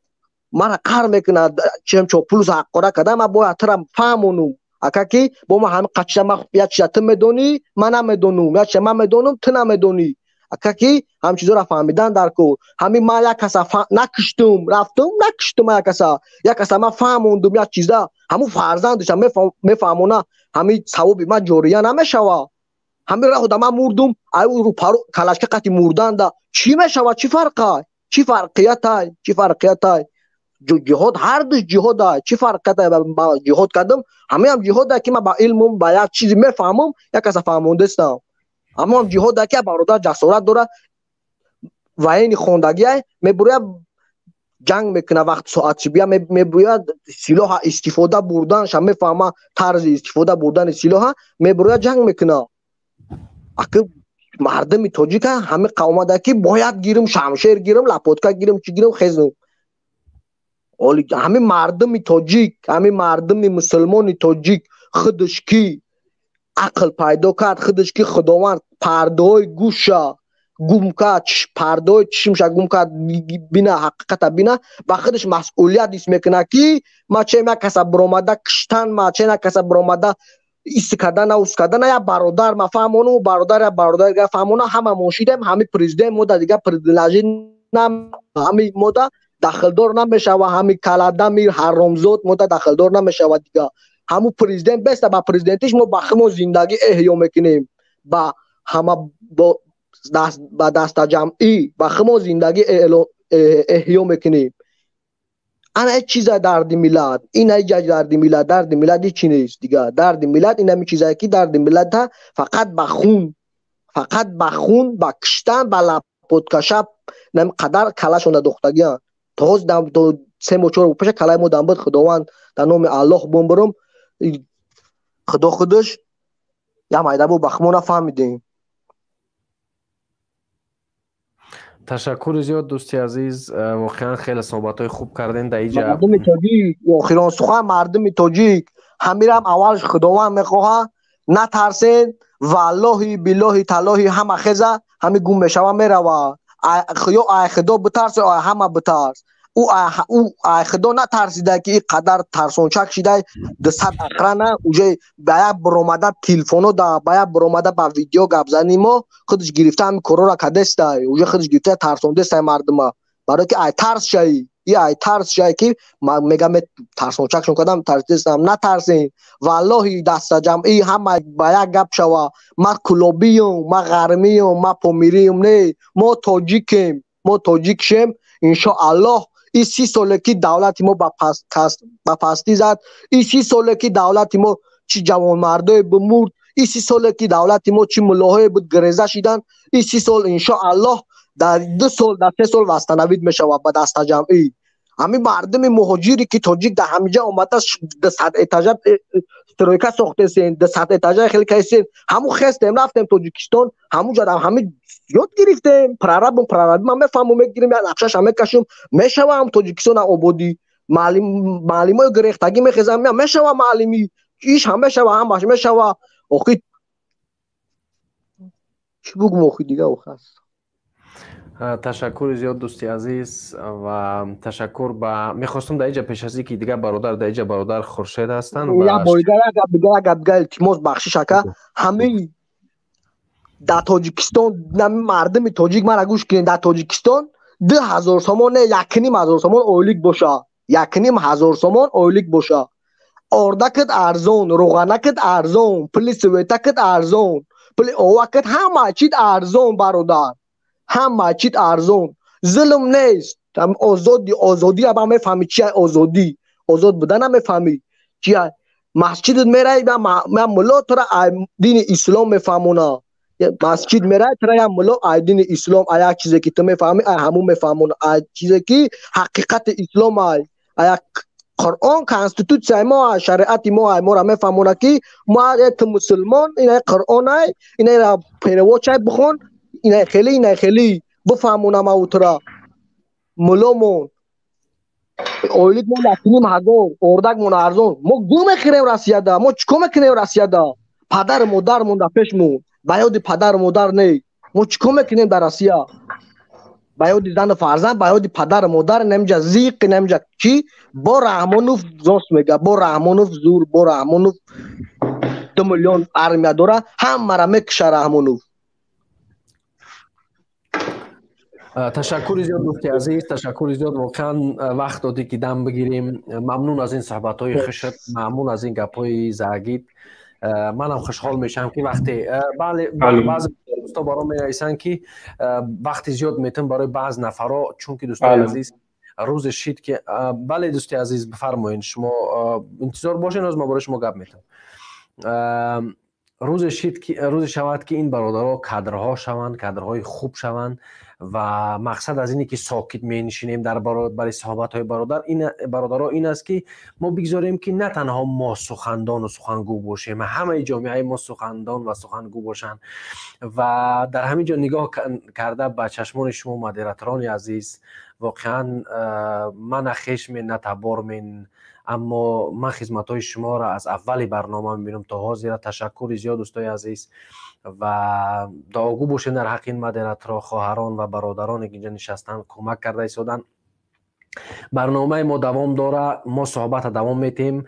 мара қаҳр мекунад, чем чопулус ҳаққора карда, ма бояд тура фаҳмонум. Ака ки бо ма ҳами қачиша ма як чиза ту медонӣ, ман намедонум, як чиза ман медонум, ту намедонӣ. Ака ки ҳам чизоро фаҳмидан дар кор. Ҳамин ман як каса накуштум, рафтум, накуштум як каса. Як каса ман фаҳмондум як чиза, ҳамун фарзандиша мефаҳмона, ҳамин савоби ман ҷория намешава. Ҳамин раҳу да ман мурдум, ай рӯпару калашка қати мурданда чӣ мешава? Чӣ фарқа? Чӣ фарқиятай? Чӣ фарқиятай? Ҷиҳод ҳар душ ҷиҳода, чӣ фарқиятай? Ҷиҳод кардам, ҳамаам ҷиҳода ки ман ба илмум, ба як чизе мефаҳмам, як каса фаҳмондастам. Ҳамаам ҷиҳода ки бародар ҷасорат дора, военный хондагиай, мебуря ҷанг мекуна, вақт соат чи бия мебуря силоҳа истифода бурданша мефаҳма, тарзи истифода бурдани силоҳа мебуря ҷанг мекуна. Аки мардуми тоҷика ҳами қавмада ки бояд гирим шамшер гирим, лапотка гирим, чӣ гирим, хезум. Ҳами мардуми тоҷик, ҳами мардуми мусулмони тоҷик худаш ки ақл пайдо кард, худаш ки Худованд пардаҳои гӯша гум кард, пардаҳои чишмша гум кард, бина ҳақиқата бина, ба худаш масъулият ҳис мекунад ки ма чем як каса биромада киштан, ма чем як каса биромада ис кардана, ус кардана, як бародар ма фаҳмону, бародар як бародар дига фаҳмона, ҳама мон шидем, ҳами президент мода дига предложи ҳами мода дахлдор намешава, ҳами каладами ҳаромзод мода дахлдор намешава дига. Ҳамун президент беста ба президентиш мо ба химо зиндагӣ эҳё мекунем, ба ҳама ба дастаҷамъӣ ба химо зиндагӣ эҳё мекунем. Ана ҳеҷ чиза дарди миллат, ин ҳеҷ дарди миллат, дарди миллат ҳеҷ чи нест дига. Дарди миллат ин ҳамин чизае ки дарди миллата фақат ба хун, фақат ба хун, ба киштан, ба лапоткаша қадар калашонда дохтагианд. То ҳоз то 3 моҳ 4 моҳ пеша калаи мо дам буд. Худованд дар номи Аллоҳ бомбурум, Худо худаш як майда бо ба мо нафаҳмидем. Ташаккури зиёд, дӯсти азиз, воқеан хеле суҳбатҳои хуб кардем дар иҷа. Мардуми тоҷик, охирон сухан, мардуми тоҷик ҳамирам аввалш Худованд мехоҳад, натарсен, валлоҳи биллоҳи таллоҳи ҳама хеза ҳами гум мешава мерава. Ё ай Худо битарс, ё ай ҳама битарс. Ӯ ай Худо натарсида ки ин қадар тарсончак шидай, 200 охрана уже ба як биромада телефоно да ба як биромада ба видео гапзани мо худаш гирифта ҳами корора кадестай, уже худаш гирифта тарсондестай мардума, барое ки ай тарс шаи, и ай тарс шаи ки мегам тарсончакшон кардам, тарсидестам. Натарсен, валлоҳи дастаҷамъӣ ҳама ба як гап шава. Ма кулобиюм, ма ғармиюм, ма помириюм, не, мо тоҷикем, мо тоҷик шем, иншоаллоҳ. Ин 30 соле ки давлати мо ба пастӣ зад, ин 30 соле ки давлати мо чӣ ҷавонмардое бимурд, ин 30 соле ки давлати мо чӣ муллоҳое буд гиреза шидан, ин 30 сол иншоаллоҳ дар 2 сол, дар 3 сол восстановить мешавад ба дастаҷамъӣ. Ҳамин мардуми муҳоҷире ки тоҷик дар ҳамиҷа омада 200 этажа стройка сохтесен, 200 этажа хеле кайсен, ҳамун хестем рафтем Тоҷикистон, ҳамунҷа ҳамин ёд гирифтем, прорабум прораби ман мефаҳмам, мегирем як нақшаша мекашем, мешава ҳам Тоҷикистон ободӣ, маълимои гирехтагӣ мехезам, мешава маълими иш ҳам мешава, ҳамаш мешава. Охи чӣ бугум, охи дига охас. Ташаккури зиёд, дӯсти азиз, ва ташаккур ба мехостум дар иҷа пеш аз ин ки дигар бародар дар иҷа бародар Хуршед ҳастанд. Як бори дигар, як гап дигар, як гап дигар, илтимос, бахшиш ака. Ҳамин дар Тоҷикистон мардуми тоҷик мара гӯш кунед, дар Тоҷикистон 2000 сомон не, 1500 сомон ойлик боша, 1500 сомон ойлик боша, ордакат арзон, рӯғанакат арзон, пули светакат арзон, пули овакат, ҳама чиз арзон, бародар, ҳама чиз арзон, зулм нест, озодӣ, озодӣ аба мефаҳмӣ чи озодӣ, озод будан намефаҳмӣ чи. Масҷидат мерай, я мулло тура дини ислом мефаҳмона. Масҷид мерай, тура я мулло ай дини ислом, ай як чизе ки ту мефаҳмӣ, ай ҳамун мефаҳмона, ай чизе ки ҳақиқати ислом ай, ай Қуръон, конститутсияи мо, шариати мо, ай моро мефаҳмона ки мо ту мусулмон, инай Қуръон ай, инайра переводчай бихон, инай хеле, инай хеле бифаҳмона маву тура. Мулломон ойлик мо 1,5 ҳазор, ордакмон арзон. Мо гӯ мехӯрем Россияда, мо чӣ кор мекунем Россияда? Падару модармон дар пешмон, ба ёди падару модар не. Мо чӣ кор мекунем дар Россия? Ба ёди зану фарзанд, ба ёди падару модар, инамҷа зиқ, инамҷа чӣ? Бо Раҳмонов зост мега, бо Раҳмонов зур, бо Раҳмонов 2 миллион армия дора, ҳамаро мекуша Раҳмонов. Ташаккури зиёд, дӯсти азиз, ташаккури зиёд. Воқеан вақт додӣ ки дам бигирем. Мамнун аз ин суҳбатҳои хушт, мамнун аз ин гапҳои загид. Манам хушҳол мешавам ки вақте баъзе дӯсто баром менависанд ки вақти зиёд метавон барои баъз нафарҳо, чунки дӯстони азиз, рӯзе шид ки бале, дӯсти азиз, бифармоед, шумо интизор бошед, ҳоз ман барои шумо гап метавам. Рӯзе шид ки рӯзе шавад ки ин бародаро кадрҳо шаванд, кадрҳои хуб шаванд. Ва мақсад аз ине ки сокит менишинем дар баробари суҳбатҳои бародар ин бародаро ин аст ки мо бигзорем ки на танҳо мо сухандону сухангӯ бошем, ҳамаи ҷомеаи мо сухандон ва сухангӯ бошанд. Ва дар ҳамин ҷо нигоҳ карда ба чашмони шумо, модераторони азиз, воқеан ман на хешмен, на табормен, аммо ман хизматҳои шуморо аз аввали барнома мебинам то ҳозира. Ташаккури зиёд, дӯстои азиз, ва дуогӯ бошед дар ҳаққи ин модераторо, хоҳарон ва бародароне ки инҷа нишастанд, кӯмак карда истоданд. Барномаи мо давом дора, мо суҳбата давом метиҳем.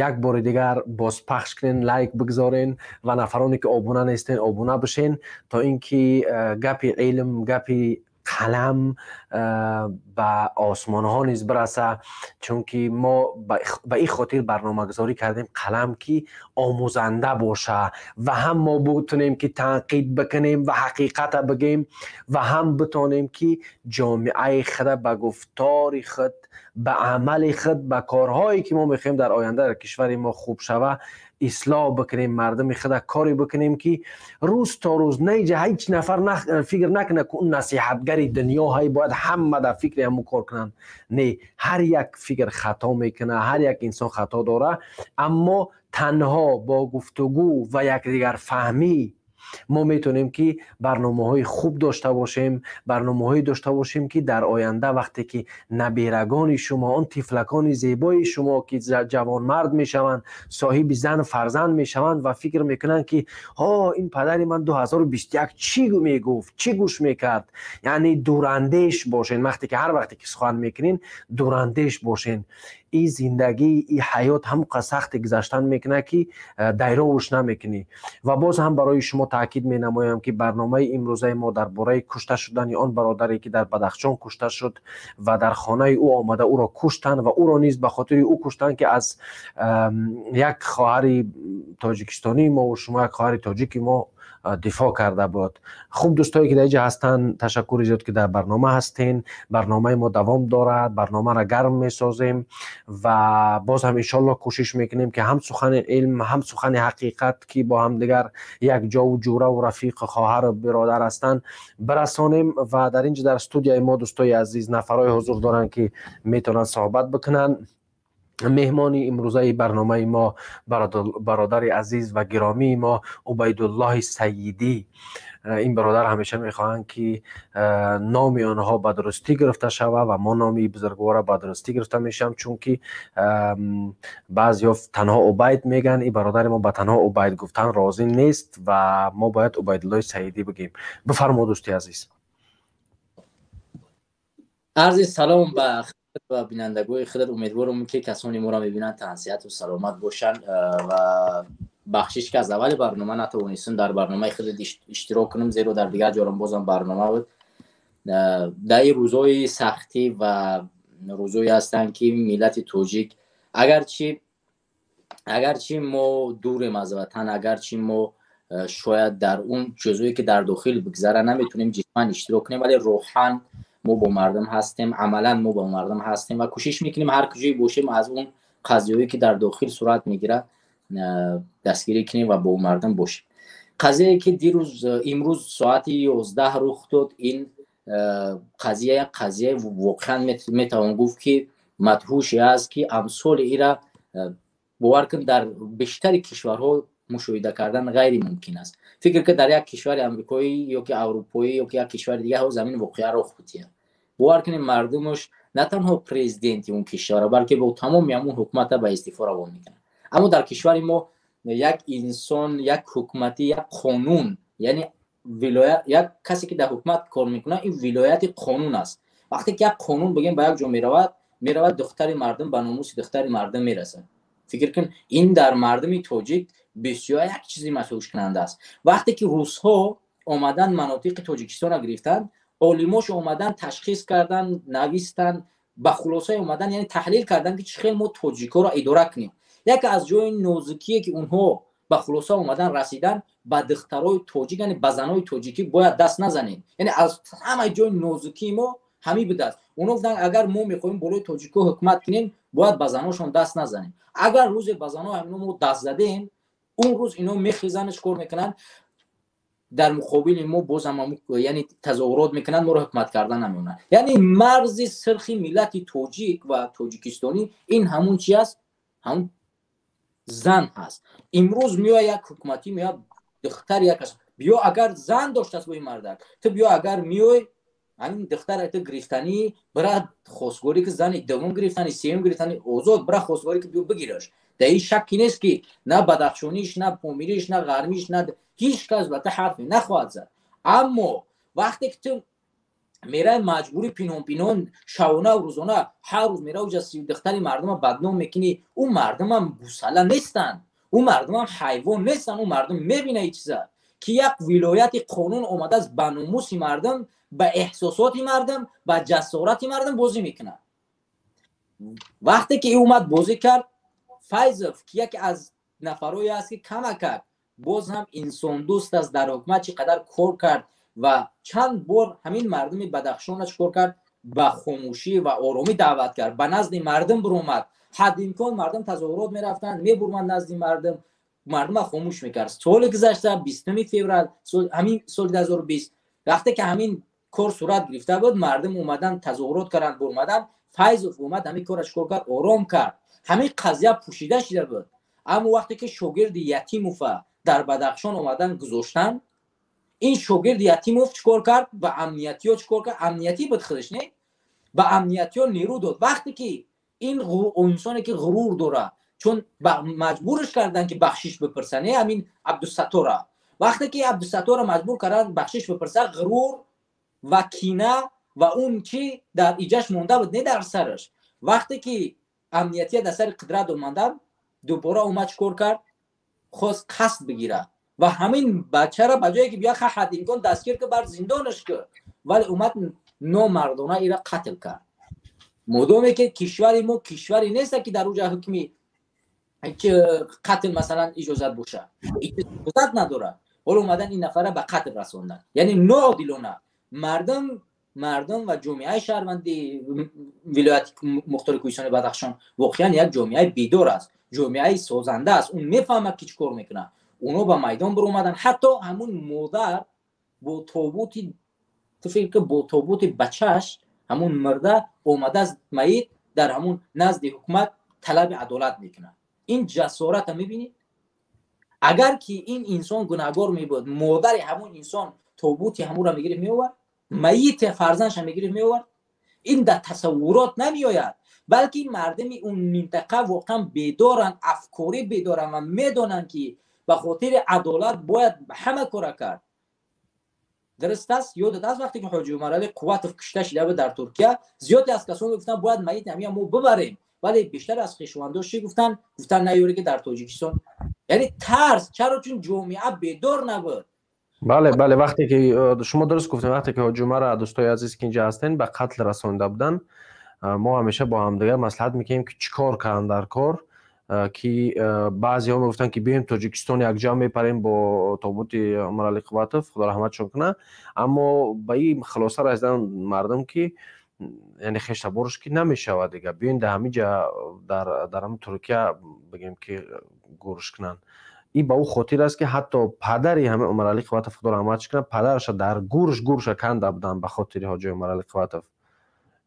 Як бори дигар бозпахш кунен, лайк бигзорен ва нафароне ки обуна нестен, обуна бишен, то ин ки гапи илм, гапи қалам ба осмонҳо низ бираса, чунки мо ба ин хотир барномагузорӣ кардем қалам ки омӯзанда боша ва ҳам мо бутонем ки танқид бикунем ва ҳақиқата бигем ва ҳам битонем ки ҷомеаи худа ба гуфтори худ, ба амали худ, ба корҳое ки мо мехоҳем дар оянда дар кишвари мо хуб шава, ислоҳ бикунем, мардуми худа коре бикунем ки рӯз то рӯз наиҷа ҳеҷ нафар фикр накунад ки он насиҳатгари дунё ҳай бояд ҳама дар фикри ҳамун кор кунанд. Не, ҳар як фикр хато мекунад, ҳар як инсон хато дора, аммо танҳо бо гуфтугӯ ва якдигарфаҳмӣ мо метавонем ки барномаҳои хуб дошта бошем, барномаҳое дошта бошем ки дар оянда вақте ки наберагони шумо, он тифлакони зебои шумо ки ҷавонмард мешаванд, соҳиби зану фарзанд мешаванд ва фикр мекунанд ки ҳо, ин падари ман 2021 чӣ мегуфт, чӣ гӯш мекард. Яъне дурандеш бошен, вақте ки ҳар вақте ки сухан мекунен, дурандеш бошен. И зиндагӣ, и ҳаёт ҳамқа сахте гузаштан мекунад ки дайровуш намекунӣ. Ва боз ҳам барои шумо таъкид менамоям ки барномаи имрӯзаи мо дар бораи кушта шудани он бародаре ки дар Бадахшон кушта шуд ва дар хонаи ӯ омада ӯро куштанд ва ӯро низ ба хотири ӯ куштанд ки аз як хоҳари тоҷикистонии мо ва шумо, як хоҳари тоҷики мо дифоъ карда буд. Хуб, дӯстое ки дар инҷа ҳастанд, ташаккури зиёд ки дар барнома ҳастен. Барномаи мо давом дорад, барномаро гарм месозем ва боз ҳам иншоалло кӯшиш мекунем ки ҳам сухани илм, ҳам сухани ҳақиқат ки бо ҳамдигар як ҷову ҷураву рафиқу хоҳару биродар ҳастанд, бирасонем. Ва дар инҷа дар студияи мо, дӯстои азиз, нафарое ҳузур доранд ки метавонанд суҳбат бикунанд. Меҳмони имрӯзаи барномаи мо бародари азиз ва гиромии мо Убайдуллоҳи Саидӣ. Ин бародар ҳамеша мехоҳанд ки номи онҳо ба дурустӣ гирифта шавад ва мо номи бузургвора ба дурустӣ гирифта мешавам, чунки баъзеҳо танҳо Убайд мегӯянд. Ин бародари мо ба танҳо Убайд гуфтан розӣ нест ва мо бояд Убайдуллоҳи Саидӣ бигӯем. Бифармо, дӯсти азиз. Арзи салом ба ва бинандагони худат. Умедворам ки касоне моро мебинанд тансиҳату саломат бошанд ва бахшиш ки аз аввали барнома натавонистам дар барномаи худат иштирок кунам, зеро дар дигар ҷорам бозам барнома буд. Дар ин рӯзҳои сахтӣ ва рӯзҳое ҳастанд ки миллати тоҷик, агарчи мо дурем аз ватан, агарчи мо шояд дар он ҷузъое ки дар дохил бигзара наметавонем ҷисман иштирок кунем, вале рӯҳан мо бо мардум ҳастем, амалан мо бо мардум ҳастем ва кӯшиш мекунем ҳар куҷое бошем аз он Қазияҳое ки дар дохил сурат мегирад, дастгирӣ кунем ва бо мардум бошем. Қазияе ки дирӯз, имрӯз соати 11 рух дод, ин қазия як қазияи воқеан метавон гуфт, ки мадҳуше аст, ки амсоли ира, бовар кун, дар бештари кишварҳо мушоҳида кардан ғайримумкин аст. Фикр ки дар як кишвари амрикоӣ ё ки аврупоӣ ё ки як кишвари дигар замин воқеа рух бутия, бовар кунем, мардумаш на танҳо президенти он кишвара, балки бо тамоми ҳамун ҳукумата ба истеъфо равон мекунад. Аммо дар кишвари мо як инсон, як ҳукуматӣ, як қонун, яъне вилоят, як касе ки дар ҳукумат кор мекунад, ин вилояти қонун аст. Вақте ки як қонун бигем ба як ҷо меравад, меравад духтари мардум, ба номуси духтари мардум мерасад. Фикр кун, ин дар мардуми тоҷик бисёр як чизи масҳушкунанда аст. Вақте ки русҳо омадан, манотиқи Тоҷикистонро гирифтанд, олимош омадан, ташхис кардан, навистанд, ба хулосае омадан, яъне таҳлил кардан, ки чӣ хел мо тоҷикҳоро идора кунем. Яке аз ҷои нозукие, ки онҳо ба хулоса омадан, расидан, ба духтарои тоҷик, яъне ба занои тоҷикӣ бояд даст назанем. Яъне аз ҳамаи ҷои нозукии мо ҳамин будааст. Онҳо гуфтанд, агар мо мехоҳем болои тоҷикҳо ҳукумат кунем, бояд ба заношон даст назанем. Агар рӯзе ба занои ҳамино мо даст задем, он рӯз ино мехезанд, чӣ кор мекунанд дар муқобили мо? Бозам яъне тазоҳурот мекунанд, моро ҳукумат кардан намемонанд. Яъне марзи сирхи миллати тоҷик ва тоҷикистонӣ ин ҳамун чи аст? Ҳамун зан ҳаст. Имрӯз меояд як ҳукуматӣ, меояд духтари як аст, биё, агар зан доштааст бо ин мардак, ту биё, агар меой, ҳамин духтара ту гирифтанӣ, бира хостгорӣ, ки зани дуввум гирифтанӣ, сеюм гирифтанӣ, озод бира хостгорӣ, ки биё бигираш. Дар ин шакке нест, ки на бадахшониш, на помириш, на ғармиш, на ҳеҷ кас ба ту ҳарфе нахоҳад зад. Аммо вақте ки ту мерай маҷбурӣ, пинҳон пинҳон, шабонаву рӯзона, ҳар рӯз мерай уҷа духтари мардума бадном мекунӣ, ӯ мардумам гусала нестанд, ӯ мардумам ҳайвон нестанд. Ӯ мардум мебина ин чиза, ки як вилояти қонун омадааст, ба номуси мардум, ба эҳсосоти мардум, ба ҷасорати мардум бозӣ мекунад. Вақте ки ӯ омад, бозӣ кард, Файзов, ки яке аз нафарое аст, ки камакак боз ҳам инсондӯст аст, дар ҳукумат чӣ қадар кор кард ва чанд бор ҳамин мардуми Бадахшонро чӣ кор кард? Ба хомӯшӣ ва оромӣ даъват кард, ба назди мардум биромад. Ҳадди имкон мардум тазоҳурот мерафтанд, мебурманд назди мардум, мардума хомӯш мекард. Соли гузашта, 20 феврал ҳамин соли 2020, вақте ки ҳамин кор сурат гирифта буд, мардум омадан, тазоҳурот карданд, бурмадан. Файзов омад, ҳамин корро чӣ кор кард? Ором кард. Ҳамин қазия пӯшида шида буд. Аммо вақте ки шогирди Ятимова дар Бадахшон омадан гузоштанд, ин шогирди Ятимов чӣ кор кард? Ба амниятиё чӣ кор кард? Амниятӣ буд худаш, не? Ба амниятиё нерӯ дод. Вақте ки ин инсоне, ки ғурур дорад, чун маҷбурш карданд, ки бахшиш бипурса, не, ҳамин Абдусаттора, вақте ки Абдусаттора маҷбур карданд бахшиш бипурса, ғурур ва кина ва он чи дар иҷаш монда буд, не, дар сараш, вақте ки амниятия дар сари қудрат омаданд, дубора омад, чӣ кор кард? Хост қасд бигирад ва ҳамин бачара, ба ҷое ки бия ҳадди имкон дастгир ки бар зиндонаш ки, вале омад, номардона ира қатл кард. Модоме ки кишвари мо кишваре нест, ки дар уҷа ҳукми қатл, масалан, иҷозат бошад, иҷозат надорад. Ҳоло омадан, ин нафара ба қатл расонданд, яъне ноодилона. Мардум ва ҷомеаи шаҳрванди вилояти мухтори кӯҳистони Бадахшон воқеан як ҷомеаи бедор аст, ҷомеаи созанда аст. Он мефаҳмад, ки чӣ кор мекунад. Онҳо ба майдон биромаданд. Ҳатто ҳамун модар бо тобути, ту фикр ки, бо тобути бачааш, ҳамун мурда омадааст, маит, дар ҳамун назди ҳукумат талаби адолат мекунад. Ин ҷасората мебинед? Агар ки ин инсон гунаҳгор мебуд, модари ҳамун инсон тобути ҳамунро мегирифт, меовард? Маити фарзандша мегирифт, меовард? Ин дар тасаввурот намеояд. Балки мардуми он минтақа воқеан бедоранд, афкорӣ бедоранд ва медонанд, ки ба хотири адолат бояд ҳама кора кард. Дуруст аст. Ёдат аст, вақте ки ҳоҷи Умарали Қувватов кушта шида буд дар Туркия, зиёде аз касон гуфтанд, бояд маит ҳамия мо бибарем, вале бештар аз хешовандош чӣ гуфтанд? Гуфтанд, наёре, ки дар Тоҷикистон, яъне тарс. Чаро? Чун ҷомеа бедор набуд. Бале, вақте ки шумо дуруст гуфтем, вақте ки ҳоҷи Умара, дӯстои азиз, ки инҷа ҳастен, ба қатл расонда буданд, мо ҳамеша бо ҳамдигар маслиҳат мекунем, ки чӣ кор карданд дар кор, ки баъзеҳо мегуфтанд, ки биёем Тоҷикистон, якҷамъ мепарем бо тобути Умарали Қувватов, худо раҳматшон кунад. Аммо ба ин хулоса расиданд мардум, ки Яъне хештаборш ки намешавад дига, биёин дар ҳамин ҷа, дар ҳамин Туркия бигем ки гӯрш кунанд. Ин ба ӯ хотир аст, ки ҳатто падари ҳамин Умаралӣ Қувватов, худо раҳматш кунад, падараша дар гӯрш гӯрша канда буданд ба хотири ҳоҷи Умаралӣ Қувватов.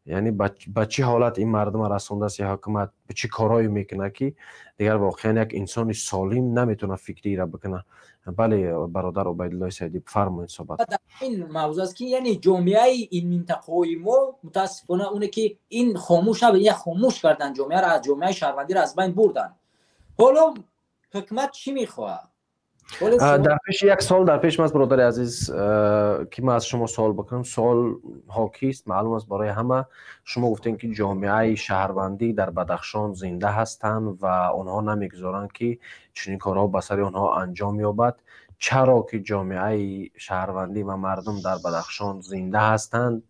Яъне ба чӣ ҳолат ин мардума расондааст ҳукумат, ба чӣ корҳое мекунад, ки дигар воқеан як инсони солим наметавонад фикриро бикунад. Бале, бародар Убайдуллои Саидӣ, фармоед суҳбат. Ин мавзӯъ аст, ки яъне ҷомеаи ин минтақаҳои мо, мутаассифона, оне ки ин хомӯш набуд, як хомӯш кардан ҷомеаро, аз ҷомеаи шаҳрвандиро аз байн бурданд. Ҳоло ҳукумат чӣ мехоҳад? Дар пеши як савол дар пешам аст, бародари азиз, ки ман аз шумо савол бикунам. Савол ҳокист, маълум аст барои ҳама. Шумо гуфтем, ки ҷомеаи шаҳрвандӣ дар Бадахшон зинда ҳастанд ва онҳо намегузоранд, ки чунин корҳо ба сари онҳо анҷом ёбад. Чаро ки ҷомеаи шаҳрвандӣ ва мардум дар Бадахшон зинда ҳастанд,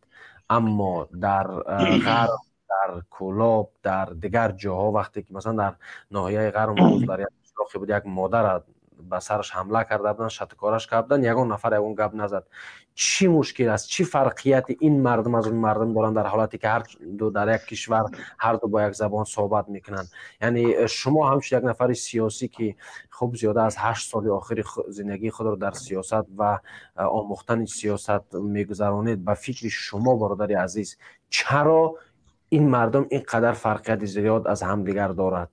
аммо дар Ғарм, дар Кӯлоб, дар дигар ҷоҳо, вақте ки масалан дар ноҳияи Ғарм дар як қишлоқе буд, як модара ба сараш ҳамла карда буданд, шатукораш карда буданд, ягон нафар ягон гап назад. Чӣ мушкил аст? Чӣ фарқияти ин мардум аз он мардум доранд, дар ҳолате ки ҳар ду дар як кишвар, ҳар ду бо як забон суҳбат мекунанд? Яъне шумо ҳамчун як нафари сиёсӣ, ки хуб зиёда аз 8 соли охири зиндагии худро дар сиёсат ва омӯхтани сиёсат мегузаронед, ба фикри шумо, бародари азиз, чаро ин мардум ин қадар фарқияти зиёд аз ҳамдигар дорад?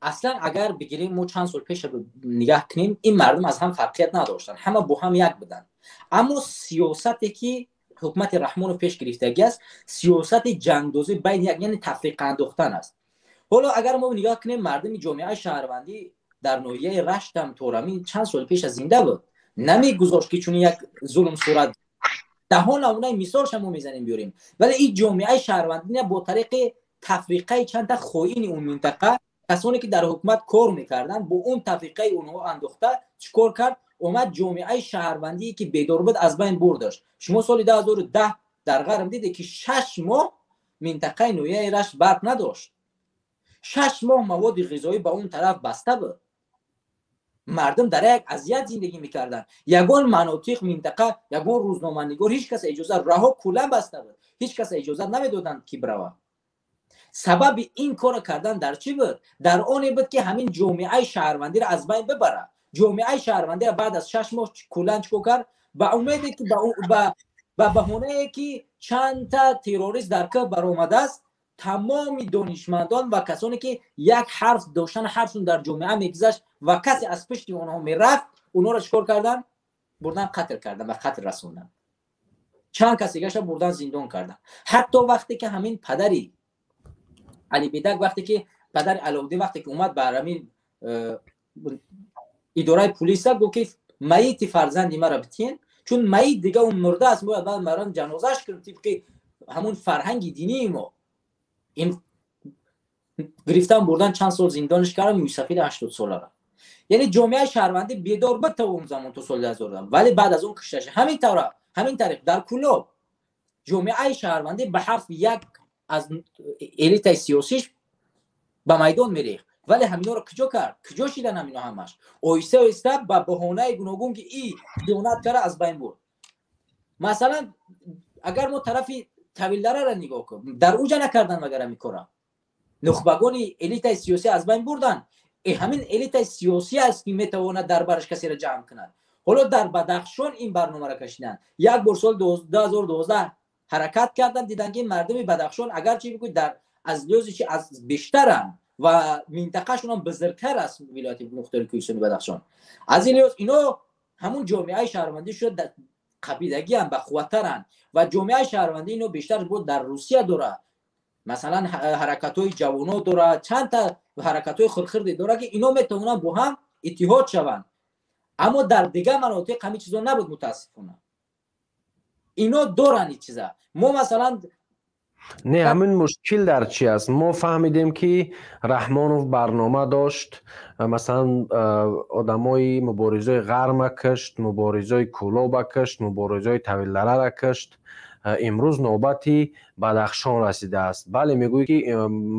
Аслан, агар бигирем, мо чанд сол пеш нигаҳ кунем, ин мардум аз ҳам фарқият надоштанд, ҳама бо ҳам як буданд. Аммо сиёсате ки ҳукумати Раҳмонов пеш гирифтагӣ аст, сиёсати ҷангдозӣ байни як, яъне тафриқа андохтан аст. Ҳоло агар мо нигоҳ кунем, мардуми ҷомеаи шаҳрвандӣ дар ноҳияи Раштам торамин чанд сол пеша зинда буд, намегузошт, ки чунин як зулм сурат. Даҳо намунаи мисолша мо мезанем, биёрем. Вале ин ҷомеаи шаҳрвандӣ бо тариқи тафриқаи чанда хоини он минтақа, касоне ки дар ҳукумат кор мекарданд, бо он тафриқаи онҳо андохта, чӣ кор кард? Омад ҷомеаи шаҳрвандие ки бедор буд, аз байн бурдаш. Шумо соли 2010 дар Ғарм диде, ки 6 моҳ минтақаи ноҳияи Рашт барқ надошт, 6 моҳ маводи ғизоӣ ба он тараф баста буд, мардум дар як азият зиндагӣ мекарданд. Ягон манотиқ, минтақа, ягон рӯзноманигор, ҳеҷ каса иҷозат, раҳо куллан баста буд, ҳеҷ каса иҷозат намедоданд, ки биравад. Сабаби ин корро кардан дар чӣ буд? Дар оне буд, ки ҳамин ҷомеаи шаҳрвандиро аз байн бибарад. Ҷомеаи шаҳрвандиро баъд аз 6 моҳ куллан чӣ кор кард? Ба умеде ки ба баҳонае ки чандта террорист дар кӯҳ баромадааст, тамоми донишмандон ва касоне ки як ҳарф доштан, ҳарфшон дар ҷомеа мегузашт ва касе аз пушти онҳо мерафт, онҳоро чӣ кор кардан? Бурдан қатл кардан ва қатл расондан. Чанд кас дигаша бурдан зиндон кардан. Ҳатто вақте ки ҳамин падари Алибедак, вақте ки падари Аловуддин, вақте ки омад ба ҳамин идораи пулиса, гуфт, ки маити фарзанди маро битиен, чун маит дига он мурда аст, бояд баъд марам ҷанозаш кунем тибқи ҳамун фарҳанги динии мо. Ин гирифтан, бурдан, чанд сол зиндониш кардам мӯйсафиди 80 солара. Яъне ҷомеаи шаҳрвандӣ бедор буд то он замон, то соли 2000, вале баъд аз он кушта шуд. Ҳамин тавра, ҳамин тариқ дар Кулоб ҷомеаи шаҳрвандӣ ба ҳарф як аз элитаи сиёсиш ба майдон мерехт, вале ҳаминоро куҷо кард? Куҷо шидан ҳамино ҳамаш? Оҳиста оҳиста ба баҳонаи гуногун, ки и хиёнат кара, аз байн бурд. Масалан, агар мо тарафи Тавилдараро нигоҳ кунем, дар уҷа накардан магар ҳамин кора? Нухбагони элитаи сиёсӣ аз байн бурданд. Ҳамин элитаи сиёсӣ аст, ки метавонад дар бараш касеро ҷамъ кунад. Ҳоло дар Бадахшон ин барномаро кашиданд. Як бор соли 2012 ҳаракат карданд, диданд, ки мардуми Бадахшон, агарчи бигӯй дар аз лиҳози чи аз бештаранд ва минтақашонам бузургтар аст, вилояти мухтори кӯҳистони Бадахшон, аз ин лиҳоз ино ҳамун ҷомеаи шаҳрвандӣ шуд, қабилагиам бақувваттаранд ва ҷомеаи шаҳрвандӣ ино бештар буд дар Русия дорад, масалан, ҳаракатҳои ҷавоно дорад, чандта ҳаракатҳои хурдхурде дорад, ки ино метавонанд бо ҳам иттиҳод шаванд. Аммо дар дигар манотиқ ҳамин чизо набуд, мутаассифона. Ино доранд ин чиза, мо масалан Не, ҳамин мушкил дар чи аст? Мо фаҳмидем, ки Раҳмонов барнома дошт, масалан, одамои муборизои Ғарма кушт, муборизои Кӯлоба кушт, муборизои Тавилдарара кушт. Имрӯз навбати Бадахшон расидааст. Бале, мегӯӣ ки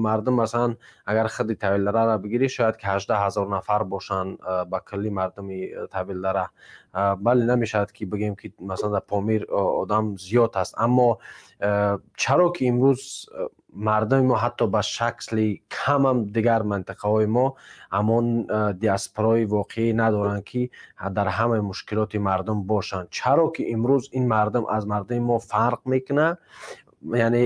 мардум, масалан, агар худи Тавилдараро бигирӣ, шояд ки 18 000 нафар бошанд ба кулли мардуми Тавилдара. Бале, намешавад ки бигӯем ки масалан дар Помир одам зиёд аст, аммо чаро ки имрӯз мардуми мо ҳатто ба шакли камам дигар минтақаҳои мо ҳамон диаспораи воқеӣ надоранд, ки дар ҳамаи мушкилоти мардум бошанд? Чаро ки имрӯз ин мардум аз мардуми мо фарқ мекунад, яъне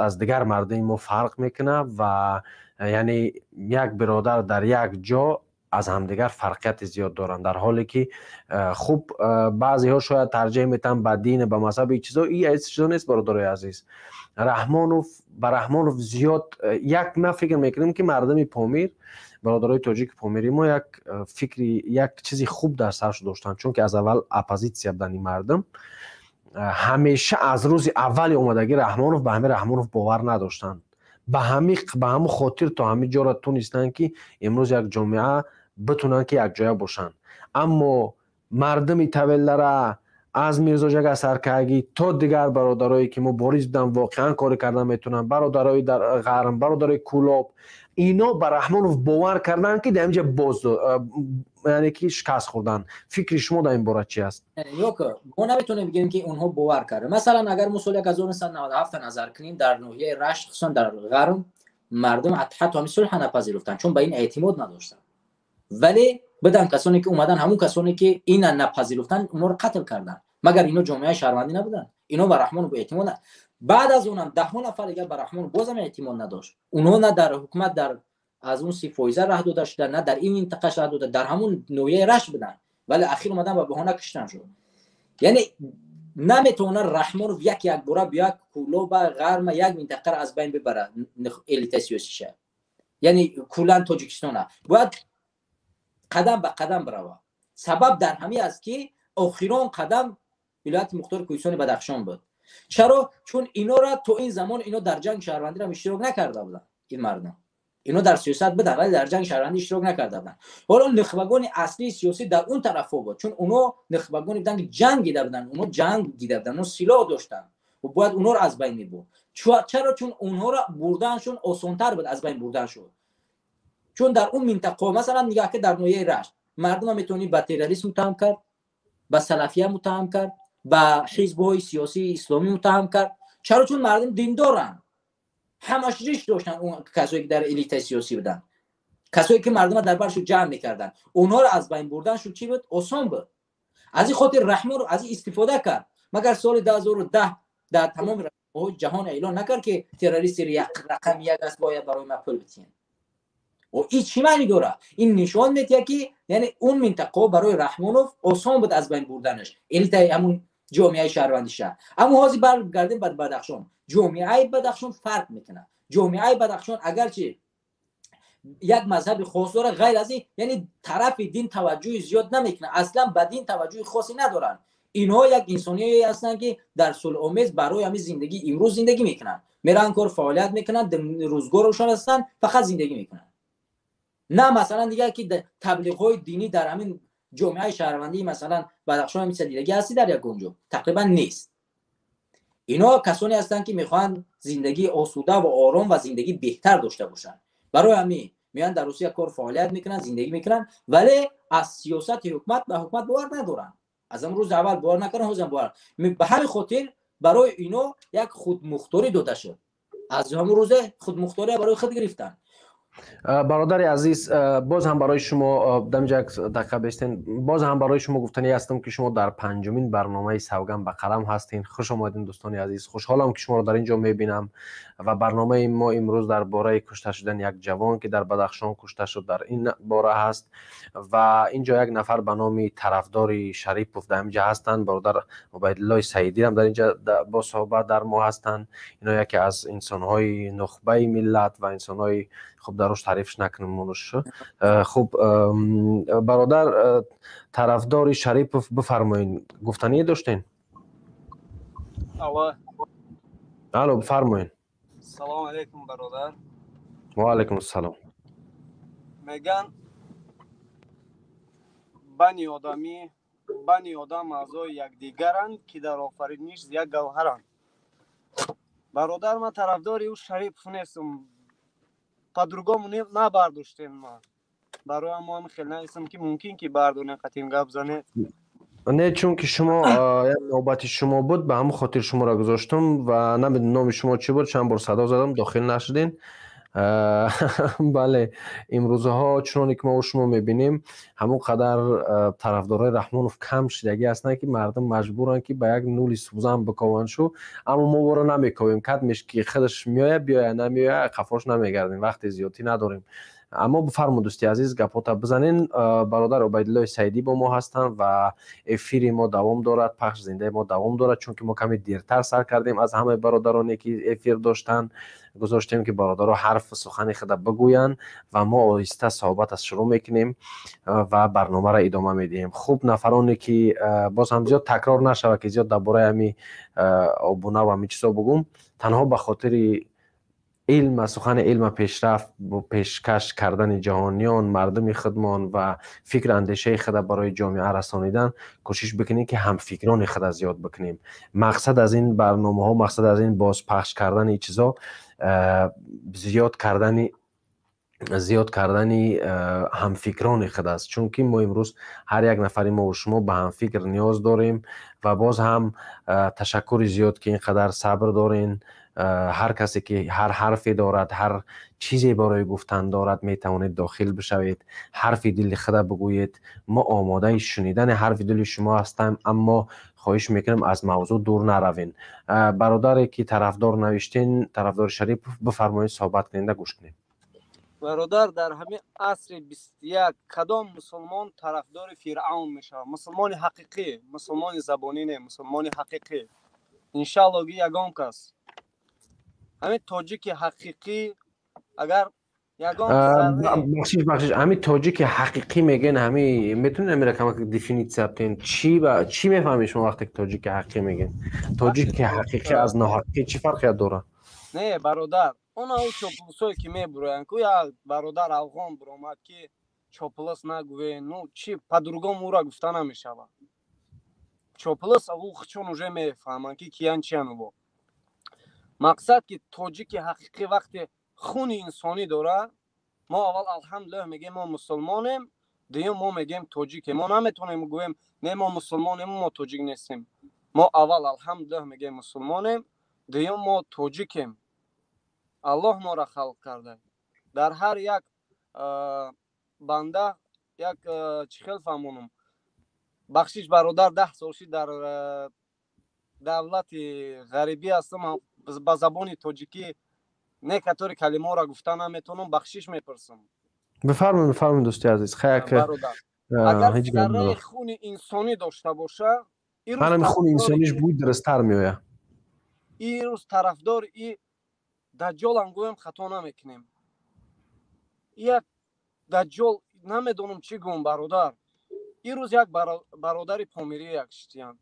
аз дигар мардуми мо фарқ мекунад ва яъне як биродар дар як ҷо аз ҳамдигар фарқияти зиёд доранд, дар ҳоле ки хуб, баъзеҳо шояд тарҷеҳ метаҳанд ба дин, ба мазҳаби чизо. И чизо нест, бародарои азиз. Раҳмонов ба Раҳмонов зиёд як ман фикр мекунам, ки мардуми Помир, бародарои тоҷики помири мо, як фикри, як чизи хуб дар сарш доштанд, чунки аз аввал оппозитсия буданд. Ин мардум ҳамеша аз рӯзи аввали омадагӣ Раҳмонов ба ҳамин Раҳмонов бовар надоштанд. Ба ҳамин хотир то ҳамин ҷоро тунистанд, ки имрӯз як ҷомеа битунанд, ки якҷоя бошанд. Аммо мардуми Тавеллара аз Мирзоҷага Саркагӣ то дигар бародарое ки мубориз буданд, воқеан коре кардан метавонанд, бародарои дар Ғарм, бародарои Кӯлоб, ино ба Раҳмонов бовар карданд, ки дар инҷа боз, яъне ки шикаст хӯрданд. Фикри шумо дар ин бора чи аст? Мо наметавонем бигӯем, ки онҳо бовар карданд. Масалан, агар мо соли 1997 назар кунем, дар ноҳияи Рашт, хусусан дар Ғарм, мардум ҳатто ҳамин сулҳа напазируфтанд, чун ба ин эътимод надоштанд. Вале бидан касоне ки омадан, ҳамун касоне ки ина напазируфтанд, онҳоро қатл карданд. Магар ино ҷомеаи шаҳрвандӣ набуданд? Ино ба Раҳмонов эътимод. Баъд аз онам даҳҳо нафар дигар ба Раҳмонов бозам эътимод надошт. Онҳо на дар ҳукумат дар аз он 30 фоиза раҳ дода шуда, на дар ин минтақа раҳ дода, дар ҳамун ноҳияи Рашт буданд, вале ахир омадан ба баҳона киштан шуд. Яъне наметавонад Раҳмонов як якбора биёяд, Кӯлоба, Ғарма, як минтақаро аз байн бибарад, элитаи сиёсиша, яъне куллан Тоҷикистона. Бояд қадам ба қадам бирава. Сабаб дар ҳамин аст, ки охирон қадам Вилояти Мухтори Кӯҳистони Бадахшон буд. Чаро? Чун инора то ин замон ино дар ҷанги шаҳрвандиро иштирок накарда буданд. Ин мардум, ино дар сиёсат буданд, вале дар ҷанги шаҳрвандӣ иштирок накарда буданд. Ҳоло нухбагони аслии сиёсӣ дар он тарафҳо буд, чун оно нухбагоне буданд, ки ҷанг дида буданд, оно ҷанг дида буданд, оно силоҳ доштанд ва бояд онҳоро аз байн мебурд. Чаро? Чун онҳоро бурданшон осонтар буд, аз байн бурданшон, чун дар он минтақа, масалан, нигаҳ ки дар ноҳияи Рашт мардума метавонӣ ба терроризм муттаҳам кард, ба салафия муттаҳам кард, ба ҳизбҳои сиёсии исломӣ муттаҳам кард. Чаро? Чун мардум диндоранд, ҳамаш риш доштанд. Он касое ки дар элитаи сиёсӣ буданд, касое ки мардума дар баршу ҷамъ мекарданд, онҳоро аз байн бурданшон чӣ буд? Осон буд. Аз ин хотир Раҳмонов аз ин истифода кард. Магар соли 2010 дар тамоми ҷаҳон эълон накард, ки террористи рақами як аст, бояд барои ма пул битиҳем? Ин чӣ маънӣ дорад? Ин нишон медиҳад, ки яъне он минтақа барои Раҳмонов осон буд аз байн бурданаш, элитаи ҳамун ҷомеаи шаҳрвандиша. Аммо ҳозир баргардем ба Бадахшон. Ҷомеаи Бадахшон фарқ мекунад. Ҷомеаи Бадахшон агарчи як мазҳаби хос дорад, ғайр аз ин, яъне тарафи дин таваҷҷӯҳи зиёд намекунад, аслан ба дин таваҷҷӯҳи хосе надоранд. Инҳо як инсоние ҳастанд, ки дар сулҳомез барои ҳамин зиндагии имрӯз зиндагӣ мекунанд, мераванд, кор фаъолият мекунанд, рӯзгоршон ҳастанд, фақат зиндагӣ мекунанд. На масалан дигар ки таблиғҳои динӣ дар ҳамин ҷомеаи шаҳрвандии, масалан, Бадахшон ҳам дидагӣ ҳастӣ, дар ягон ҷо тақрибан нест. Ино касоне ҳастанд, ки мехоҳанд зиндагии осуда ва ором ва зиндагии беҳтар дошта бошанд. Барои ҳамин меоянд, дар Русия кор фаъолият мекунанд, зиндагӣ мекунанд, вале аз сиёсати ҳукумат ба ҳукумат бовар надоранд. Аз ҳамн рӯзи аввал бовар накарданд, ҳозирам бовар. Ба ҳамин хотир барои ино як худмухторӣ дода шуд. Аз ҳамн рӯзе худмухтория барои худ гирифтанд. Бародари азиз, боз ҳам барои шумо дамҷа як дақиқа бестен. Боз ҳам барои шумо гуфтанӣ ҳастам, ки шумо дар панҷумин барномаи «Савган ба қалам» ҳастин. Хуш омадин, дӯстони азиз. Хушҳолам, ки шуморо дар ин ҷо мебинам ва барномаи мо имрӯз дар бораи кушта шудани як ҷавон, ки дар Бадахшон кушта шуд, дар ин бора ҳаст. Ва ин ҷо як нафар ба номи тарафдори Шарипов дар инҷа ҳастанд. Бародар Убайдуллои Саидиам дар инҷа бо суҳбат дар мо ҳастанд. Ино яке аз инсонҳои нухбаи миллат ва инсонҳои хуб, дарош таърифш накунем монуш. Хуб, бародар тарафдори Шарипов, бифармоед, гуфтание доштен? Алло. Алло, бифармоед. Салом алейкум, бародар. Ва алейкум ассалом. Меган, бани одамӣ, бани одам аъзои якдигаранд, ки дар офариниш як гавҳаранд. Бародар, ман тарафдори ӯ Шарипов нестам, по-другому набардоштем. Ман барои ҳамо ҳам хел наистам, ки мумкин ки бардонем, қатим гап занед. Не, чунки шумо як навбати шумо буд, ба ҳамон хотир шуморо гузоштум ва намедонам номи шумо чӣ буд, чанд бор садо задам, дохил нашудин. Бале, имрӯзаҳо чуноне ки мо шумо мебинем, ҳамон қадар тарафдорои Раҳмонов кам шидагӣ ҳастанд, ки мардум маҷбуранд, ки ба як нули сӯзан бикованд шу, аммо мо воро намековем. Кадмеш ки худаш меояд, биёяд, намеояд, қафош намегардем, вақти зиёдтӣ надорем. Аммо бифармуд, дӯсти азиз, гапота бизанен. Бародар Убайдуллои Саидӣ бо мо ҳастанд ва эфири мо давом дорад, пахш зиндаи мо давом дорад, чунки мо каме дертар сар кардем аз ҳамаи бародароне ки эфир доштанд. Гузоштем, ки бародаро ҳарф сухани худа бигӯянд ва мо оҳиста суҳбат аз шурӯъ мекунем ва барномаро идома медиҳем. Хуб, нафароне ки боз ҳам зиёд такрор нашавад, ки зиёд дар бораи ҳами обуна ва ҳамин чизо бугум, танҳо ба хотири илм, сухани илма пешрафт, пешкаш кардани ҷаҳониён, мардуми худмон ва фикр андешаи худа барои ҷомеа расонидан кӯшиш бикунем, ки ҳамфикрони худа зиёд бикунем. Мақсад аз ин барномаҳо, мақсад аз ин бозпахш кардани чизо зиёд кардани ҳамфикрони худ аст, чунки мо имрӯз ҳар як нафари мову шумо ба ҳамфикр ниёз дорем. Ва боз ҳам ташаккури зиёд, ки ин қадар сабр дорен. Ҳар касе ки ҳар ҳарфе дорад, ҳар чизе барои гуфтан дорад, метавонед дохил бишавед, ҳарфи дили худа бигӯед. Мо омодаи шунидани ҳарфи дили шумо ҳастем, аммо хоҳиш мекунем, аз мавзӯъ дур наравен. Бародаре ки тарафдор навиштен, тарафдори Шарипов, бифармоед, суҳбат кунед, гӯш кунем. Бародар, дар ҳамин асри 21 кадом мусулмон тарафдори Фиръавн мешавад? Мусулмони ҳақиқӣ, мусулмони забонӣ не, мусулмони ҳақиқӣ, иншаалло, ки ягон кас, ҳамин тоҷики ҳақиқӣ, агар ягон Бахшиш, бахшиш, ҳамин тоҷики ҳақиқӣ мегӯен, ҳами метавонед ҳамира камак дефиниция бтен? Чӣ ба чӣ мефаҳмед шумо, вақте ки тоҷики ҳақиқӣ мегӯен? Тоҷики ҳақиқӣ аз ноҳақиқӣ чӣ фарқият дорад? Не, бародар, она ӯ чоплусое ки мебуроянд ку, як бародар афғон буромад, ки чоплус нагӯе, ну чи, по-другому ӯра гуфта намешавад. Чоплус ӯ чун уже мефаҳманд, ки киян, чиян ӯ. Мақсад, ки тоҷики ҳақиқӣ вақте хуни инсонӣ дорад, мо аввал алҳамдулиллоҳ мегӯем, мо мусулмонем, дуюм мо мегӯем тоҷикем. Мо наметавонем гӯем, не, мо мусулмонем, мо тоҷик нестем. Мо аввал алҳамдулиллоҳ мегӯем, мусулмонем, дуюм мо тоҷикем. Аллоҳ моро халқ карда. Дар ҳар як банда як чӣ хел фаҳмонам, бахшиш, бародар, 10 сол шид дар давлати ғарибӣ ҳастам, ба забони тоҷикӣ некатори калимаҳоро гуфта наметавонам, бахшиш мепурсам. Бифармоед, бифармоед, дӯсти азиз. Хаяк, агар зарраи хуни инсонӣ дошта боша, Манам хуни инсониш буд, дурусттар меояд. Ирӯз тарафдори и даҷҷолам гӯем, хато намекунем. Як даҷҷол, намедонам чӣ гӯм, бародар. Ирӯз як бародари помирӣ як шитиян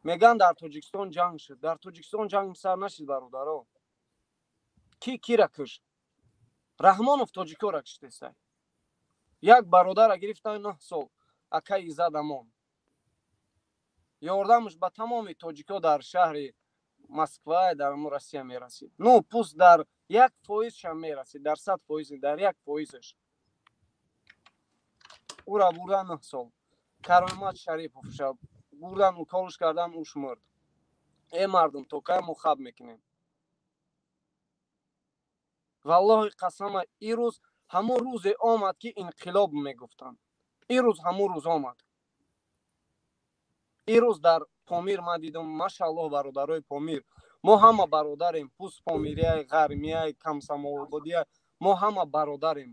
мегӯянд, дар Тоҷикистон ҷанг шуд. Дар Тоҷикистон ҷанг сар нашид, бародаро. Ки кира кушт? Раҳмонов тоҷикора киштесай. Як бародара гирифтан 9 сол, акаи Иззат Амон. Ёрдамаш ба тамоми тоҷико дар шаҳри Москва, дар Россия мерасид. Ну пусть дар 1 фоизшам мерасид, дар 100%, дар 1 фоизаш. Ура бурдан 9 сол. Каромат Шариповша бурдан, уколш кардан, уш мурд. Э, мардум, то кай мо хаб мекунем? Валлоҳи қасама, ирӯз ҳамон рӯзе омад, ки инқилоб мегуфтанд. Ирӯз ҳамон рӯз омад. Ирӯз дар Помир ман дидам, машааллоҳ, бародарои Помир, мо ҳама бародарем. Пусть помирияй, ғармияй, комсомолободия, мо ҳама бародарем.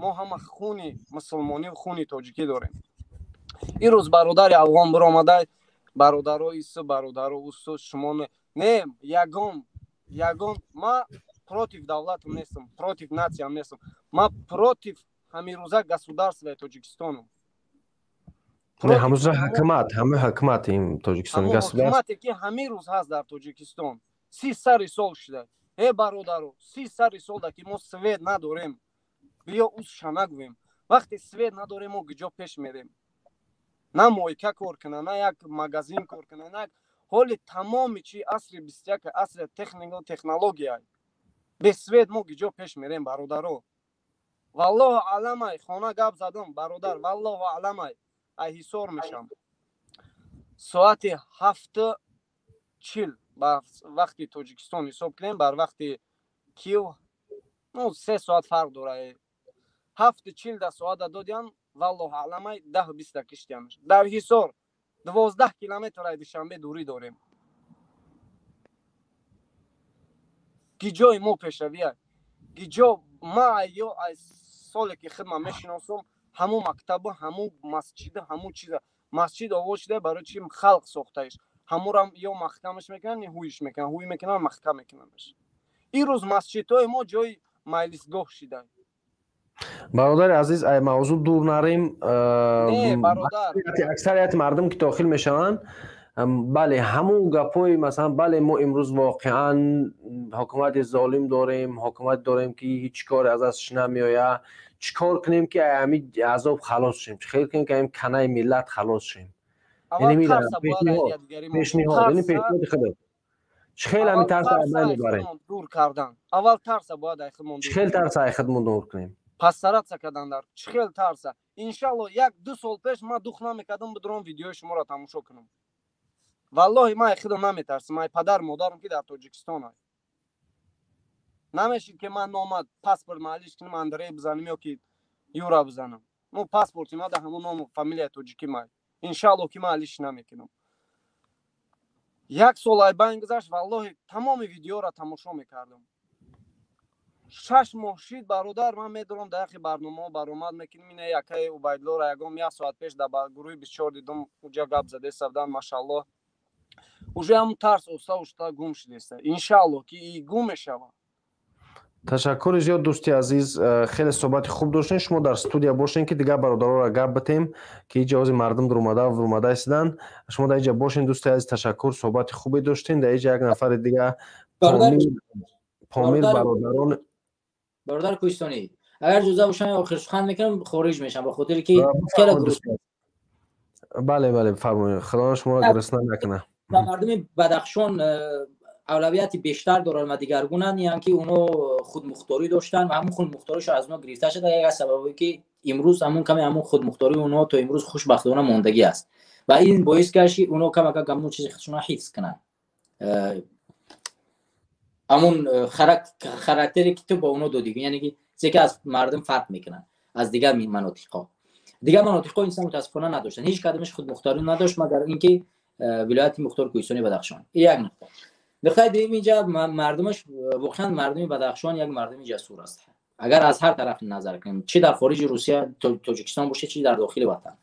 Мо ҳама хуни мусулмонӣ, хуни тоҷикӣ дорем. Ирӯз бародари афғон биромада, бародаро ису, бародаро усу, шумо не, ягон ягон ма против давлатам нестам, против нация м нестам, ма против ҳамирӯза государство и Тоҷикистонам. Ҳамуза ҳукумат, ҳама ҳукумат ин Тоҷикистон. Ҳукумате ки ҳамин рӯз ҳаст дар Тоҷикистон, 30 сари сол шуда. Э, бародаро, 30 сари солда ки мо свет надорем. Биё, усша нагӯем. Вақте свет надорем, мо гиҷо пеш мерем? На мойка кор куна, на як магазин кор куна, на як. Ҳоли тамоми чи асри 21, асри техника, технология. Без свет мо гиҷо пеш мерем, бародаро? Валлоҳу аламай, хона гап задам, бародар, валлоҳу аламай, ай Ҳисор мешам. Соати 7:40 ба вақти Тоҷикистон ҳисоб кунем, бар вақти Киев ну 3 соат фарқ дора. 7:40 да соата додиям, валлоҳу аламай, 10:20 киштиямш. Дар Ҳисор 12 километр ай Душанбе дурӣ дорем. Гиҷои мо пешравия? Гиҷо? Ма ё аз соле ки хидма мешиносам, ҳамун мактабу, ҳамун масҷиду, ҳамун чиза. Масҷид овоз шуда, барои чи халқ сохтаиш, ҳамурам ё маҳкамаш мекунанд, ё ҳуиш мекунанд, ҳуй мекунанд, маҳкам мекунандаш. Ин рӯз масҷидҳои мо ҷои майлисгоҳ шида. Бародари азиз, ай мавзӯъ дур нарем. Не, бародар. Аксарияти мардум ки дохил мешаванд, бале, ҳамун гапҳои, масалан, бале, мо имрӯз воқеан ҳукумати золим дорем, ҳукумат дорем ки ҳеҷ коре аз дастш намеояд. Чӣ кор кунем, ки ҳамин азоб халос шем? Чӣ хел кунем, ки ҳамин канаи миллат халос шем? Пешниҳод, яъне пешниҳоди худат чӣ хел ҳамин тарса аз байн мебарем? Дур кардан аввал тарса бояд ай худмон. Чӣ хел тарса ай худмон дур кунем? Пастаратса кардан дар чӣ хел тарса? Иншалло, як ду сол пеш ман дух намекардам бидурам видеои шуморо тамошо кунам. Валлоҳи, ман худам наметарсам. Ай падар модарам ки дар Тоҷикистон ай намешид, ки ман номад паспорт маҳаллиш кунам, Андрей бизанам ё ки Юра бизанам. Ну паспорти ма да ҳамун ному фамилияи тоҷикӣ май. Иншалло, ки ман алиш намекунам. Як сол ай байн гузашт, валлоҳи, тамоми видеоро тамошо мекардам. 6 моҳ шид, бародар, ман медорам, дар яхе барномаҳо баромад мекунем. Ина якаи Убайдуллоро ягон як соат пеш дар гурӯҳи 24 дидум, уҷа гап задеста будан, машаллоҳ. Уже ҳамун тарс оста оста гум шудеста. Иншалло, ки и гум мешавад. Ташаккури зиёд, дӯсти азиз, хеле суҳбати хуб доштем. Шумо дар студия бошем, ки дигар бародароро гап битем, ки иҷа ози мардум дурумада вурумада истидан. Шумо дар иҷа бошем, дӯсти азиз, ташаккур, суҳбати хубе доштем. Дар иҷа як нафари дига, Помир, бародарон. Бародар Кӯҳистонӣ, агар иҷоза бошам, охир сухан мекунам, хориҷ мешам, ба хотире ки хеле Бале, бале, фармоед, худо шуморо гурусна накунад. Ба мардуми Бадахшон авлавияти бештар доранд ва дигаргунанд, яъне ки онҳо худмухторӣ доштанд ва ҳамун худмухторишо аз онҳо гирифта шуда. Як аз сабабое ки имрӯз ҳамун каме ҳамун худмухтории онҳо то имрӯз хушбахтона мондагӣ аст ва ин боис гашт, ки онҳо камакак ҳамун чизи худшонро ҳифз кунанд, ҳамун характере ки ту ба онҳо додӣ, яъне ки чизе ки аз мардум фарқ мекунанд аз дигар манотиқҳо. Дигар манотиқҳо инсон мутаассифона надоштанд, ҳеҷ кадомаш худмухторӣ надошт, магар инки вилояти мухтори Кӯҳистони Бадахшон. Як нуқта. Нуқтаи дуюм, инҷа мардумаш, воқеан мардуми Бадахшон як мардуми ҷасур аст, агар аз ҳар тараф назар кунем, чӣ дар хориҷи Русия, Тоҷикистон бошад, чӣ дар дохили ватан.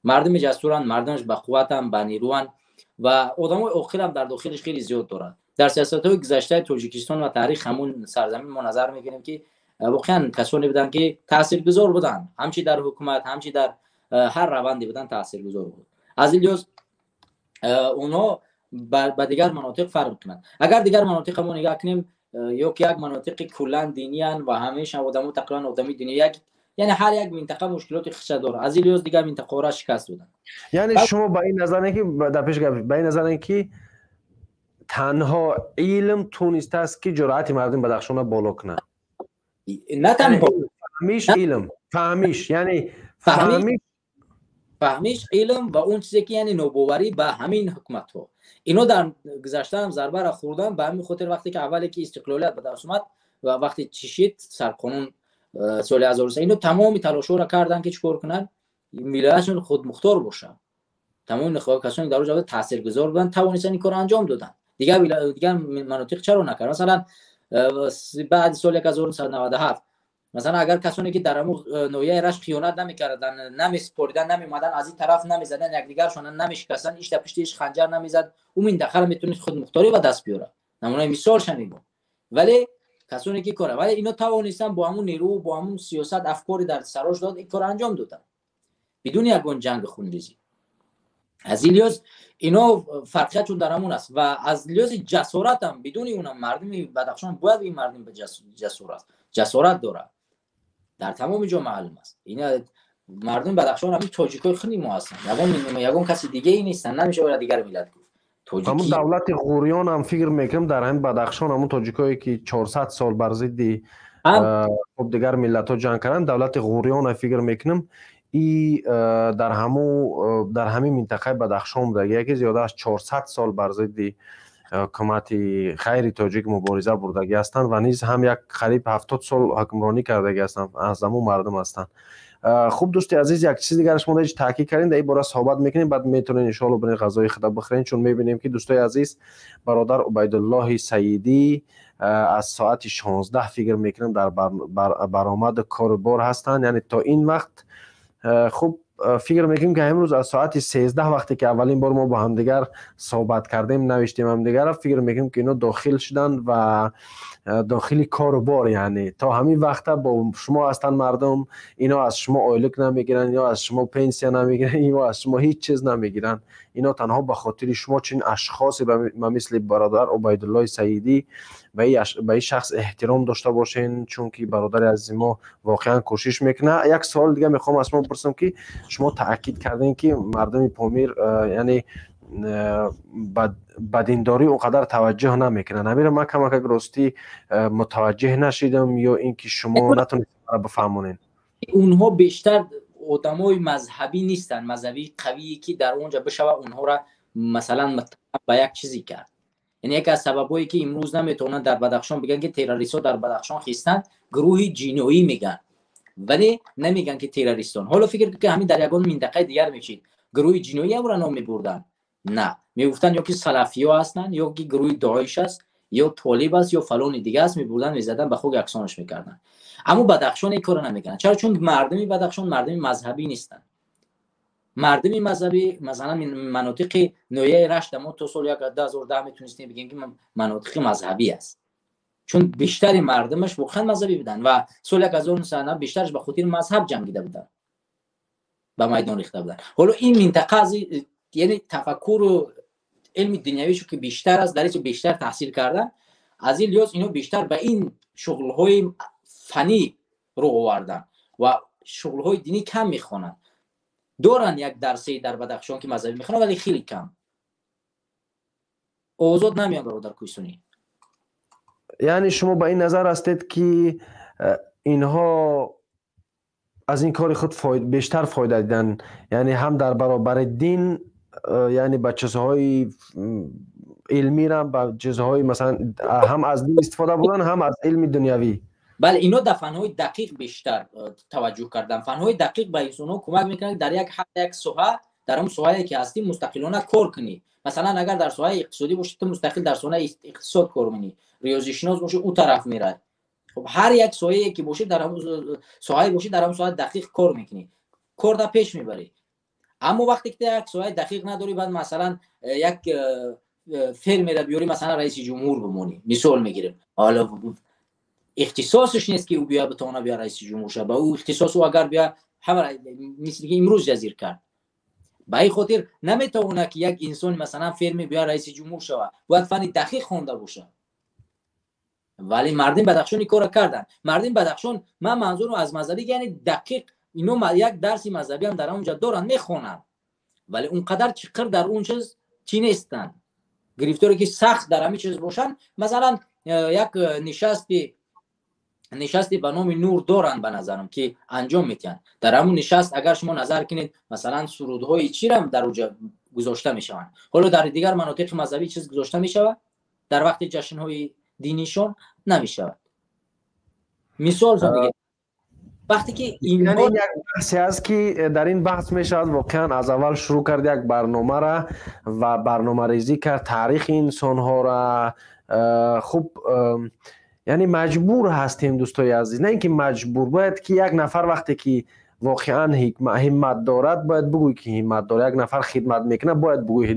Мардуми ҷасуранд, мардумаш бақувватанд, банерӯанд ва одамои оқилам дар дохилаш хеле зиёд дорад. Дар сиёсатҳои гузаштаи Тоҷикистон ва таърих ҳамун сарзамин мо назар мекунем, ки воқеан касоне буданд, ки таъсиргузор буданд, ҳамчи дар ҳукумат, ҳамчи дар ҳар раванде буданд, таъсиргузор буд. Аз ин лиҳоз онҳо ба дигар манотиқ фарқ мекунанд. Агар дигар манотиқа мо нигаҳ кунем, ё ки як манотиқи куллан диниян ва ҳамеша одамо тақрибан одами динӣ, як, яъне ҳар як минтақа мушкилоти худша дорад. Аз ин лиҳоз дигар минтақаҳоро шикаст доданд. Яъне шумо ба ин назар, ки дар пеш гап, ба ин назар, ки танҳо илм тунистааст, ки ҷуръати мардуми Бадахшонро боло кунад? На танҳо. Фаҳмиш, илм, фаҳмиш, яъне фаҳмиш. Фаҳмиш, илм ва он чизе ки, яъне нобоварӣ ба ҳамин ҳукуматҳо. Ино дар гузаштаам зарбаро хӯрдан, ба ҳамин хотир вақте ки аввале ки истиқлолият ба даст омад ва вақте чишид сарқонун соли 1300, ино тамоми талошҳоро карданд, ки чӣ кор кунанд, вилоятшон худмухтор бошад. Тамоми касоне дар оҷа таъсиргузор буданд, тавонистанд ин корро анҷом доданд. Дигар манотиқ чаро накард? Масалан, баъди соли 1997, масалан, агар касоне ки дар ҳамун ноҳияи Рашт хиёнат намекарданд, намесупоридан, намеомаданд, аз ин тараф намезаданд, якдигаршона намешикастанд, иш дар пушти иш ханҷар намезад, ӯ минтақаро метавонист худмухторӣ ба даст биёрад. Намунаи мисолша мегӯм. Вале касоне ки кора, вале ино тавонистанд бо ҳамун нерӯ, бо ҳамун сиёсат, афкори дар сарош дод, ин корро анҷом доданд бидуни ягон ҷанги хунрезӣ. Аз ин лиҳоз ино фарқиятшон дар ҳамон аст ва аз лиҳози ҷасоратам бидуни унам мардуми Бадахшон бояд, ин мардум ҷасур аст, ҷасорат дорад, дар тамоми ҷо маълум аст. Ина мардуми Бадахшон ҳамин тоҷикои худи мо ҳастанд, ягон каси дигае нестанд, намешавад дигар миллат гуфт. Ҳамун давлати Ғуриён ҳам фикр мекунам дар ҳамин Бадахшон, ҳамун тоҷикое ки 400 сол бар зидди хуб дигар миллатҳо ҷанг карданд, давлати Ғуриёна фикр мекунам и дар ҳаму дар ҳамин минтақаи Бадахшон будагие, ки зиёда аз 400 сол бар зидди ҳукумати ғайри тоҷик мубориза бурдагӣ ҳастанд ва низ ҳам як қариб 70 сол ҳукмронӣ кардагӣ ҳастанд, аз ҳамун мардум ҳастанд. Хуб, дӯсти азиз, як чизи дигар шумо ҳеҷ таъкид кардем, дар ин бора суҳбат мекунем, баъд метавонед иншоалло биред ғазои худа бихӯред, чун мебинем ки дӯстои азиз, бародар Убайдуллоҳи Саидӣ аз соати 16 фикр мекунам дар баромаду кору бор ҳастанд, яъне то ин вақт. Хуб, фикр мекунем ки имрӯз аз соати 13, вақте ки аввалин бор мо бо ҳамдигар суҳбат кардем, навиштем ҳамдигарро, фикр мекунем ки ино дохил шуданд ва дохили кору бор, яъне то ҳамин вақта бо шумо ҳастанд мардум. Ино аз шумо ойлик намегиранд, ино аз шумо пенсия намегиранд, ино аз шумо ҳеҷ чиз намегиранд. Ино танҳо ба хотири шумо чунин ашхосе ба мисли бародар Убайдуллоҳи Саидӣ, ба ин шахс эҳтиром дошта бошен, чунки бародари азизи мо воқеан кӯшиш мекунад. Як суоли дига мехоҳам аз шумо бипурсам, ки шумо таъкид кардем ки мардуми Помир яъне ба диндорӣ он қадар таваҷҷӯҳ намекунанд. Ҳаминро ман камакак ростӣ мутаваҷҷеҳ нашидам ё ин ки шумо натонистед маро бифаҳмонед. Онҳо бештар одамои мазҳабӣ нестанд, мазҳабии қавие ки дар он ҷо бишавад онҳоро масалан ба як чизе кард. Яъне яке аз сабабҳое ки имрӯз наметавонанд дар Бадахшон бигӯянд ки террористҳо дар Бадахшон хистанд, гурӯҳи ҷиноӣ мегӯянд, вале намегӯянд ки террористон. Ҳоло фикр кун ки ҳамин дар ягон минтақаи дигар мешид, гурӯҳи ҷиноӣ ҳамро ном мебурданд. На, мегуфтанд ё ки салафиё ҳастанд, ё ки гурӯҳи Доиш аст, ё толиб аст, ё фалони дига аст, мебурданд, мезаданд ба хок, яксонаш мекарданд. Аммо Бадахшон ин корро намекунанд. Чаро? Чун мардуми Бадахшон мардуми мазҳабӣ нестанд. Мардуми мазҳабӣ, масалан, манотиқи ноҳияи Рашт, мо то соли 2010 метонистем бигем ки манотиқи мазҳабӣ аст, чун бештари мардумаш воқеан мазҳабӣ буданд ва соли 1990 бештараш ба хотири мазҳаб ҷангида буданд, ба майдон рехта буданд. Ҳоло ин минтақа аз яъне тафаккуру илми дунявишу ки бештар аст, дар ин бештар таҳсил кардан, аз ин лиҳоз ино бештар ба ин шуғлҳои фанӣ рӯ оварданд ва шуғлҳои динӣ кам мехонанд. Доранд як дарсеи дар Бадахшон ки мазҳабӣ мехонанд, вале хеле кам. Озод намеянд, бародар Кӯҳистонӣ. Яъне шумо ба ин назар ҳастед ки инҳо аз ин кори худ бештар фоида диданд, яъне ҳам дар баробари дин, яъне ба чизҳои илмира, ба чизҳои масалан ҳам аз дин истифода бурдан, ҳам аз илми дунявӣ. Бале, ино дар фанҳои дақиқ бештар таваҷҷӯҳ карданд. Фанҳои дақиқ ба инсонҳо кӯмак мекунанд дар як ҳад, як соҳа, дар он соҳае ки ҳастӣ мустақилона кор кунӣ. Масалан, агар дар соҳаи иқтисодӣ бошӣ, ту мустақил дар соҳаи иқтисод кор мекунӣ. Риёзишинос бошӣ, ӯ тараф меравад. Хуб, ҳар як соҳае ки бошӣ, дар ҳамон соҳае бошӣ, дар ҳамон соҳа дақиқ кор мекунӣ, кор дар пеш мебарӣ. Аммо вақте ки ту як соҳаи дақиқ надорӣ, баъд масалан як фермера биёрӣ, масалан раиси ҷумҳур бимонӣ, мисол мегирем, ҳоло ихтисосаш нест ки ӯ бия битавона бия раиси ҷумҳур шавад. Ба ӯ ихтисос, ӯ агар бия ҳама мисли ки имрӯз ҷазир кард. Ба ин хотир наметавонад ки як инсон масалан фермер бия раиси ҷумҳур шавад, бояд фанни дақиқ хонда бошад. Вале мардуми Бадахшон ин корро карданд. Мардуми Бадахшон, ман манзурам аз мазҳабӣ яъне дақиқ, ино як дарси мазҳабӣ ҳам дар он ҷо доранд, мехонанд, вале он қадар чиқир дар он чиз чӣ нестанд, гирифторе ки сахт дар ҳамин чиз бошанд. Масалан, як нишасти ба номи Нур доранд, ба назарам, ки анҷом медиҳанд. Дар ҳамун нишаст агар шумо назар кунед, масалан сурудҳои чирам дар уҷа гузошта мешаванд. Ҳоло дар дигар манотиқи мазҳабӣ чиз гузошта мешавад? Дар вақти ҷашнҳои динишон намешавад. Мисол вақте ки инҳо як баҳсе аст ки дар ин баҳс мешавад воқеан аз аввал шурӯъ кард як барномара ва барномарезӣ кард таърихи инсонҳора. Хуб, яъне маҷбур ҳастем, дӯстои азиз, на ин ки маҷбур, бояд ки як нафар вақте ки воқеан ҳиммат дорад, бояд бигӯй ки ҳиммат дорад. Як нафар хидмат мекунад, бояд бигӯй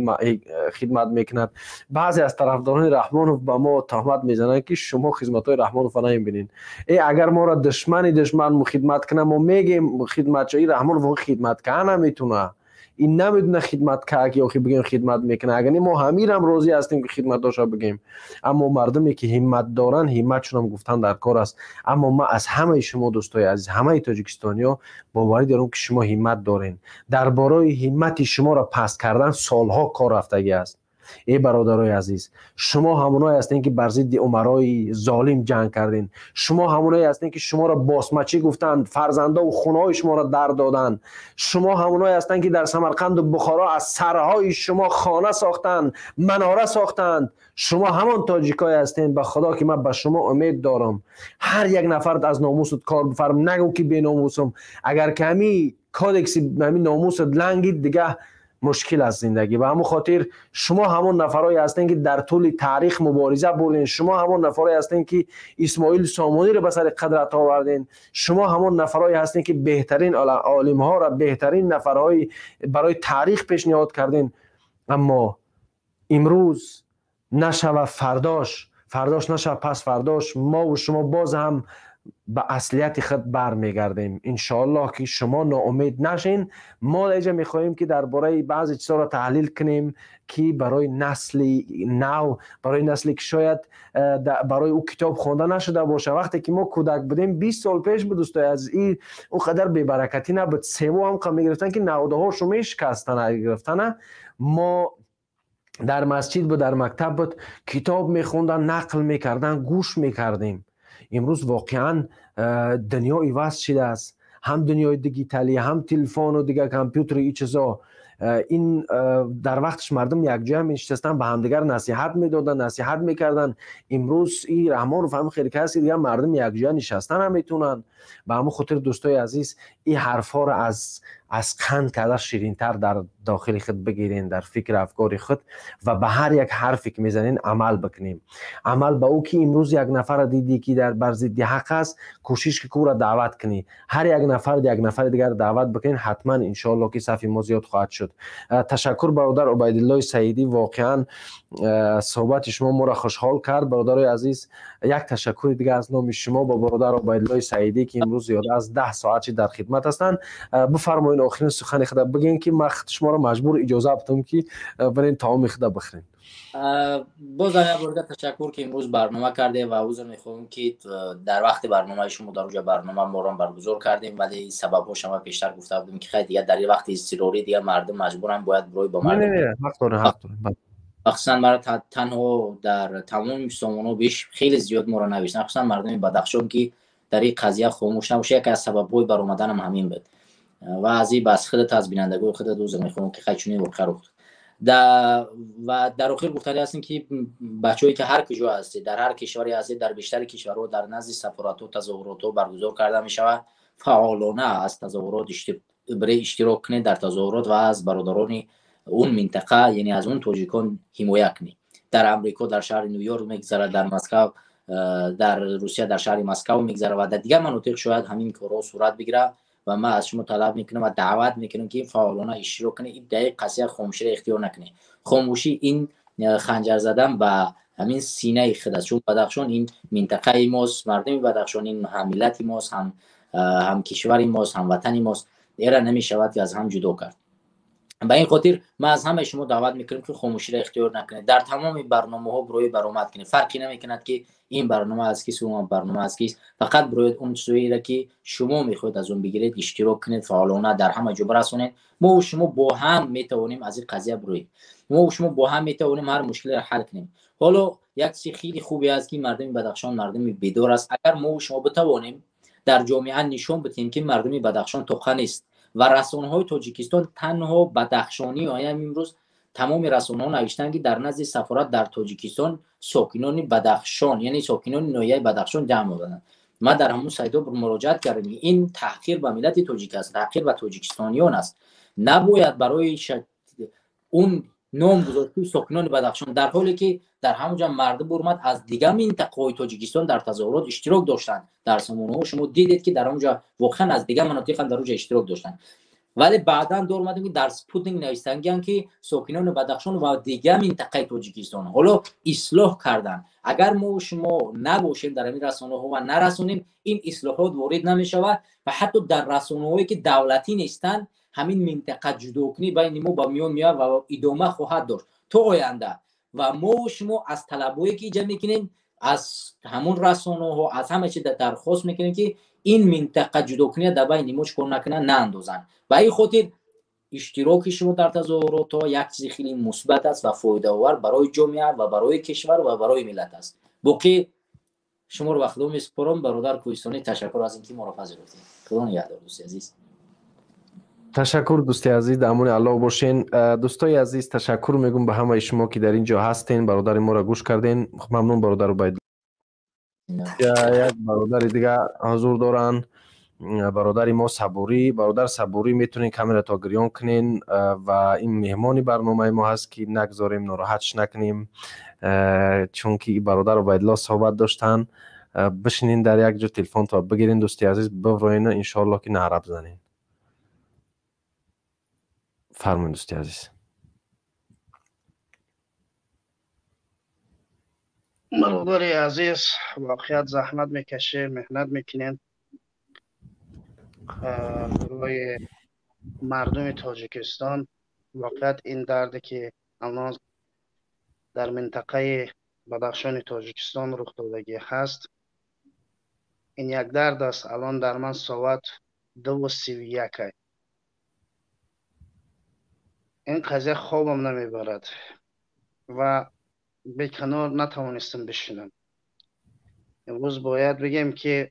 хидмат мекунад. Баъзе аз тарафдорони Раҳмонов ба мо тӯҳмат мезананд ки шумо хизматҳои Раҳмоновро намебинед. Э, агар моро душмани душман хидмат кунад, мо мегем хидматчаи Раҳмонов хидмат каа наметуна, ин намедона хидмат ка ки охи бигем хидмат мекунад. Агар не, мо ҳамирам розӣ ҳастем ки хидмат доша бигем. Аммо мардуме ки ҳиммат доранд, ҳимматшонам гуфтан дар кор аст. Аммо ман аз ҳамаи шумо, дӯстои азиз, ҳамаи тоҷикистониё боварӣ дорам ки шумо ҳиммат дорен. Дар бораи ҳиммати шуморо паст кардан солҳо кор рафтагӣ аст. Эй бародарои азиз, шумо ҳамоное ҳастем, ки бар зидди умарои золим ҷанг кардем. Шумо ҳамоное ҳастем, ки шуморо босмачӣ гуфтанд, фарзандову хонаҳои шуморо дар доданд. Шумо ҳамоное ҳастанд, ки дар Самарқанду Бухоро аз сарҳои шумо хона сохтанд, манора сохтанд. Шумо ҳамон тоҷикое ҳастем. Ба Худо, ки ман ба шумо умед дорам. Ҳар як нафар аз номусат кор бифарм, нагӯ ки беномусам. Агар ки ҳами кодекси ҳами номусат лангид, дига мушкил аст зиндагӣ. Ба ҳамон хотир шумо ҳамон нафарое ҳастем, ки дар тӯли таърих мубориза бурдем. Шумо ҳамон нафарое ҳастем, ки Исмоил Сомониро ба сари қадрат овардем. Шумо ҳамон нафарое ҳастем, ки беҳтарин олимҳоро, беҳтарин нафарҳои барои таърих пешниҳод кардем. Аммо имрӯз нашава, фардош, фардош нашава, пас фардош мову шумо боз ҳам ба аслияти худ бармегардем, иншоаллоҳ, ки шумо ноумед нашин. Мо дар мехоҳем, ки дар бораи баъзе чизҳоро таҳлил кунем, ки барои насли нав, барои насле ки шояд барои ӯ китоб хонда нашуда бошад. Вақте ки мо кӯдак будем, 20 сол пеш буд, дӯстои азиз, он қадар бебаракатӣ набуд. Сево ҳам мегирифтанд, ки навдаҳошо мешикастанд гирифтана. Мо дар масҷид буд, дар мактаб буд, китоб мехонданд, нақл мекарданд, гӯш мекардем. Имрӯз воқеан дунё иваз шидааст, ҳам дунёи дигиталӣ, ҳам телефону дигар компютеру и чизо. Ин дар вақташ мардум якҷоя менишастанд, ба ҳамдигар насиҳат медоданд, насиҳат мекарданд. Имрӯз и Раҳмонов ҳам хеле каси дигар мардум якҷоя нишаста наметавонанд. Ба ҳамон хотир, дӯстои азиз, ин ҳарфҳоро аз қанд карда ширинтар дар дохили худ бигирен, дар фикру афкори худ, ва ба ҳар як ҳарфе ки мезанен, амал бикунем. Амал ба ӯ ки имрӯз як нафарро дидӣ, ки дар бар зидди ҳақ аст, кӯшиш ки ӯро даъват кунӣ. Ҳар як нафар як нафари дигар даъват бикунед, ҳатман, иншоалло, ки сафи мо зиёд хоҳад шуд. Ташаккур, бародар Убайдуллои Саидӣ, воқеан суҳбати шумо моро хушҳол кард. Бародарои азиз, як ташаккури дигар аз номи шумо ба бародар Убайдуллои Саидӣ, ки имрӯз зиёда аз 10 соат чи дар хидмат ҳастанд. Бифармоед, охирин сухани худа бигӯен, ки ман шуморо маҷбур иҷоза бидам, ки бирен таоми худа бихӯрем. Бозам як борга ташаккур, ки имрӯз барнома кардем, ва узр мехоҳем, ки дар вақти барномаи шумо дар оҷа барнома моро баргузор кардем, вале сабабҳоша ма пештар гуфта будем, ки хай, дигар дар ин вақти изтирорӣ дигар мардум маҷбурам бояд рӯй ба мардум. Махсусан мара танҳо дар тамоми сомонаҳо беш хеле зиёд моро навиштанд, хусусан мардуми Бадахшон, ки дар ин қазия хомӯш набоша. Яке аз сабабҳои баромаданам ҳамин буд. Ва аз ин бас худат, аз бинандагои худат узр мехоҳам, ки хай, чунин воқеа рух дод. Ва дар охир гуфтани ҳастем, ки бачаҳое ки ҳар куҷо ҳастед, дар ҳар кишваре ҳастед, дар бештари кишварҳо дар назди сафоратҳо тазоҳуротҳо баргузор карда мешавад. Фаъолона аз тазоҳурот иштирок кунед дар тазоҳурот ва аз бародарони он минтақа, яъне аз он тоҷикон ҳимоя кунед. Дар Амрико дар шаҳри Ню Йорк мегзарад, дар Москав, дар Русия дар шаҳри Москав мегзарад ва дар дигар манотиқ шояд ҳамин корҳо сурат бигирад. Ва ман аз шумо талаб мекунам ва даъват мекунам, ки фаъолона иштирок кунед. Ин дар қазия хомӯширо ихтиёр накунед. Хомӯшӣ ин ханҷар задан ба ҳамин синаи худ аст, чун Бадахшон ин минтақаи мост, мардуми Бадахшон ин ҳаммиллати мост, ҳам кишвари мост, ҳамватани мост. Эра намешавад, ки аз ҳам ҷудо кард. Ба ин хотир ман аз ҳамаи шумо даъват мекунам, ки хомӯширо ихтиёр накунед, дар тамоми барномаҳо бирои баромад кунед. Фарқе намекунад, ки ин барнома аз кист, он барнома аз кист, фақат бироед, он чизоеро ки шумо мехоҳед аз он бигиред, иштирок кунед фаъолона, дар ҳама ҷо барасонед. Мо шумо бо ҳам метавонем аз ин қазия бироем, мо шумо бо ҳам метавонем ҳар мушкилеро ҳал кунем. Ҳоло як чизи хеле хубе аст, ки мардуми Бадахшон мардуми бедор аст. Агар мо шумо битавонем дар ҷомеа нишон бидиҳем, ки мардуми Бадахшон тоқа нест ва расонаҳои Тоҷикистон танҳо бадахшонӣ, оям имрӯз тамоми расонаҳо навиштанд, ки дар назди сафорат дар Тоҷикистон сокинони Бадахшон, яъне сокинони ноҳияи Бадахшон ҷамъ омаданд. Ман дар ҳамун сайтҳо муроҷиат кардам. Ин таҳқир ба миллати тоҷик аст, таҳқир ба тоҷикистониён аст. Набояд барои он ном гузошти сокинони Бадахшон, дар ҳоле ки дар ҳамон ҷо мардум бурмад аз дигар минтақаҳои Тоҷикистон дар тазоҳурот иштирок доштанд. Дар сомонаҳо шумо дидед, ки дар он ҷо воқеан аз дигар манотиқ ҳам дар он ҷо иштирок доштанд. Вале баъдан дор омадем, ки дар Спутник навистангиам, ки сокинони Бадахшон ва дигар минтақаи Тоҷикистон. Ҳоло ислоҳ карданд. Агар мо шумо набошем дар ҳамин расонаҳо ва нарасонем, ин ислоҳот ворид намешавад. Ва ҳатто дар расонаҳое ки давлатӣ нестанд, ҳамин минтақа ҷудокунӣ байни мо ба миён меояд ва идома хоҳад дошт то оянда. Ва мо шумо аз талабое ки иҷа мекунем, аз ҳамон расонаҳо, аз ҳама чи дархост мекунем, ки ин минтақа ҷудокуния дар байни мо чикор накунанд, наандозанд. Ба ин хотир Иштироки шумо дар тазоҳуротҳо як чизи хеле мусбат аст ва фоидаовар барои ҷомеа ва барои кишвар ва барои миллат аст. Боқӣ шуморо ба Худо месупорам, бародар Кӯҳистонӣ. Ташаккур аз ин ки моро пазируфтед. Худо нигаҳдор, дӯсти азиз. Ташаккур, дӯсти азиз, дар амони Аллоҳ бошен. Дӯстои азиз, ташаккур мегӯм ба ҳамаи шумо, ки дар ин ҷо ҳастен, бародари моро гӯш карден. Мамнун, бародар Убайд. Як бародари дига ҳузур доранд, бародари мо Сабурӣ. Бародар Сабурӣ, метавонед камерато гирён кунен ва ин меҳмони барномаи мо ҳаст, ки нагзорем нороҳатш накунем, чунки бародар Убайдулло суҳбат доштанд. Бишинин дар як ҷо, телефонто бигирин, дӯсти азиз, бивроена, иншоалло ки наъра бизанен. Фармоед, дӯсти азиз. Бародари азиз, воқеият заҳмат мекашем, меҳнат мекунем барои мардуми Тоҷикистон. Воқеият ин дарде ки алон дар минтақаи Бадахшони Тоҷикистон рух додагӣ ҳаст, ин як дард аст. Алон дар ман соат 2:31. Ин қазия хобам намебарад ва беканор натавонистам бишинам. Имрӯз бояд бигем, ки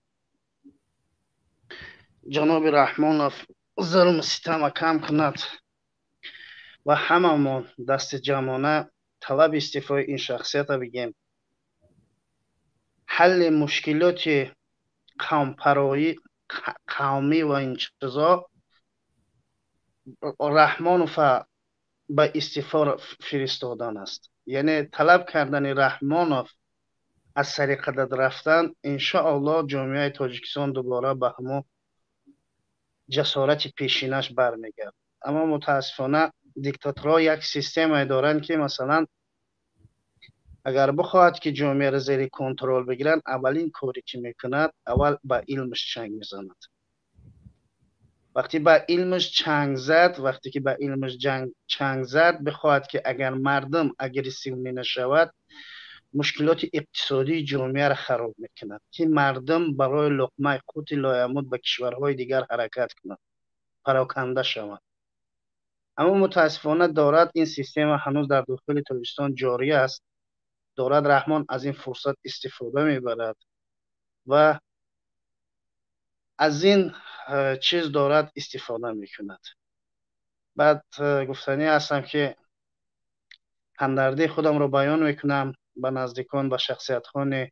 ҷаноби Раҳмонов зулму ситама кам кунад ва ҳамамон дасти ҷамъона талаби истеъфои ин шахсията бигем. Ҳалли мушкилоти қавмпароӣ, қавмӣ ва ин чизо Раҳмонова ба истеъфо фиристодан аст. Яъне талаб кардани Раҳмонов аз сари қадат рафтан, иншоаллоҳ, ҷомеаи Тоҷикистон дубора ба ҳамон ҷасорати пешинаш бармегардад. Аммо мутаассифона диктаторҳо як системае доранд, ки масалан агар бихоҳад, ки ҷомеаро зери контрол бигиранд, аввалин коре ки мекунад, аввал ба илмаш чанг мезанад. Вақте ба илмаш чанг зад, вақте ки ба илмаш чанг зад, бихоҳад, ки агар мардум агрессивӣ нашавад, мушкилоти иқтисодии ҷомеаро хароб мекунад, ки мардум барои луқмаи қути лоямут ба кишварҳои дигар ҳаракат кунад, пароканда шаванд. Аммо мутаассифона дорад ин система ҳанӯз дар дохили Тоҷикистон ҷорӣ аст. Дорад Раҳмон аз ин фурсат истифода мебарад ва аз ин чиз дорад истифода мекунад. Баъд гуфтанӣ ҳастам, ки ҳамдардии худамро баён мекунам ба наздикон, ба шахсиятҳои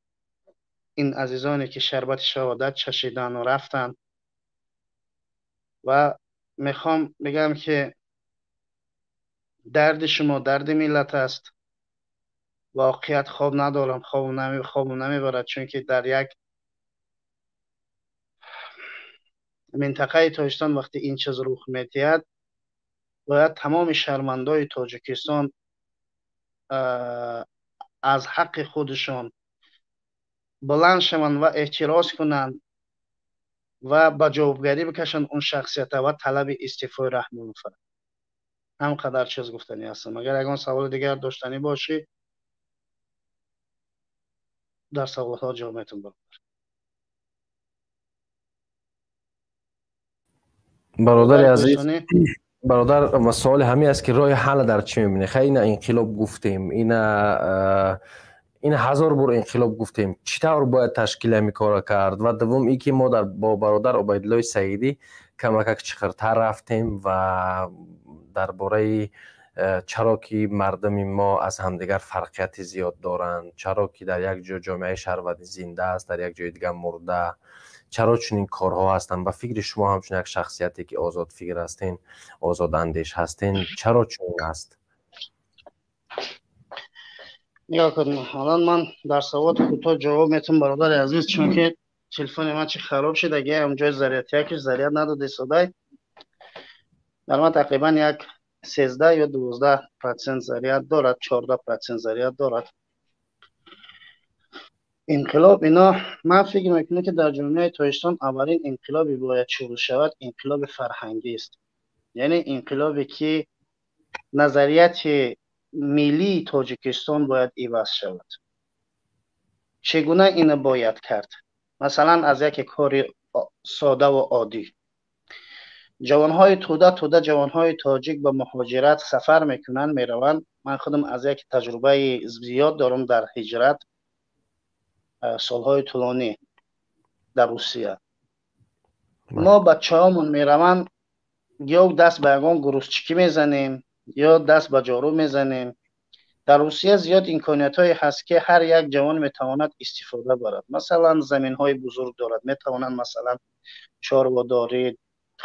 ин азизоне, ки шарбати шаҳодат чашидану рафтанд, ва мехоҳам бигам, ки дарди шумо дарди миллат аст. Воқеият хоб надорам, хобам намебарад, чунки дар як минтақаи Тоҷикистон вақте ин чиз рух медиҳад, бояд тамоми шаҳрвандои Тоҷикистон аз ҳаққи худашон баланд шаванд ва эътироз кунанд ва ба ҷавобгарӣ бикашанд он шахсията ва талаби истеъфои Раҳмонова. Ҳам қадар чиз гуфтанӣ ҳастам. Агар ягон саволи дигар доштанӣ бошӣ, дар саволҳо ҷавоб метавон, бародар. Бародари азиз, бародар, саволи ҳамин аст, ки роҳи ҳалл дар чӣ мебинед? Хай, ина инқилоб гуфтем, ина ҳазор бор инқилоб гуфтем. Чӣ тавр бояд ташкил ҳамин корро кард? Ва дуввум ин ки мо бо бародар Убайдуллои Саидӣ камакак чиқиртар рафтем ва дар бораи чаро ки мардуми мо аз ҳамдигар фарқияти зиёд доранд, чаро ки дар як ҷо ҷомеаи шаҳрвандӣ зинда аст, дар як ҷои дигар мурда, чаро чунин корҳо ҳастанд. Ба фикри шумо, ҳамчун як шахсияте ки озодфикр ҳастен, озодандеш ҳастен, чаро чунин аст? Нигоҳ кун, ҳолан ман дар саволи кӯтоҳ ҷавоб метавам, бародари азиз, чунки телефони ман чи хароб шид, аги ҳамҷои зарядякиш заряд надода истодай. Дар ман тақрибан як 13 ё 12% заряд дорад, 14% заряд дорад. Инқилоб ино ман фикр мекунам, ки дар ҷомеаи Тоҷикистон аввалин инқилобе бояд шурӯъ шавад, инқилоби фарҳангист. Яъне инқилобе, ки назарияти миллии Тоҷикистон бояд иваз шавад. Чӣ гуна ино бояд кард? Масалан, аз яке кори содаву оддӣ. Ҷавонҳои тӯда тӯда ҷавонҳои тоҷик ба муҳоҷират сафар мекунанд, мераванд. Ман худам аз як таҷрибаи зиёд дорам дар ҳиҷрат, солҳои тӯлонӣ дар Русия. Мо бачаҳомон мераванд, ё даст ба ягон грузчикӣ мезанем, ё даст ба ҷору мезанем. Дар Русия зиёд имкониятҳое ҳаст, ки ҳар як ҷавон метавонад истифода барад. Масалан, заминҳои бузург дорад, метавонанд масалан чорводорӣ,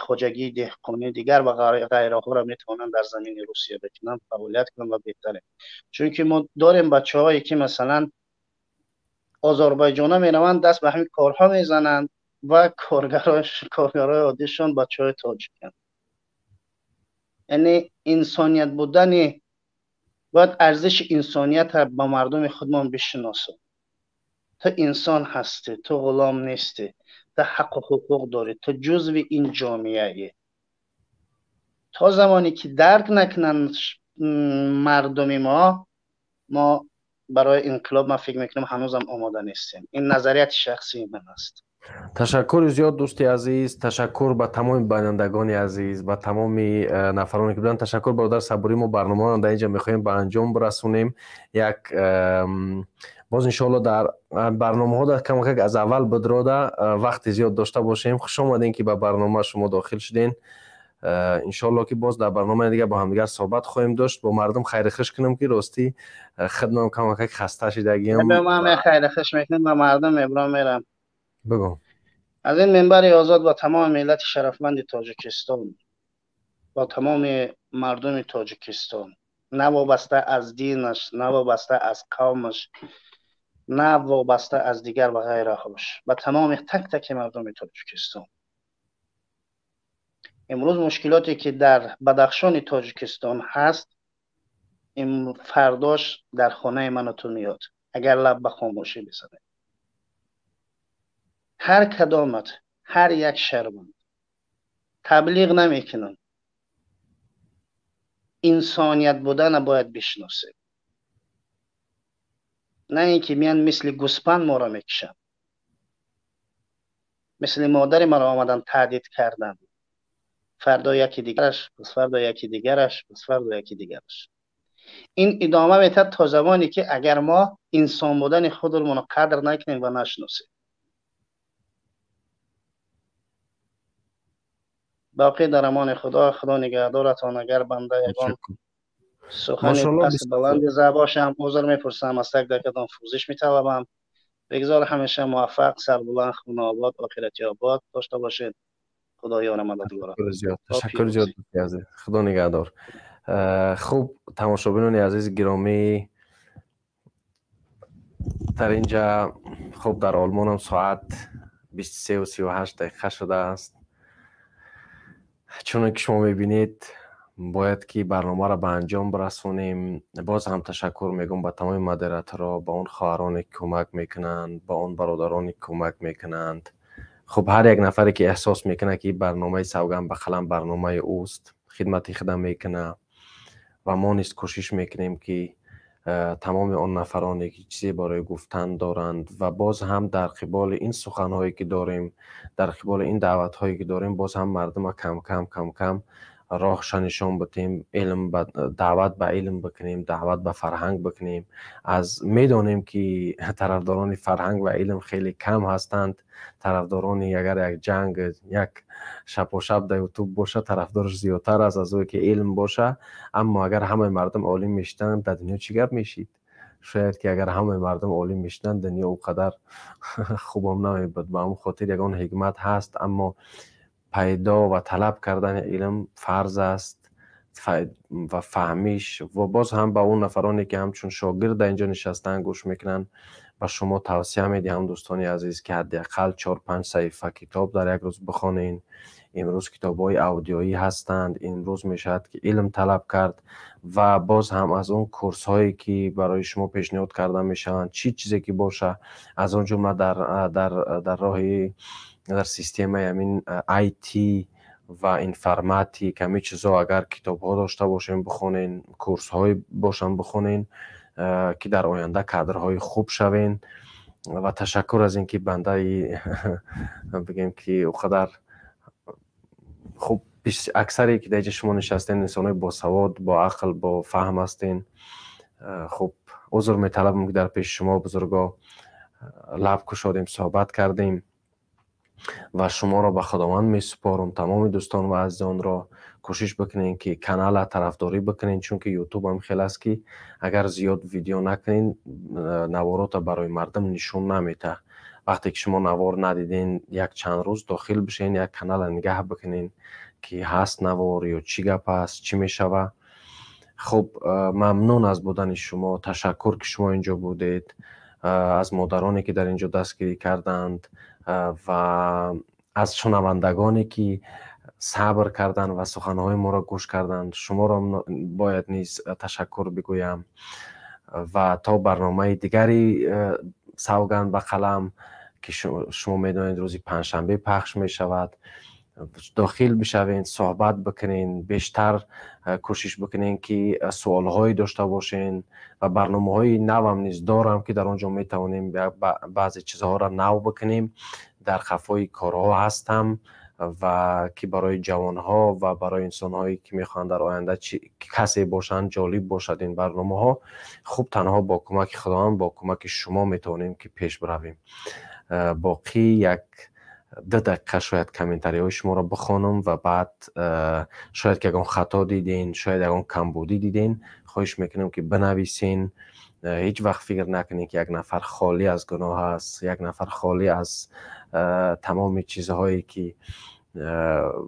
хоҷагии деҳқонӣ, дигар ва ғайраҳоро метавонанд дар замини Русия бикунанд, фаъолият кунанд ва беҳтаре. Чунки мо дорем бачаҳое, ки масалан Озарбойҷона мераванд, даст ба ҳамин корҳо мезананд ва коргарои оддишон бачаҳои тоҷиканд. Яъне инсоният будани бояд арзиши инсониятро ба мардуми худмон бишиносем. Ту инсон ҳастӣ, ту ғулом нестӣ, ту ҳаққу ҳуқуқ дорӣ, ту ҷузви ин ҷомеаӣ. То замоне ки дарк накунанд мардуми мо, мо барои инқилоб, ман фикр мекунам, ҳанӯзам омода нестем. Ин назарияти шахсии ман аст. Ташаккури зиёд, дӯсти азиз, ташаккур ба тамоми бинандагони азиз, ба тамоми нафароне ки буданд. Ташаккур, бародар Сабурӣ. Мо барномаро дар инҷа мехоҳем ба анҷом бирасонем. Як боз иншоалло дар барномаҳо дар камакак аз аввал бидрода вақти зиёд дошта бошем. Хуш омадем, ки ба барнома шумо дохил шуден. Иншоалло, ки боз дар барномаи дигар бо ҳамдигар суҳбат хоҳем дошт. Бо мардум хайри хуш кунам, ки ростӣ хидмам камакак хаста шидагиам. Ман хайри хуш мекунам ба мардум, мебурам, мерам. Бигӯ. Аз ин минбари озод ба тамоми миллати шарафманди Тоҷикистон, бо тамоми мардуми Тоҷикистон, на вобаста аз динаш, на вобаста аз қавмаш, на вобаста аз дигар ва ғайраҳош, ба тамоми так таки мардуми Тоҷикистон, имрӯз мушкилоте ки дар Бадахшони Тоҷикистон ҳаст, фардош дар хонаи ману ту меёд, агар лаб ба хомӯшӣ бизанем. Ҳар кадомат, ҳар як шаҳрванд, таблиғ намекунам, инсоният будана бояд бишносем, на ин ки меян мисли гӯспанд моро мекушанд, мисли модари маро омадан таҳдид карданд, фардо яки дигараш, пасфардо яки дигараш, пасфардо яки дигараш. Ин идома метад то замоне ки агар мо инсон будани худамонро қадр накунем ва нашиносем. Боқӣ дар амони Худо, Худо нигаҳдоратон. Агар банда ягон сухани паст баланди зада бошам, узр мепурсам, аз так дакатон фузиш металабам. Бигзор ҳамеша муваффақ, сарбуланд, хонаобод, охирати обод дошта бошед. Худо ёра мададгора. Ташаккур зиёд, азиз, Худо нигаҳдор. Хуб, тамошобинони азиз гиромӣ, дар инҷа хуб дар Олмонам соат 23:38 шудааст. Чуне ки шумо мебинед, бояд ки барномаро ба анҷом бирасонем. Боз ҳам ташаккур мегӯм ба тамоми модераторо, ба он хоҳароне ки кӯмак мекунанд, ба он бародароне ки кӯмак мекунанд. Хуб, ҳар як нафаре ки эҳсос мекунад, ки барномаи Савганд ба қалам барномаи ӯст, хидмати худам мекунад ва мо низ кӯшиш мекунем, ки тамоми он нафароне ки чизе барои гуфтан доранд ва боз ҳам дар қиболи ин суханҳое ки дорем, дар қиболи ин даъватҳое ки дорем, боз ҳам мардума кам кам кам кам роҳша нишон битем, илм даъват ба илм бикунем, даъват ба фарҳанг бикунем. Аз медонем, ки тарафдорони фарҳанг ва илм хеле кам ҳастанд. Тарафдорони агар як ҷанг, як шапошап дар Ютуб боша, тарафдораш зиёдтар аст аз ое ки илм боша. Аммо агар ҳамаи мардум олим мешуданд, дар дунё чӣ гап мешид? Шояд ки агар ҳамаи мардум олим мешуданд, дунё ӯ қадар хубам намебуд. Ба ҳамон хотир ягон ҳикмат ҳаст, аммо пайдо ва талаб кардани илм фарз аст ва фаҳмиш. Ва боз ҳам ба он нафароне ки ҳамчун шогирд дар инҷо нишастанд, гӯш мекунанд, ба шумо тавсия медиҳам, дӯстони азиз, ки ҳадди ақал 4-5 саҳифа китоб дар як рӯз бихонед. Имрӯз китобҳои аудиоӣ ҳастанд, имрӯз мешавад ки илм талаб кард ва боз ҳам аз он курсҳое ки барои шумо пешниҳод карда мешаванд, чӣ чизе ки боша, аз он ҷумла дар роҳи дар системаи ҳамин IT ва информатик, ҳамин чизҳо, агар китобҳо дошта бошем, бихонен, курсҳое бошанд, бихонен, ки дар оянда кадрҳои хуб шавен. Ва ташаккур аз ин ки бандаи бигем ки ӯ қадар хуб Аксаре ки дар инҷа шумо нишастен, инсонҳои босавод, бо ақл, бо фаҳм ҳастен. Хуб, узр металабам, ки дар пеши шумо бузурго лаб кушодем, суҳбат кардем ва шуморо ба Худованд месупорам. Тамоми дӯстон ва азизонро кӯшиш бикунед, ки канала тарафдорӣ бикунед, чунки Ютуб ҳам хел аст, ки агар зиёд видео накунед, наворота барои мардум нишон наметаҳад. Вақте ки шумо навор надиден, як чанд рӯз дохил бишен, як канала нигаҳ бикунед, ки ҳаст навор ё чӣ гап аст, чӣ мешавад. Хуб, мамнун аз будани шумо, ташаккур, ки шумо инҷо будед, аз модароне, ки дар инҷо дастгирӣ карданд, ва аз шунавандагоне, ки сабр карданд ва суханҳои моро гӯш карданд. Шуморо бояд низ ташаккур бигӯям ва то барномаи дигари «Савганд ба қалам», ки шумо медонед, рӯзи панҷшанбе пахш мешавад, дохил бишавед, суҳбат бикунед, бештар кӯшиш бикунед, ки суолҳое дошта бошед, ва барномаҳои навам низ дорам, ки дар он ҷо метавонем баъзе чизҳоро нав бикунем. Дар қафои корҳо ҳастам ва ки барои ҷавонҳо ва барои инсонҳое, ки мехоҳанд дар оянда касе бошанд, ҷолиб бошад ин барномаҳо. Хуб, танҳо бо кӯмаки Худованд, бо кӯмаки шумо метавонем, ки пеш биравем. Боқӣ як ду дақиқа шояд комментариҳои шуморо бихонам ва баъд шояд ки ягон хато диден, шояд ягон камбудӣ диден, хоҳиш мекунам, ки бинависен. Ҳеҷ вақт фикр накунед, ки як нафар холӣ аз гуноҳ аст, як нафар холӣ аз тамоми чизҳое, ки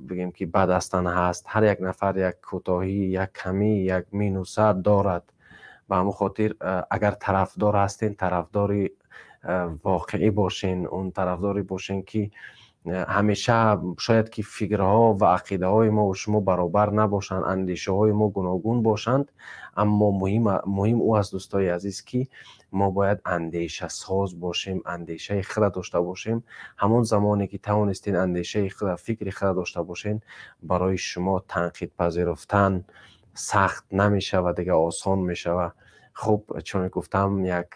бигем, ки бад ҳастанд, ҳаст. Ҳар як нафар як кӯтоҳӣ, як камӣ, як минуса дорад. Ба ҳамон хотир, агар тарафдор ҳастен, тарафдори воқеӣ бошен, он тарафдоре бошен, ки ҳамеша шояд ки фикрҳо ва ақидаҳои мо шумо баробар набошанд, андешаҳои мо гуногун бошанд, аммо муҳим ӯ аст, дӯстои азиз, ки мо бояд андешасоз бошем, андешаи худа дошта бошем. Ҳамон замоне ки тавонистед андешаи худа, фикри худа дошта бошед, барои шумо танқид пазируфтан сахт намешавад, дига осон мешавад. Хуб, чуне гуфтам, як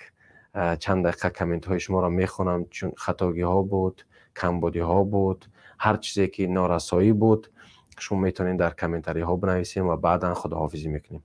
чанд дақиқа комментҳои шуморо мехонам, чун хатогиҳо буд, камбудиҳо буд, ҳар чизе ки норасоӣ буд, шумо метавонед дар комментариҳо бинависем ва баъдан худоҳофизӣ мекунем.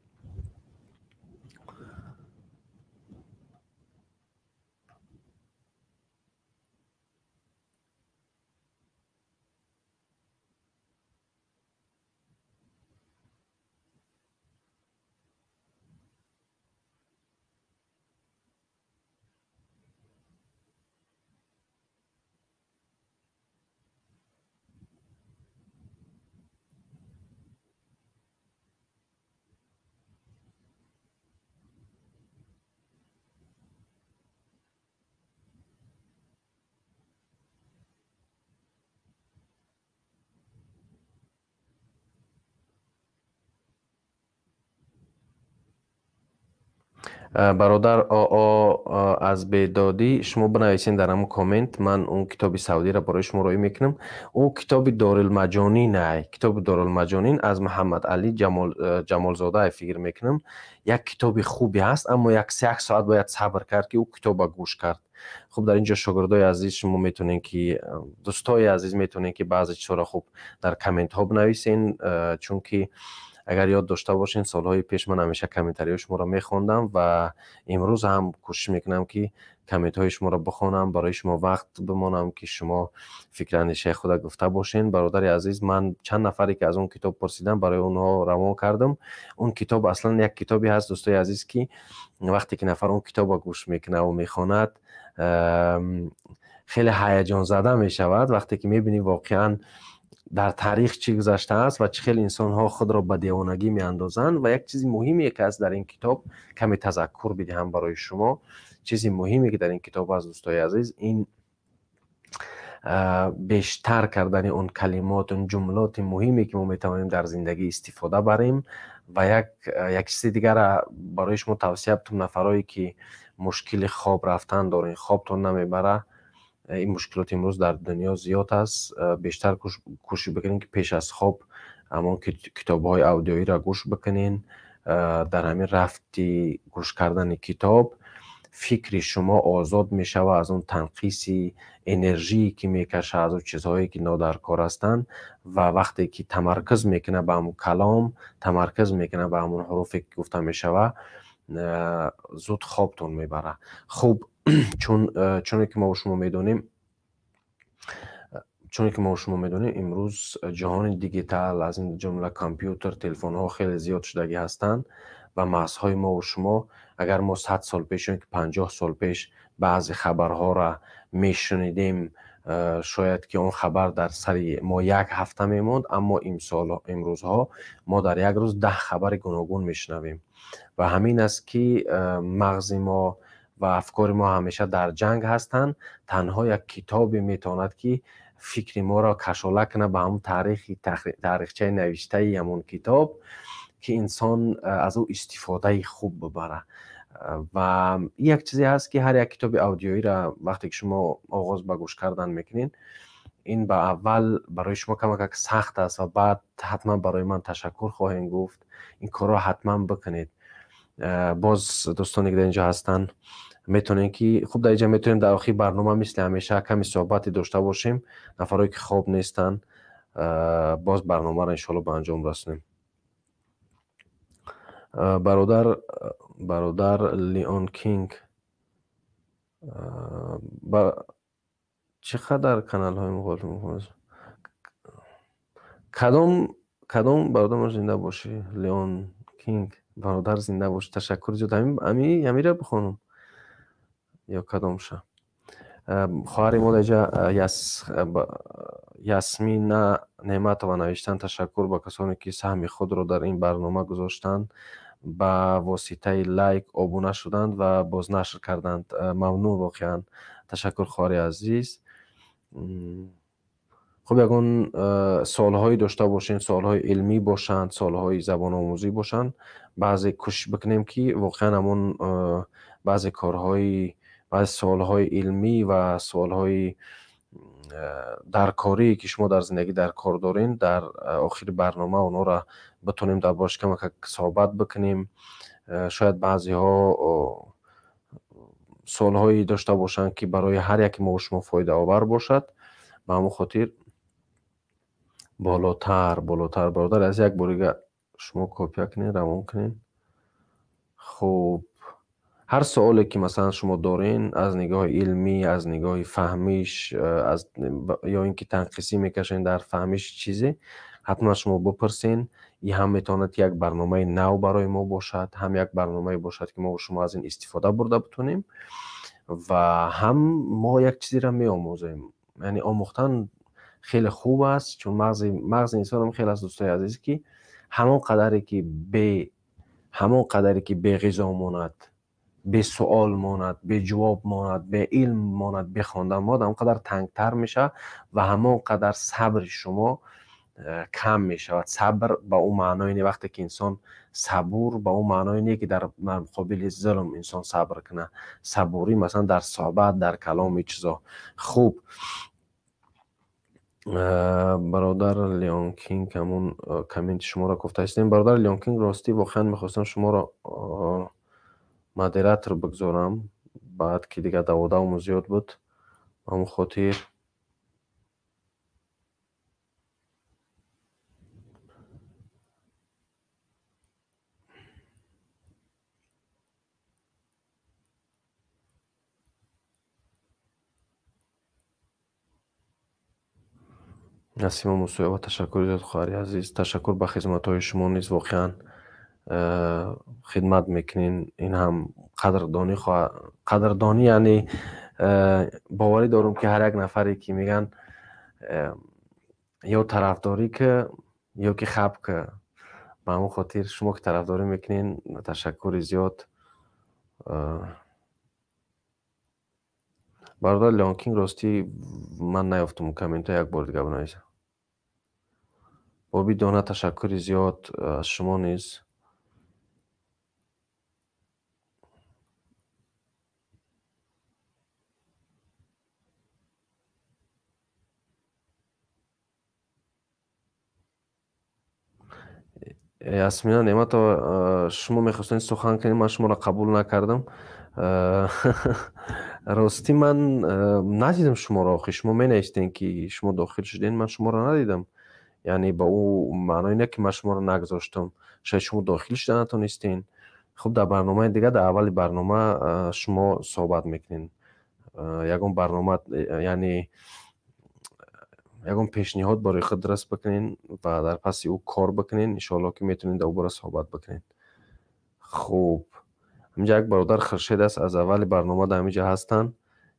Бародар оо аз бедодӣ, шумо бинависед дар ҳамон коммент, ман он китоби саудиро барои шумо роӣ мекунам. Ӯ китоби Дорулмаҷонин ай, китоби Дорулмаҷонин аз Муҳаммад Али Ҷамолзода ай, фикр мекунам, як китоби хубе ҳаст, аммо як соат бояд сабр кард, ки ӯ китоба гӯш кард. Хуб, дар ин ҷо, шогирдои азиз, шумо метавонед ки, дӯстои азиз, метавонед, ки баъзе чизҳоро хуб дар комментҳо бинависен, чунки агар ёд дошта бошед, солҳои пеш ман ҳамеша комментариҳои шуморо мехондам ва имрӯз ҳам кӯшиш мекунам, ки комментҳои шуморо бихонам, барои шумо вақт бимонам, ки шумо фикри андешаи худа гуфта бошед. Бародари азиз, ман чанд нафаре, ки аз он китоб пурсидам, барои онҳо равон кардам. Он китоб аслан як китобе ҳаст, дӯстои азиз, ки вақте ки нафар он китобро гӯш мекунад ва мехонад, хеле ҳаяҷонзада мешавад, вақте ки мебинӣ, воқеан дар таърих чӣ гузаштааст ва чӣ хел инсонҳо худро ба девонагӣ меандозанд. Ва як чизи муҳиме, ки аст дар ин китоб, каме тазаккур бидиҳам барои шумо. Чизи муҳиме, ки дар ин китоб аст, дӯстои азиз, ин бештар кардани он калимот, он ҷумлоти муҳиме, ки мо метавонем дар зиндагӣ истифода барем. Ва як чизи дигара барои шумо тавсия бутум: нафарое, ки мушкили хоб рафтан дорен, хобтон намебара, ин мушкилот имрӯз дар дунё зиёд аст, бештар кӯшиш бикунед, ки пеш аз хоб ҳамон китобҳои аудиоиро гӯш бикунен. Дар ҳамин рафти гӯш кардани китоб Фикри шумо озод мешавад аз он танқиси энержие ки мекаша, аз он чизҳое ки нодаркор ҳастанд, ва вақте ки тамаркуз мекунад ба ҳамун калом, тамаркуз мекунад ба ҳамун ҳуруфе ки гуфта мешавад, зуд хобтон мебарад. Хуб, чуне ки мо шумо медонем, имрӯз ҷаҳони дигитал, аз ин ҷумла компютер, телефонҳо хеле зиёд шудагӣ ҳастанд ва мағзҳои мо ва шумо, агар мо 100 сол пеш ё ки 50 сол пеш баъзе хабарҳоро мешунидем, шояд ки он хабар дар сари мо як ҳафта мемонд, аммо имрӯзҳо мо дар як рӯз 10 хабари гуногун мешунавем ва ҳамин аст ки мағзи мо ва афкори мо ҳамеша дар ҷанг ҳастанд. Танҳо як китобе метавонад ки фикри моро кашола кунад ба ҳамун таърихчаи навиштаи ҳамун китоб, ки инсон аз ӯ истифодаи хуб бибарад. Ва як чизе ҳаст ки ҳар як китоби аудиоиро вақте ки шумо оғоз ба гӯш кардан мекунед, ин ба аввал барои шумо камакак сахт аст ва баъд ҳатман барои ман ташаккур хоҳем гуфт. Ин корро ҳатман бикунед. Боз дӯстоне ки дар инҷо ҳастанд, метавонем ки хуб дар инҷа метавонем дар охири барнома мисли ҳамеша ками суҳбате дошта бошем. Нафарое ки хоб нестанд, боз барномаро иншоалло ба анҷом расонем. Бародар Леон Кинг, чӣ қадар каналҳои мухолиф мухолиф? Кадом бародар зинда бошӣ? Леон Кинг бародар зинда бошӣ, ташаккур зиёд. Ҳамира бихонам ё кадомша? Хоҳари мо дар инҷа Ясмина Неъматова навиштанд: ташаккур ба касоне ки саҳми худро дар ин барнома гузоштанд, ба воситаи лайк обуна шуданд ва бознашр карданд. Мамнун воқеан, ташаккур хоҳари азиз. Хуб, ягон суолҳое дошта бошем, суолҳои илмӣ бошанд, суолҳои забономӯзӣ бошанд, баъзе кӯшиш бикунем ки воқеан ҳамон баъзе корҳои, баъзе суолҳои илмӣ ва суолҳои даркорие ки шумо дар зиндагӣ дар кор дорен, дар охири барнома онҳоро битонем дар бораш камакак суҳбат бикунем. Шояд баъзеҳо суолҳое дошта бошанд ки барои ҳар яке мо шумо фоидаовар бошад. Ба ҳамон хотир болотар бародар, аз як борига шумо копия кунед, равон кунед. Хуб, ҳар суоле ки масалан шумо дорен аз нигоҳи илмӣ, аз нигоҳи фаҳмиш, ё ин ки танқисӣ мекашен дар фаҳмиш чизе, ҳатман шумо бипурсен. Ин ҳам метавонад як барномаи нав барои мо бошад, ҳам як барномае бошад ки мо шумо аз ин истифода бурда битонем ва ҳам мо як чизеро меомӯзем. Яъне омӯхтан хеле хуб аст, чун мағзи инсонам хеле аст, дӯстои азиз, ки ҳамон қадаре ки беғизо монад, бесуол монад, беҷавоб монад, беилм монад, бехондан монад, ҳамон қадар тангтар мешавад ва ҳамон қадар сабри шумо кам мешавад. Сабр ба ӯ маъное не, вақте ки инсон сабур, ба ӯ маъное не ки дар муқобили зулм инсон сабр кунад. Сабурӣ масалан дар суҳбат, дар калом, ин чизо. Хуб, бародар Леон Кинг, ҳамон комменти шуморо гуфта истем. Бародар Леон Кинг, ростӣ воқеан мехостам шуморо модератор бигзорам, баъд ки дигар даводавому зиёд буд, ба ҳамон хотир Насима Мусоева, ташаккур зиёд хоҳари азиз, ташаккур ба хизматҳои шумо низ, воқеан хидмат мекунен. Ин ҳам қадрдонӣ, яъне боварӣ дорам ки ҳар як нафаре ки мегӯянд ё тарафдорӣ ки ё ки хаб ки, ба ҳамон хотир шумо ки тарафдорӣ мекунен, ташаккури зиёд. Бародар Леон Кинг, ростӣ ман наёфтам комментҳо, як бор дига бинависам. Боби Дона, ташаккури зиёд аз шумо низ. Ясмина Неъматова, шумо мехостед сухан кунед, ман шуморо қабул накардам. Ростӣ ман надидам шуморо. Охи шумо менавистен, ки шумо дохил шуден, ман шуморо надидам. Яъне ба ӯ маъное не, ки ман шуморо нагузоштам, шояд шумо дохил шуда натонистен. Хуб, дар барномаи дигар, дар аввали барнома шумо суҳбат мекунед. Ягон барнома, яъне ягон пешниҳод барои худ дуруст бикунен ва дар паси ӯ кор бикунен. Иншоалло, ки метавонед дар ӯ бора суҳбат бикунед. Хуб, ҳаминҷа як бародар Хуршед аст, аз аввали барнома дар ҳаминҷа ҳастанд.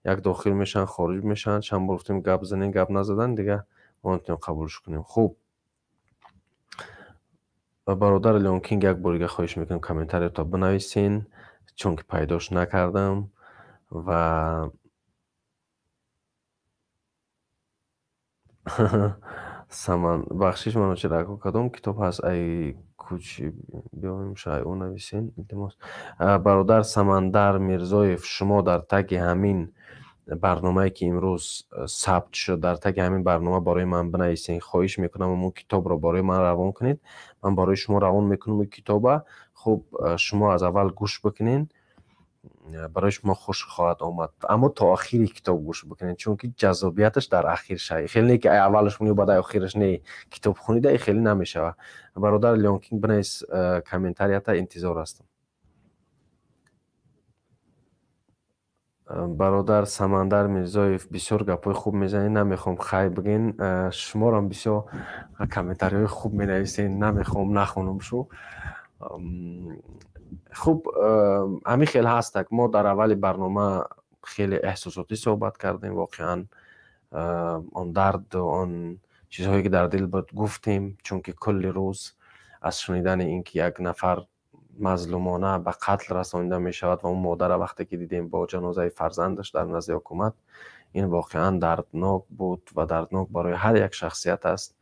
Як дохил мешаванд, хориҷ мешаванд. Чанд бор гуфтем, гап занем, гап назадан, дига мо наметавонем қабулш кунем. Хуб, бародар Леонкинг, як бор дига хоҳиш мекунем, комментариёто бинависен, чунки пайдош накардам. Ва Саман, бахшиш, Манучер ако, кадом китоб ҳаст, ай кучи биёем, шай ӯ нависен, илтимос. Бародар Самандар Мирзоев, шумо дар таги ҳамин барномае, ки имрӯз сабт шуд, дар таги ҳамин барнома барои ман бинависен. Хоҳиш мекунам, ҳамон китобро барои ман равон кунед, ман барои шумо равон мекунам китоба. Хуб, шумо аз аввал гӯш бикунед, барои шумо хуш хоҳад омад, аммо то охири китоб гӯш бикунед, чунки ҷаззобияташ дар ахир шай. Хеле не, ки ай аввалаш хунӣ, баъд ай охираш, не, китоб хунида хеле намешавад. Бародар Леонкинг, бинавис комментарията, интизор ҳастам. Бародар Самандар Мирзоев, бисёр гапҳои хуб мезанед, намехоҳам хай бигӯен. Шуморам бисёр комментариҳои хуб менависен, намехоҳам нахонам шу. Хуб, ҳамин хел ҳастак. Мо дар аввали барнома хеле эҳсосотӣ суҳбат кардем. Воқеан, он дарду он чизҳое, ки дар дил буд, гуфтем, чунки кулли рӯз аз шунидани ин ки як нафар мазлумона ба қатл расонида мешавад ва он модара вақте ки дидем бо ҷанозаи фарзандаш дар назди ҳукумат, ин воқеан дарднок буд ва дарднок барои ҳар як шахсият аст,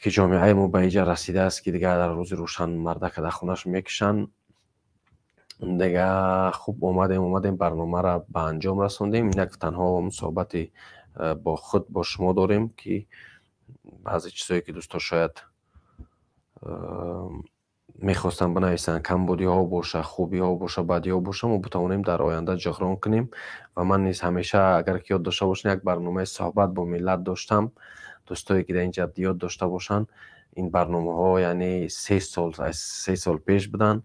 ки ҷомеаи мо ба инҷа расидааст, ки дигар дар рӯзи рӯшан мардака дар хонаш мекушанд дига. Хуб, омадем, барномаро ба анҷом расондем. Инак танҳо суҳбати бо худ, бо шумо дорем, ки баъзе чизҳое, ки дӯсто шояд мехостанд бинависанд, камбудиҳо боша, хубиҳо боша, бадиҳо боша, мо битавонем дар оянда ҷуғрон кунем. Ва ман низ ҳамеша, агар ки ёд дошта бошанд, як барномаи суҳбат бо миллат доштам. Дӯстое, ки дар инҷа ёд дошта бошанд, ин барномаҳо, яъне 3 сол, 3 сол пеш буданд.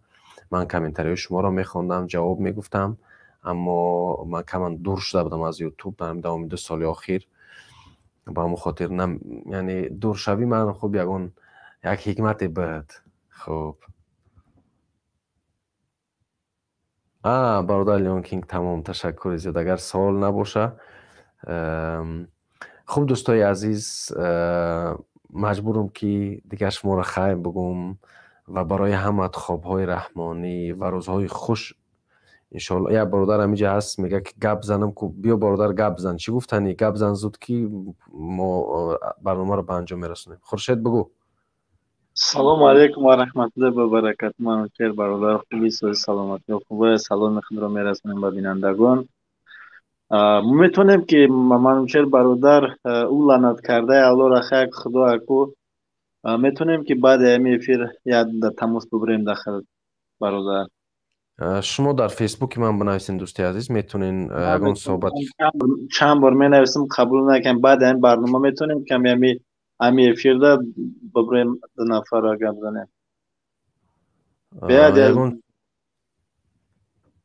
Ман комментариҳои шуморо мехондам, ҷавоб мегуфтам, аммо ман каман дур шуда будам аз Ютуб дар давоми 2 соли охир. Ба ҳамон хотир, яъне дуршавӣ ман хуб ягон як ҳикмате буд. Хуб, бародар Леонкинг, тамом, ташаккури зиёд. Агар савол набоша. Хуб, дӯстои азиз, маҷбурам, ки дигар шуморо хайр бугум ва барои ҳамат хобҳои раҳмонӣ ва рӯзҳои хуш, иншоалло. Як бародар ҳаминҷа ҳаст, мегӯяд, ки гап занам ку. Биё, бародар, гап зан, чӣ гуфтанӣ? Гап зан зуд, ки мо барномаро ба анҷом мерасонем. Хуршед, бугӯ. Салому алайкум ва раҳматуллоҳи ва баракату. Манучер бародар, хуби, сози, саломатӣ хубе? Саломи худро мерасонем ба бинандагон. Мо метавонем, ки Манучер бародар, ӯ лаънат кардаи Аллоҳ рахак худо аку, метавонем, ки баъди ҳамин эфир як тамос бубурем дахл, бародар? Шумо дар Фейсбуки ман бинависен, дӯсти азиз, метавонен ягон суҳбат. Чанд бор менависем, қабул накардем. Баъди ҳамин барнома метавонем ками ҳами эфирда бубурем, ду нафарро гап занем. Ягон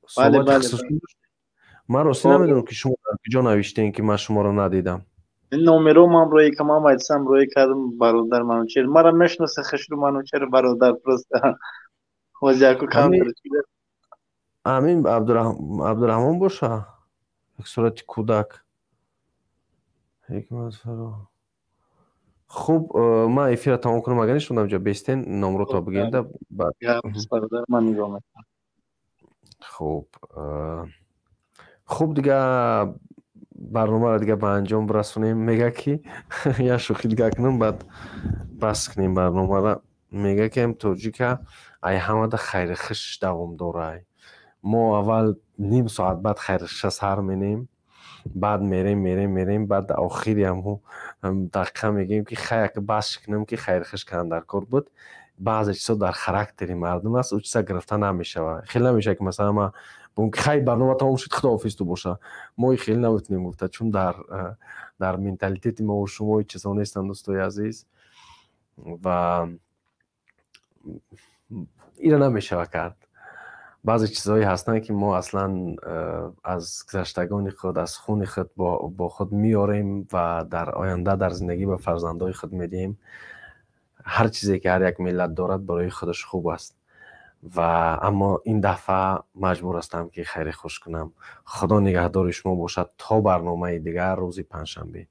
суҳбати? Ман ростӣ намедонам, ки шумо дар куҷо навиштем, ки ман шуморо надидам. Номеро ман рӯи камам айтсам, рӯи кардам. Бародар Манучер, мара мешиноси, хушру Манучер бародар, просто ҳозир яку камтар. Ҳамин Абдураҳмон боша, як сурати кӯдак, ҳикмат фаро. Хуб, ман эфирро тамом кунам, агар нишондам ҷо бестен, номрото бигӯенда. Ман нигоҳ мекунам. Хуб, дига барномаро дига ба анҷом бирасонем. Мега, ки як шӯхӣ дига кунам, баъд бас кунем барномаро. Мега, ки тоҷика ай ҳамада хайрихиш давом дорай. Мо аввал ним соат баъд хайрихиша сар менем, баъд мерем, мерем, мерем, баъд охири ҳаму дақиқа мегӯем, ки хай, бас кунем, ки хайрихиш кунан дар кор буд. Баъзе чизҳо дар характери мардум аст, ӯ чиза гирифта намешавад. Хеле намешавад, ки масалан ма хай, барнома тамом шуд, худоҳофиз ту боша. Мо хеле наметонем гуфта, чун дар менталитети мо шумо чизҳо нестанд, дӯстои азиз, ва ира намешава кард. Баъзе чизҳое ҳастанд, ки мо аслан аз гузаштагони худ, аз хуни худ бо худ меорем ва дар оянда дар зиндагӣ ба фарзандои худ медиҳем. Ҳар чизе ки ҳар як миллат дорад, барои худаш хуб аст. Ва аммо ин дафъа маҷбур ҳастам, ки хайри хуш кунам. Худо нигаҳдори шумо бошад то барномаи дигар, рӯзи панҷшанбе.